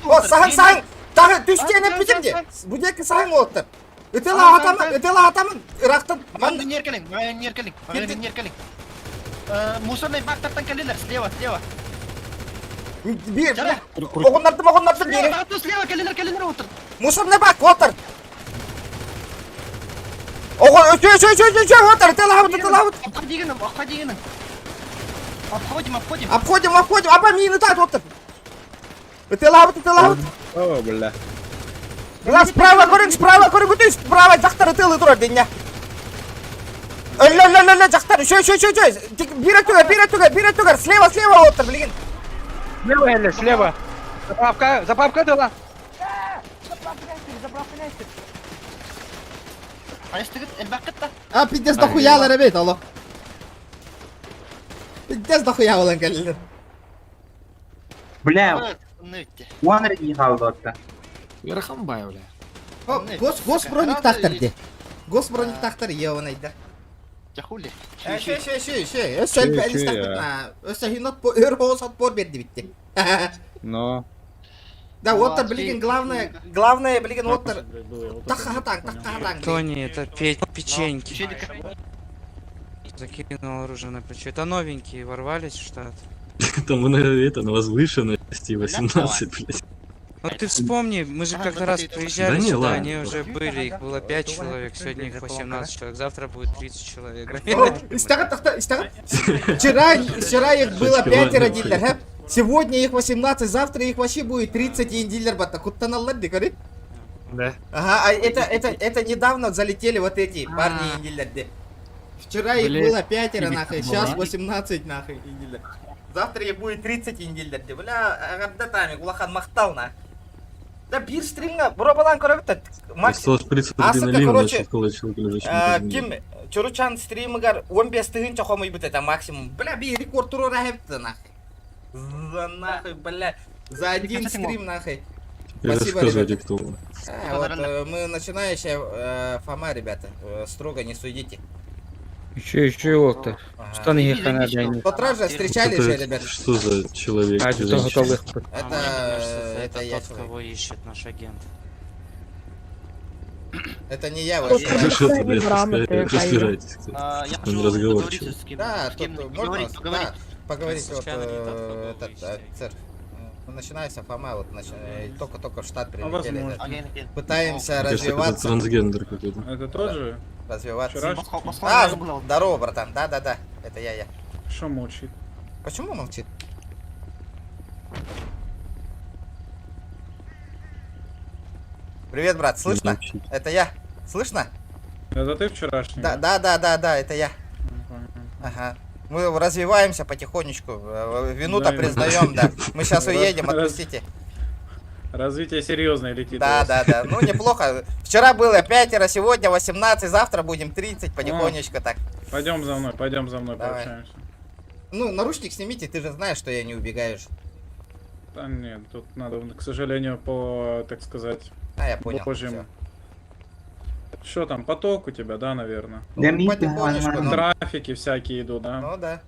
О, саһын, саһын! Тағы түстен эппитим де. Будеки саһын уоттар. Ытыла атамын, ытыла атамын. Ырахтан, ман неркелин, неркелин, неркелин. Мусорный бактартан кэллилэр, слева, слева. Бир, оҕуннардым, оҕуннардым, бири. Слева, кэллилэр, кэллилэр отыр. Мусорный бак, отыр. Ого, өтө, өтө, өтө, өтө, отыр, ытыла ытыла. Обходи нам, обходи нам. Обходим, обходим. Обходим, обходим, аба мины тат, отыр. Ытыла ытыла. О, бля. Бля, справа көрүң, справа көрүң, өтө, справа жактар ытылы турар деня. Өллө, өллө, өллө, жактар, үшө, үшө, үшө, үшө. Бир өтүгөр, бир өтүгөр, бир өтүгөр, слева, слева отыр, билген. Слева, Элли, слева. Заправка, заправка дала. Заправка, заправка, А, пиздец дохуялар эбит, алло. Пиздец дохуя болан кэллилэр. Бля, уон не қалды. Верхамбай, бля. Гос, гос броник тахтар де. Гос броник тахтар ебанайда. Жахули. Шö, шö, шö, шö. Өссө элбэ тахтар. Өссө хинот по өр хоос отпор берди битти. Но. Да, оттар билигин главное, главное билигин оттар. Тахха хатаң, тахха хатаң. Тони, это печеньки. Закинул оружие на плечо. Это новенькие ворвались в штат. Там на, это, на возвышенности 18, блядь. Ну ты вспомни, мы же как-то раз приезжали Да не, сюда, ладно. они уже были, их было 5 человек, сегодня их 18 человек, завтра будет 30 человек. Истагат, тахта, истагат. Вчера, вчера их было пятеро дилер, ха? Сегодня их 18, завтра их вообще будет 30 и дилер батта. Куттаналлар дикари. Да. Ага, а это недавно залетели вот эти парни индилерде. Вчера их Блин, было пятеро нахуй, сейчас была. 18 нахуй индилер. Завтра их будет 30 индилерде. Бля, эҕэрдэ Тамик, улахан махтал на. Да биир стримҥа, бробалаан көрөбүт Макс, Просто шприц Асыка, адреналин, короче, значит, когда человек лежащий э, на ким Чоручан стримыгар 15 тыһыынча хомуйбут это максимум. Бля, биир рекорд туруора хэпті нахуй. За нахуй, бля. За один стрим нахуй. Спасибо, Рассказывайте, ребята. кто он. А, вот, мы начинающая Фома, ребята. Строго не судите. Еще, еще его-то. Штаны их надо. В тот раз же встречались же, ребята. Что за человек? А, женщина? что готовых? Это, это я тот, человек. кого ищет наш агент. Это не я Кто вообще. Что Что ты, блядь, грамоты, разбираетесь, кстати. А, я Он хочу разговорчивый. договориться с кем. Да, с кем тут можно поговорить, да, поговорить. поговорить вот Случайно не тот, кого вы этот ищете. офицер. Начинается Фома, вот только-только в штат прилетели. возможно. да. Агент, агент. Пытаемся Мне кажется, это развиваться. трансгендер какой-то. Это тот же? Развиваться. Вчерашний? А, здорово, братан. Да-да-да, это я. Что молчит? Почему молчит? Привет, брат, слышно? Молчит. Это я. Слышно? Это ты вчерашний? Да, это я. Ага. Мы развиваемся потихонечку. Вину-то Да, признаем, да. Мы сейчас уедем, отпустите. Развитие серьезное летит. Да, у вас. да, да. Ну, неплохо. Вчера было пятеро, сегодня 18, завтра будем 30, потихонечку так. Пойдем за мной, пойдем за мной, Давай. пообщаемся. Ну, наручник снимите, ты же знаешь, что я не убегаешь. Да нет, тут надо, к сожалению, по, так сказать, А, я понял. божьим. Что там, поток у тебя, да, наверное? Ну, потихонечку, ну. Трафики всякие идут, да? Ну да.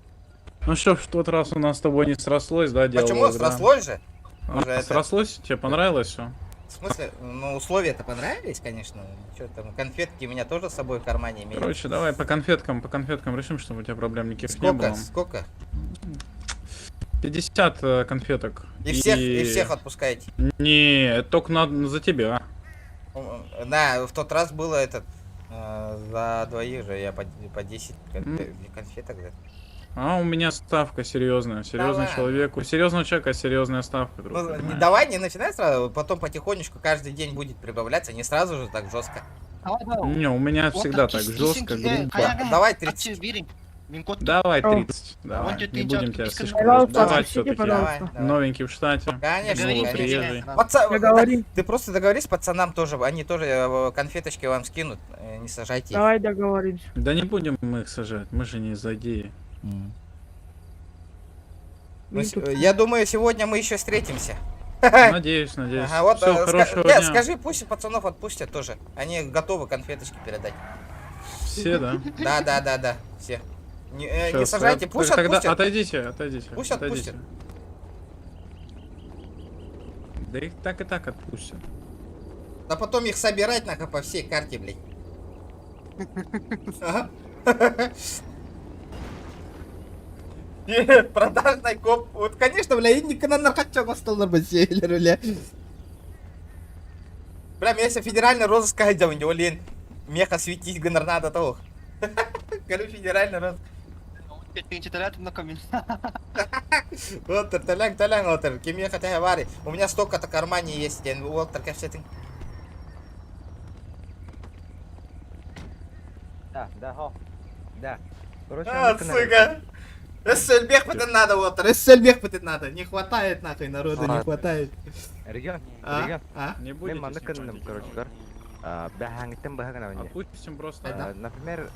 Ну что, в тот раз у нас с тобой не срослось, да, диалог, Почему? да? Срослось же? А, Уже это- Срослось? Тебе понравилось все? В смысле, ну условия-то понравились, конечно. Чё там, конфетки у меня тоже с собой в кармане имеются. Короче, давай по конфеткам решим, чтобы у тебя проблем никаких не Сколько? было. Сколько? 50 конфеток. И всех отпускаете? Не, это только надо за тебя. Да, в тот раз было этот за двоих же я по 10 конфеток. Да. А у меня ставка серьезная. Серьезный ладно. человек. У серьезного человека серьезная ставка, друг. Ну, не, понимаешь? давай не начинай сразу, потом потихонечку каждый день будет прибавляться, не сразу же так жестко. Не, у меня всегда так жестко, грубо. Давай 30. Давай 30. Давай. Не будем тебя слишком Пожалуйста, давать отпустите, все-таки. пожалуйста. Новенький в штате. Конечно, новый конечно. приезжий. Ты просто договорись с пацанам тоже, они тоже конфеточки вам скинут, не сажайте их. Давай договоримся. Да не будем мы их сажать, мы же не злодеи. Ну, я думаю, сегодня мы еще встретимся. Надеюсь, надеюсь. Ага, вот, Всё, хорошего нет, дня. скажи, пусть пацанов отпустят тоже. Они готовы конфеточки передать. Все, да? Да, все. Не Щас, сажайте, пусть тогда отпустят. отойдите, отойдите. Пусть отойдите. отпустят. Да их так и так отпустят. Да потом их собирать нахуй по всей карте, блядь. Ага. Не, Продажный коп. Вот, конечно, бля, инник на наркотик осталар бы бля. Бля, меня если федеральный розыск хайдам, олен. Меха светить гынар надо того. Говорю, федеральный розыск. Уолтер, таляң, таляң, Уолтер. Ким ехать вари. У меня столько-то кармане есть, ден Уолтер, кэпсетин. Да, да, хо. Да. Короче, А, сука. Эссельбех потом надо, Уолтер, Эссельбех потом надо. Не хватает нахуй народа, не хватает. Регион, А? регион. А? Не Мен будете маннык снимать гынным, эти короче, көр. Бэхаңыттан баһа гына мне. Отпустим просто. Например,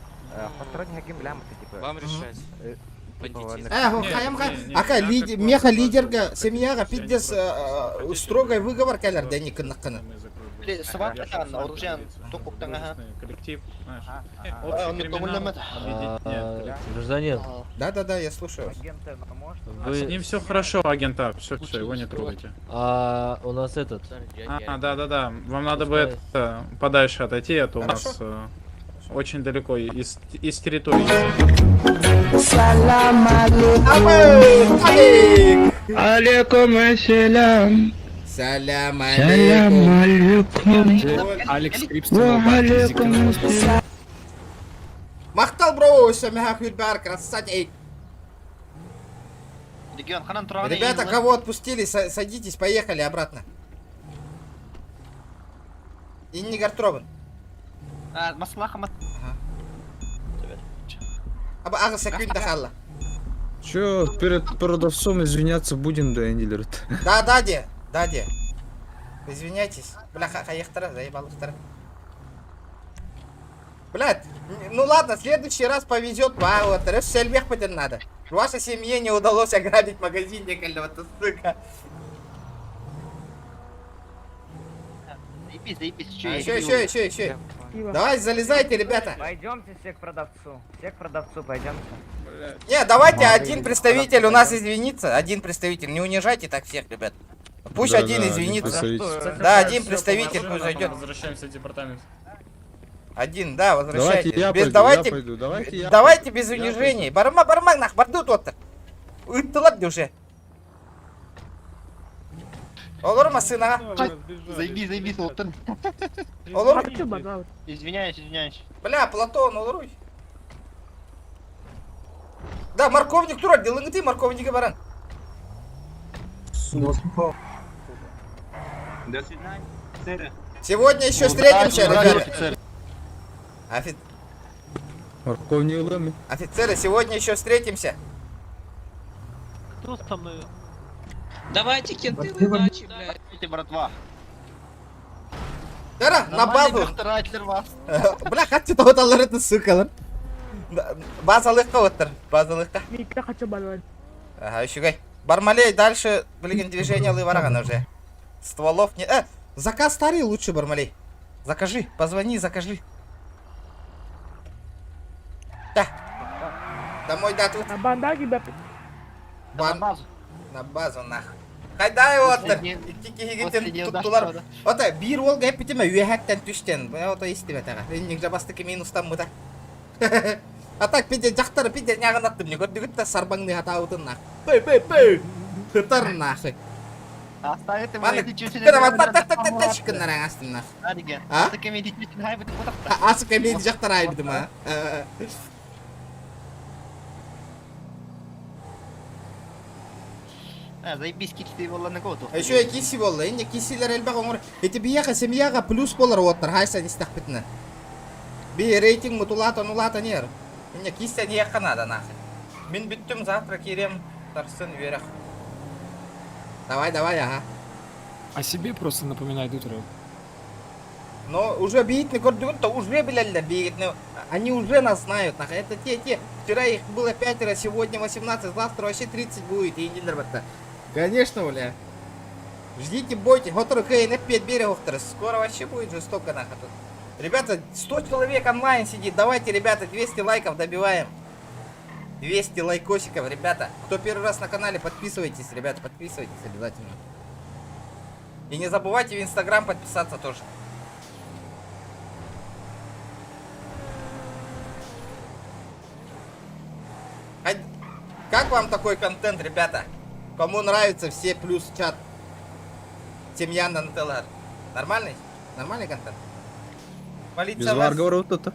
хотторон хаким билям типа. Вам решать. Типа, Э, хаям Ака, меха лидерга, семьяга, пиздец, строгой выговор кэлэр, да не кыннакканы. Коллектив, знаешь. А, Общий криминал объединяет коллектив. Гражданин. Да-да-да, я слушаю вас. С ним все хорошо, агента. Все, все, его не трогайте. А у нас этот. А, да, да, да. Вам надо бы это, подальше отойти, а то у нас очень далеко из территории. Алейкум ассалям. Салям Салям алейкум. Алекс Крипс. Алейкум ассалям. Махтал бро, все меха хюльбар, красавчик. Ребята, кого отпустили, садитесь, поехали обратно. Инни Гартрован. Аба ага секунда халла. Чё, перед продавцом извиняться будем, да, дилер? Да, да, де, да, де. Извиняйтесь. Бля, хаехтара, заебал ихтара. Блядь, ну ладно, в следующий раз повезет, ба, вот, сельбех надо. Вашей семье не удалось ограбить магазин, вот, сука. Заебись, заебись, А, еще, еще, еще, еще. Давай, залезайте, ребята. Пойдемте все к продавцу. Все к продавцу пойдемте. Не, давайте один представитель у нас извинится. Один представитель. Не унижайте так всех, ребят. Пусть Да, один да, один извинится. представитель. Да, один представитель пусть зайдет. Возвращаемся в департамент. Один, да, возвращайтесь. Давайте я без, пойду, давайте, я пойду, давайте я давайте пойду, без я унижений. Барма, барма, нах, бардут вот. Ыттылар уже. Olur mu сына? Заебись, заебись, Уолтер. Olur. Извиняюсь, извиняюсь. Бля, Платон, олоруй. Да, морковник турар, делаң ты морковника баран. До свидания, офицеры. Сегодня еще встретимся, ребята. Морковник ломит. Офицеры, сегодня еще встретимся. Кто со мной? Давайте, кенты, удачи, блядь. Давайте, братва. Дара, на базу. вас. Бля, хатчы тоғыталар это, сука, Базалыққа оттыр, базалыққа. Микка хочу баллон. Ага, еще Бармалей, дальше, блин, движение лыварагана уже. Стволов не... Заказ старый лучше, Бармалей. Закажи, позвони, закажи. Да. Домой, да, тут. Бандаги, бля. Бан... На базу нах. Хайдай уоттар икки киһигитин туттулар. Ота биир уолга эппитим үөһэттэн түстен. Ото истибэтэҕэ. Инник жабастыки минустаммыта. А так пиде дьахтары пиде ньаҕынаттым не көрдүгүт да сарбаҥныы хатаабытын нах. Пэй пэй пэй. Хытар нахы. Кыннаран астыннар. А? Асы комедия дьахтар айбытым а. А, заебись, кичти болланы кото. Еще киси болла, инне кисилер элбэх оҥор. Ити биһиэхэ семьяга плюс болар уоттар, хайсан истэхпитинэ. Би рейтинг мутулаатан улаатан иһэр. Инне киссе диэххэ наада нахуй. Мин бүттүм, завтра киириэм, сарсын үөрэх. Давай, давай, ага. О себе просто напоминает утро. Но уже биитни көрдүгүт да уже билэллэр биигитни. Они уже нас знают, нахуй. Это те, те. Вчера их было пятеро, сегодня 18, завтра вообще 30 будет. И не Конечно, бля. Ждите, бойтесь. Готору КНФ 5 берегов Скоро вообще будет жестоко нахуй тут. Ребята, 100 человек онлайн сидит. Давайте, ребята, 200 лайков добиваем. 200 лайкосиков, ребята. Кто первый раз на канале, подписывайтесь, ребята, подписывайтесь обязательно. И не забывайте в Инстаграм подписаться тоже. Как вам такой контент, ребята? Кому нравится, все плюс чат. Семья Нантелар. Нормальный? Нормальный контент? Полиция Без варга барабыт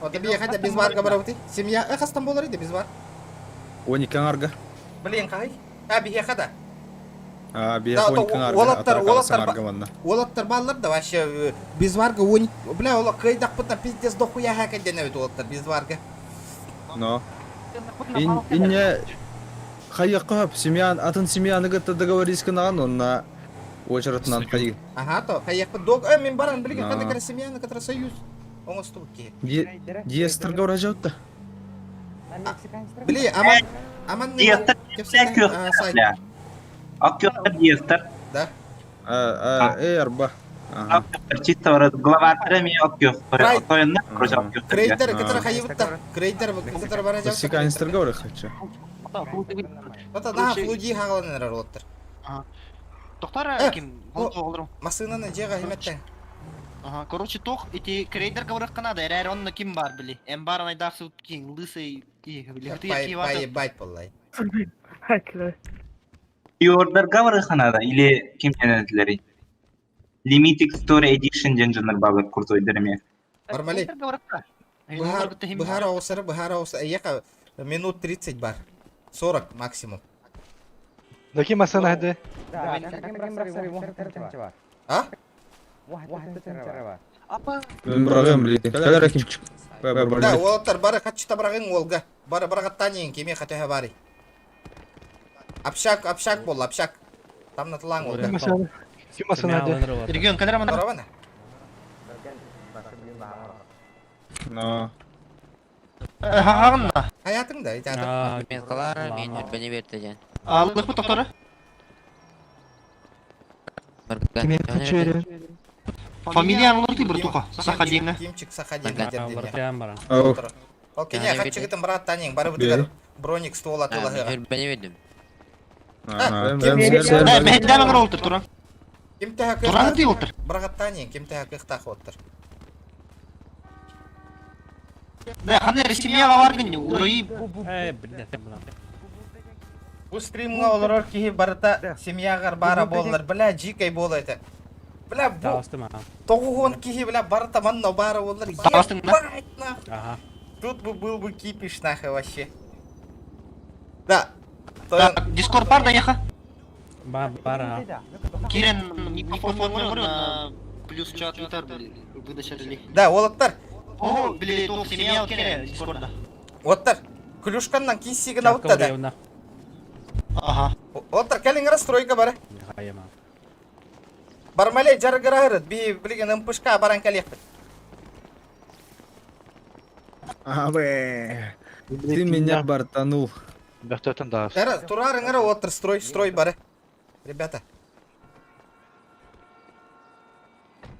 Вот хотя без варга барабыт. Семья... Эх, Стамбул без вар. Он арга. Блин, кай? А, биһиэхэ да. А, биһиэхэ он арга. Уолаттар, уолаттар, уолаттар баллар да вообще без варга он... Бля, ола кыйдахпытна пиздец дохуя хакаден эбит уолаттар без варга. Но. Инне хайякка семьян атын семьяны кытта договорись кынаган онна очередынан хайы. Ага, то хайякпыт дог. Э, мен баран билген кандай кара семьяны кытара союз. Оңостубут ки. Диестер говоражатта. Били, аман аман Диестер Аккер диестер. Да. А, э, арба. Чисто глава ми аккер. Тоенна, короче, аккер. Крейдер, который хайыбытта. Крейдер, который баражат. Мексиканецтер говорю хочу. Ота да, флуди хагаланыр олоттар. Тоқтар ким? Масынаны жега химеттен. Ага, короче, тох, эти крейдер говорят Канада, эрэр онна ким бар били. Эм бар найдахсы кин, лысый, ки, били. Поебать полай. Ордер говоры ханада или ким денедлери? Limited Story Edition ден жанр балар крутой дерме. Бармали. Быһар оусары, быһар оусары. Ека минут 30 бар. 40 максимум. Даки масана хәде. А? Мен барагым били. Калар кимчик. Да, уолаттар бары хатчыта барагын уолга. Бары барагаттанин кеме хатыха бары. Общак, общак бол, общак. Там натылаң олга. Ким масана хәде? Регион, кадер мана? Барабана. Но. Хагынна. Хаятың да, итәді. Мен калар, мен бени берди Аллах бу токтора. Фамилия алыр бир туха. Саха деңе. Кимчик саха деңе дердене. Ау. Ол кене хатчыгытын брат танең, бары бутыгар броник ствол атылы. Бени бердим. Да, мен олтыр тура. Ким тәһә Туран ти олтыр. Брагаттанең, ким тәһә кыхтах оттыр. Да, ханы семья бар гын, урый. Э, блядь, бля. Бу стримга олорор киһи барыта семьягар бара боллар, бля, жикай бола это. Бля, бу Таастым, а. тоғуон киһи, бля, барыта манна бара боллар. Таастың, да? Ебать, нахуй. Ага. Тут бы был бы кипиш, нахуй, вообще. Да. Так, Дискорд бар да яха. Ба, бара. Кирен микрофон на плюс чат витар выдача реле. Да, олаттар. О, били, тух семья кере Дискорда. Оттар. Клюшканнан кисигин алытта да. Ага. Оттар, кәлиң расстройка бара. Хайма. Бармалей жаргырагырыт, би билген МПшка баран кәлехпит. Абе. Ты меня бортанул. Бәхтәтен да. Эра, турарың ара оттар, строй, строй бары. Ребята.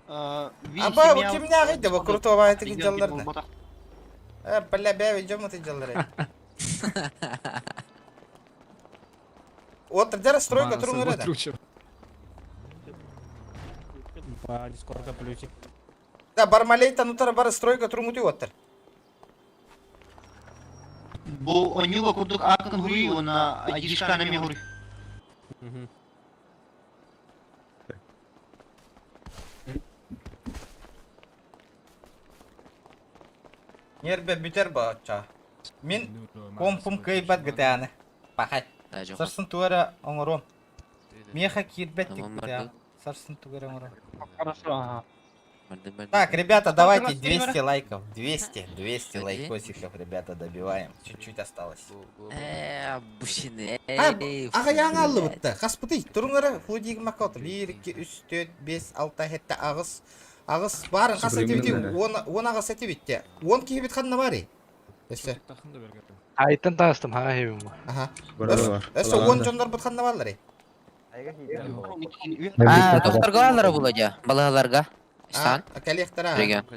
Аба, бу кимне агыйды, бу крутого айтык жалларны. Э, бля, бәбе, жомыты жаллары. От дьара стройка туруҥ эрэ да. По дискорда плюсик. Да, Бармалейтан утары бары стройка туруҥутуй оттар. Бу онюга курдук акын хури уонна айдишканы эмиэ хури. Нербе бүтэр баачча. Мин компум кыайбат гытааны. Пахай. Сарсын тугу эрэ оҥоруом. Миэхэ киирбэт тикпитэ. Сарсын тугу эрэ оҥоруом. Хорошо, ага. Так, ребята, давайте 200 лайков. 200, 200 лайкосиков, ребята, добиваем. Чуть-чуть осталось. Э, бушины. Аҕыйаан аллыбытта. Хаспытый, туруҥ эрэ, флудиг макот. 1, 2, 3, 4, 5, 6, 7, 8. Аҕыс баарын хас этибити 10 аҕыс этибитте. 10 киһибит ханна барый? Өссө. Айтан таастым ха хебим. Аха. Өссө 10 дьоннорбут ханна баалларый? А, докторга балалара була балаларга. Сан. Кэлиэхтэрэ.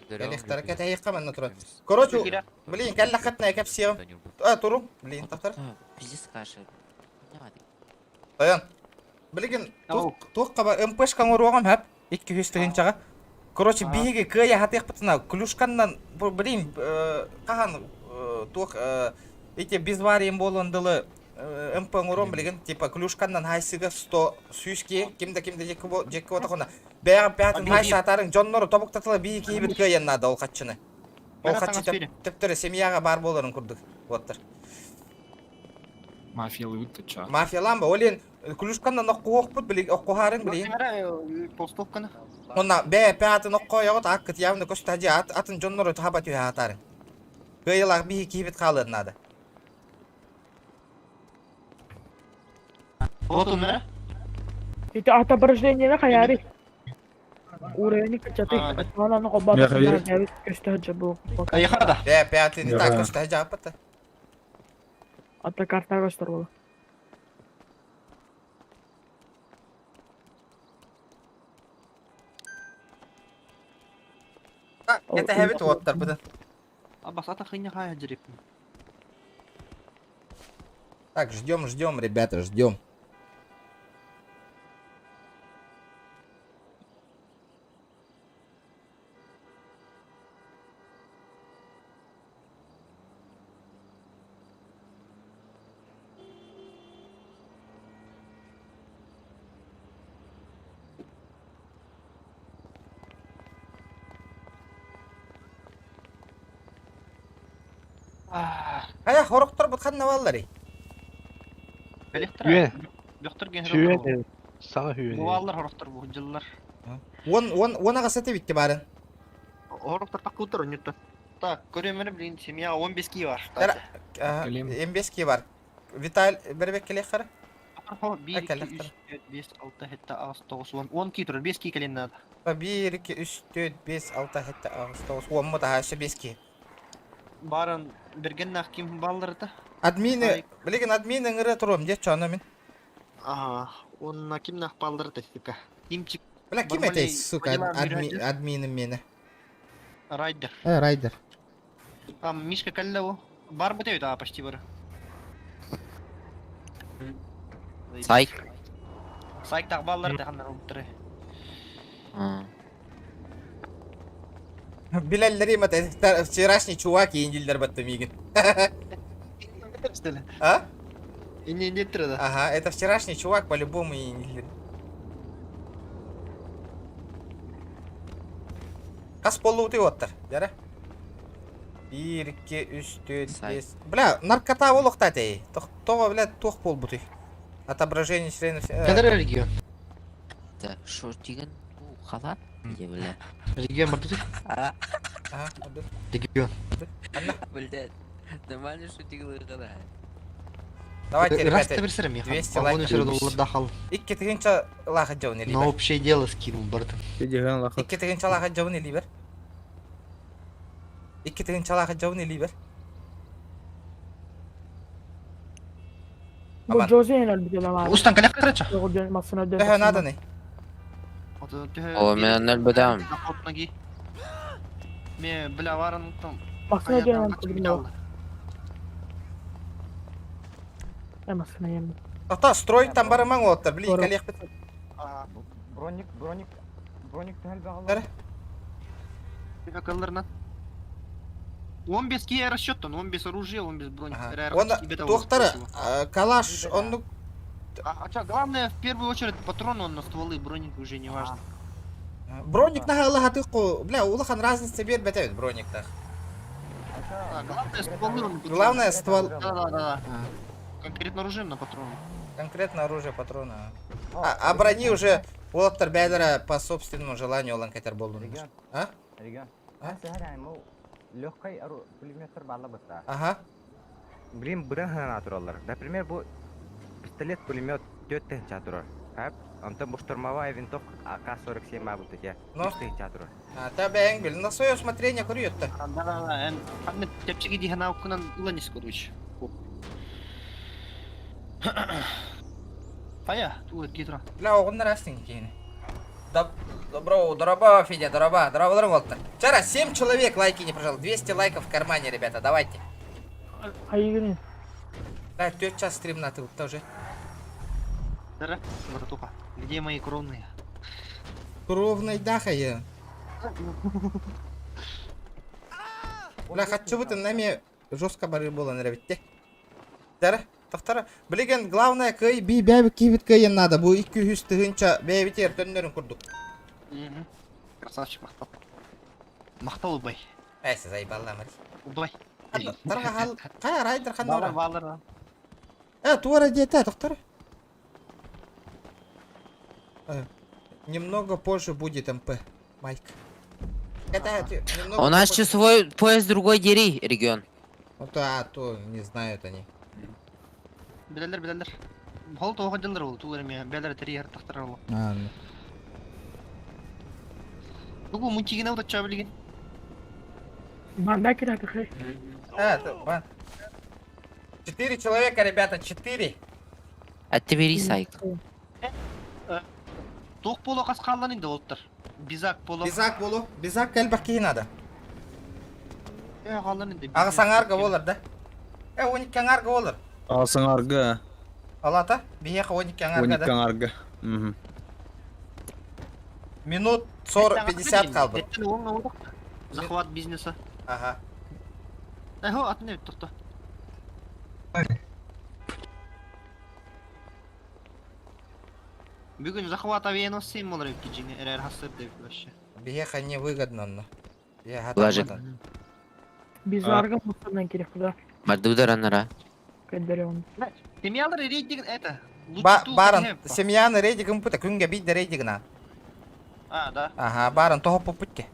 Кэлиэхтэрэ кэтэһиэххэ манна туран. Короче, блин, кэллэххитинэ кэпсиэҕим. А, турум, блин, тахтар. Пиздец каша. Тойон. Билигин туох хаба МПшка оҥоруоҕум хөп. 200 тыһыынчаҕа. Короче, биһиги кыайа хатыахпытына клюшканнан блин, хаһан туох эти безварием буолан дылы МП оҥоруом билигин типа клюшканнан хайсыга 100 сүүс киһи ким да ким да дьекки отохуна бэйэҕин пятын хайса атарыҥ дьоннору тобуктатыла биһи киһибит кыайан наада ол хаччыны ол хаччы төптөрө семьяҕа баар буоларын курдук уоттар Мафиялыыбыт да чаа. Мафиялаан ба, ол иһин клюшканнан оккуһуохпут билигин оккуһаарыҥ билигин. Толстовканы. Онна бээ пятын оккойоҕут аккыт явно көстө дьэ атын дьоннору таба түһэ атаарыҥ. Кыайылаах биһи киһибит хаалыан наада. Вот он, да? Ити отображение хайари. Уровень качаты. Аны кобат көстө жабы. Айхада. Бээ пятын и так көстө жаппыта. Ата карта көстөр болу. Это хэбит уоттар быдан. Абас ата хыня хая жереп. Так, ждем, ждем, ребята, ждем. Хайа, хорохтор бут ханна баллары? Үөн. Үөн. Саҥа үөн. Буаллар хорохтор бу дьыллар. Уон уон уон аҕыс этэ битти баарын. Хорохтор таккутар онньуттан. Так, көрөмөрө блин, семья 15 ки бар. 15 ки бар. Виталь бербек келеххара? 1 2 3 4 5 6 7 8 9 10 10 ки турар, 5 ки келен надо. 1 2 3 4 5 6 7 8 9 10 му таха 5 ки. Баран берген нах ким балларыта? Админы, билигин админ ыҥыра туруом дьэ чоно мин. Ага, онна ким нах балларыта сука. Кимчик. Бля, ким этэй, сука, админым мені. Райдер. Э, Райдер. Там Мишка кэллэ Бар бит а почти бар. Сайк. Сайк так баллар да ханнар ултыры. Билэллэрим это вчерашний чувак индилдер батта мигин. А? Не не да. Ага, это вчерашний чувак по-любому индилдер. Хас боллуутуй оттар, дьара. 1, 2, 3, 4, 5. Бля, наркота болохта тей. Тоҕо, бля, туох буолбутуй? Отображение членов... Кадр регион. Да, шо тиген халат? Где, бля? Регион бардык. А? Регион. Блядь, нормально что тигл гына. Давайте, ребята, 200 лайков. Икки тыһыынча лаха дьоун На общее дело скинул, бардым. Икки тыһыынча лаха дьоун илибер. Икки тыһыынча лаха дьоун илибер. Бу Джози өлбүтэ Устан кэлэх короче. Төһө надо О, мен өлбөтөм. Ме, бля, варан там. Басына дön. Э, басына ем. Ата строй там барымаң уолаттар, били кэлиэхпит. Броник, броник, броник түһэл баҕалар. Кылларынан. Он без кия расчеттан, он без оружия, он без броника. Он туохтары калаш оннук А, а чё, главное, в первую очередь патроны он на стволы, броник уже не важно. Броник наһаа ылаһатык бля улахан разница биэрбэт эбит брониктах. А, главное стволы он Главное ствол. Да, да, да. Конкретно оружие на патроны. Конкретно оружие, патроны. А брони уже уолаттар бэйэлэрэ по собственному желанию ылан кэтэр буоллуннар. Регион. А? Регион. А? Легкой пулеметтер бааллар бытта. Ага. Блин, быдан хана тураллар. Например, бу пистолет пулемет 4 тыһыынча турар. Хап, онтон бу штурмовая винтовка АК-47 ма бу тете. Ну? 3 тыһыынча турар. А, та бэйэҥ бил. На свое усмотрение көрүөттэ. Да, да, да. Эн ханна чэпчэки дии ханауккунан ылан ис короче. Фая, ту гидро. Бля, оҕоннор астын киһини. Добро, дороба, Федя, дороба, дороба, дороба. Вчера 7 человек лайки не прожал, 200 лайков в кармане, ребята, давайте. Айгырын. Да, 4 час стрим на ты тоже. Да, братуха. Где мои кровные? Кровный даха я. Бля, хочу бы нами жестко бары было нравится. Дара, тохтара. Билигин, главное, кый би бәби кибит кыйын надо. Бу 200 тыһыынча бэйэбитигэр төннөрүн курдук. Мгм. Красавчик, махтал. Махтал убай. Эсэ, заебала, мар. Убай. Тарга хал, кая райдер Балар, ханнара. балар. Туара диэтэ, тохтара. Немного позже будет МП, Майк. Это немного У нас позже. часовой пояс другой дери, регион. Ну то, а то не знают они. Билэллэр, билэллэр. Хол тоҕо дьыллар ол, туу эме бэлэр терьер тахтар ол. А, ну. Бугу мультигин аутача билигин. Банда кирәк хэ. А, то, бан. Четыре человека, ребята, четыре. А ты бери сайк. Туох поло хас хааллан инде олтар. Бизак поло. Бизак болу. Бизак кэлбэх киһи надо. Э хааллан инде. Аҕыс аҥаарга буолар да. 12 аҥаарга буолар. Аҕыс аҥаарга. Алата, биһиэхэ 12 аҥаарга 12 да. аҥаарга. Мгм. Минут 40 50 хаалбыт. Захват бизнеса. Ага. Эхо, атын эбит тохто. Бүгүн захват авианосцы болар эбит жиңе эрер хасыр деп вообще. Биһиэхэ невыгодно но. Я Лажик. Бизарга мусордан кирәк да. Мардудар анара. Кәдәрен. Семьялар рейтинг это. Ба баран семьяны рейдигин пута күнгэ биирдэ рейдигина. А, да. Ага, баран toho пупутке.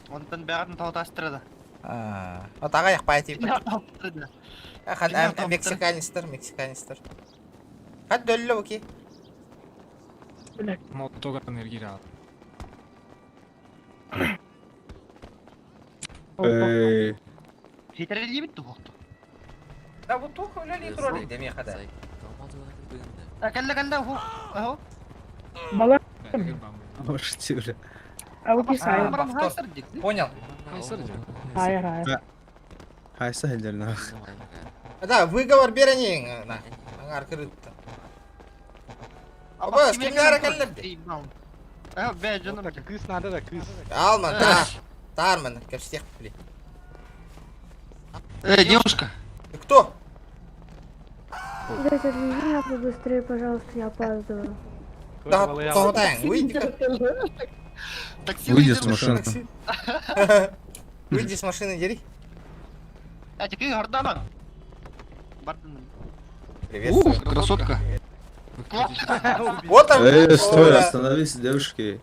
Онтон бәгатын таутастырды. А, вот ага як пайти. Таутастырды. Хан мексиканецтер, мексиканецтер. Хат дөллө оки. Молотога энергия. Эй. Хитерели бит тухту. Да вот тух үлели турар деме хада. Кәллә кәллә ху. Ахо. Бала. Можете уже. А вот А, повтор. Понял. Хайыр, хайыр. Хайса хедерна. Да, выговор берени на. Аңар кырытты. Оба, скимнара кәллерди. Ахо, бә жаным. Кыз надо да, кыз. Алман, та. Тарман, кәпсех бли. Э, девушка. Ты кто? Дайте отвези меня побыстрее, пожалуйста, я опаздываю. Да, тоғытайын, выйди. Такси Выйди с машины. Выйди с машины, дери. А теперь Гордана. Бардана. Приветствую. Ух, красотка. Вот он. Эй, стой, О, остановись, девушки.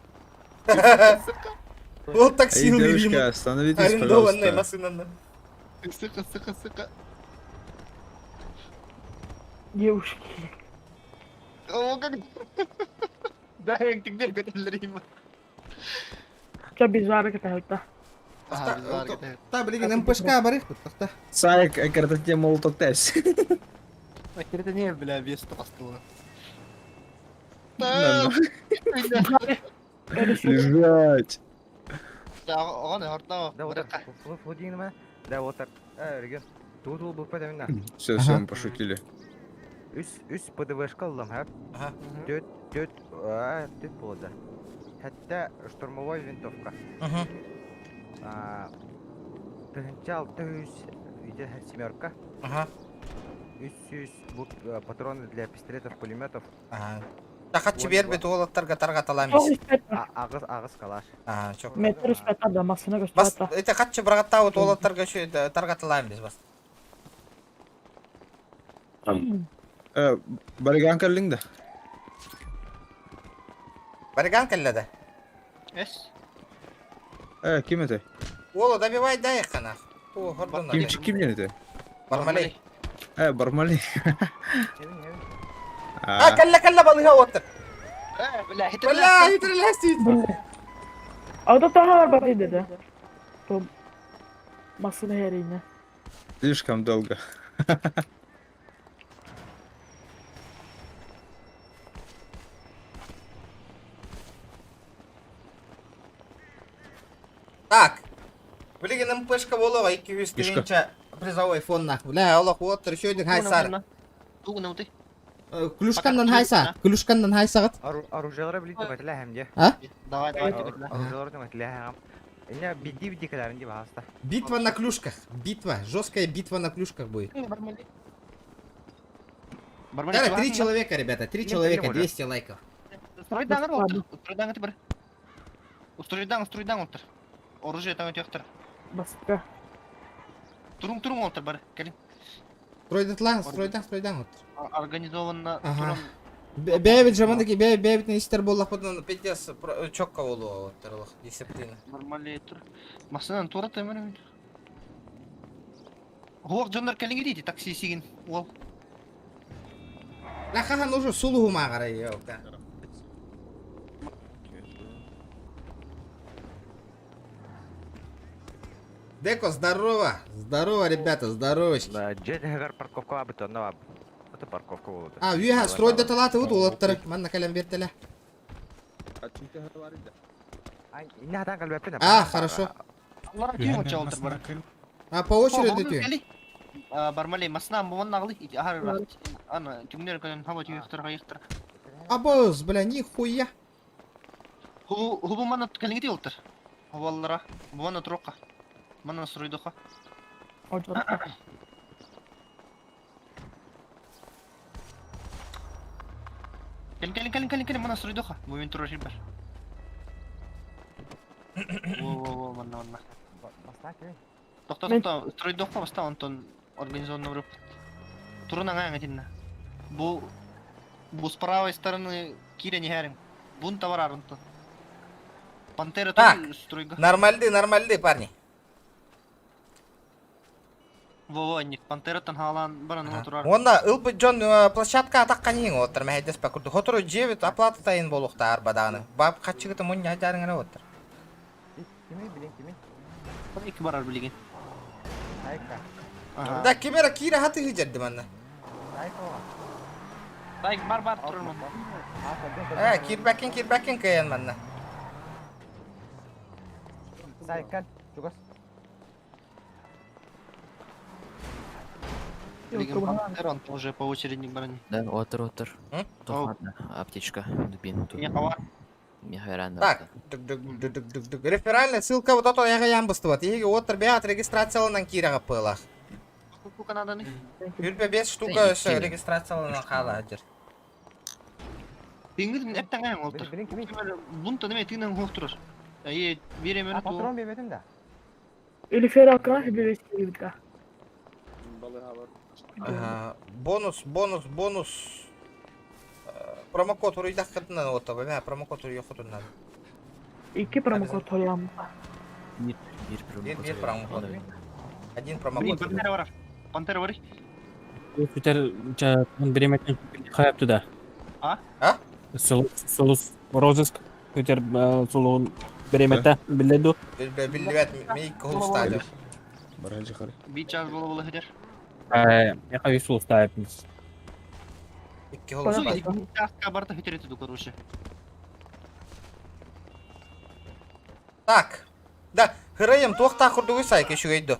Вот такси Эй, увели. девушка, остановитесь, Арендованная пожалуйста. машина. Сука, сука, сука. Девушки. О, как... Да, я теперь көтелерим. Ча бизарга тәһәлтә. Та, блин, МПшка барых тут, та. Сайк, экертате молоток тес. Это не, бля, вес толстого. Лежать. Да, он Гордана. Да, вот так. Да, вот так. Э, регион. Ту ту был пэтэмна. Все, все, мы пошутили. Үс үс ПДВшка ыллым, хөп. Түөрт түөрт түөрт буолда. Сэттэ штурмовой винтовка. 1600 семерка. 300 бу патроны для пистолетов, пулеметов. Тахаччы биэрбит уолаттарга тарҕаталаан бис. Аҕыс аҕыс калаш. Аа, чок. Метр үспэт да массына Бас, көстөөтө. это хаччы бырагаттаабыт уолаттарга тарҕаталаан бис бас. Барыгаан кэллиҥ да? Барыгаан кэллэ да? Эс. Э, ким этэй? Уолу добивай дай хана. Ту хордон. Ким ким диэн этэй? Бармалей. Э, Бармалей. А, кэллэ кэллэ балыга уоттар. Бля, Бля, хитрелэстит. Ада таһаар бар dedi. Том массына herine. Слишком долго. Так. Билигин МПшка болоға 200 тыһыынча призовой фоннах. Бля, олох уоттар еще один хайсар. Клюшканнан хайса. Клюшканнан хайсагыт. Оружиелары билин түгэтилэһэм дии. А? Давай, давай, Оружиелары түгэтилэһэм. Инне бидди бидди кэлэрин дии баһаста. Битва на клюшках. Битва. Жесткая битва на клюшках будет. Да, три человека, ребята. Три человека, 200 лайков. Стройдан отыр. Стройдан бар. Стройдан, стройдан отыр. Оружие там өтөктөр. Баска. Турун турун отыр бар. Келин. Стройдатлан, стройдан, стройдан отыр. Организованно Ага. Бэбит жамандыки, бэбит бэбит истер боллах потом пиздец чокка болу оттарлах дисциплина. Нормалей тур. Масынан тура тэмэр. Хуак дьоннор кэлиҥ диити такси сигин уол. Лахахан уже сулуһу мааҕара ёлка. Деко, здорово! Здорово, ребята, здоровочки. Дьэ тэһэгэр парковка бабыт онно баб. Это парковка буолута. А, үйэ стройда талааты вот уолаттары. Манна кэлэн биэртэлэ. Инне хатан кэлбэппин. А, хорошо. А, по очереди ты. Бармалей масна буман нагли ахар ана түңнер көнөн хаба түйөхтөр хайыктыр. Абыз, бля, нихуя. Хубу хубу мана кэлиңи олтор. Хубаллара бумана турукка. Мана стройдуха. Кэлин кэлин кэлин кэлин кэлин мана стройдуха. Бу мен турар бар. Во во во манна манна. Тохто тохто стройдуха баста онтон организованный группа. Турун аңа тинна. Бу бу с правой стороны киря не харим. Бун товар арунтон. Пантера Так, тоже стройга. нормальды, нормальды, парни. Во-во, ник Пантера танхалан баран турар. Онна ылбы Джон площадка атаққан ең оттыр мәхедес пакурду. Хотору 9 оплата тайын болуқтар бадағаны. Бап қачығыты мұн жайдарыңына оттыр. Кими билин кими? Ики барар билген. Айка. Да, кемера кира хаты хиджерді манна. Байк бар бар турар. Э, кирбәкин кирбәкин кыян манна. Сайкал, чугас. Билген Пантера он тоже по очереди баран. Да, отыр, отыр. Тоқатна, аптечка, дубин. Не хавар. Так, дүк дүк дүк дүк дүк. Реферальная ссылка вот ото яга ямбыстыбат. Еге оттыр бәят регистрацияланан кираға пылах. Канаданы. Үрбе 5 штука өсі регистрацияланан қала ажыр. Биңир эптен аяң олтор. Бунта неме тигинен хук турар. Е бире мен Патрон бербетим да. Элифер алкана хибебес кирбитка. Бонус, бонус, бонус. Промокод уруйдах кытынан отто, бәмә промокод уруй хотуннан. Икки промокод толям. Бир, бир Бир, бир промокод. Один Блин, промокод. Пантера бар. Пантера бар. Күтер биреметтен хайап туда. А? А? Солус, солус, розыск. Күтер солуун биреметте биледу. Билбет, мей холстады. Баранжы қары. Би час боло боло хедер. Я хай солус тайпмыз. Икки холстады. Часка барта хедер эту короче. Так. Да, хырайым туақта құрдығы сайке шүгейді.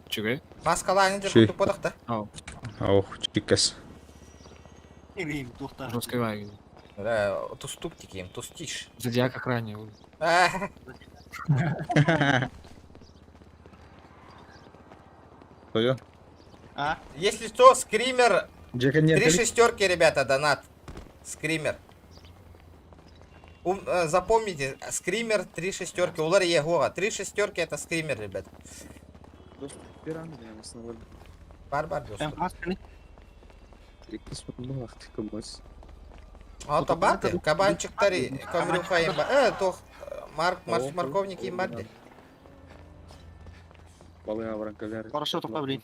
Чүгей? Маскалайны жер Шүй. құрдық бодақта. Аух, чиккес. Им тухта. Жесткой вайг. Да, тустуктики им, тустишь. Зодиак охранил. Тойо. А? Если что, скример. Джека нет. Три шестерки, ребята, донат. Скример. Запомните, скример три шестерки. Улар Егора. Три шестерки это скример, ребят. Бар-бар, А то баты, кабанчиктары, коврюха им. Тох, марк, марш, морковники им барды. Хорошо, только блин.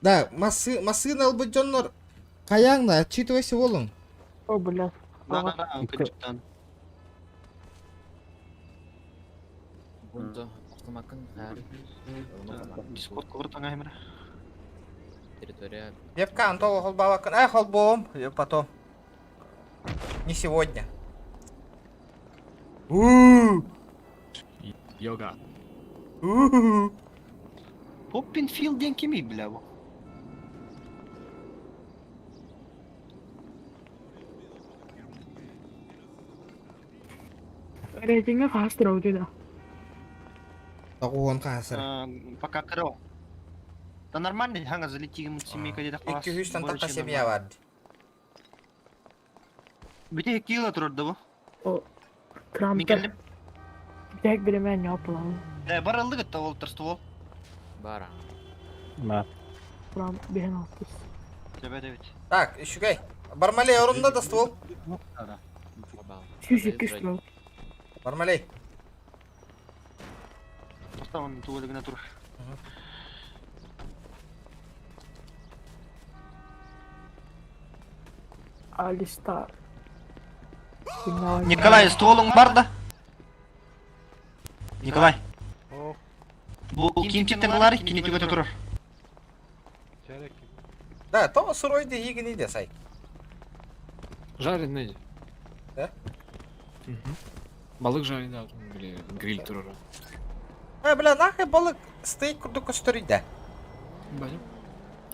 Да, массы, массы албыт дьоннор. Каяңна, отчитывайся волун. О, бля. Да, да, да, капитан. Бунда автомакын Дискорд куртан аймыр. Территория. Вебка, Антон холбавакын. Эй, холбом, потом. Не сегодня. Йога. Поппинфилд ден кими, бля, бу? Рейтинге хастыр да. Тагуон касыр. Пока крыл. Да нормально, ханга залети ему семейка где-то класс. 200 тан така семья бар. Бите кило турды бу. О, Трамп. Битек билемен yapılan. Да, бар алды гытта ол ствол. Бара. На. Трамп бehen алтыс. Тебе девять. Так, ишугай. Бармалей орунда да ствол. 102 ствол. Бармалей. Поставын тугылыгына тур. Алистар. Николай, стволың бар да? Николай. Бу ким читтен кини түгөтө турur. Да, то сырой егин иде сай. Жареный. Да? Угу. Балык жареный, да, или гриль турара. А, бля, нахай балык стейк курдук көстөрүйдө. Бали.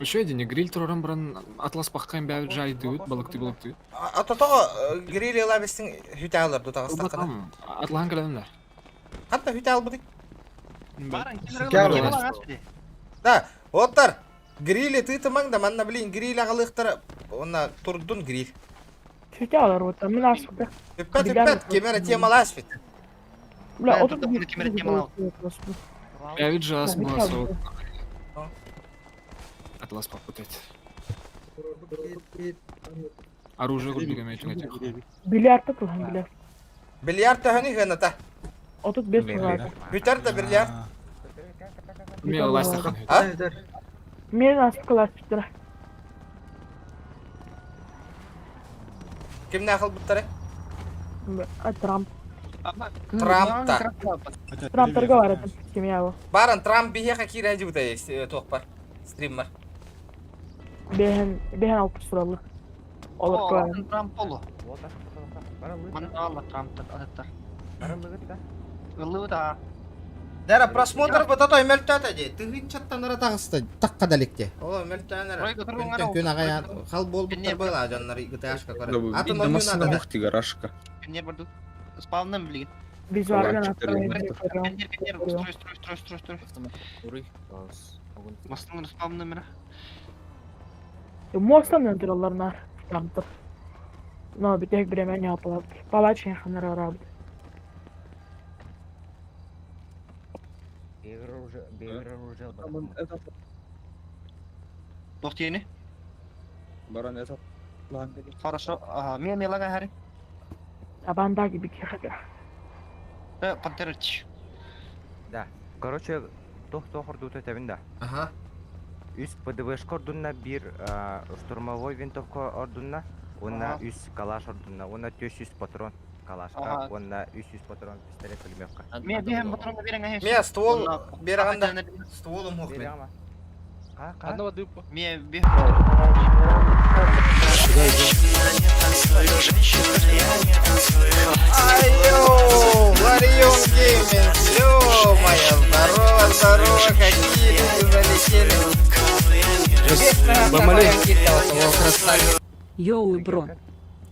Еще один гриль тураран бран атлас пахкан бәбит жайды балыкты балыкты. А то того гриль лабестин хүтә алыр дутагыстакына. Атлахан калан да. Хатта хүтә албыдык. Да, Да, оттар. Грили ты тымаң да манна блин гриль агалыктар онна турдун гриль. Чүтә алар вот, мен асықты. Түппәт түппәт кемере темалас бит. Бля, Да, отут тут кемере темалау. Бәбит жас була Атлас попутать. Оружие курдук эметин Бильярд тылхан бильярд. Бильярд төһөнү гыната. Отут бес турады. Бүтәр да бильярд. Мен ластахан. А? Мен асықты ластыктыра. Кимне акыл буттары? Трамп. Трамп та. Трамптарга бар этим. Кемия бу. Баран Трамп бихе кире жибута тоқ бар. Стрим бар. Бehen бehen алпыс туралы. Олар кылар. Трамп болу. Мана алла Трамп аттар. Ылы да. Дара просмотр бу тото мөлтөтө ди. Тыгын чаттан тагысты такка далекте. О мөлтөнөр. Күн күн агая хал болбуттар была жаннар гташка көрө. Атын Да ойнады масына да. мухти гарашка. Пионер барду. Спавным билген. Визуально Пионер, пионер, строй, строй, строй, строй, строй. Уруй. Масының спавным мира. Мостан öldürürler nar. Трамптар. Но битек биремен yapılar. Палач ханар арабы. Тохтиени. Баран это. Хорошо. Ага, мен мелага хари. Абанда gibi кихага. Э, Пантерыч. Да. Короче, тох тохор дута тебин да. Ага. Үс ПДВшка ордунна бир штурмовой винтовка ордунна, онна Ага. үс калаш ордунна, онна 400 патрон калашка, Ага. онна 300 патрон пистолет пулеметка. Мен бихем патрон берен ахеш. Мен ствол берганда стволум хохмен. Мен бих. Айо, Ларион Гейминг, ё-моё, здорово, здорово, какие люди залетели. Йоу, бро.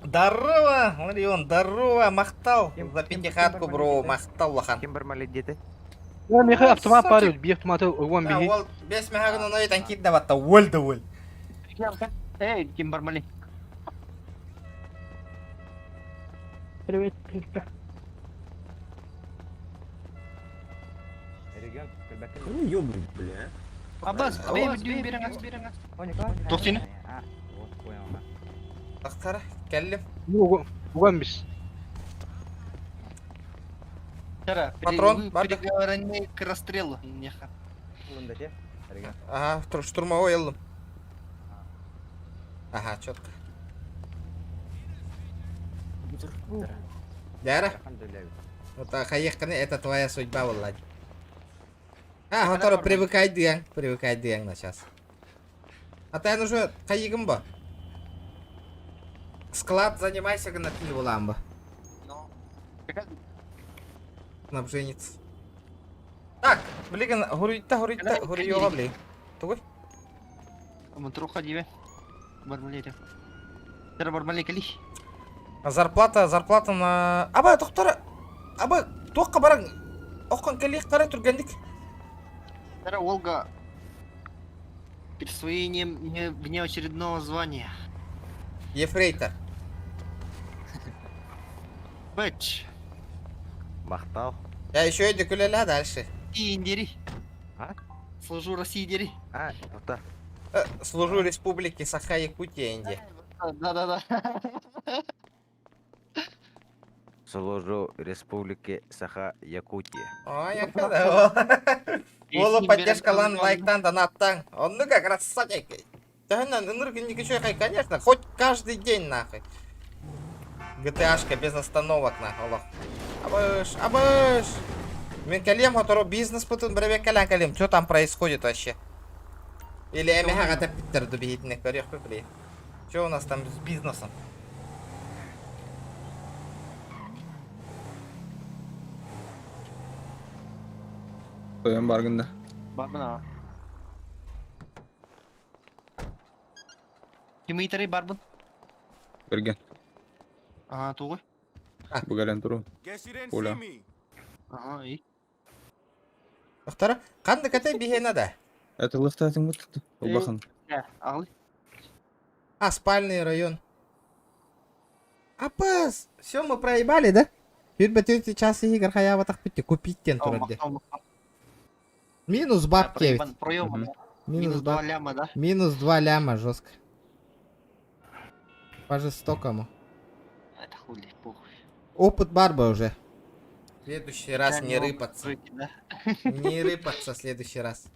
Здорово, Ларион, здорово, махтал за пятихатку, бро, махтал лахан. Ким бармали дети? Я меха автомат парю, би автомат угон Да, биһи. ол бес мехагын оной танкит даватта, ол да ол. Эй, ким бармали? Привет, Пипа. Регион, Ну ёбнуть, бля. Аббас, бей, бей, берең, берең. Тоқтины? А, вот понял. Тахтара, кәллем. Угон бис. Тара, Патрон, бар да? переговорены к расстрелу. Неха. Ага, штурмовой эллым. Ага, четко. Дяра? Вот хаехканы, это твоя судьба, Владь. А, который привыкай дыяң, привыкай дыяң на сейчас. А ты уже хайыгым ба? Склад занимайся на пиву ламба. Снабженец. Так, блин, гурита, гурита, гуриёга, блин. Тугой? Мантруха диве. Бармали. Тара бармали кали. Зарплата, зарплата на... Аба, доктора! Аба, тоққа бараң. Оққан кәлиқ қара түргендік. Тара Волга. Присвоением не внеочередного звания. Ефрейтор. Бэч. Махтал. Я еще иди күлелә дальше. Индери. А? Служу России дери. А, вот так. Служу республике Саха-Якутия, Индия. Да-да-да. Служу Республике Саха-Якутия. Ой, я когда. Олы поддержка лан лайктан донаттан. Он ну как красавчик. Да на конечно, хоть каждый день нахуй. ГТАшка без остановок нахуй, Аллах. Абыш, абыш. Мен калем, который бизнес потом бреве калян калем. Что там происходит вообще? Или эмеха гата питтер дубиһитне көрүөх блин. Что у нас там с бизнесом? Тоян баргында. Барбын Ким ыйтары барбын? Берген. Ага, тугуй. Бугален туру. Оля. Ага, и. Доктора, қанды кәте бихена да? Это лыхтатың бутты. Улахан. Ағыл. А, спальный район. Апас! Все, мы проебали, да? Бир бәтер час игр хаява так битте купить тен турады. Минус бабки ведь. Проебан. Минус Минус 2 баб- ляма, да? Минус 2 ляма жестко. По жестокому. Это хули, похуй. Опыт барба уже. В следующий раз Да, не но рыпаться. да. Не рыпаться в следующий раз.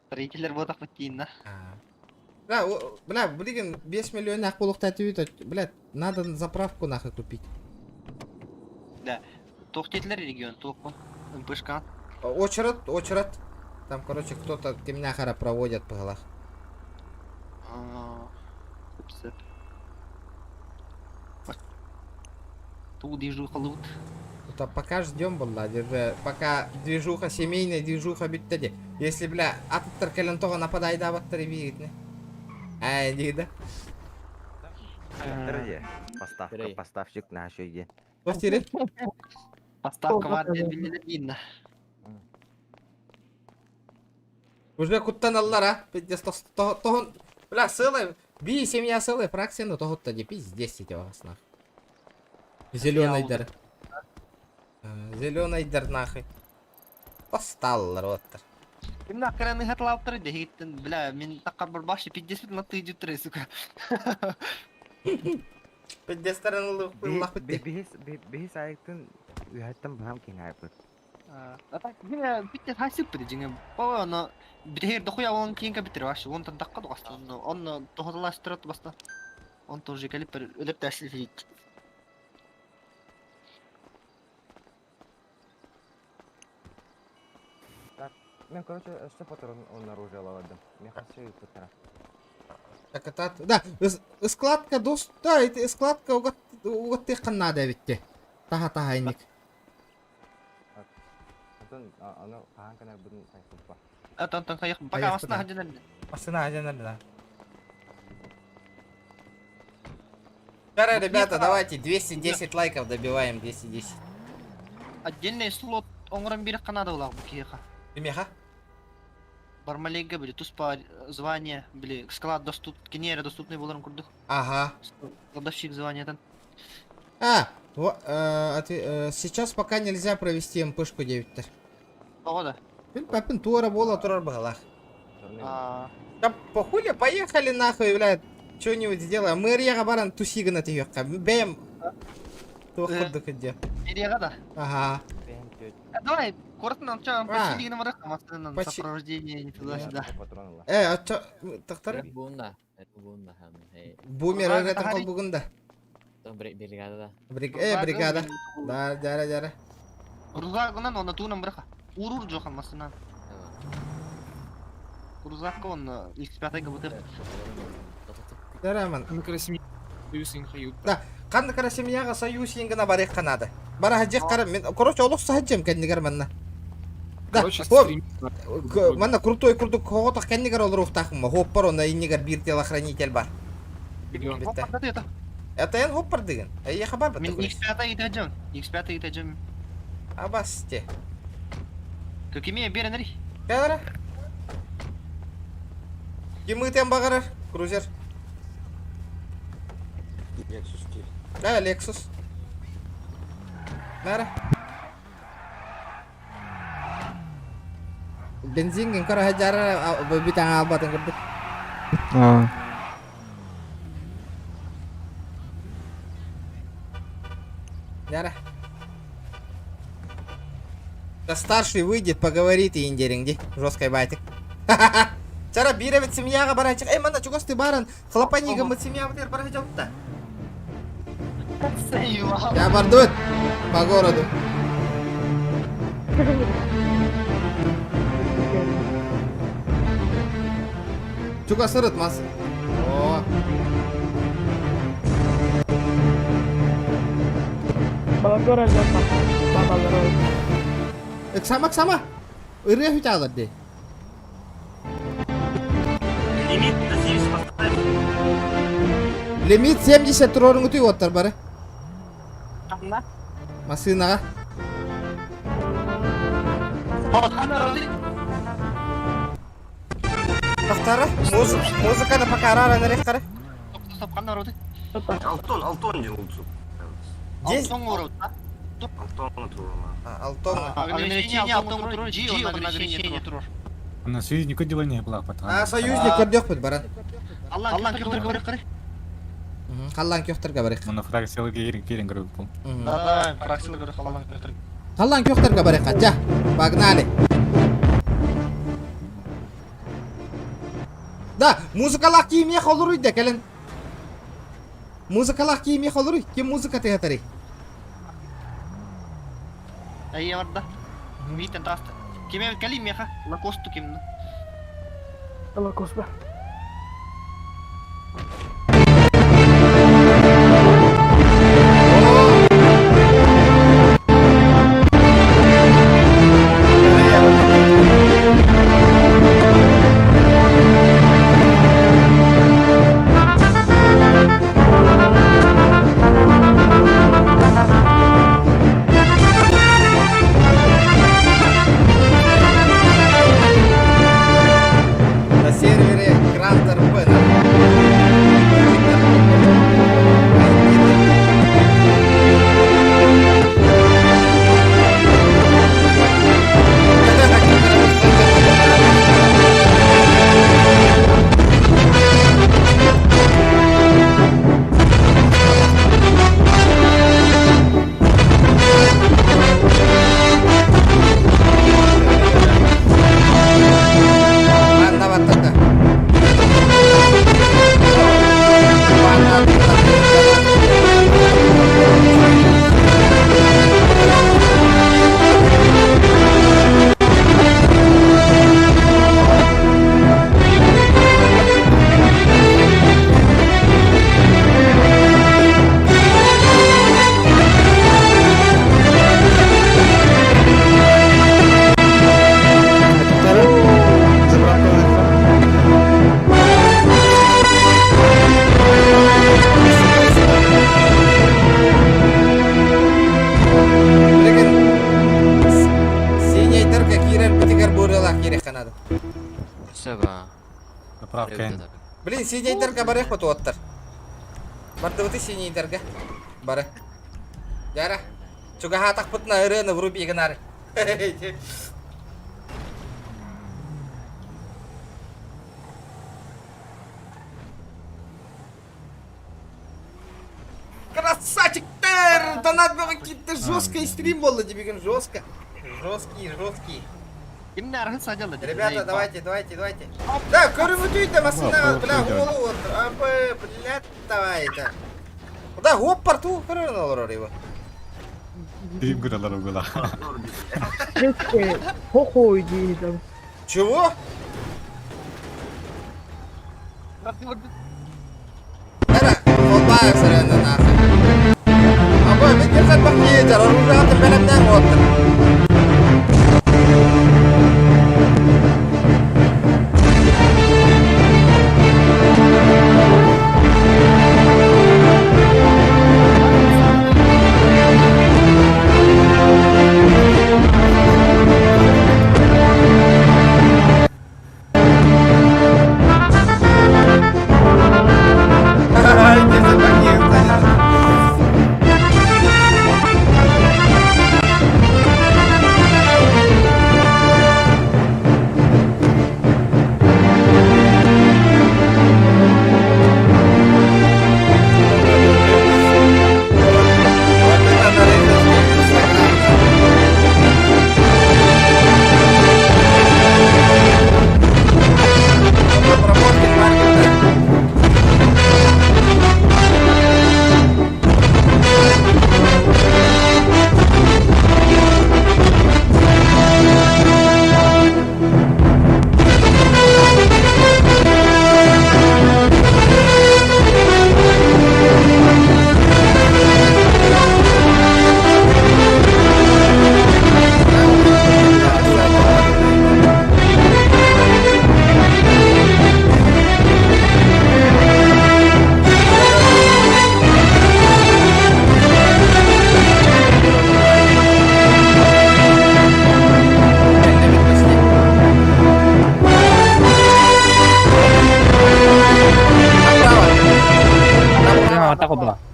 Строительдер ботах битейін, да? Бля, бля, блин, 5 миллионов полухта бля, надо заправку нахуй купить. Да. Тоқтетілер регион, тоқ МПшка. Очередь, очередь. Там, короче, кто-то темняхара проводят по голах. Сөп. Ту движуха лут. Это пока ждем, была, держи. Пока движуха семейная, движуха бүттеди. Если, бля, аттар кэлен тоға нападай да баттар бигит не. Ай, дейді. Поставка, поставщик на шеге. Бастири? Поставка var дейін. Уже куттан аллар, а? Пиздец, тохон... Бля, сылай, би семья сылай, фракция, ну тохотта де пиздец эти вас нахуй. Зеленый дар. Зеленый дар нахуй. Посталлар оттар. Ким нақыраны хатлап тұр дегеттен, бля, мен таққа бір башы 50 на ты жүттірі, сука. Пиздестерин лах битти. Бихис айктын үйәттен бахам кең айпыт. А так, гине битте хасып бит жиңе. Баба, но битер дохуя он кийин битер башы, он тан таққа дугаста. Он тохоталаштырат баста. Он тоже келип бир өлөп ташлы фит. Так, мен, короче, что патрон он оружие лавадым. Мен хасшы патра. Так это, да, складка дос, да, это складка угат ты надо ведь. Таха таха инник. Антон, аны хаан канар будун сайсыппа. Антон, аяқ, пока астына хадинен. Массына ажанар да. Вчера, ребята, давайте 210 лайков добиваем, 210. Отдельный слот оҥорон биэриэххэ наада буолаах бу киһиэхэ. Кимиэхэ? Бармалейга били туспа звание, били склад доступ, кини эрэ доступный буоларын курдук. Ага. Кладовщик званиетын. А, сейчас пока нельзя провести МПшку 9-тер. Тоҕо да? Мин папин туора буола турар быһалаах. А, Да похуй, поехали нахуй, блядь. Что-нибудь сделаем. Мэрияға баран тусигына түйөккә. Бэм. Туох курдук иде. Мэрияҕа да? Ага. Давай, коротко ча, А. почти дигән барак, машинадан Почти. сопровождение туда-сюда. Э, а чо, тахтар? Бунда. Бунда хам. Бумер эрэтен холбугунда. Бригада да. Бригада. Да, дара, дара. Рузагынан оны туунан быраха. Урур жохан машинан. Рузакка он X5 ГБТ. Дара ман. Союз Да, қанды кара семьяға союз енгіна бар қанады. Бара хаджек қара, мен, короче, олық сахаджем кәндігер манна. Да, Короче, хоп, стрим. манна крутой курдук хоғотақ кәндігер олар ұқтақым. Хоп бар, онда иннигер бир телохранитель бар. Бітті. Это эн хоп бар деген. Әйе хабар бітті. Мен X5 итәҗем. X5 итәҗем. Абасте. Көкеме беренер. Кәләрі? Ким ытен бағарар? Крузер. Lexus ти. Да, Lexus. Нара. Бензин кем кара хажара битang албатын курдук. А. Яра. Да старший выйдет, поговорит и индеринги. Жесткой байтик. Чара биревит семьяға барачық. Эй, мана чугас ты баран. Хлопанига мы семья бутер барачық-та. Я бардут по городу. Чугас ырыт мас. О. Балагора жапа. Бабалар Ыксама, ыксама. Ырыя хүталар де. Лимит на 70 поставь. Лимит 70 турорун үтүй оттар бары. Масынаға. Тахтары, музыканы пока арара нерек қары. Стоп, кандай роды? Алтон, Алтон не лучше. Алтон роды. Алтон турма. Алтон. Ограничение алтон турур, G он ограничение турур. Ана союзник делание была потом. А, союзник көрдек бит баран. Аллан кёхтер говорит, кары. Қаллан кёхтерге барык. Мына фракциялы керин керин көрөп бул. Да, да, фракциялы говорит, Аллан кёхтер. Қаллан кёхтерге барык, жа. Погнали. Да, музыкалах кийме холуруй да келин. Музыкалах кийме холуруй, ким музыка тыгатары? Әйе барда. Митен таста. Киме калим меха, лакосту кимна. Лакост ба. На сервере. Заправка. Блин, синейдерге барыах туоттар. Бардыбыты синейдерге. Бары. Яра. Чугаһаатахпытына ырыаны вруби гынары. Красавчиктер! Донат какие-то жесткий стрим был, дебигин жестко. Жесткий, жесткий. Ребята, давайте, давайте, давайте. Да, көрүмүтүйдэ масына, бля, голову, апы, блядь, давай это. Да, гоп порту, көрүн олорор его. Стрим көрөлөр угула. Хохой дейdi. Чего? Колбай сырыны нахуй. Абы, мен держать бакы оружие атып бәлемнән оттыр.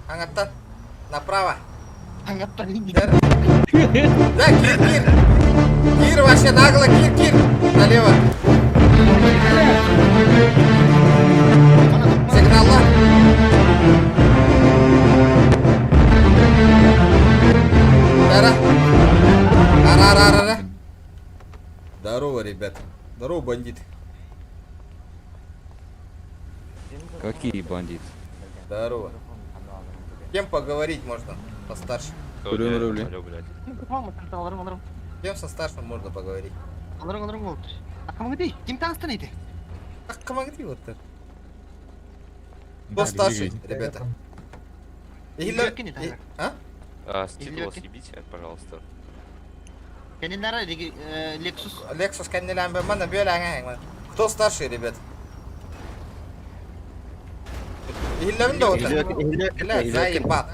Аңаттан. Направо. Аңаттан. Да, кир, кир. Кир вообще нагло, кир, кир. Налево. Сигнал. Ара. Ара, ара, ара, ара. Здорово, ребят. Здорово, бандиты. Какие бандиты? Здорово. Кем поговорить можно? Постарше. Кем со старшим можно поговорить? Вот так. Кто старший, ребята? Или... А? А, с титула съебите, пожалуйста. Lexus. Lexus Кто старший, ребят? Илләрин да вот. Бля, заебал.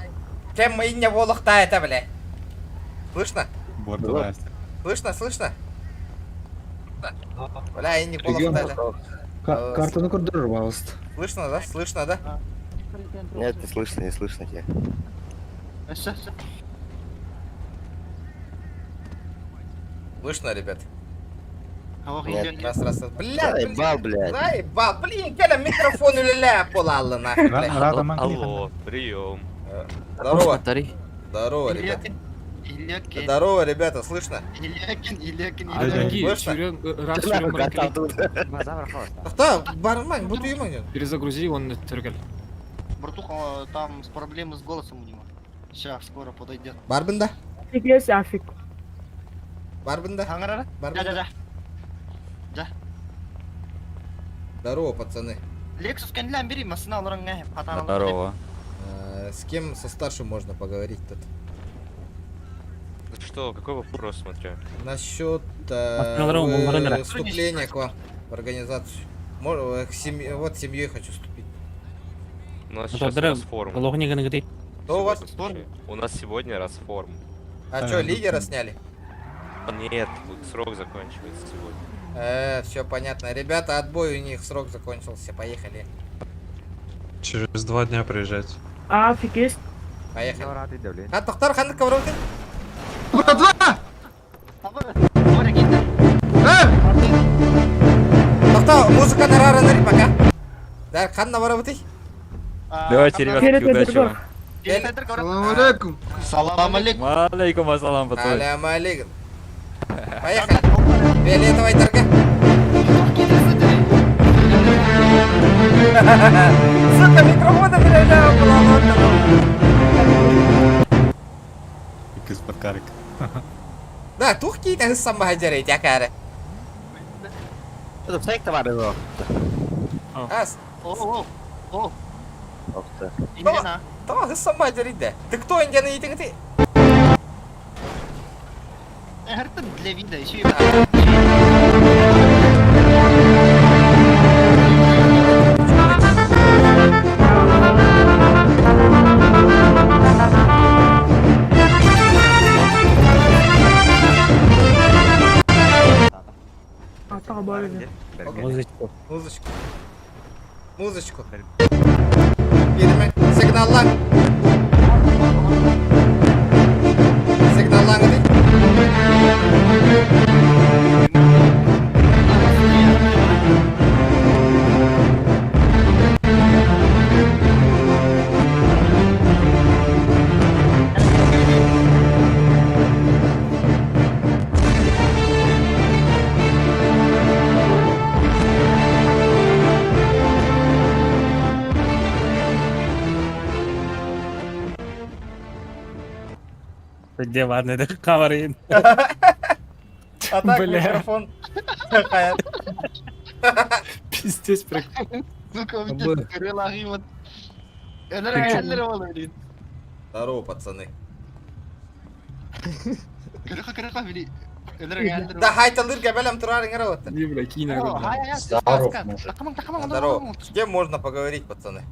Кем мы не волохта это, бля? Слышно? Слышно, слышно? Бля, и не волохта это. Картаны көрдүрөр, пожалуйста. Слышно, да? Слышно, да? Нет, не слышно, не слышно тебя. Слышно, ребят? Нет. Раз, раз, раз. Бля, Заебал, блядь. Заебал. Блин, келе микрофон үлелә полаллы нахуй, бля. Алло, прием. Здорово. Здорово, ребята. Здорово, ребята, слышно? Слышно? Да, барман, буду ему. Перезагрузи, он түргел. Братуха, там с проблемы с голосом у него. Сейчас, скоро подойдет. Барбында? Есть афик. Барбында? Да, да, да. Здорово, пацаны. Lexus кәнлән бери, масына алырың ә. Здорово. С кем со старшим можно поговорить тут? Что, какой вопрос, смотря? Насчет вступления к вам в организацию. Вот семьей хочу вступить. У нас сейчас расформ. Что у вас? У нас сегодня расформ. А что, лидера сняли? Нет, срок заканчивается сегодня. Все понятно. Ребята, отбой, у них срок закончился. Поехали. Через 2 дня приезжать. А, фигест. Поехали. А, тоқтар ханнык ковровки? Братва! Тоқта, музыка нарарыныр пока. Да, ханна барабыты? Давайте, ребятки, удачи вам. Салам алейкум. Салам алейкум. Алейкум ассалам, пацаны. Алям алейкум. Поехали. Фиолетовый торга. Сука, микрофона перелял, Икс подкарик. Да, тух кейт сам бахаджары, тякары. Это сайт товары, Ас. О, о, о. Индиана. Tamam hız да. Ты кто, Индиана, и ты? Это для вида еще и... Музычку. Музычку. Музычку. Birime signallan. Signallan hadi. Где, ладно, это камеры. А так Бля. микрофон. Пиздец, прикол. Сука, у меня крыла вот. Здорово, пацаны. Да, хайталыр габелем турарың вот. Не, бля, кинь Здоров, мужик. Здорово. С кем можно поговорить, пацаны?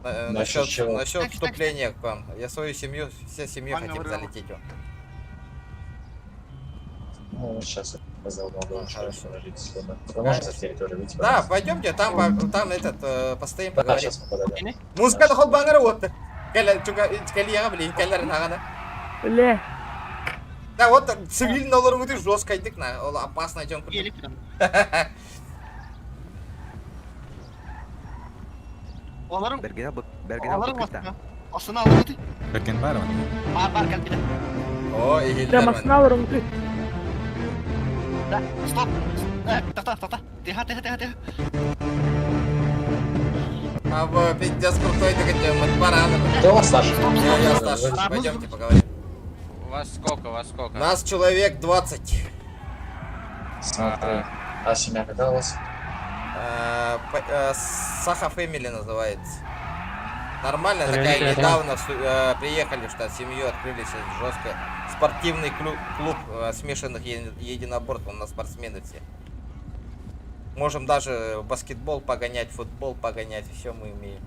Насчет Насчет, чего? насчет вступления к вам. Я свою семью, все семью хотим залететь вам. Ну, сейчас я сказал, могу Вы можете за территорию выйти? Да, пойдемте, там, там этот, постоим, Да, поговорим. сейчас мы подойдем. Музыка на бангара вот. Кәлә, чука, кәлияга блин, кәләр нагана. Ле. Да, вот цивильный олар өте жестко айдык на, ол опасно жон. Оларың... Бергene Оларың басқа. Астына алып өте. Берген бар ма? Бар, бар, кәлбиде. О, Да, машина алырым ты. Да, стоп. Тоқта, тоқта. Тихо, тихо, тихо, тихо. А вы пиздец крутой, ты где, мы бараны. Кто у вас старше? Я старше. Пойдемте поговорим. Вас сколько, вас сколько? Нас человек 20. Смотри. А семья какая у вас? Саха Фэмили называется. Нормально такая, Привет. недавно приехали в штат, семью открыли сейчас жестко. Спортивный клуб смешанных единоборств, у нас спортсмены все. Можем даже баскетбол погонять, футбол погонять, все мы умеем.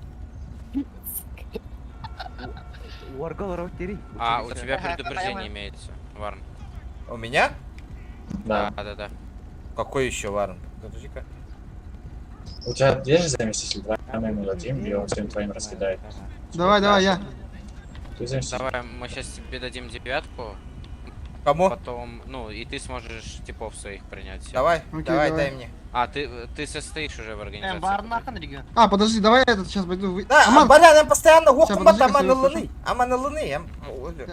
А, у тебя предупреждение имеется, Варн. У меня? Да. Да. Какой еще Варн? Подожди-ка. У тебя есть же заместитель? Давай мы ему дадим, и он всем твоим раскидает. Давай, давай, я. Ты заместитель. Давай, мы сейчас тебе дадим девятку. Кому? Потом, ну, и ты сможешь типов своих принять. Давай, Окей, давай, давай. дай мне. А, ты состоишь уже в организации. Барнахан регион. А, подожди, давай я этот сейчас пойду. Да, Аман, Баран, я постоянно Ща, гохкумбат подожди-ка, аман я лыны. Аман лыны.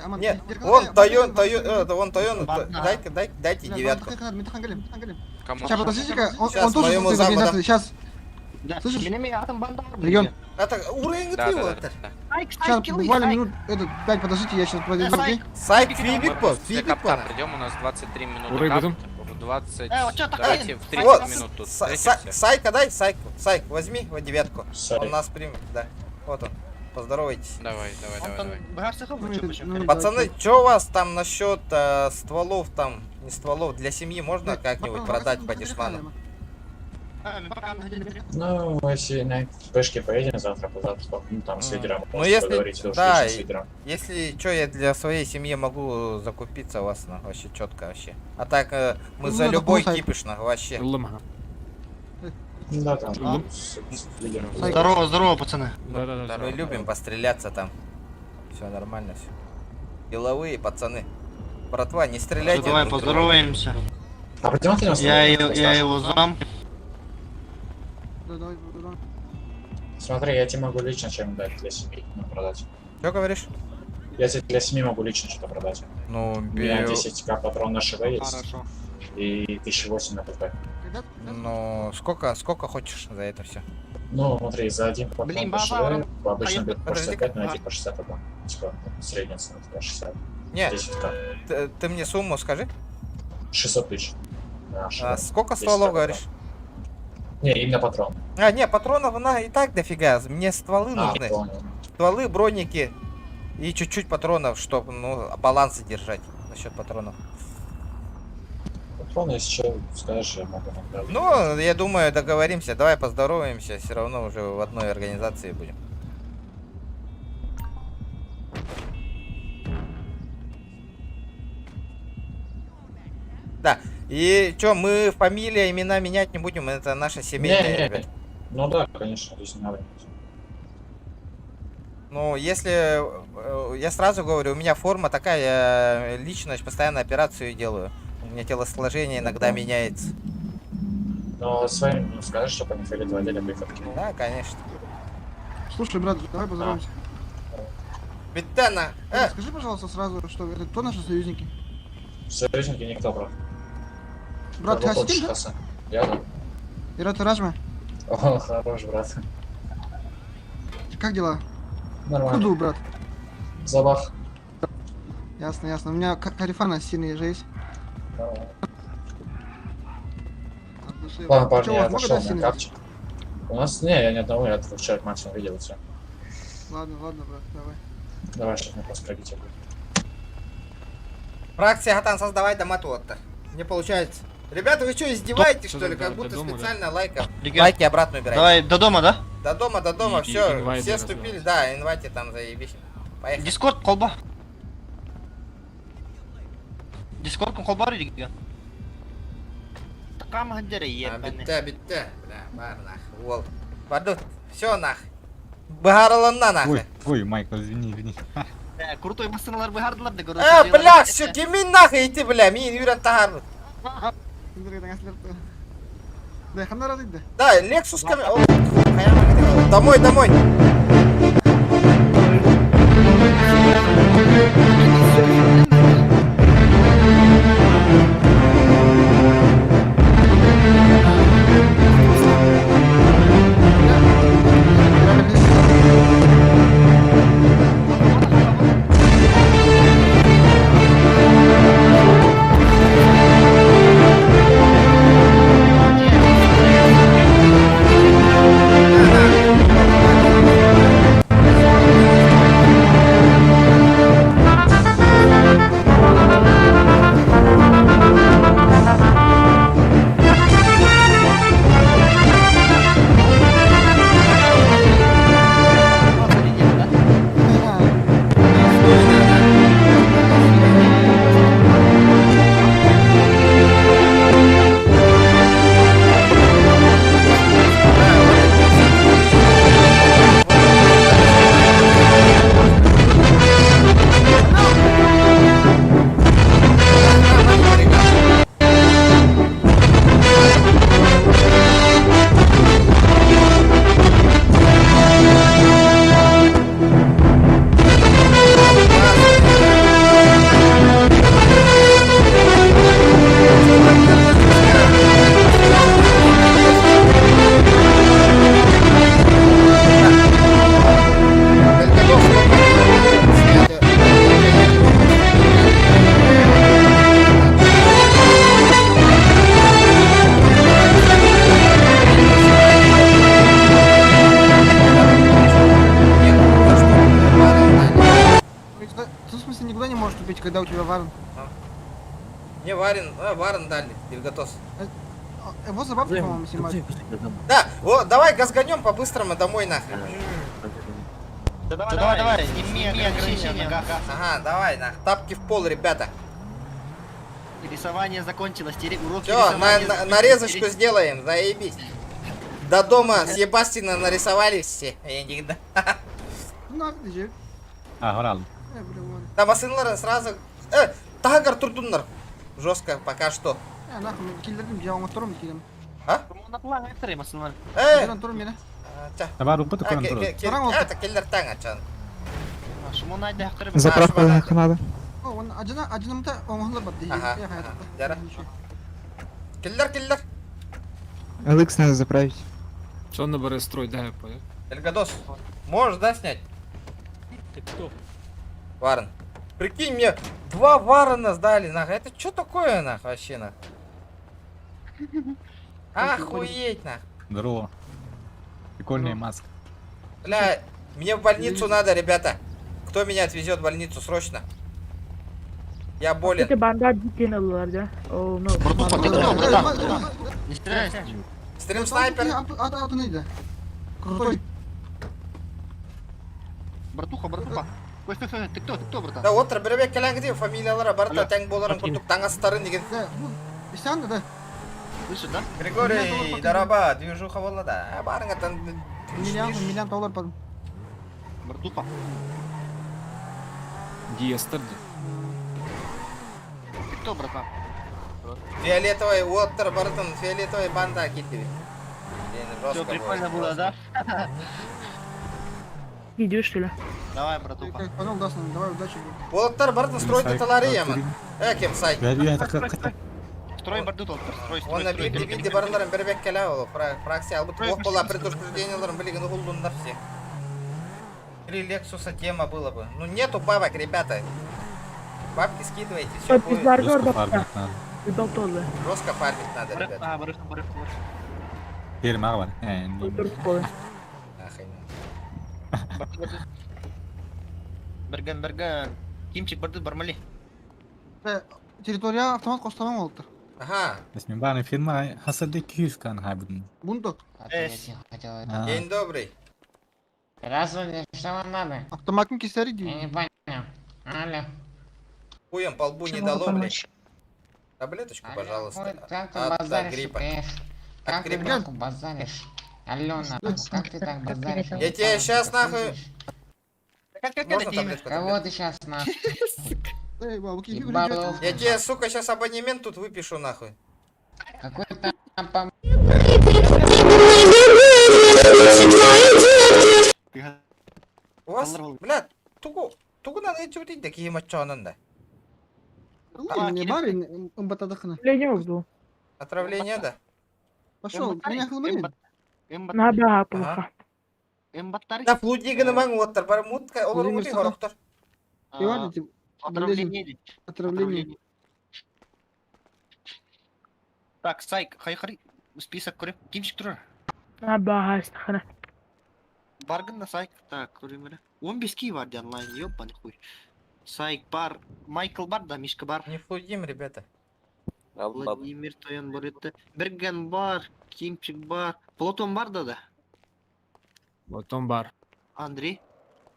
Аман, Нет, ты- он тайон, тайон, он тайон, дай-ка, дай, дайте Бля, девятку. Кому? Сейчас, подождите-ка, он, Щас, он тоже моему состоит в заму организации. дам. Сейчас. Да. Слышишь? Регион. Это уровень Да, ты да, вот. да, да. Сейчас, буквально минут, этот, 5, подождите, я сейчас подойду, окей? Сайк фибик по, После фибик капта по. придем, у нас 23 минуты Ура, капт, потом. в 20... Вот чё такое? Давайте в 30 Вот, минут тут встретимся. Сайка дай, Сайку, Сайк, возьми вот девятку. Сайк. Он нас примет, да. Вот он. Поздоровайтесь. Давай, давай, давай, давай. Ну, Пацаны, что у вас там насчет стволов там, не стволов, для семьи можно как-нибудь продать по дешману? Ну, если на пешке поедем завтра, позавтра, ну, там с лидером, Ну, можешь если, поговорить, тоже да, лично с лидером. если что, я для своей семьи могу закупиться у вас, на, вообще четко вообще. А так мы Ну, за надо любой полсайта. кипиш, на, вообще. Ну Да, там, с лидером. Здорово, здорово, пацаны. Да-да-да. Мы любим постреляться там. Все нормально все. Деловые пацаны. Братва, не стреляйте. Давай друг друга. поздороваемся. А почему ты не Я, остановил? я его зам. Да, давай, давай. Смотри, я тебе могу лично чем дать для семьи, ну, продать. Что говоришь? Я тебе для семьи могу лично что-то продать. Ну, У меня бе- 10к патрон на ШВ есть. Хорошо. И 1008 на ПП. Ну, сколько хочешь за это все? Ну, смотри, за один патрон Блин, по базар, ШВ обычно а я- берут по Подожди-ка. 65, но эти по 61. Типа, ну, средняя цена такая 60. Не, 10к. ты мне сумму скажи. 600 тысяч. На ШВ. А сколько 10К стволов патрон. говоришь? Не, именно патрон. А, не, патронов на и так дофига. Мне стволы А, нужны. понял. Стволы, броники и чуть-чуть патронов, чтобы, ну, балансы держать насчет патронов. Патроны, если что, скажешь, я могу направить. Ну, я думаю, договоримся. Давай поздороваемся. Все равно уже в одной организации будем. Да. И чё, мы фамилия, имена менять не будем. Это наша семейная, Не, не, ребят. Ну да, конечно, здесь не надо менять. Ну, если... Я сразу говорю, у меня форма такая, я лично постоянно операцию делаю. У меня телосложение иногда меняется. Но своим ну, скажешь, чтобы они фиолетовые одели выходки. Да, конечно. Слушай, брат, давай поздороваемся. Битана! Скажи, пожалуйста, сразу, что это кто наши союзники? Союзники никто, брат. Брат, ты Кого осетин, хочешь, да? Хасан? Я да. Ират Ражма, О, хорош, брат. как дела? Нормально. Худу, брат. Забах. Ясно, ясно. У меня Карифана сильный же есть. От души. Ладно, парни, Чё, у я вас много, отошел да, на сильных? капчик. У нас, не, я ни одного, я двух человек максимум видел, и все. Ладно, ладно, брат, давай. Давай, сейчас мы просто пробитие будет. Фракция Хатан, создавай дома то Не получается. Ребята, вы что, издеваетесь, что ли? Что, Как до будто дома, да? специально лайков. Ребят, Лайки обратно убирайте. Давай до дома, да? До дома, до дома, И все, инвайты все вступили, да, инвайте там заебись. Поехали. Дискорд колба. Дискорд колба реген. Такам хаддер А, ебаный. битте, битте. Бля, бар нах. Вол. Барду, все нах. Баарылынна нах. Ой, ой, Майкл, извини, извини. Крутой машиналар быһардылар да короче. А, бля, все, кимин нах идти, бля, мин юрен тахар. Да, ханна разыйды. Да, Lexus Домой, домой. Ты, в смысле, никуда не можешь купить, когда у тебя варен? Не, Варен, а, Варен дали, Дельготос. Его за бабки, по-моему, снимают. Да, о, давай газганем по-быстрому домой нахрен. Да давай, давай, давай, сними ограничения на газ. Ага, давай, нах. Тапки в пол, ребята. Рисование закончилось, теперь уроки Все, на, рисования закончились. нарезочку сделаем, заебись. До дома с Ебастина нарисовали все. Я никогда. Нахуй же. А, хорал. Э, бля, ладно. Там асынларын сразу... Тагар турдуннар. Жестко пока что. Э, нахуй, мен киллердим, я оңотторум килем. А? Э, Э! турум мени. Табар упыты А, көрөн ке- турар. ке- ке- Это келлер таң ачан. Заправка надо. О, он ажына ажынымда оңохлор бар дейт. Ага, Э, ага. Жара. Келлер, келлер. LX надо заправить. Что на БР строй, да, я понял. Эльгадос, можешь, да, снять? Ты кто? Варен. Прикинь, мне два Варена сдали, нахуй. Это что такое, нахуй, вообще, нахуй? Охуеть, нахуй. Здорово. Прикольная маска. Бля, мне в больницу надо, ребята. Кто меня отвезет в больницу срочно? Я болен. Это банда кинулар, да? О, ну. Не стреляй. Стрим снайпер. Крутой. Братуха, братуха. Ой, стой, стой, ты кто, братан? Да отыр бір бек келен где фамилиялары барта тең боларын курдук таңастарын деген. Да, бу Исән да. Слышишь, да? Григорий, дараба, движуха болла да. Барыңа тан Миллион, миллион доллар бар. Братуха. Диестер, Ты кто, братан? Фиолетовый оттыр бартын, фиолетовый банда кетти. Все, прикольно было, да? Идешь, что ли? Давай, братуха. Понял, Дастан, давай удачи. Болоттар бартын стройды талары яман. Э, кем сай. Строй борду, толтыр, строй, строй, Онна строй. бир бир барынларын бир бек келе ол фракция албыт ох бола предупрежденияларын билеген улдундар все. Три Лексуса тема было бы. Ну нету бабок, ребята. Бабки скидывайте, все Ой, будет. пизда, Жестко бабка. фармить надо. Ебал тоже. Жестко фармить надо, ребята. А, барыха, барыха, барыха. Теперь мага бар. Э, не. Берген, берген. Кимчик барды бармали. Э, территория автомат коштаман болуптур. Ага. Мен бары фирма хасырды 200 кан хайбудун. Бунток. А. День добрый. Здравствуйте, что вам надо? Автоматын кесери Я дейт. не понял. Алло. Хуем по лбу не Чем дало, могу блядь. Таблеточку, пожалуйста. Ой, как ты От базаришь, гриппа. эх? От Как ты гриппа. нахуй базаришь? Алло, нахуй, как ты так базаришь? Я тебе сейчас нахуй... Можно таблетку? Кого ты сейчас нахуй? Эй, бабки, Ебалов. Я тебе, сука, сейчас абонемент тут выпишу нахуй. Какой там пом... У вас, бля, тугу, тугу надо идти утить, такие мочонан да. Не бар, ымбатадыхына. Леди был. Отравление, да? Пошел, меня хлыманин. Надо, плохо. Да, флудиганы маң оттар, бар мутка, олар Владимир мутый Саха. хороктор. Иван, эти, Отравление. Отравление. Так, Сайк, хайхари, список көрем. Кимчик турар. Надо, астахана. Баргын на Сайк. Так, көрем 15 ки бар ди онлайн, ёбаный хуй. Сайк бар, Майкл бар да, Мишка бар. Не флудим, ребята. Владимир Тоян бар еді. Берген бар, Кимчик бар, Платон бар да да. Платон бар. Андрей.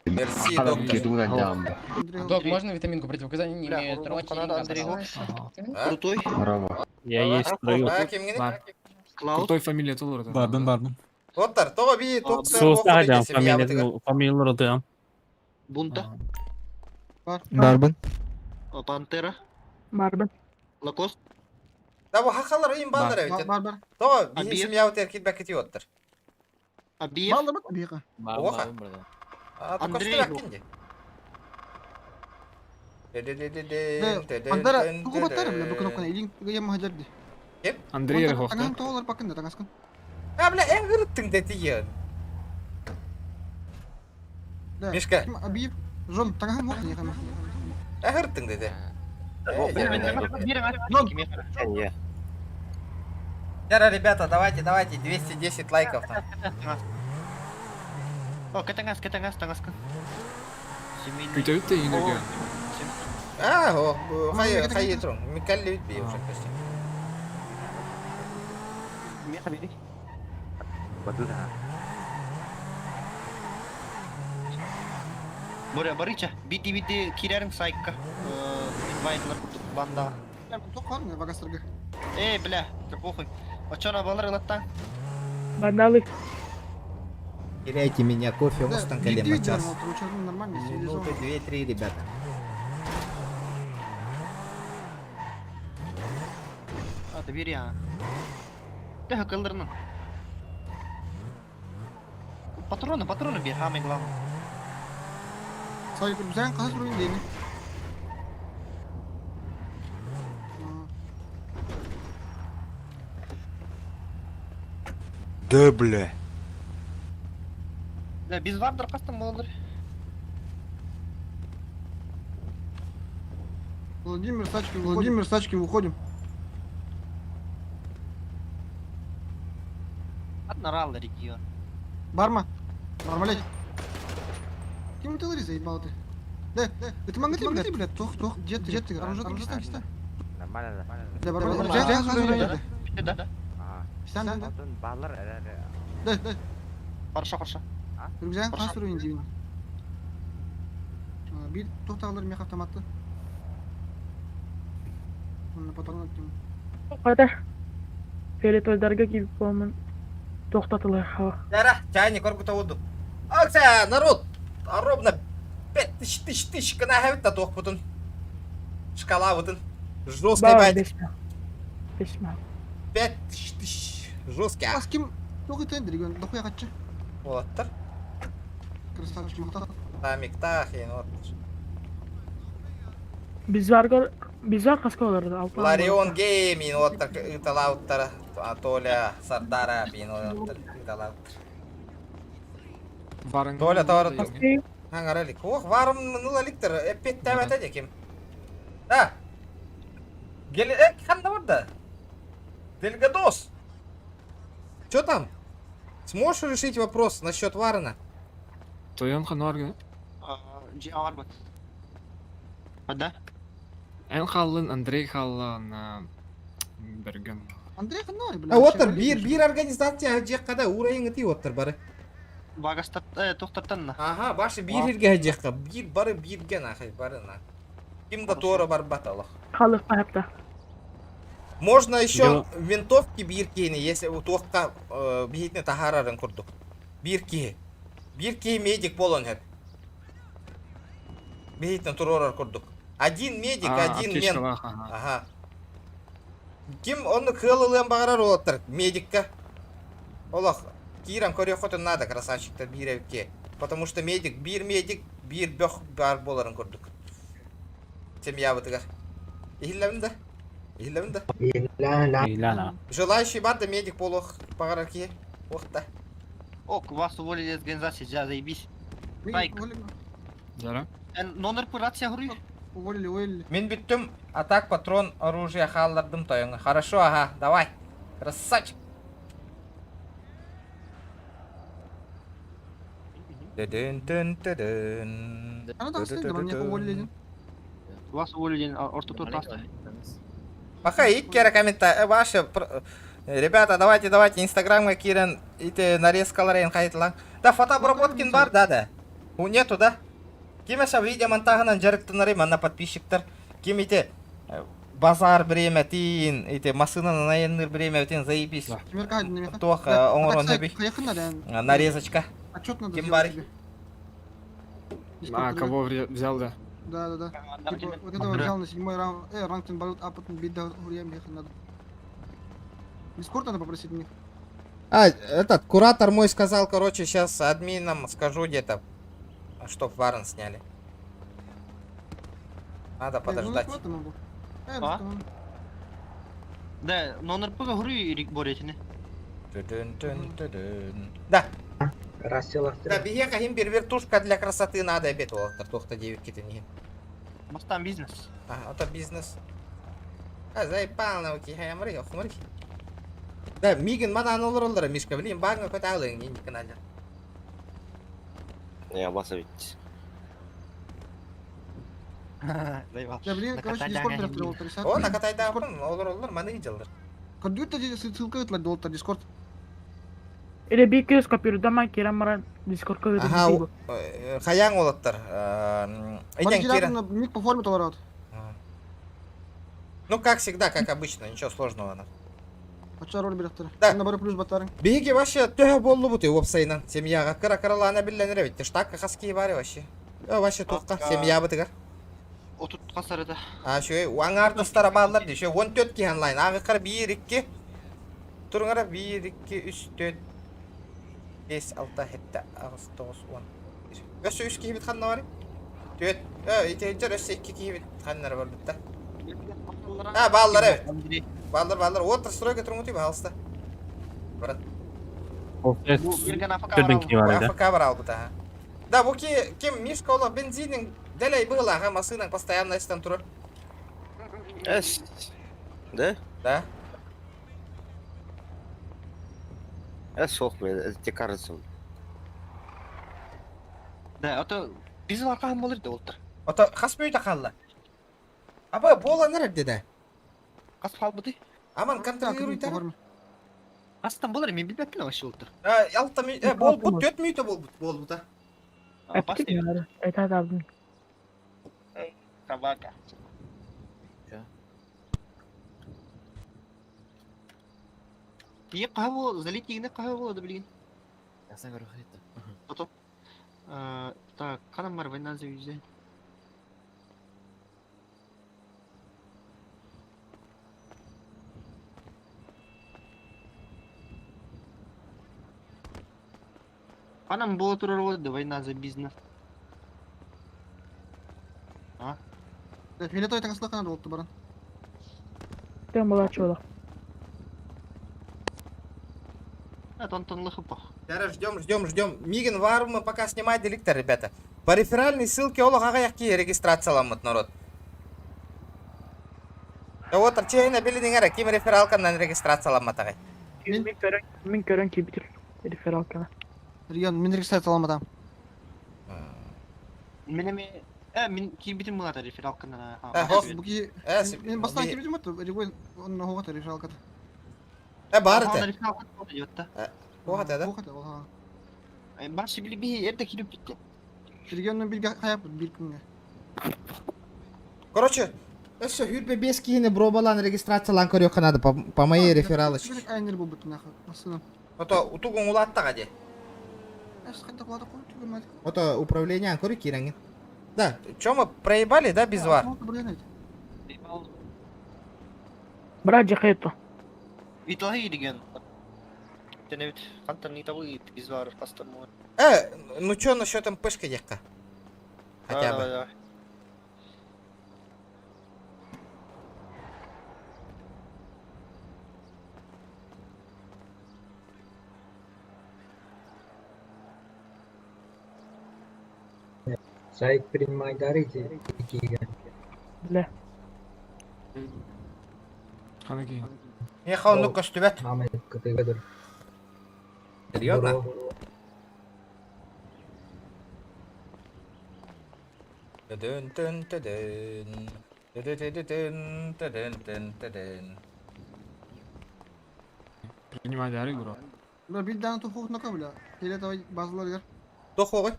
Мерси, доктор. Док, можно витаминку противопоказаний не Бля, имеют? Рома, Канада, Андрей. А? Крутой. Я есть строю. А, ким гене? Бар. Клауд. Крутой фамилия толор. Бардын бардын. Оттар, того би токтор, Суустаһа фамилия фамилиялары да. Бунта. Барбын. Пантера. Барбын. Лакост. Да, бу хахалар им балдар Бар, эбит. бар, бар. Того би Абиев. семья өтер китбек кетип оттар. Абиев. Балдар бат, бияка. Оха. А, то Андрей. костырак кинди. Пантера, тугу баттар, бля, бу кнопканы илин ем хажарды. Андрей Рыхов, да? Аңан тоолар бакында таңаскын. А, бля, эн гырыттың дети ен. Да. Мишка. Ким Абиев, жон, таңахан мок не хама. Эн гырыттың дети. Яра, ребята, давайте, давайте, 210 лайков там. О, катангас, катангас, тангаскын. Күтәбит тә инергә. А, о, хай, хай трун. Микалли бит уже почти. Боря, барыча, бити-бити кирерин сайка. Инвайтлар курдук банда. Тоққан, багастырга. Эй, бля, да похуй. Очона балар ылаттан. Баналы. Теряйте меня, кофе, Да, мустан бити колема час. нормально, Минуты две-три, ребята. А, да бери, а. Тихо, кылдырнын. Патроны, патроны бер, самое главное. Сайып, сен қас бұрын дейін. Да, бля. Да, без вардыр кастым болдыр. Владимир, с тачки, Владимир, с тачки выходим. Одноралый регион. Барма. Бармалей. Кем ты лари заебал ты? Да, да, это могли, блядь, блядь, тох, тох, где ты, где ты, оружие ты, киста, Нормально, нормально. Да, бармалей, Да, да. Стан, да. Да, да. Хорошо, хорошо. Рюкзак қас уровень деймін. Bir тоқтағылар мех автоматты. Оны патрон өттім. Қайда? Фиолетовдарга киіп болмын. Тоқтатылы хава. Дара, чайник оргута воду. Акция, народ! А ровно 5000 тысяч тысяч кана да тох бутын. Шкала бутын. Жесткий Бар, байт. бесме. Бесме. 5000 тысяч. Жесткий. Бас ким тоғы тендер деген, дохуя қатшы. Болаттар. Красавчик мақтақ. Тамик тах, вот. Biz var biz var kaska olurdu. Alpan Ларион Геймин, вот так ыталауттар. Толя Сардара, бин, вот ыталауттар. Варен. Толя, товар. Хаңаралик. Ох, варым нулаликтер. Эппет тәмәтә декем. Да. Гел, ханда бар Дельгадос. Чё там? Сможешь решить вопрос насчет Варена? Тойон ханарга. Жи арбат. А да? Эн халлын, Андрей халлан, Берген. Андрей ханнар, бля. А оттар бир бир организация жек када урайың ти оттар бары. Багастат, тоқтаттан на. Ага, башы бир жерге жекка, бир бары бирге нахай бары на. Ким да тора бар баталах. Халық байапта. Можно еще винтовки биркини, если у туаққа бихитне тахарарын курдук. Бирки. Бирки медик болон хеп. Бихитне турорар курдук. Один медик, один мент. ага. Ага. Ким оны кылылыан бағарар олаттар медикка. Олах, киран көрө надо красавчиктар биревке. Потому что медик, бир медик, бир бөх бар боларын көрдүк. Семья бытыгар. Ихилләбин да? Ихилләбин да? Желающий бар да медик болох бағарар ки. Охта. Ок, вас уволили из организации, да, заебись. Байк. Зара. Номер по рация говорю? Уволили, уволили. Мин бүттүм, атак, патрон, оружие халлардым тойыңа. Хорошо, ага, давай. Красавчик. Тыдын тыдын. Ана да да, меня уволили. Вас уволили, орто тут аста. Пока иккера комментарий. Ваши, ребята, давайте, давайте, инстаграмга кирен, ите нарезкалар кайтылан. Да, фотообработкин бар, да, да. У нету, да? Ким эша видео монтажынан жарыктынары манна подписчиктар. Ким ите базар время тин, ите машина наенныр время тин заебись. Тох оңорон хөби. Нарезочка. Отчет надо Ким бар? А, кого взял, да? Да, да, да. Типа, вот этого взял на седьмой раунд, ранг тен барут, а потом бить да ехать надо. Дискорд надо попросить у них. А, этот, куратор мой сказал, короче, сейчас админам скажу где-то, чтоб Варен сняли. Надо подождать. А? Да, номер по говорю и борете, Да. Да, бега им вертушка для красоты надо, обед тохта 9 китини. Мастам бизнес. А, это бизнес. А, заебал на ути, хай, охмри. Да, мигин мана олар Мишка, блин, багна коталы, не канале. Я вас ведь. Да, блин, короче, Дискорд. О, накатайда олар олар маны жылдыр. Көрдүгүт да ссылка ыытылар доллар Дискорд. Или бир киһи скопируйдаман киирэн баран Дискордка Аха, ыытын хайаан уолаттар. Бары Итен киирэн. киирэн ник по форме толорот. Ну, как всегда, как обычно, ничего сложного. Оччо роль берехтер. Да. Онно бары плюс баттарың. Биһиги вообще төһө буоллубут уопсайынан семьяҕа кыра кыралаана биллэнэр эбит. Штакка хас киһи баар вообще. Вообще туохха семьябытыгар. Отут хасарыда. А шөй аҥаар тустара бааллар дии. Шөй 14 киһи онлайн. Ааҕыккар 1 2 Туруҥара 1 2 3 4 5 6 7 8 9 10. Өссө 3 киһибит ханна барый? Түөт. Итиһинчэр өссө 2 киһибит ханнара барбыттар. А, бааллар эбит. Бааллар, бааллар. Вот расстройка туруҥутуй, пожалуйста. Брат. АФК бар албыта. Да, бу ки ким Мишка ола бензинин дэлэй быһылааха массыынан постоянно истэн турар. Эс. Да? Да. Эс суох это тебе кажется. Да, а то биз аркаһын болор да олтар. Ото хас мүйтэ хаалла? Аба буолан эрэр дедэ. Хас хаалбыты? Аман контролируйта. Астан болор мен билбеппин вообще олтар. Алта мү болбут 4 мүйтэ болбут болбута. Это алдым. Собака. Ие каһа бол, залить игне каһа болады билген. Потом. Так, канам бар война за везде. Канам бола турар болады война за бизнес. А? Фиолетовый таҥаслаах канада болту баран. Тем была чудо. Это Антон Лохопах. Сейчас ждем, ждем, ждем. Мигин вармы пока снимать деликтор, ребята. По реферальной ссылке олох аҕыйах регистрацияламмыт народ. Вот арчейна билиниҥ эрэ ким рефералканан регистрацияламматаҕай. Мин көрөн, мин көрөн киирбитим рефералканы. Регион, мин регистрацияламматам. Мен эми мин киирбитим булата рефералканан. Бу ки мен бастан киирбитим это регион онно хоҕата рефералката. Бар это. Рефералка идет Хоҕата да? Хоҕата ол. Баш били би эрде кирип битти. Регионнун бирге хаяп бир күнгө. Короче, өссө хүрбе 5 киһини бробалан регистрациялан көрүөххэ надо по, по моей рефералочке. Айнер болбут нахуй. Массына. Ото утугун улааттаҕа дии. Эс кайда кулата кой түгүмәт. Ото управление көрү киирэҥҥин. Да, чё мы проебали, да, без вар? Брат жахето. Виталий деген. Тенебит кантан итабы биз бар пастор мо. Ну чё насчет МПшки диэххэ? Хотя бы. Сайт принимай дарите. Бля. Ханаки. Меха оннук көстүбэт. Серьезно? Тыдын тын тыдын. Тыды-тыды-тын, тыдын тын тыдын. Принимай дары, бро. Бля, бир даана тухук нака бля. Фиолетовый базалар гер. Тухугуй?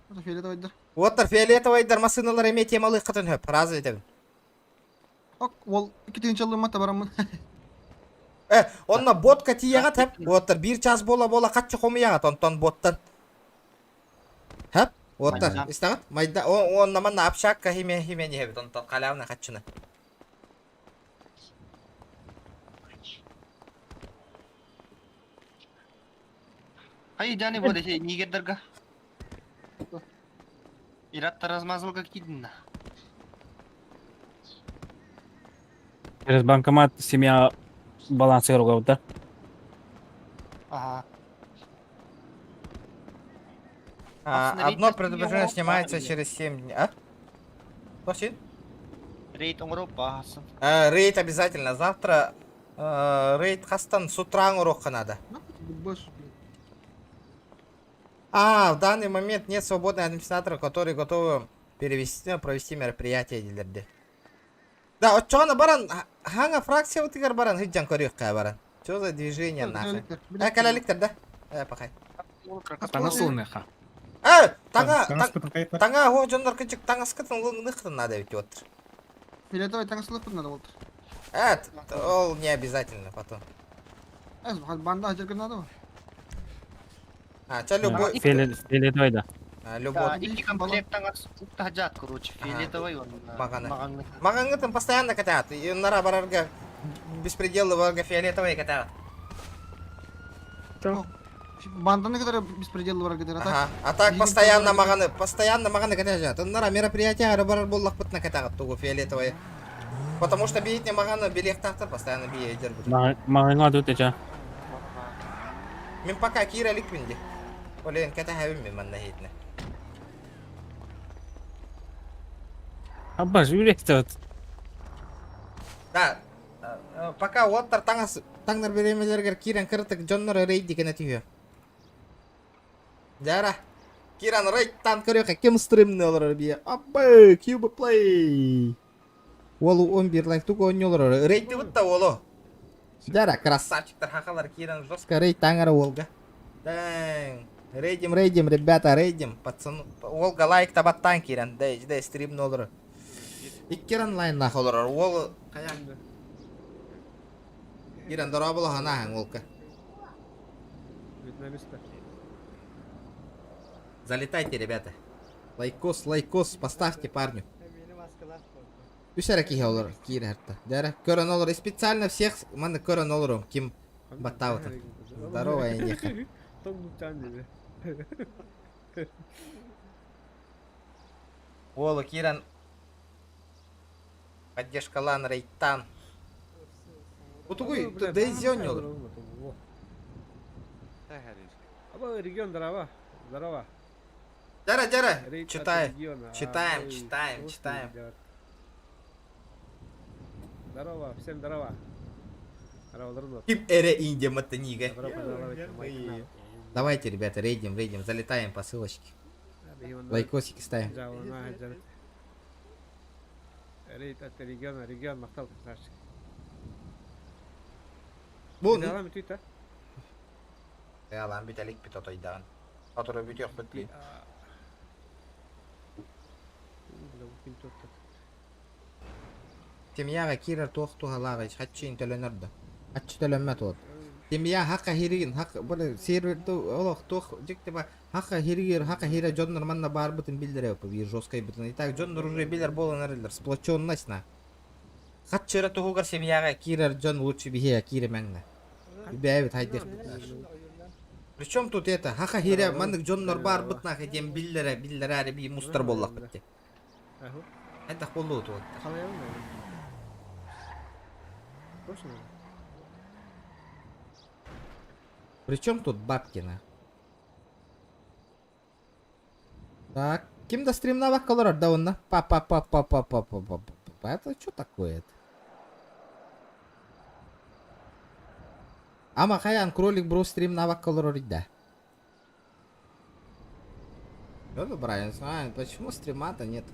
Это фиолетовыйдар. Уоттар фиолетовайдар массыналар эме темалы кытын хөп. Разы этебин. Ок, ол ики тыгынчалыы мата бараммын. Онно ботка тиэҕэ тэп. Уоттар бир час бола-бола хаччы хомуйаҕат онтон боттан. Хэп? Уоттар, истэҕит? Майда, онно манна общакка химе химе ниһэбит онтон халявна хаччыны. Ай, Дани, вот эти нигердерга. Иратта размазал как кидна. Через банкомат семья балансы да? Ага. А, одно предупреждение снимается через 7 дней. А? Что, Рейд оҥоро баһасын. Рейд обязательно. Завтра рейд хастан с утра урока надо. А, в данный момент нет свободных администраторов, которые готовы перевести, провести мероприятие дииллэр. Да, оччоҕуна баран, хаҥа фракциябытыгар баран сылдьан көрүөххэ баран. Что за движение нахуй? Э, кэлэликтэр да? Э, пахай. Таҥас ылыныахха. Э, таҥа, таҥа, о, дьоннор кынчык таҥаскытын ылыныаххытын надо ведь вот. Фиолетовый таҥас ылыахпыт надо болтур. Э, ол не обязательно потом. Э, банда хажыргы надо. А, ча любой... Фиолетовый да. А, любой. Икки комплект таҥас тахажат, короче, фиолетовый он. Маҕаны. Маҕаҥҥытын постоянно кэтаат. Нара барарга беспределы барарга фиолетовый кэтаат. Банданы кытары беспределы барарга дер, а так? А так постоянно маҕаны, постоянно маҕаны кэтаат. Нара мероприятие барар буоллахпытына кэтаат тугу фиолетовый. Потому что биитне маҕаны билиэхтаахтар постоянно бие дьэр Маҕаҥҥа тут эча. Мин пока киирэ иликпин ди. Олен кэтэһэбин мин манна иһитинэ. Абба, жүлектет. Да, пока уоттар таҥас таҥнар бириэмэлэригэр киирэн кыратык дьоннор рейди гына түһүө. Дьара, киирэн рейдтан көрүөххэ ким стримни олорор бие. Абба, Кьюба плей. Уолу 11 лайк тугу оонньуу олорор. Рейдибит да уолу. Дьара, красавчиктар хахалар киирэн жестко рейд таҥара уолга. Дэҥ. Рейдим, рейдим, ребята, рейдим. Пацан, уолга лайк табаттаан киирэн. Дэй, дэй, стримни олорор. Иккер онлайннаах олорор. Уол хайаан Киирэн дорооболоһон ааһаҥ уолка. Залетайте, ребята. Лайкос, лайкос, поставьте парню. Үс эрэ киһи олорор, киирэ Дьэ, көрөн олор. Специально всех манна көрөн олорум, ким баттаабытын. Здорово, эйиэхэ. Уолу киирэн поддержкалаан рейттаан. Утугуй, Дейзи оонньуулар. Регион, здорово. Здорово. Дьара, дьара, читаем, читаем, читаем, читаем. Здорово, всем здорово. Здорово, Ким эре Индия Матанига. Давайте, ребята, рейдим, рейдим, залетаем по ссылочке. Лайкосики ставим. Рейд от региона, регион, махтал, красавчик. Бу... Ялан бүтэлик бүт отойдаан. Сотору бүтүөхпүт дии. Семьяҕа киирэр туох туһалааҕый хаччыын төлөнөр да. Хаччы төлөммөт уол. Семья хака хиригин хак бу серверде олох туох дьикти ба хака хиригир хака хире дьоннор манна баарбытын биллэрэ биир жесткайбытын. И так дьоннор уже билэр буолан эрэллэр сплоченность на. Хаччыра туһугар семьяҕа киирэр дьон лучше биһиэхэ кииримэҥнэ. Бэйэбит хайдыахпыт. Причем тут это, хаха хире маннык дьоннор баарбыт нахэ диэн биллэрэ биллэрээри бии мустар буоллахпыт дии. Хайдах буолуо туот. Причем тут Бабкина? Так, ким да стримнабакка олорор да онно? Па па па па па па па па па Это что такое это? Ама хайаан кролик бро стримнабакка олорор да. Ну, Брайан, знаю, почему стрима-то нет?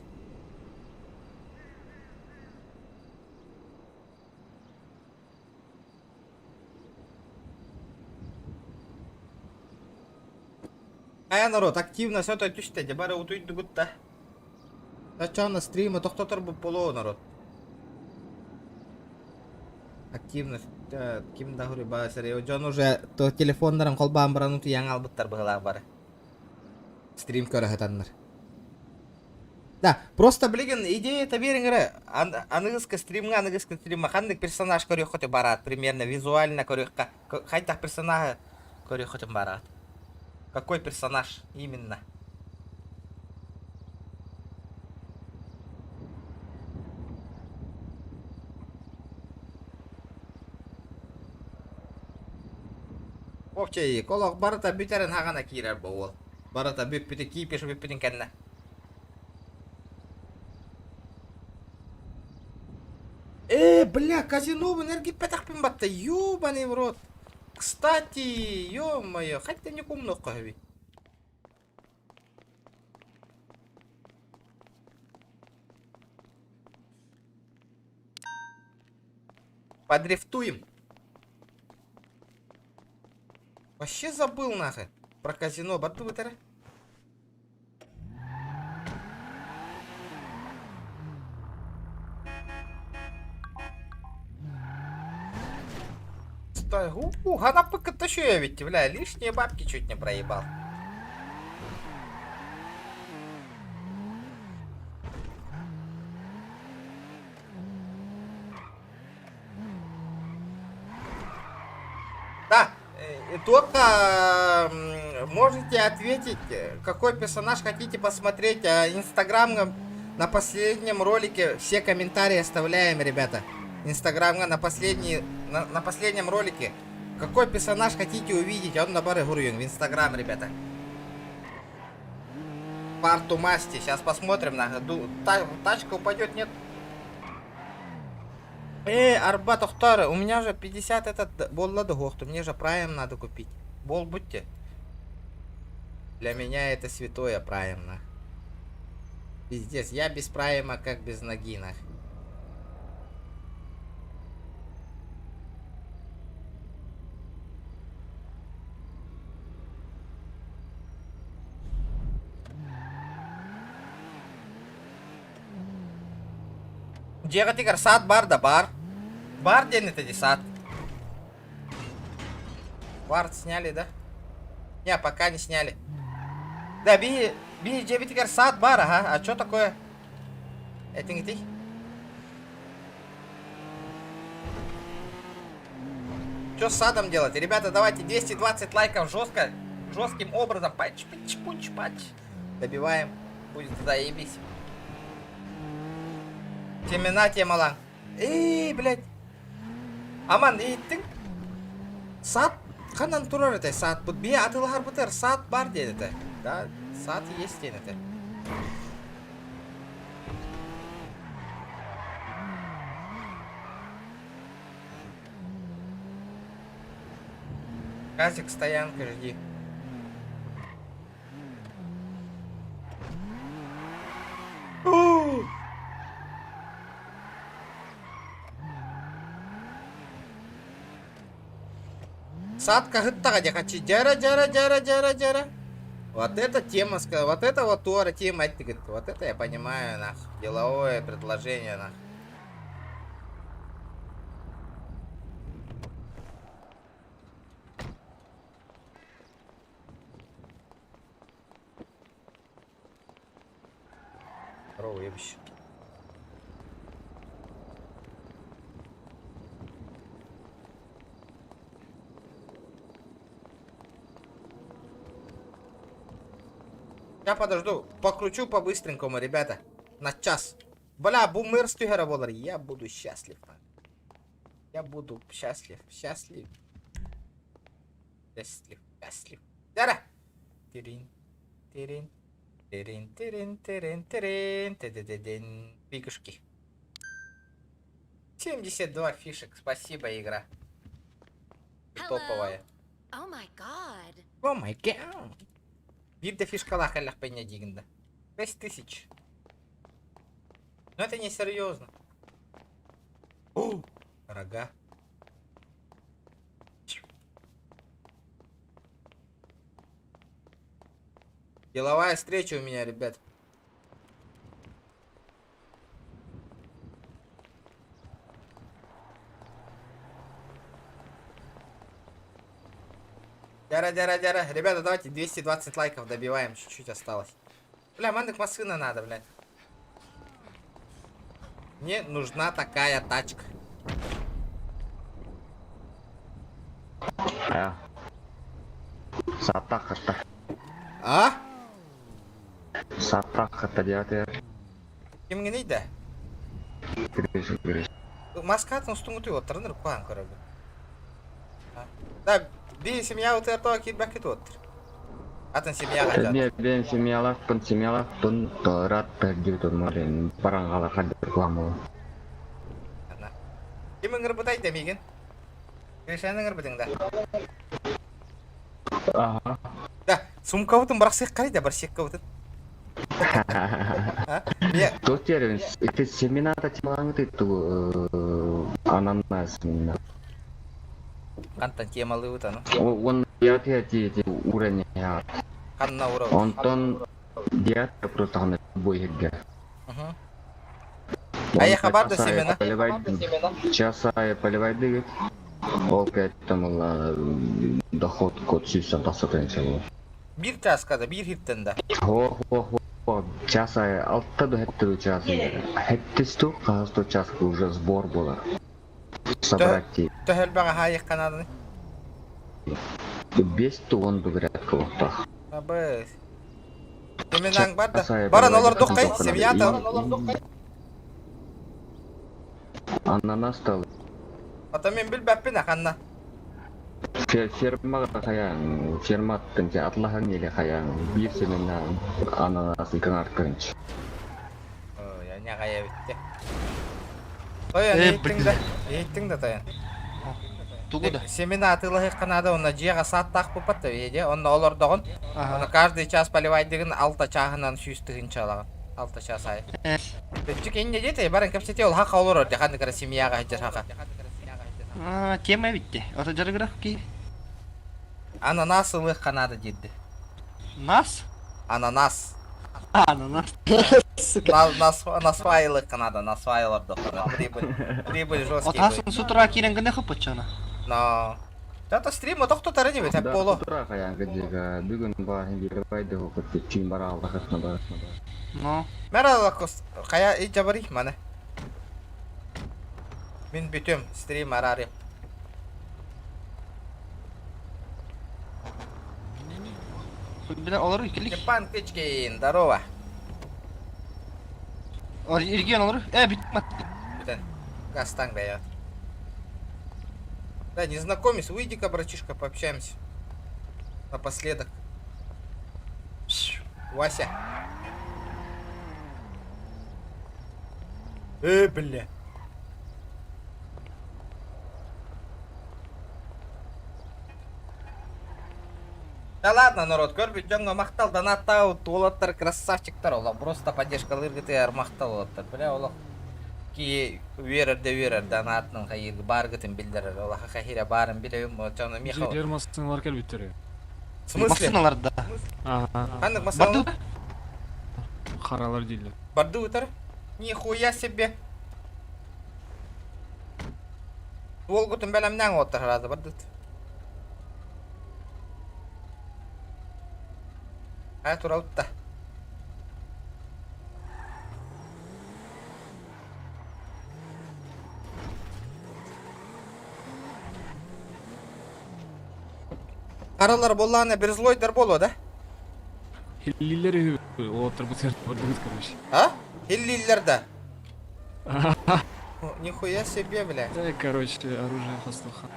Хайа народ, активно все то түстэ, бары утуйдугут да. Сначала стрима тохтотор буолуо народ. Активность ким да хури ба дьон уже то телефоннарын холбаан баран утуйан албыттар быһылаах бары. Стрим көрө сытаннар. Да, просто билигин идея биэриҥ эрэ. Аныгыска стримҥа, аныгыска стримҥа ханнык персонаж көрүөххүтүн бараат, примерно визуально көрүөххэ, хайдах персонажы көрүөххүтүн бараат. Какой персонаж именно? Окей, олох барыта бүтэрин хаҕана киирэр бу уол. Барыта бүппүтү кипиш бүппүтүн кэннэ. Э, бля, казино эргиппэтэхпин батта, ёбаный в рот. Кстати, ё-моё, хотя не умнохха сөбүй. Подрифтуем. Вообще забыл нахуй про казино. Бардыбытара. Стой, у, она пока ведь, бля, лишние бабки чуть не проебал. Да, только можете ответить, какой персонаж хотите посмотреть. Инстаграм на последнем ролике все комментарии оставляем, ребята. Инстаграм на, последний, на последнем ролике. Какой персонаж хотите увидеть? Он на бары Гурюн в Инстаграм, ребята. Парту масти. Сейчас посмотрим. На, тачка упадет, нет? Арба Тохтар, у меня же 50 этот боллады гохту, мне же прайм надо купить. Бол будьте. Для меня это святое прайм, нах. Пиздец, я без прайма как без ноги, нах. Дьиэҕитигэр саат баар да баар. Баар диэн этэ дии саат. Вард сняли, да? Не, пока не сняли. Да, би, би дьиэбитигэр саат баар, ага. А что такое? Этиҥитий? Что с садом делать? Ребята, давайте 220 лайков жестко, жестким образом. Пач, пач, пуч, пач. Добиваем. Будет заебись. Темена темала. Эй, блядь. Аман, ииттиҥ? Саат ханан турар этэй саатпыт? Биэ атыылаһарбытыгар саат баар диэн этэ. Да, саат есть диэн этэ. Казик, стоянка, жди. Садка гыттаҕа дьэ дьара дьара дьара дьара дьара. Вот это тема, вот это вот туора тема эттигит. Вот это я понимаю, нах. Деловое предложение, нах. Здорово, уебище. Я подожду, покручу по-быстренькому, ребята. На час. Бля, бумер буолар. Я буду счастлив. Я буду счастлив, счастлив. Счастлив, счастлив. Дара! Тирин, тирин, тирин, тирин, тирин, тирин, тидидидин. Фишки. 72 фишек. Спасибо, игра. Ты топовая. Oh my god. Oh my god. Биир да фишкалаах эллэхпинэ диигин да. 6000. Но это не серьезно. О, рога. Деловая встреча у меня, ребят. Дяра, дяра, дяра. Ребята, давайте 220 лайков добиваем. Чуть-чуть осталось. Бля, маннык массыына надо, блядь. Мне нужна такая тачка. А. Саатах хатта. А? Саатах хатта диэбэтигэр. Кимҥиний да? Гриш, Гриш. Маскатын устуҥутуй оттарыныр куһаан көрөбүн. Да, би семья утыар тоҕо киирбэккит уоттар. Атын семьяҕа дьон. Эмиэ бэйэм семьялаахпын, семьялаахпын, рад пердүү турмар баран хаалар хадыр куһааммын. Ким ыҥырбытай да миигин? Гришаны ыҥырбытыҥ да? Аха. Да, сумкабытын бырахсыаххарый да, барсеккабытын. Тот термин, это семена-то темалаңыты ту ананас именно. Хантан темалыыбыт аны? Он я ти ти уровень. Ханна ура. Онтон диат просто ханна бой херге. А хабар да семена? Час ай поливай дигит. Ол кэттен доход код сүйсен тасатын чалу. Бир часка да, бир хиттен да. Хо хо хо час ай алта до хеттер час. Хеттесту касто час уже сбор было. Собрать Төһөл баҕа хайык канаданы. Без тугон дугрят кылыктах. Абы. Семенаң бар да. Баран олар доккай, семьята. Ананас тал. Ата мен билбәппин ханна. Фермага хаян, ферма тынча атлахан еле хаян, бир семена ананас икан тынч. Ой, я гая битте. Тоян, эйттиң да, эйттиң да тоян. Тугу да. Семена атылыһы канада онна жиэҕэ сааттаах пупат да виде, онна олордоҕун, онна каждый час поливайдыгын алта чааһынан сүүс тыһынча алаҕын. Алта час ай. Чүк инне диэтэй, баран кэпсэтиэ ол хака олорор де ханнык эрэ семьяҕа сылдьар хака. А, тема битте. Ото жарыгырах ки. Ананас ылыах канада диирди. Нас? Ананас. Ананас. Нас насваилых канада, насваилар олордоххуна. Прибыль, прибыль жесткий Отасын будет. с утра кирен гына хапачана. Но. Это стрим, а тохто не бит, поло. Тура хаян кыдыга, бүгүн баһын бирбайды хокут чин бара алдахытна бар. Но. Мәрә кос, кая и жабари мане. Мин бүтөм, стрим арарым. Бile олар икилик. Степан Кычкин, здорово. Ирген олар. Э, битмат. Бүтән. Гастан дает. Да, незнакомец, выйди-ка, братишка, пообщаемся. Напоследок. Вася. Бля. Да ладно, народ, көрбүт дьоҥҥо махтал, донаттау, уолаттар красавчиктар, ола просто поддержкалыыргытыгар махтал уолаттар. Бля, олох ки үөрэр да үөрэр донатның хайыр баргытын билдерер. Ола хахира барын билебим, чоно Михаил. Жер массыналар келбиттер. В смысле? Массыналар да. Ага. Ханнык массыналар? Харалар дииллэр. Барды утар? Нихуя себе. Уолгутун бэлэмнээн уоттар харазы бардыт. Ай тураутта. Аралар болланы бир злойдар боло да? Хиллилер уолаттар бу сер бардыгыт, короче. А? Хиллилер да. О, Нихуя себе, бля. Да, короче, оружие пастуха.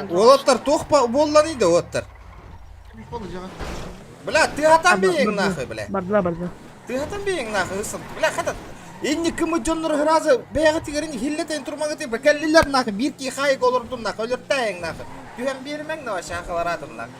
Уолаттар туох болланы да уоттар. Бля, ты атам биең нахуй, бля. Бардыла бардыла. Ты атам биең нахуй, ысым. Бля, хата. Инни кымы дьоннор хразы бэйэҕэ тигэрин хиллэтэн турмагыты бэкэллилэр нахуй, биир ки хайык олордун нахуй, өлөртээйиҥ нахуй. Түһэн биэримэҥ на шахаларатым нахуй.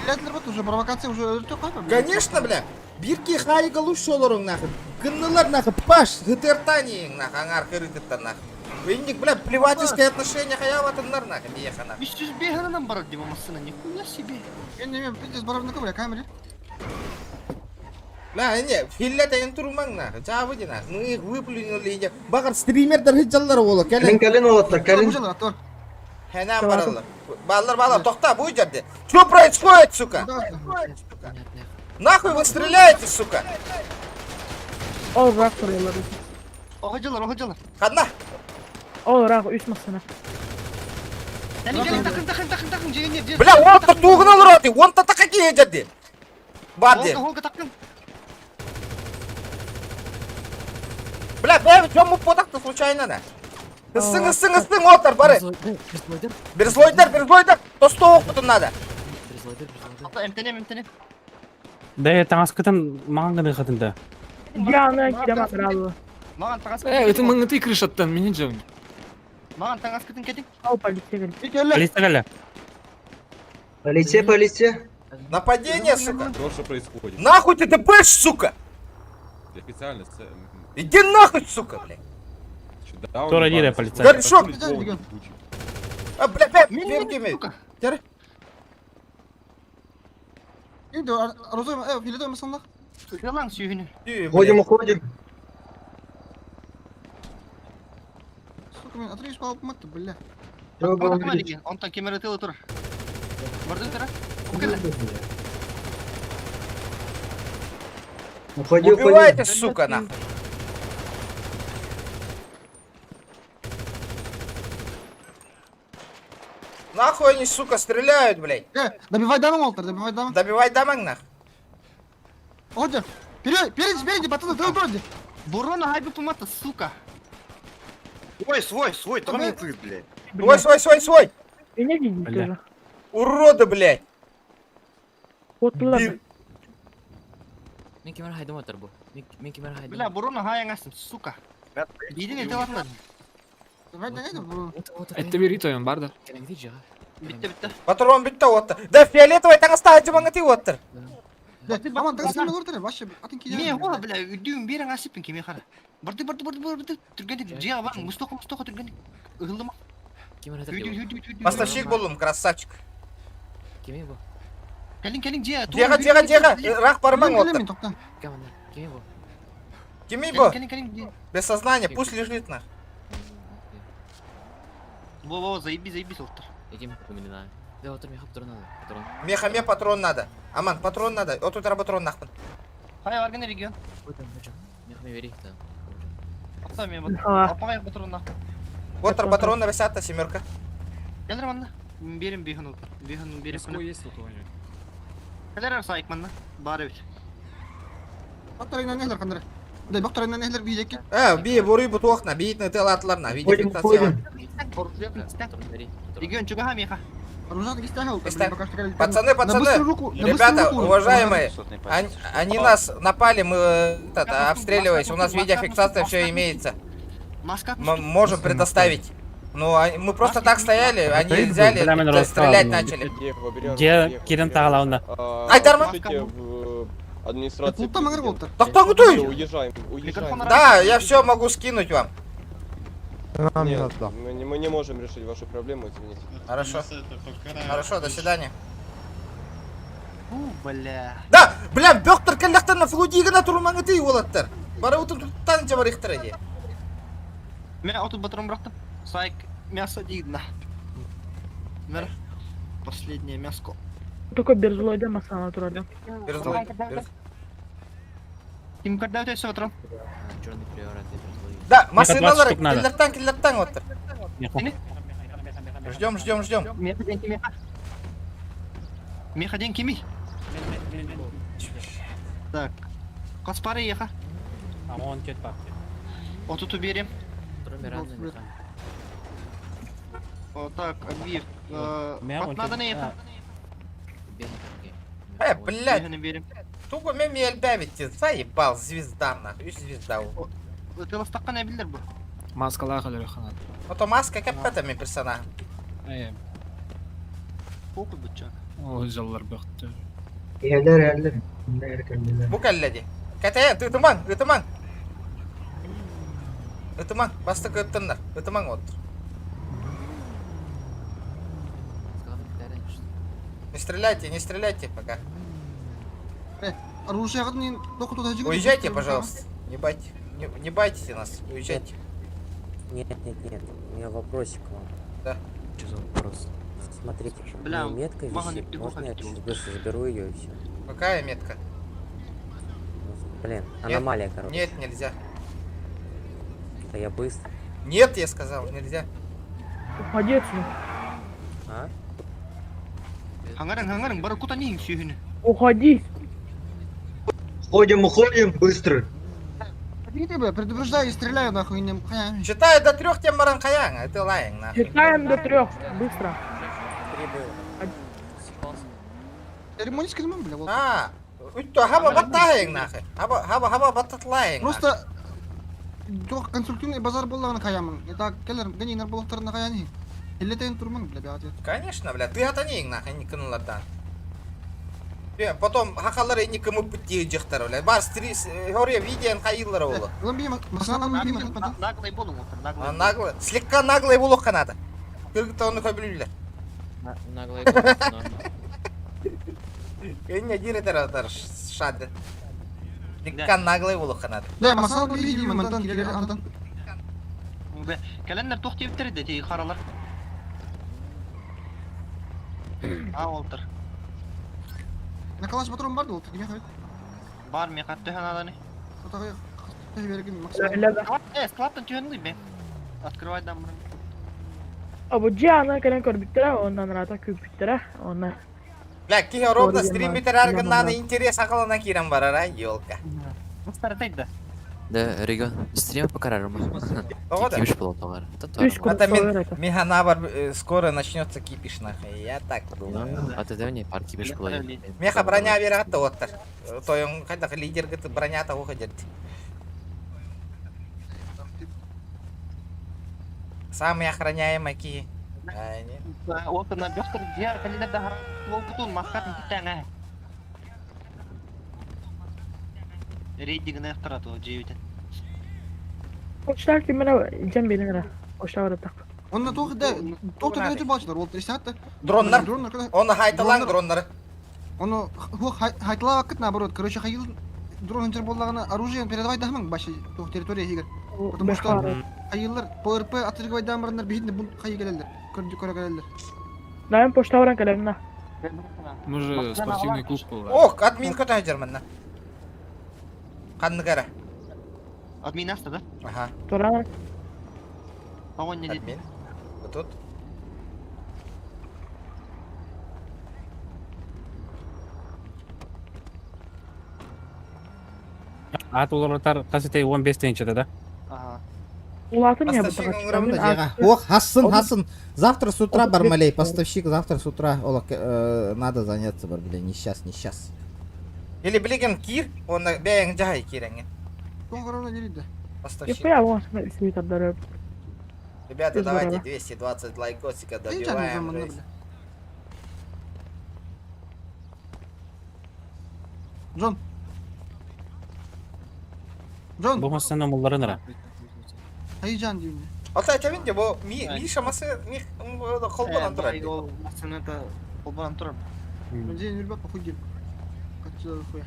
Иллятлер вот уже провокация уже өлтө кайпа. Конечно, бля. Биир ки хайыга лучше олоруҥ нахуй. Гыннылар нахуй, паш, хытыртаниең нахуй, аңар кырытыттан нахуй. Инник, бля, плевательское отношение хаяватыннар нахуй, биеха нахуй. 305 нам барар дима массына, нихуя себе. Мен неме пиздец барабныкы бля камере. Бля, не, хиллэтэн турмаҥ нахуй, жабы нахуй. Мы их выплюнули, иди. Багар стримердер хыджаллар ола, кэлэн. Кэлин олаттар, кэлин. Хэнэн бараллар. Баллар, баллар, тохта, буй жерде. Что происходит, сука? Нахуй вы стреляете, сука? Ол рак туралар. Охожалар, охожалар. Ханна. Ол рак үс массына. Кэлин, кэлин, такын, такын, такын, такын, жегенер, Бля, он то тугнал роты, он то такие жерде. Бар де. Холга, такын. Бля, бля, чем мы подак-то случайно на? Ысың, ысың, ысың, отар, бары. Бир злойдар, бир злойдар. Тосто окутун надо. Эмтенем, эмтенем. Да, таҥаскытын маҥан гына хатында. Яны кирем атыралы. Маған таңас Это маңыты крышаттан, меня жан. Маған таңаскытын кетин. Ал полиция келди. Полиция келе. Полиция, полиция. Нападение, сука! То, что происходит. Нахуй ты ТПш, сука! Официально. Иди нахуй, сука, блядь! Тора Лира, полицай. Горшок! А, бля, бля, бля, бля, Ылаң сүйүнү. Уходим, уходим. Сука, мен отрыв спал мат, бля. Онтон кемере тылы тур. Барды тура. Кукеле. Уходи, уходи. Убивайте, сука, нахуй! Нахуй они, сука, стреляют, блядь! Добивай даму, Уолтер, добивай даму. Добивай дамаг, нахуй! Отер, вперед, впереди, спереди, пацаны, ты вроде. Бурона хайбы пумата, сука. Свой, свой, свой, там не ты, блядь. Свой, свой, свой, свой! Меня видите Бля. уже. Уроды, блядь! Вот ладно. Мен кемер хайдым отыр бу. Мен кемер хайдым. Бля, бурона хайаңасың, сука. Бидин эте латтан. Давай, давай, давай. Это бери он барда. Битте, битте. Патрон битте оттыр. Да фиолетовый таңыста ажымаңы ти оттыр. Аман, так сильно Уолтер, вообще, атын киде. Ме, о, бля, үдүүн берең асыппын кеме қара. Барды, барды, барды, барды, түргенде, жиға бар, мұстоқа, мұстоқа түргенде. Ыгылдыма. Кемер Үйдүү, үйдүү, үйдүү. Поставщик болдум, красавчик. Кеме бу. Кэлин, кэлин, жиға. Жеға, жеға, жеға, рақ бармаң оттыр. Команда. Кеме бу. Кими бу? Кэлин, кэлин, жиға. Без сознания, пусть лежит нах. Во, во, заеби, заеби, Уолтер. Этим кумилина. Да, отыр мен хап туран алды. Патрон. Меха, ме патрон надо. Аман, патрон надо. От утра патрон нахпын. Хай, арган регион. Өтем, өтем. Мен хаме бери. Апта мен А. апагай патронна. Оттыр патрон на висята семерка. Келер манна. Берем бихын отыр. Бихын берем. Какой есть тут у него? Келер сайк манна. Бары бит. Бактар нехлер кандыр. Да, бактар нехлер бийдекке. Би буруй бутуохна, биитны тыл атларна, видео Уходим, уходим. Регион чуга меха. Пацаны, пацаны, ребята, уважаемые, они нас напали, мы обстреливались, у нас видеофиксация все имеется. Мы можем предоставить. Ну, мы просто так стояли, они взяли, стрелять начали. Же кирен тағалауында. Айдарма? Администрация. Уезжаем, уезжаем. Да, я все могу скинуть вам. Нет, мы не можем решить вашу проблему, извините. Хорошо. Хорошо, до свидания. У, бля. Да, бля, бөктөр келлектен флудигына турмаңы тей олаттар. Бара утун туттан жабар ихтер эди. Мен отут патрон бырактым. Сайк мясо дейді. Мэр. Последнее мяско. Только Берзлойда масана турады. Берзлой. Ким когда өтөсө патрон? Черный приорат. Да, машиналар штук надо. келлектен келлектен оттыр. Ждем, ждем, ждем. Меха ден кими. Меха ден кими. Так. Каспары еха. Амон кет бак. Отуту берем. О, так, Абиев. Надо на еха. Блядь. Туго мен мелбәвитти, заебал, звезда нахуй, звезда. Тыластаққан әбілдер бұл. Маскалар ханат. Ото маска кәппәтә мен персонаж. Э, Оқы бұтчак. о, жаллар бөхтө. Эллер, эллер. Эллер, Бу кәлләди. Кәтә, тытымаң, ытымаң. Ытымаң, басты көттіннер. Ытымаң отыр. Не стреляйте, не стреляйте пока. Оружие Уезжайте, пожалуйста. Не байте. Не байтесь нас, уезжайте. Нет, нет, нет, у меня вопросик к вам. Да. Что за вопрос? Смотрите, у Бля, меня метка вагон висит, не можно я плохо чуть быстро заберу ее и все? Какая метка? Блин, Нет, аномалия, короче. Нет, нельзя. Да я быстро. Нет, я сказал, нельзя. Уходи отсюда. А? Хангарың, хангарың, бары кута не сүйіні. Уходи. Уходим, уходим, быстро. Ты, бля, предупреждаю и стреляю нахуй. Не... Читаю до трех тем баран каян, это лаянг, нахуй. Читаем до трех. Быстро. Церемонический бля, вот. А, Үттө хаба баттаайың нахуй. Хаба хаба хаба баттатлайың. Просто Жоқ конструктивный базар боллағын каямын. Это келер генинер боллақтарына каяны. Эллетен турман, бля, бяти. Конечно, бля, ты атанең нахуй, не кыналардан. Потом хахалар не кымып дьахтар, бля. Бар стрис, хория видеон хайыллар олу. Наглый болуң отыр, наглый. Наглый, слегка наглый болуқ канады. Кыргыта оны көбілілер. Наглый болуң, норма. Кене дир этер шады. Слегка наглый болуқ канады. Да, масана бии мантан келер антан. Кәләннәр тух дип де тей харалар. А, олтыр. На калаш патрон бар ол, кеме хабит. Бар мен қатты ханаданы. Отагы берген Өлө Э, складтан түйен бе. Открывай дам. Абу жана кэлэн көрбүттэрэ, оннан рата күппүттэрэ, онна. Бля, кихи ровно стрим битер аргыннаны интерес ақылына кирен барар, а, елка. Старатайда. Да, регион. Стрим по карару. Ого, да. Кипиш был товар. Это мин, миха бар, скоро начнется кипиш, нахуй. Я так думаю. А ты не пар кипиш был. Меха броня вератта оттар. Тойон хайдах лидер гыт броня того ходит. Самые охраняемые ки. Отыр на бёхтер дияр калина да ол кутун маскатын китәңә. Рейтингне ахтарат ол жейбитен. Почтар кимена жан белиңера. Почта баратак. Онна тух да, тух да бачылар, ол трисатта. Дроннар. Оны хайталаң дроннары. Оны ху хайтала вакыт наоборот, короче, хайыл дрон интер боллагана оружие передавай дахман башы тух территория хигер. Потому что хайыллар ПРП атыргыбай дамырнар бихитне бун хайы келелер. Көрдү көрө келелер. Дайым почта баран келемна. Мы же спортивный клуб был. Ох, админ кота жерманна. Канныгара. Админ аста, да? Ага. Туран. Админ. Вот тут. Ат уларытар касете 15 тенчеде да? Ага. Улатын я Ох, Хасын, Хасын. Завтра с утра, Бармалей, поставщик, завтра с утра. Олак, надо заняться, Бармалей, не сейчас, не сейчас. Или билеген кир, он бәйң жай кирәңе. Поставщик. Ребята, давайте 220 лайкосика добиваем. Джон. Джон. Бу масана мулларын ара. Хайжан деймін. Ата айтабын де, бу Миша масы мих холбонан турар. Ол масыны холбонан турар. Мен үрбәк похуй дейм. Катчы хуя.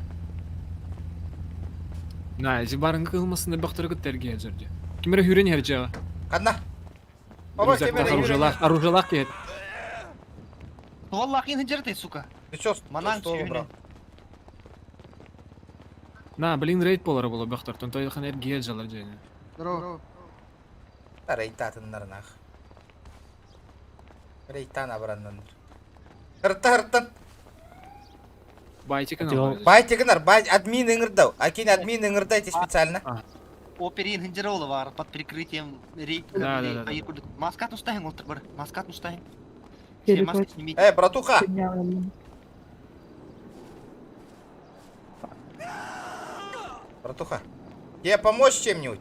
На, эти барын кылмасын да бактыргы терге жерде. Кимере хүрен херҗа. Канна. Оружиялах, оружиялах кет. Валлах ин жерде, сука. Ты чё, Манан брал? На, блин, рейд болары было бактыр. Тон той хан эрге жалар жени. Здорово. Рейтатыннар нах. Рейтан абраннаныр. Хырта хыртан. Байтикан. Байтиканар, бай админ ыңырдау. Акин админ ыңырдайте специально. Оперин хинджерола бар под прикрытием рейд. Да, да, да. Маскат устахин олтыр бар. Маскат устахин. Все маски снимите. Э, братуха. Братуха, тебе помочь чем-нибудь?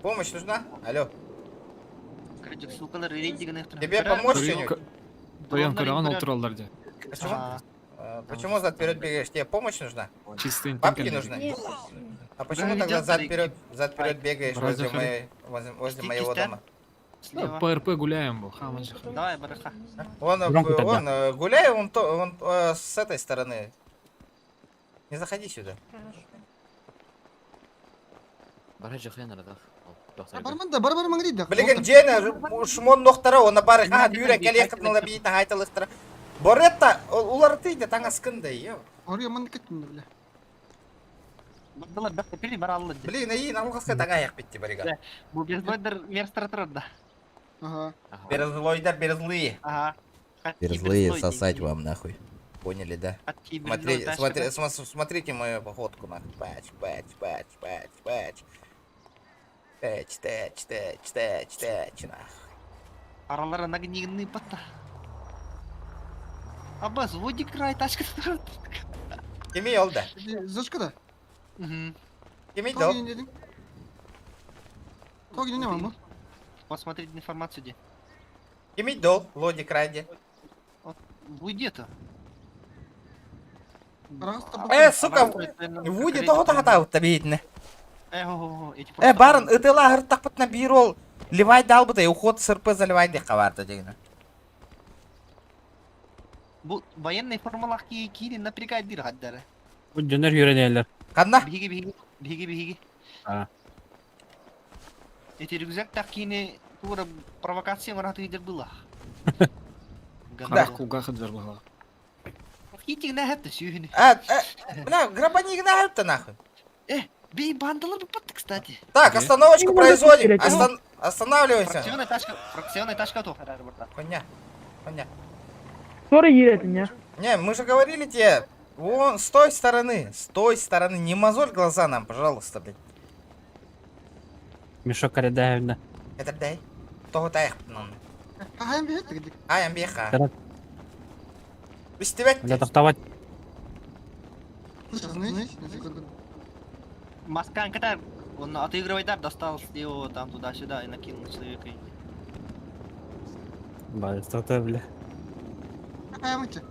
Помощь нужна? Алло. Короче, ссылкалар рейтингне Тебе помочь чем-нибудь? Тоян көргөн олтуралар де. Почему? Почему зад вперед бегаешь? Тебе помощь нужна? Чистый Бабки нужны? А почему тогда зад вперед, зад вперед бегаешь возле моей, возле моего дома? По РП гуляем был, хамаджи. Давай, бараха. Он, он гуляй, он, он с этой стороны. Не заходи сюда. Бараджи хрен радах. Барман да, бар бар маңрид да. Билеген жена шмон нохтара, она бар ха бюре келе кытныла бит хайталыктыра. Боретта, улар тыйды таңаскында, ё. Ория ман кеттим бля. Бардылар бакта пили бар алды. Блин, ай налгаска таңа битти барига. Бу безлойдер мерстратор да. Ага. Берзлойдер, берзлые. Ага. Берзлые сосать вам нахуй. Поняли, да? Смотри, смотри, смотрите мою походку нахуй. Пач, пач, пач, пач, пач. Тэч, тэч, тэч, тэч, тэч, нахуй. Аралары нагнигны патта. Аббас, води край, тачка Кеми олда? Зашка да? Угу. Кеми дал? Тоги не маму. Посмотреть информацию где. Кимий дол, Лоди Крайди. Вы где-то? Э, сука, Вуди тоҕо тахатаабытта биһитинэ. Э, хо, эти Э, барын ытылааһыртахпытына биир ол Ливай даалбытай, уход сырпы заливай диэххэ баарда дегина. Бу военный формалаах киһи киирин напрягай диир хаддара. Бу дьоннор үөрэнэллэр. Ханна? Биһиги биһиги биһиги биһиги. А. Эти рюкзак так киини тура провокация маратыйдыр было. Харах кулгаах ыдьар быһалаах. Хитигнэ хэпты сүүһүнү. А, э, бля, грабанигна хэпты нахуй. Э, бей бандалар буппатты, кстати. Так, остановочку производим. Остан... Останавливайся. Фракционная тачка, фракционная тачка то. Хуйня. Хуйня. Скоро едет меня. Не, мы же говорили тебе, вон, с той стороны, с той стороны, не мозоль глаза нам, пожалуйста, блядь. Мешок карадаевна. Это дай. Того тай. Хаһан биһет дигдик. Ай, амбеха. Тарат. Бистебет. Бля, тохтовать. Маскан когда он отыгрывает дар, достал его там туда-сюда и накинул на человека. Бля, что бля.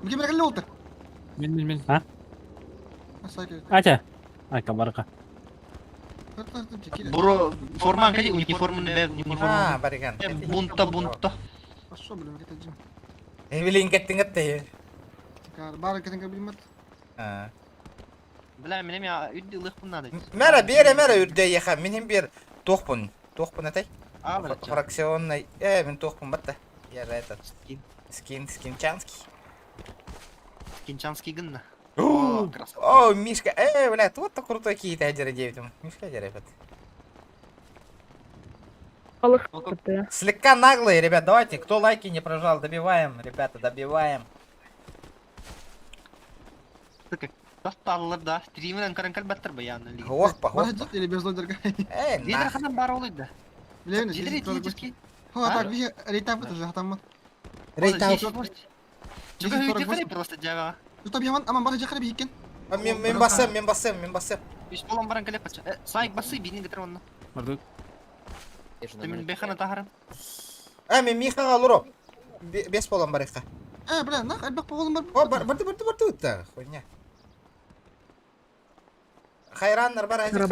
Бигем рәгәлле ултыр. Мин мин мин. А? Атя. Ай, кабарка. Буро форман кади униформын бә униформа. А, бариган. Бунта бунта. Ашо блин, кете Эвелин кеттиң этте. Бар кетен билмет. А. Бля, менә мин үдде лых надо. Мэра, бере, мэра үрдө еха. Минем бер тохпун. Тохпун этэй. А, блядь. Фракционный. Э, мин тохпун батта. Я же этот. Скин. Скин, скинчанский. Скинчанский гынна. О, Мишка, э, блядь, вот то крутой какие-то 1.9. Мишка 1.9. Слегка наглые, ребят, давайте, кто лайки не прожал, добиваем, ребята, добиваем. Досталлар да, стримнан каран калбаттар баяны. Ох, похож. Или без лодерга. Эй, Лидер ханан бар олый да. Блин, Лидер этический. Хо, так, би рейтап это же хатаммат. Рейтап. Чуга үйде просто жага. Тута бияман, аман бар жакыр бийкен. Мен мен басам, мен басам, мен басам. Иш болон баран келеп кача. Сайк басы бинин гетер онна. Бардык. Ты мен бехана тахарам. Э, мен Михаға луро. Бес болан бар иха. Э, бля, нах, альбак болон бар. О, бар, барды, барды, барды, та, хуйня. Хайраннар бар, айзек.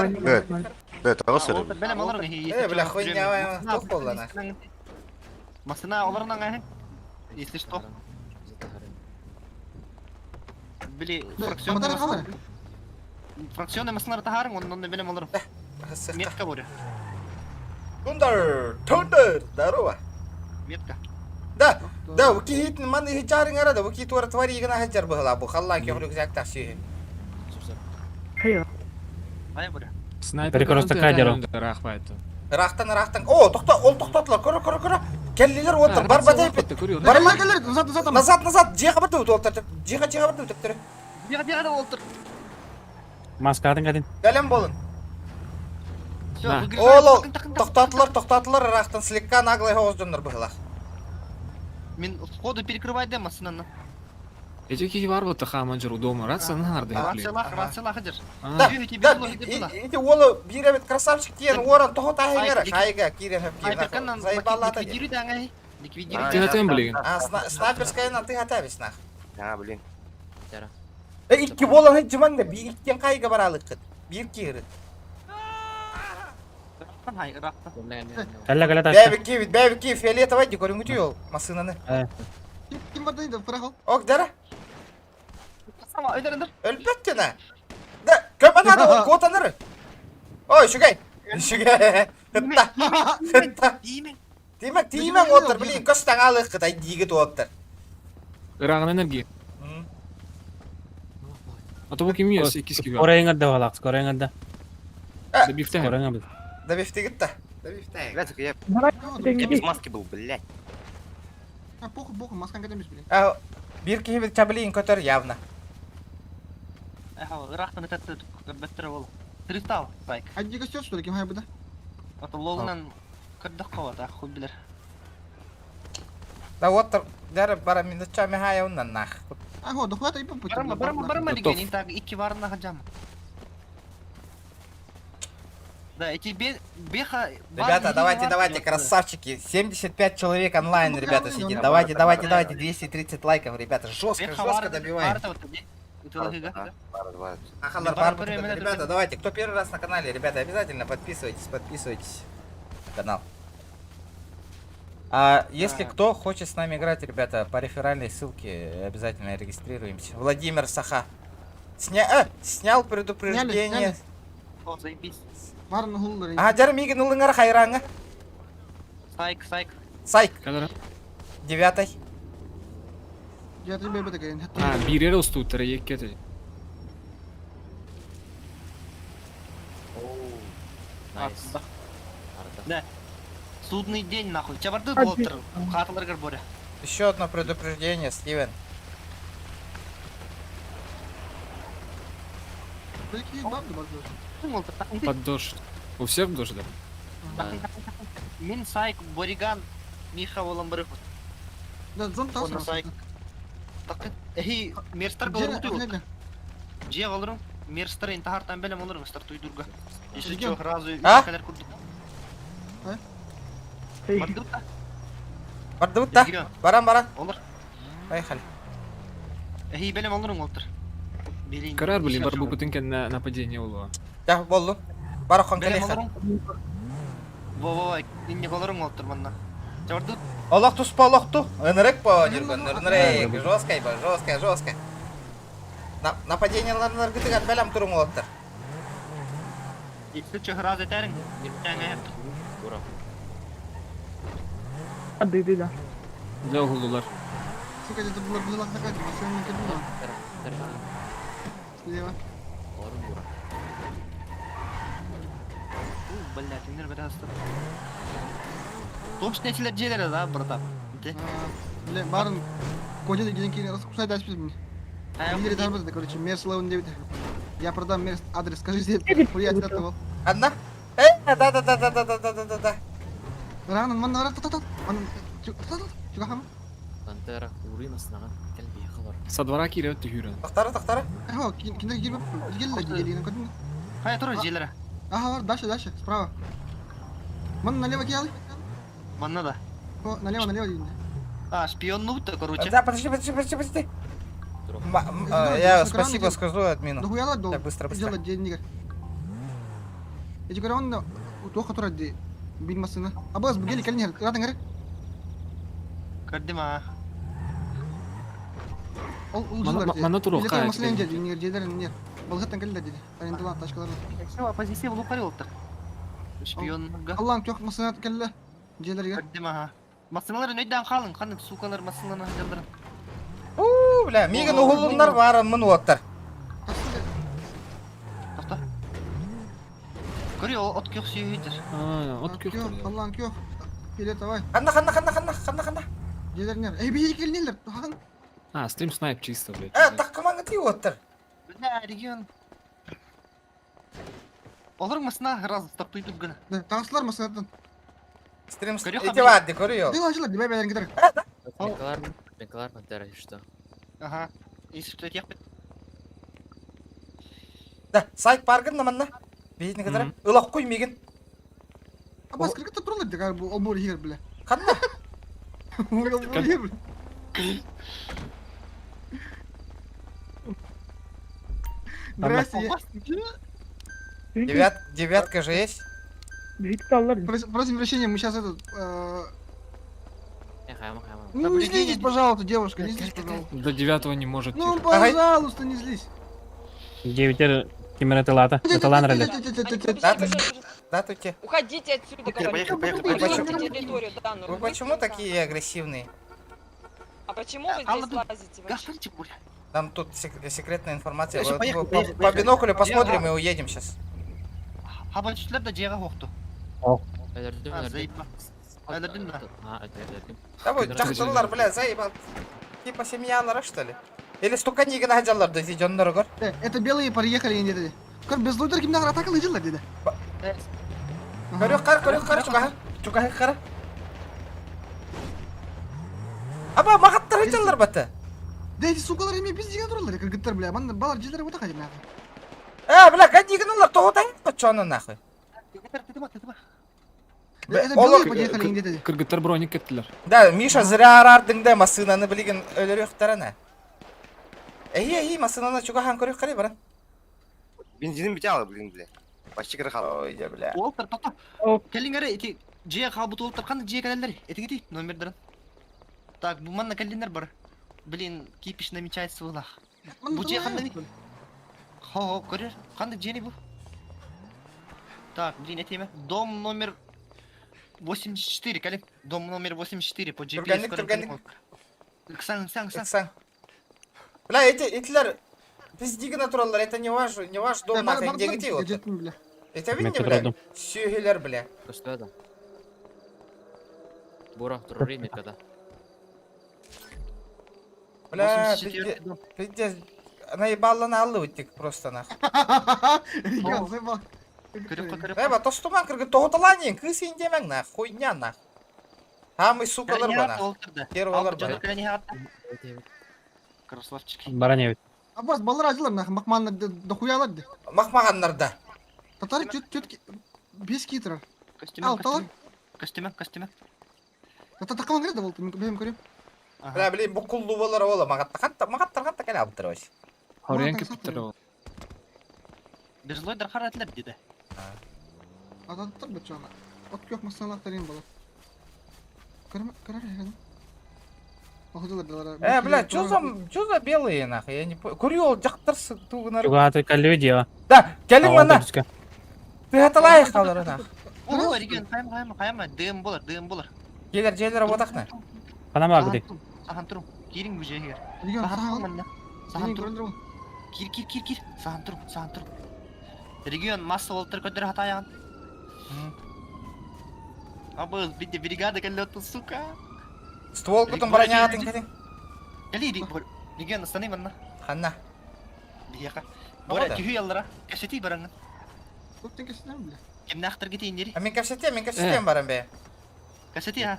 Бет, Э, бля, хуйня, тух болан. Масына оларынан гаһы. Если что. Били фракционный Фракционный масыналар тахарың, оннан билем олар. Метка боря. Тундер, тундер, здорово. Метка. Да, да, укихит маны хичарың арада, уки туара твари гына хичар быгла бу, халла ки рюкзак таши. Ай боря. Снайпер Перекресток кадеру. Рахмет. Рахтан, рахтан. О, тохта, ол тохтатлар. Көрө, көрө, көрө. Келлилер отыр, бар бадай. Бар келлер, назад, назад. Назад, назад. Жега барды отыр. Жега, жега барды өтөптөр. Жега, жега отыр. Маска атын кадин. Бәлем болын. Ол, ол, тоқтатылар, тоқтатылар, рахтан слегка наглый хоздоннор быгла. Мен входу перекрывай дем масынаны. Эти кихи бар вот таха у дома, рация нарды. Рация рация хадер. Да, да, эти олы биребет красавчик тиен оран тохо тахигера, хайга кирен хеп кирен. Заебала та. Ликвидируй да аңай. Ликвидируй. Ты хатем, блин. А, снайперская на ты хатабис нах. А, блин. Э, икки болан хит жуман да, бир иктен кайга баралык. Бир кирит. Калла калла ташка. Бәбик кивит, бәбик кив, фиолетовый ди көрүңү жол масынаны. Ким бар дейди, фрахол. Ок, дара. Сама өйдөрүндүр. Өлбөттү на. Да, көмө надо, ол котаныр. Ой, шүгэй. Шүгэй. Хытта. Хытта. Тимек, тимек отыр, блин, көстәң алык кытай диги туоптыр. Ирагын энергия. А то бу ким есть, икис кига. Скорайыңа да балак, скорайыңа да. Добивте. Скорайыңа бит. Да бифте гитта. Да бифте. Блядь, я... Я без маски был, блядь. А, похуй, похуй, маскан кетемиз, блин. А, бир киһи чаблин көтөр явно. Эха, рахтан этет беттер бол. Тристал, байк. А дига сёт, что ли, ким хай буда? Ата логнан кырдык кабат, ах хуй билер. Да вот, дәрі бара мен чами хая оннан нах. А, го, дохуя и попут. Барма, барма, барма деген, так икки барына хажам. Да, эти беха... Ребята, давайте, давайте, красавчики. 75 человек онлайн, ребята, сидит. Давайте, давайте, давайте, 230 лайков, ребята. Жестко, жестко добиваем. Ахалар бар Ребята, давайте, кто первый раз на канале, ребята, обязательно подписывайтесь, подписывайтесь на канал. А если кто хочет с нами играть, ребята, по реферальной ссылке обязательно регистрируемся. Владимир Саха. Снял предупреждение. Сняли, О, заебись. Барын уһуллар. А, дьэ миигин ылыҥ эрэ хайраңа. Сайк, сайк. Сайк. Девятый. Я тебе бета кэлин. А, биирэр устууттара еккете. Nice. Да. Судный день, нахуй. Чабарды болтыр. Хатыларгар Боря. Еще одно предупреждение, Стивен. Какие бабы барды? Под дождь. У всех дождь, да? Мин сайк, Бориган, Миха Воламбрых. Да, зон Онна сайк. Так, эй, мерстар голору ты. Же голору. Мерстар интахар белем олору, стартуйдурга. Если чё, сразу А? калер курдук. А? Бардыбыт Бардыбыт да. Баран баран. Олор. Поехали. Эй, белем олору олтыр. Карар, блин, бар бу на нападение улуа. Да, болду. Бар хон Белем калеха. олору. Во-во, инне голору олтыр манна. Чабарды Олох туспа олохту. Ынырык по, Нюргун, ынырык. Жесткой ба, жесткая, жесткая. Нападение ларнаргытыгар бэлэм туруҥ уолаттар. Если чё, сразу этерин. Дура. Ады да. Да, угулулар. Сука, это было было такая, машина не было. Слева. Блядь, инер бер аста. Топ снятилер желер да, братан. Бля, барын Коля деген кейін раскусай дальше мне. Видели там это, короче, Мерс Леон 9. Я продам Мерс адрес, скажи здесь, хуя от Одна? Э, да, да, да, да, да, да, да, да, да, да. Рано, ман, рано, та, та, та, ман, та, та, та, чугахам. Пантера, урина снага. Кэлби халар. Со двора кире түһүрэн. Тахтара, тахтара. Ахо, киндер гирб, гелла, гелла, кодин. Хай, тур желер. Ага, дальше, дальше, справа. Ман налево киял. Манна да. О, налево, налево. А, шпион ну то короче. Да, подожди, подожди, подожди, подожди. Я спасибо скажу админу. Да хуя Да, быстро, быстро. Делать денег. Я тебе говорю, он туох который бил машина. А босс, бугели калинер, рада ngare. Кардима. Ол ол Мана турук кай. Машина деді, нер жедер нер. Балгаттан келді деді. Арендала тачкалар. Все, позиция в лукаре олтыр. Шпион. Аллам тох машина келді. Жедерге. Кардима. Машиналар нөйдән қалың, қанық сукалар машиналар жалдырын. У, бля, миигин уһулуннар баар мын уоттар. Тоқта. Көрі, от көх сүйейтір. А, от көх. Аллам көх. Келе давай. Ханна, ханна, ханна, ханна, ханна, ханна. Жедер нер. Эй, бии келнелер. Хан. А, стрим снайп чисто, блядь. Э, таккамаңы ти уоттар. Бля, регион. Олар машина раз стартуйтып гына. Да, тағысылар машинадан. Стрим эти варды көрү Дила жылар, дебай бәрін кедер. Бекалар, Бекалар Пантера, и что? Ага. Если что, я Да, сайт паргын наманна. Бейін кедер. Ылақ куй миигин. Абас кыргыта туралар дегар бу ол бу бля. Ханна. Ол бу бля. Здрасте. Девятка же есть? Просим прощения, мы сейчас этот... Ну не злитесь, пожалуйста, девушка, не злись, пожалуйста. До девятого не может. Ну, пожалуйста, не злись. Девятер кимеретелата. Это реле. Здравствуйте. Уходите отсюда, говорю. Поехали, поехали, поехали. территорию данную. Вы почему такие агрессивные? А почему вы здесь лазите вообще? Там тут секретная информация. По биноклю посмотрим и уедем сейчас. Хабарчылар да жеға хоқты. Да вот, жақтылар, бля, заебал. Типа семьялара, что ли? Или столько нигін ажалар да жоннор гор. Это белые приехали не Көр без лутер кимден атака лыжылар деди. Көрүк кар, көрүк кар, чугаһы. Чугаһы кара. Аба мағаттар ажалар баты. Да эти сукалар эме биз деген туралар, кыргыттар бля. Манда балар жилер өтө кажым нахуй. Э, бля, кадигин олар тоғытай кочону нахуй. Тытыма, тытыма. Это белые подъехали где-то. Кыргыттар броник кеттилер. Да, Миша зря араардыҥ да массыынаны билигин өлөрүөхтэрэ Эһи, эһи, массыынаны чугаһаан көрүөххэ баран. Бензинин бүтэ ала, блин, бля. Почти кыра хаалла. Ой, дьэ, бля. Уолтар, тоқта. Кэлиҥ эрэ, ити дьиэ хаалбыт уолтар ханна дьиэ кэлэллэр? Этигити номердарын. Так, бу манна кэллиннэр бар. Блин, кипиш намечается вылах. Бу дьиэ ханна Хо-хо, көрөр. Ханна дьиэни бу? Так, блин, этиме. Дом номер 84, кэлин. Дом номер 84 по GPS. Түргэнник, түргэнник. Ыксаң, ыксаң, ыксаң. Ыксаң. Бля, эти, этилер пиздигина тураллар, это не ваш, не ваш дом, нахрен, где где вот. Это видите, бля? Сүйелер, бля. Что это? Бура, время когда. Бля, пиздец, наебаллан аллы өттік просто нахуй. Регион, заебал. Эба, тостуман кыргы тоғыталанин, кыс индемең нах, хуйня нах. Хамый сукалар бана. Первалар бана. Красавчики. Бараневич. Аббас, баллар ажылар нахуй, махманнар дохуялар да. Махмаганнар Татары чөт чөт бес китрар. Костюме, Алталар. Костюме, костюме. Тата такалан кирде болду, мен бэм көрөм. Бля, блин, бу куллу болар ола, магатта хатта, магаттар хатта кэлэ алыптыр ось. Хорен кептер ол. Безлой дархар әтлер диде. Ататтар бу чана. От көк масалактар эм болот. Көрмө көрөр эген. Охудулар далар. Э, бля, чё за белые нахуй? Я не понял. Курьол, жактар тугунар. Чугаты калле Да, келин мана. Ты аталай халар нах. О, регион, хайма, хайма, хайма, дым болар, дым болар. Келер желер бодакна. Панама гди. Сахан туру. Кирин бу жегер. Регион, Сахан туру манна. Сахан туру. Регион, Кир, кир, кир, кир. Сахан туру, сахан туру. Регион масса болтыр көтөр хатаян. Абы, бидде бригада келлетті, сука. Ствол кутун бронягатын кэлин. Кели, регион, астаны манна. Ханна. Бияка. Бора, түйі яллара. Кәсети бараңын. Көптен кесилер бля. Кимне ақтыр кетейін дери? Мен кәсетем, мен кәсетем барам бе. Кәсети, ха.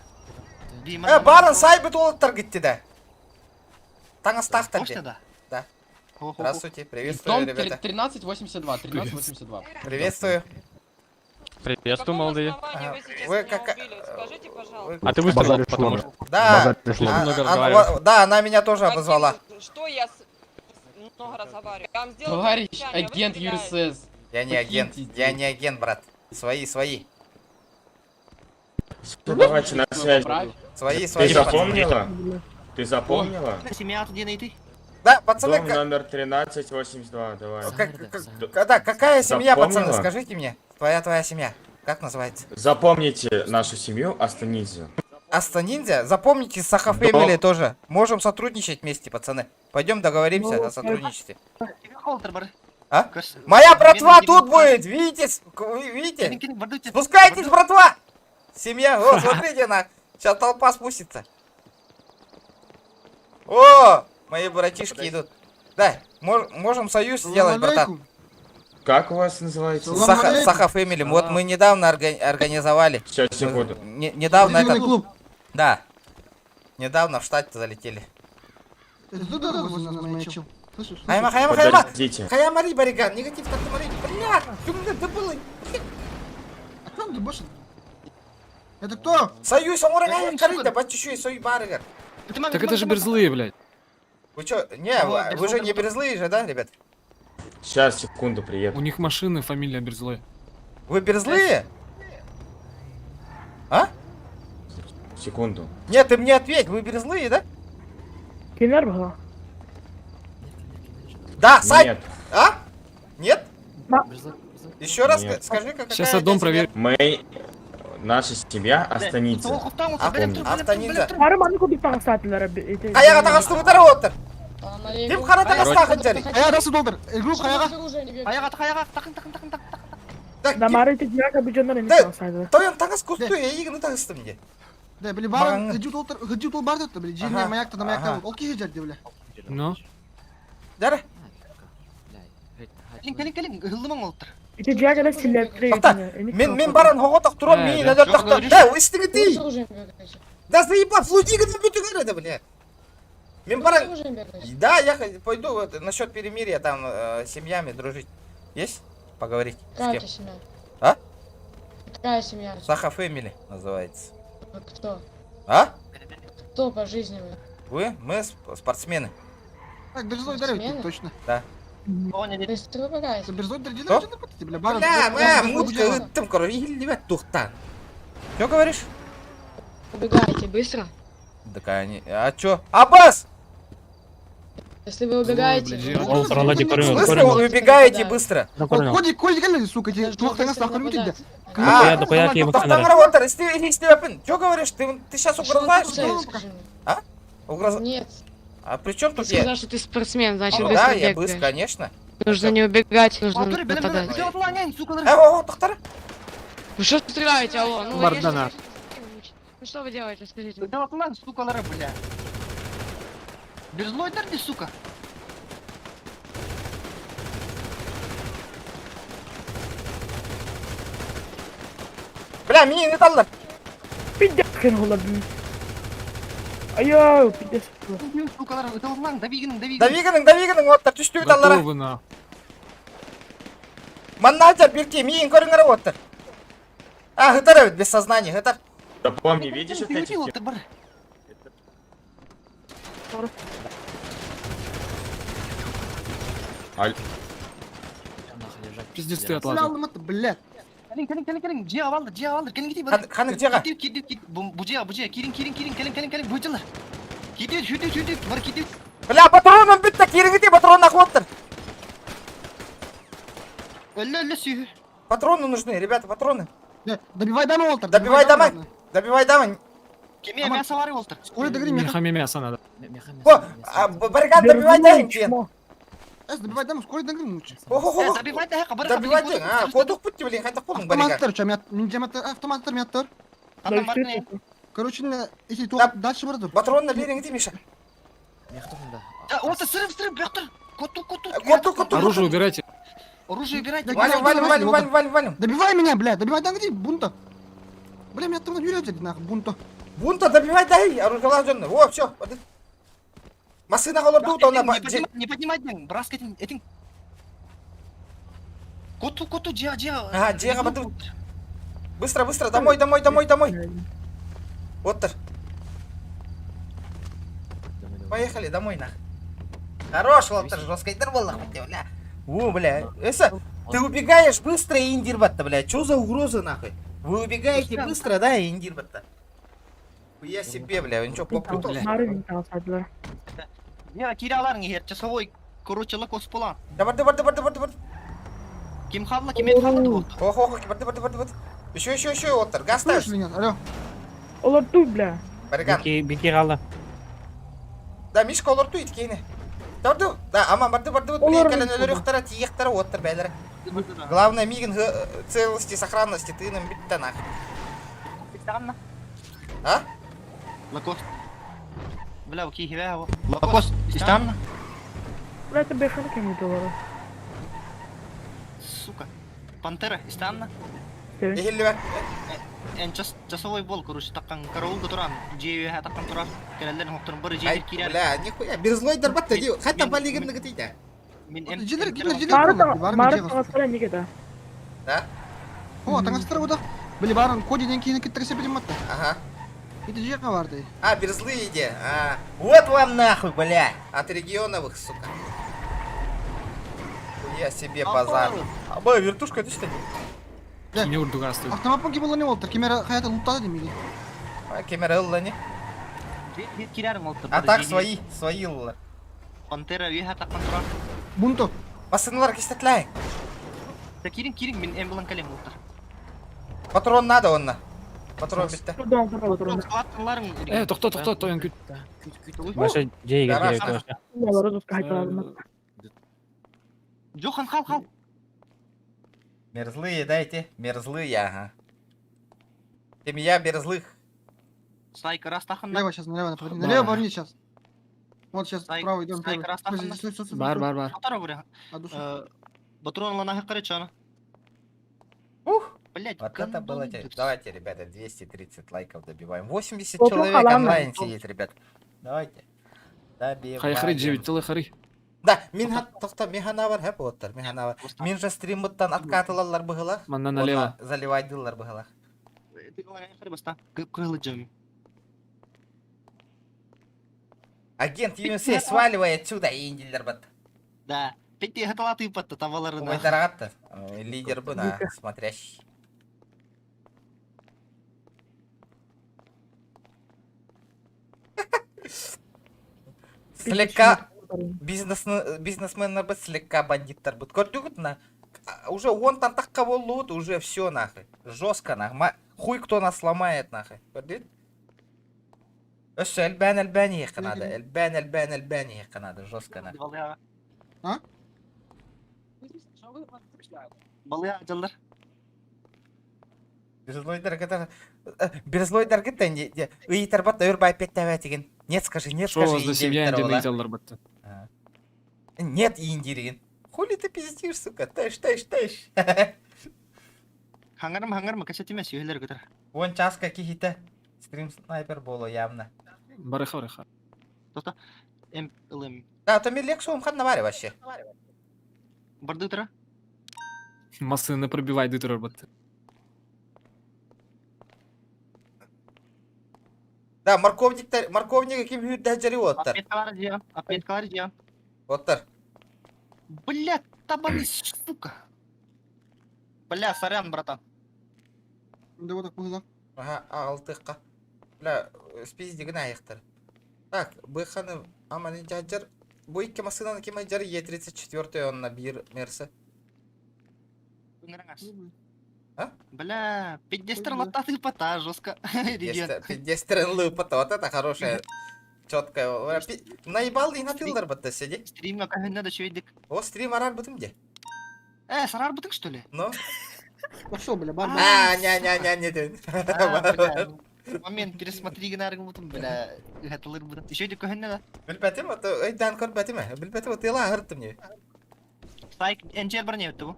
Э, барын сайбы толыттар кетти да. Таңыстақтар Точно да? Да. Здравствуйте, приветствую, Дом ребята. 1382, 1382. Приветствую. Приветствую, молодые. Вы как... Скажите, пожалуйста. А ты выстрелил, потому что... Да, Много а, разговариваешь. да, она меня тоже обозвала. Что я много разговариваю? Я вам сделала Товарищ замечание, вы агент стреляете. ЮРСС. Я не агент, я не агент, брат. Свои, свои. Давайте на связь. Свои, свои. Ты запомнила? Ты запомнила? Семья от найти. Да, пацаны, Дом номер 1382, давай. Как, да, какая семья, пацаны, Запомнила? скажите мне. Твоя, твоя семья. Как называется? Запомните нашу семью Астанидзе. Астаниндзя. Запомните Саха Фэмили тоже. Можем сотрудничать вместе, пацаны. Пойдем договоримся о сотрудничестве. А? Моя братва тут будет, видите? Видите? Спускайтесь, братва! Семья, о, смотрите на. Сейчас толпа спустится. О, мои братишки идут. Да, можем союз сделать, братан. Как у вас называется? Саха, Саха Фэмили. Вот мы недавно организовали. Сейчас, секунду. Не, недавно Спортивный это... клуб. Да. Недавно в штате залетели. Это тут дорогу маячил. Слышишь? Хайма, хайма, хайма! Подождите. Хайма, ри, бариган, негатив, так ты Бля, ты да было. А кто он дебошит? Это кто? Союз, он ураган, корыто, бачу, союз барыгар. Так это же берзлые, блядь. Вы чё, не, вы же не берзлые же, да, ребят? Сейчас, секунду, приеду. У них машины, фамилия Берзлой. Вы берзлые? А? Секунду. Нет, ты мне ответь, вы берзлые, да? Кинер было. Да, Сань! Нет. А? Нет? Еще раз Нет. скажи, какая Сейчас я дом проверю. Мы... Наша семья Астанидзе. Автониндзя. Бары маны кубик таңыстатылар. Аяға тағасты бұтар отыр. Ким қара тағасты ақын Аяға тасы долдыр. Игру қаяға. Аяға, аяға, тақын, тақын, тақын, тақын. Дамары тижака бюджеттен эмес таңыстады. Тойон тағас кусту, егіні тағасты мне. Да, били барын хыджу толтыр, хыджу тол бар депті, били жеріне маякта, маякта. Ол кеше жерде, били. Ну? Дәрі. Келин, келин, келин, хылдымаң олтыр. Ити жагала силеттре. Мен мен баран хоғотақ турам, мен әдер тақтар. Да, істіңі тей. Да заебал, флудига бүтүгөр это, бля. Мен баран... Да, я пойду вот, насчет перемирия там э, семьями дружить. Есть? Поговорить? С кем? А? Какая семья? Саха Family называется. Вы кто? А? Кто по жизни вы? Вы? Мы спортсмены. Так, Берзой дарю, Спортсмены? точно. Да. Быстро убирайся. Берзой дарю, Что? бля, бара. Бля, мэ, мутка, ыттым, короче, ребят, тухтан. Что говоришь? Убегайте быстро. Так они... А чё? Аббас! Если вы убегаете... Ол соролла В смысле вы убегаете быстро? Коди, коди, кэлли, сука, тебе туох таҥас лахтар мүтүдэ. А, Дохуя киһи Тоқтаңыр отыр, исти Чё говоришь? Ты сейчас угрожаешь? Скажи мне. А? Угроза... Нет. А при чем Ты тут я? сказал, что ты спортсмен, значит Ну быстро да, я бегаешь. быстро, конечно. Нужно не убегать, нужно нападать. Э, о, о, тоқтар. Вы что стреляете, алло? Ну, вы Бардана. Ну что вы делаете, скажите? Сука, бля. Берзлой дарди, сука. Бля, меня не таллар. Пиздец, хрен голубый. Айо, пиздец. Сукалар, ытыллаң, давигин, давигин. Давигінің, давигінің, оттар, түштү таллара. Готовы на. Маннажер, бирки, миин көрүңөр оттар. А, хытар без сознания, хытар. Да помни, видишь вот этих Пиздец ты отлазил. Блядь. Кэлин, кэлин, кэлин, кэлин, дьиэ алды, дьиэ алды, кэлин кити бар. Ханнык дьиэҕэ? Кити, кити, бу дьиэ, бу дьиэ, киирин, киирин, киирин, кэлин, кэлин, кэлин, бу дьылар. Кити, сүтү, сүтү, бар кити. Бля, патроным бүтті, киріңіде патрон охоттыр. Өллө, өллө, сүйі. Патроны нужны, ребята, патроны. Добивай дамы, Уолтер. Добивай дамы. Добивай дамы. Кеме мясо бар, Уолтер. Скоро догрим Меха мясо надо. О, а, баррикад добивай дамы, кен. Эс, добивай дамы, скоро догрим лучше. О-хо-хо. Добивай дамы, хабар. Добивай дамы, а, кодук путти, блин, хайта қолың баррикад. Автоматтар, чем я, автоматтар, мияттар. Короче, если то дальше бардыр. Патронны беріңді, Миша. Уолтер, сырып, сырып, бяқтыр. Коту, коту. Коту, коту. Оружие убирайте. Оружие убирайте. Валим, валим, валим, валим, валим, валим. Добивай меня, блядь, добивай там где бунта. Бля, меня там юрят, нахуй, бунта. Бунта добивай, дай, оружие жонны. О, все. Машина голорду, то она... Не поднимай, браска этим, этим. Коту, коту, дьиэ, дьиэ. Ага, дьиэҕэ барды. Быстро, быстро, домой, домой, домой, домой. Вот так. Поехали домой, нах. Хорош, Уолтер, жестко был, нахуй, бля. О, бля, Эса, ты убегаешь быстро, индирбатта, бля. Чё за угроза, нахуй? Вы убегаете быстро, да, индирбатта? Я себе, бля, он чё, попутал? Я кираларың егер часовой, короче, лакос пола. Давай, давай, давай, давай, давай. Ким хавла, ким ет хавла. Ох, ох, барды, барды, барды, барды. Еще, еще, еще, Уолтер, газ ставь. Алло. Олар бля. Баррикад. Бики қалды. Да, Мишка олар туит кейне. Дарды, да, ама барды барды Олар блин, кэлэн өлөрүхтара, тиехтара, оттар бәйләре. Главное, мигин целости, сохранности, ты нам бит нах. А? Лакос. Бля, окей, хиве Лакос, истамна. Бля, это бешенки не доллары. Сука. Пантера, истамна. Эхиллибе. Эн час часовой бол, короче, таккан караулга туран, жеюе таккан туран, келелер хокторун бары Ай, жейтер кирер. бля, нихуя, берзлой дарбатта, ди, хата балигин нагытыйда. Мин Жилер, кимдер, жилер. Мары таңастара неге да? Да? О, таңастар ода. Били барын кодиден кейін кеттірсе білем атта. Ага. Это жеқа барды. А, берзлые иди. А, вот вам нахуй, бля. От регионовых, сука. Я себе базар. А, бля, вертушка, это что? Не урдуга стоит. Автомат ким болар не болду? Кемера хаята луттады демейді. А, кемера ылла не? Кирер молтыр. А так свои, свои ылла. Пантера үйе таккан туран. Бунто. Басынлар кистетләй. Да кирин, кирин, мин эм булан калем молтыр. Патрон надо онна. Патрон битте. Э, тохто, тохто, тоян күт. Маша жейге керек Маша. Жохан хал хал. Мерзлые дайте, мерзлые, ага. Семья мерзлых. Сайка растахан. Налево сейчас, налево направо. Налево поверни сейчас. Вот сейчас, справа идем. Сайка растахан. Бар, бар, бар. Атара буря. Батрон лана хакаречана. Ух. Блять, Вот это было. Давайте, ребята, 230 лайков добиваем. 80 Вот человек халама. онлайн сидит, ребят. Давайте. Хайхары Добиваем. жебит, тылы хары. Да, мин тохта михана бар хэп оттар, михана бар. Мин же стримыттан откатылалар быгылах. Манна налево. Заливайдылар быгылах. Кып-кыһыл дьон. Агент USA, сваливай отсюда, индилер бат. Да. Петти хаталаты патта табаларына. Убайдарагатта. Лидер бы на смотрящий. Слегка бизнесменнарбыт слегка бандиттарбыт. Көрдүгүт на? Уже он там так кого лут, уже все нахуй. Жестко нахуй. Хуй кто нас сломает нахуй. Көрдүгүт? Өссө элбээн элбээн иһиэххэ наада. Элбээн элбээн элбээн иһиэххэ наада. Жестко нахуй. Балыаҕа. А? Балыаҕа дьаллар. Беззлойдарга Беззлойдарга ыйытарбат өр байпеттээбэтигин. Нет, скажи, нет, Что у скажи, вас за семья индириктер индиан ыйталлар батта? Нет, индиригин. Хули ты пиздишь, сука? Тэш, тэш, тэш. Хаңарым хаңарым кэсэтиме сүйэлэр көтөр. Вон часка кихите. Стрим снайпер боло явно. Барыха барыха. Тота М ЛМ. Да, то мен Лексуым ханна баре вообще. Барды утра. Массыны пробивай дытырар батта. Да, морковниктер, морковнига ким хүрдэ жари оттар. Отметкалар дьиэ, отметкалар дьиэ. Оттар. Бля, табаны, сука. Бля, сорян, братан. Да вот так было. Ага, алтыққа. Бля, спиздигин аяқтар. Так, быханы аманы жаджар. Бу икки массынаны ким жар Е34 онна бир мерсе. Ыңыраңас. А? Бля, пиздестер лататы пата жестко. Реген. Пиздестерен лыпата, вот это хорошая, четкая. Наебал и напилдар батта сиди. Стримга кахынна да чөйдик. О, стрим арар бутым де. Э, сарар бутың что ли? Ну? Пошел, бля, бар. А, не, не, не, не, не. А, бля, Момент пересмотри генаргы бутым, бля, гатылыр бутым. Еще иди кахынна да. Билбетим, это өйдән көрбетим. Билбетим, вот ила хыртым не. Сайк, энчер бар не бу.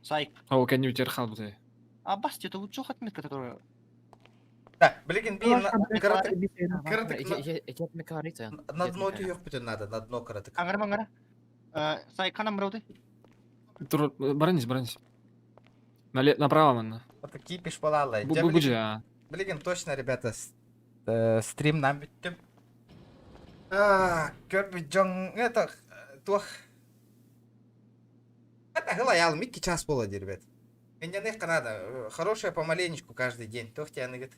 Сайк. О, кәнни үтер хал бутай. А бас, это вот что отметка, которая... Да, билигин би кырытык Эти на дно түйөк бүтүн надо, на дно кырытык. Аңгара маңгара. Сайк, ханам брауды. Тур, баранис, баранис. Направо манна. Это кипиш балалы. Бу бу а. Билигин точно, ребята, стрим нам бүттүм. Көрбүт жон, это, туох. Это гылаял, микки час было, ребят. Меня не надо. Хорошая помаленечку каждый день. Тух тебя ныгыт.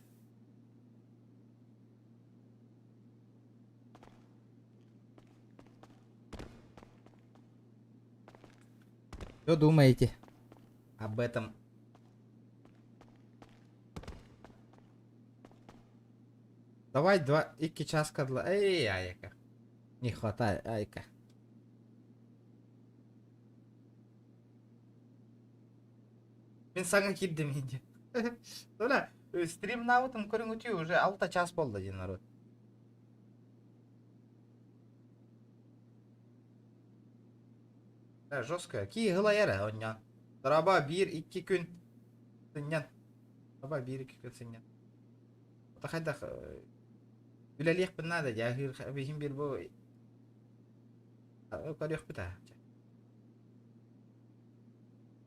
Что думаете об этом? Давай два, икки часка для... Эй, айка. Не хватает, айка. Мен саңа кирдим инде. Тола, стрим наутым көрүңүтү уже алта час болду ден народ. Да, жестко. Ки гылаяра оннян. Тараба 1-2 күн сыннян. Тараба 1-2 күн сыннян. Ота хайдах үлэлиэх надо, я бихин бир бу көрүөх бүта.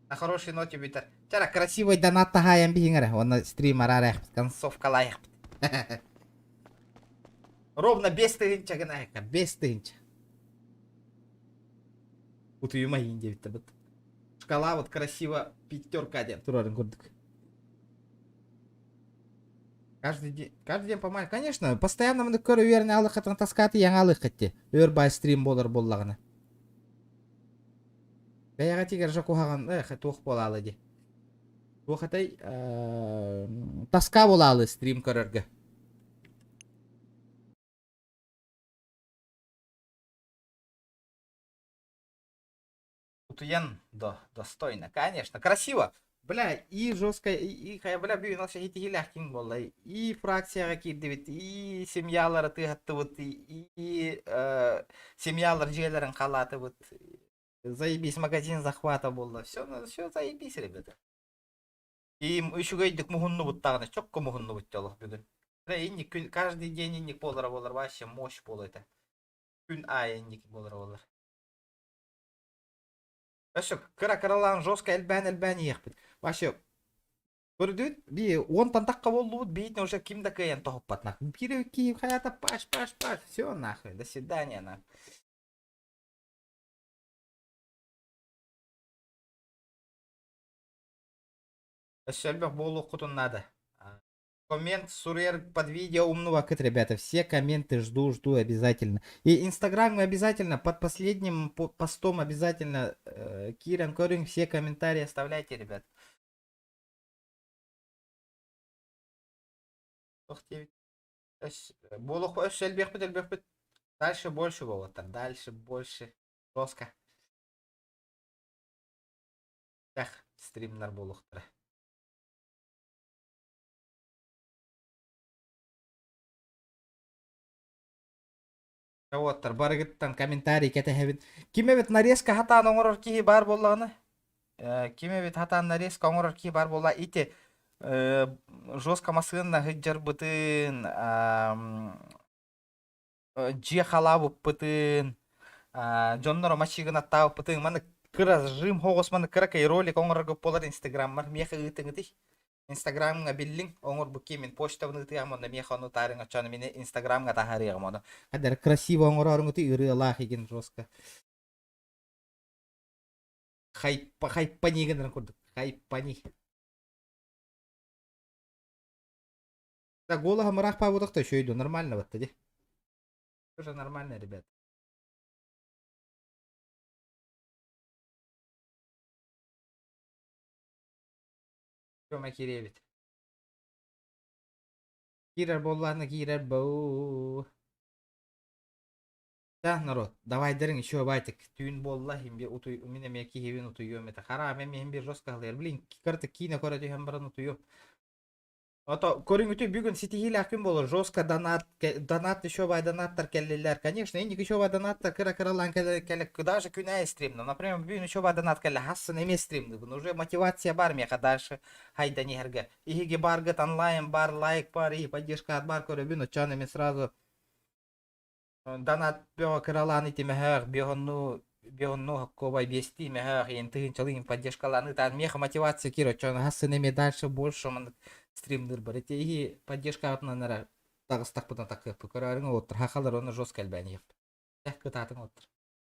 На хорошей ноте бүтэр. Чара красивый донат тахаян бихиңер. Оны стрим арарах концовка лайық. Ровно 5 тыһынча гына 5 тыһынча. Утуйума иин бит бит. Шкала вот красиво пятерка один. Турарын көрдүк. Каждый день помай. Конечно, постоянно мы көрө верне алык таскаты яңа алык кетти. Өр бай стрим болар боллагына. Бәяга тигер жакуһаган, эх, туох болалы ди. Туох атай, таска болалы стрим көрөргө. Утуян, да, достойно, конечно, красиво. Бля, и жестко, и бля, бүгүн алша хитихилях болла. И фракцияга кирдибит, и семьялары тыгаттыбыт, и семьялар жээлерин халатыбыт. Заебись, магазин захвата болла. Все, все заебись, ребята. И үчүгөйдүк муһуннубут тагына, чокко муһуннубут жолох бүгүн. Бля, инник күн, каждый день инник болар болар, вообще мощь бол это. Күн ай инник болар болар. Вообще, кыра кыралаан жестко элбээн элбээн иэхпит. Вообще, Көрдүгүт, би уонтан тахха буоллубут, биитин уже ким да кыайан тоһуппат нахуй. Биир киһи хайата паш, паш, паш, все нахуй, до свидания нахуй. Өссө элбэх буолуоххутун наада. Коммент суруйар под видео умнубаккыт, ребята. Все комменты жду, жду обязательно. И Инстаграм обязательно под последним постом обязательно киирэн көрүҥ, все комментарии оставляйте, ребят. Туох диэбит? Буолуох өссө элбиэхпит элбиэхпит. Дальше больше буолуохтар. Дальше больше. Жестко. Тэх стримнар буолуохтара. Уоттар барыгыттан комментарий кэтэһэбин. Ким эбит нарезка хатаан оҥорор киһи баар буоллаҕына, ким эбит хатаан нарезка оҥорор киһи баар буолла ити жестко массыына сылдьарбытын, дьиэ халаабыппытын, дьонноро мачыыгынаттаабыппытын маны кыра жим хоҕус маны кыракый ролик оҥорорго буолар инстаграммар миэхэ ыытыҥытый. Инстаграмҥа биллиҥ, оҥорбут киһи мин почтабын ыытыаҕым уонна миэхэ ону таарыҥ оччону мини Инстаграмҥа таһаарыаҕым ону. Хадэр красиво оҥорооруҥутуй ырыалаах игин жестко. Хайпа хайпани гынарын курдук. Хайпани. Да голоса мыраах паабытах еще иду нормально вот тоди. Тоже нормально, ребят. Көмө киирэбит. Киирэр буоллаҕына киирэр бу. Да, народ, давайдарыҥ еще байтик. Түүн буолла, иһин би утуй, мин эмиэ киһибин утуйуом этэ. Хараам эмиэ иһин бир жестко халыйар. Блин, карта киинэ көрө түһэн баран утуйуом. Ото көрүҥүтү бүгүн ситиһиилээх күн буолар. Жестко донат, донат еще бай донаттар кэллилэр. Конечно, инник еще бай донаттар кыра-кыралаан кэлэ кэлэ даже күн аайы стримна. Например, бүгүн еще бай донат кэллэ, хассын эмиэ стримныыбын. Уже мотивация бар миэхэ дальше хайдан иһэргэ. Иһиги баргыт онлайн бар, лайк бар, и поддержка бар көрөбүн, оччоон эмиэ сразу донат бөҕө кыралаан итимэһээх, биохонну биохонну хоккуобай биэстии мэһээх, иэн тыһыынчалыы поддержкалаан ытаан миэхэ мотивация киир, оччоон хассын эмиэ дальше больше маннык стримныыр бар. Ити иһи поддержкаҕытынан эрэ таҕыстахпытына такыахпыт. Көрөөрүҥ оттор хахалар уонна жестко элбээн иһиэхпит. Кытаатыҥ оттор.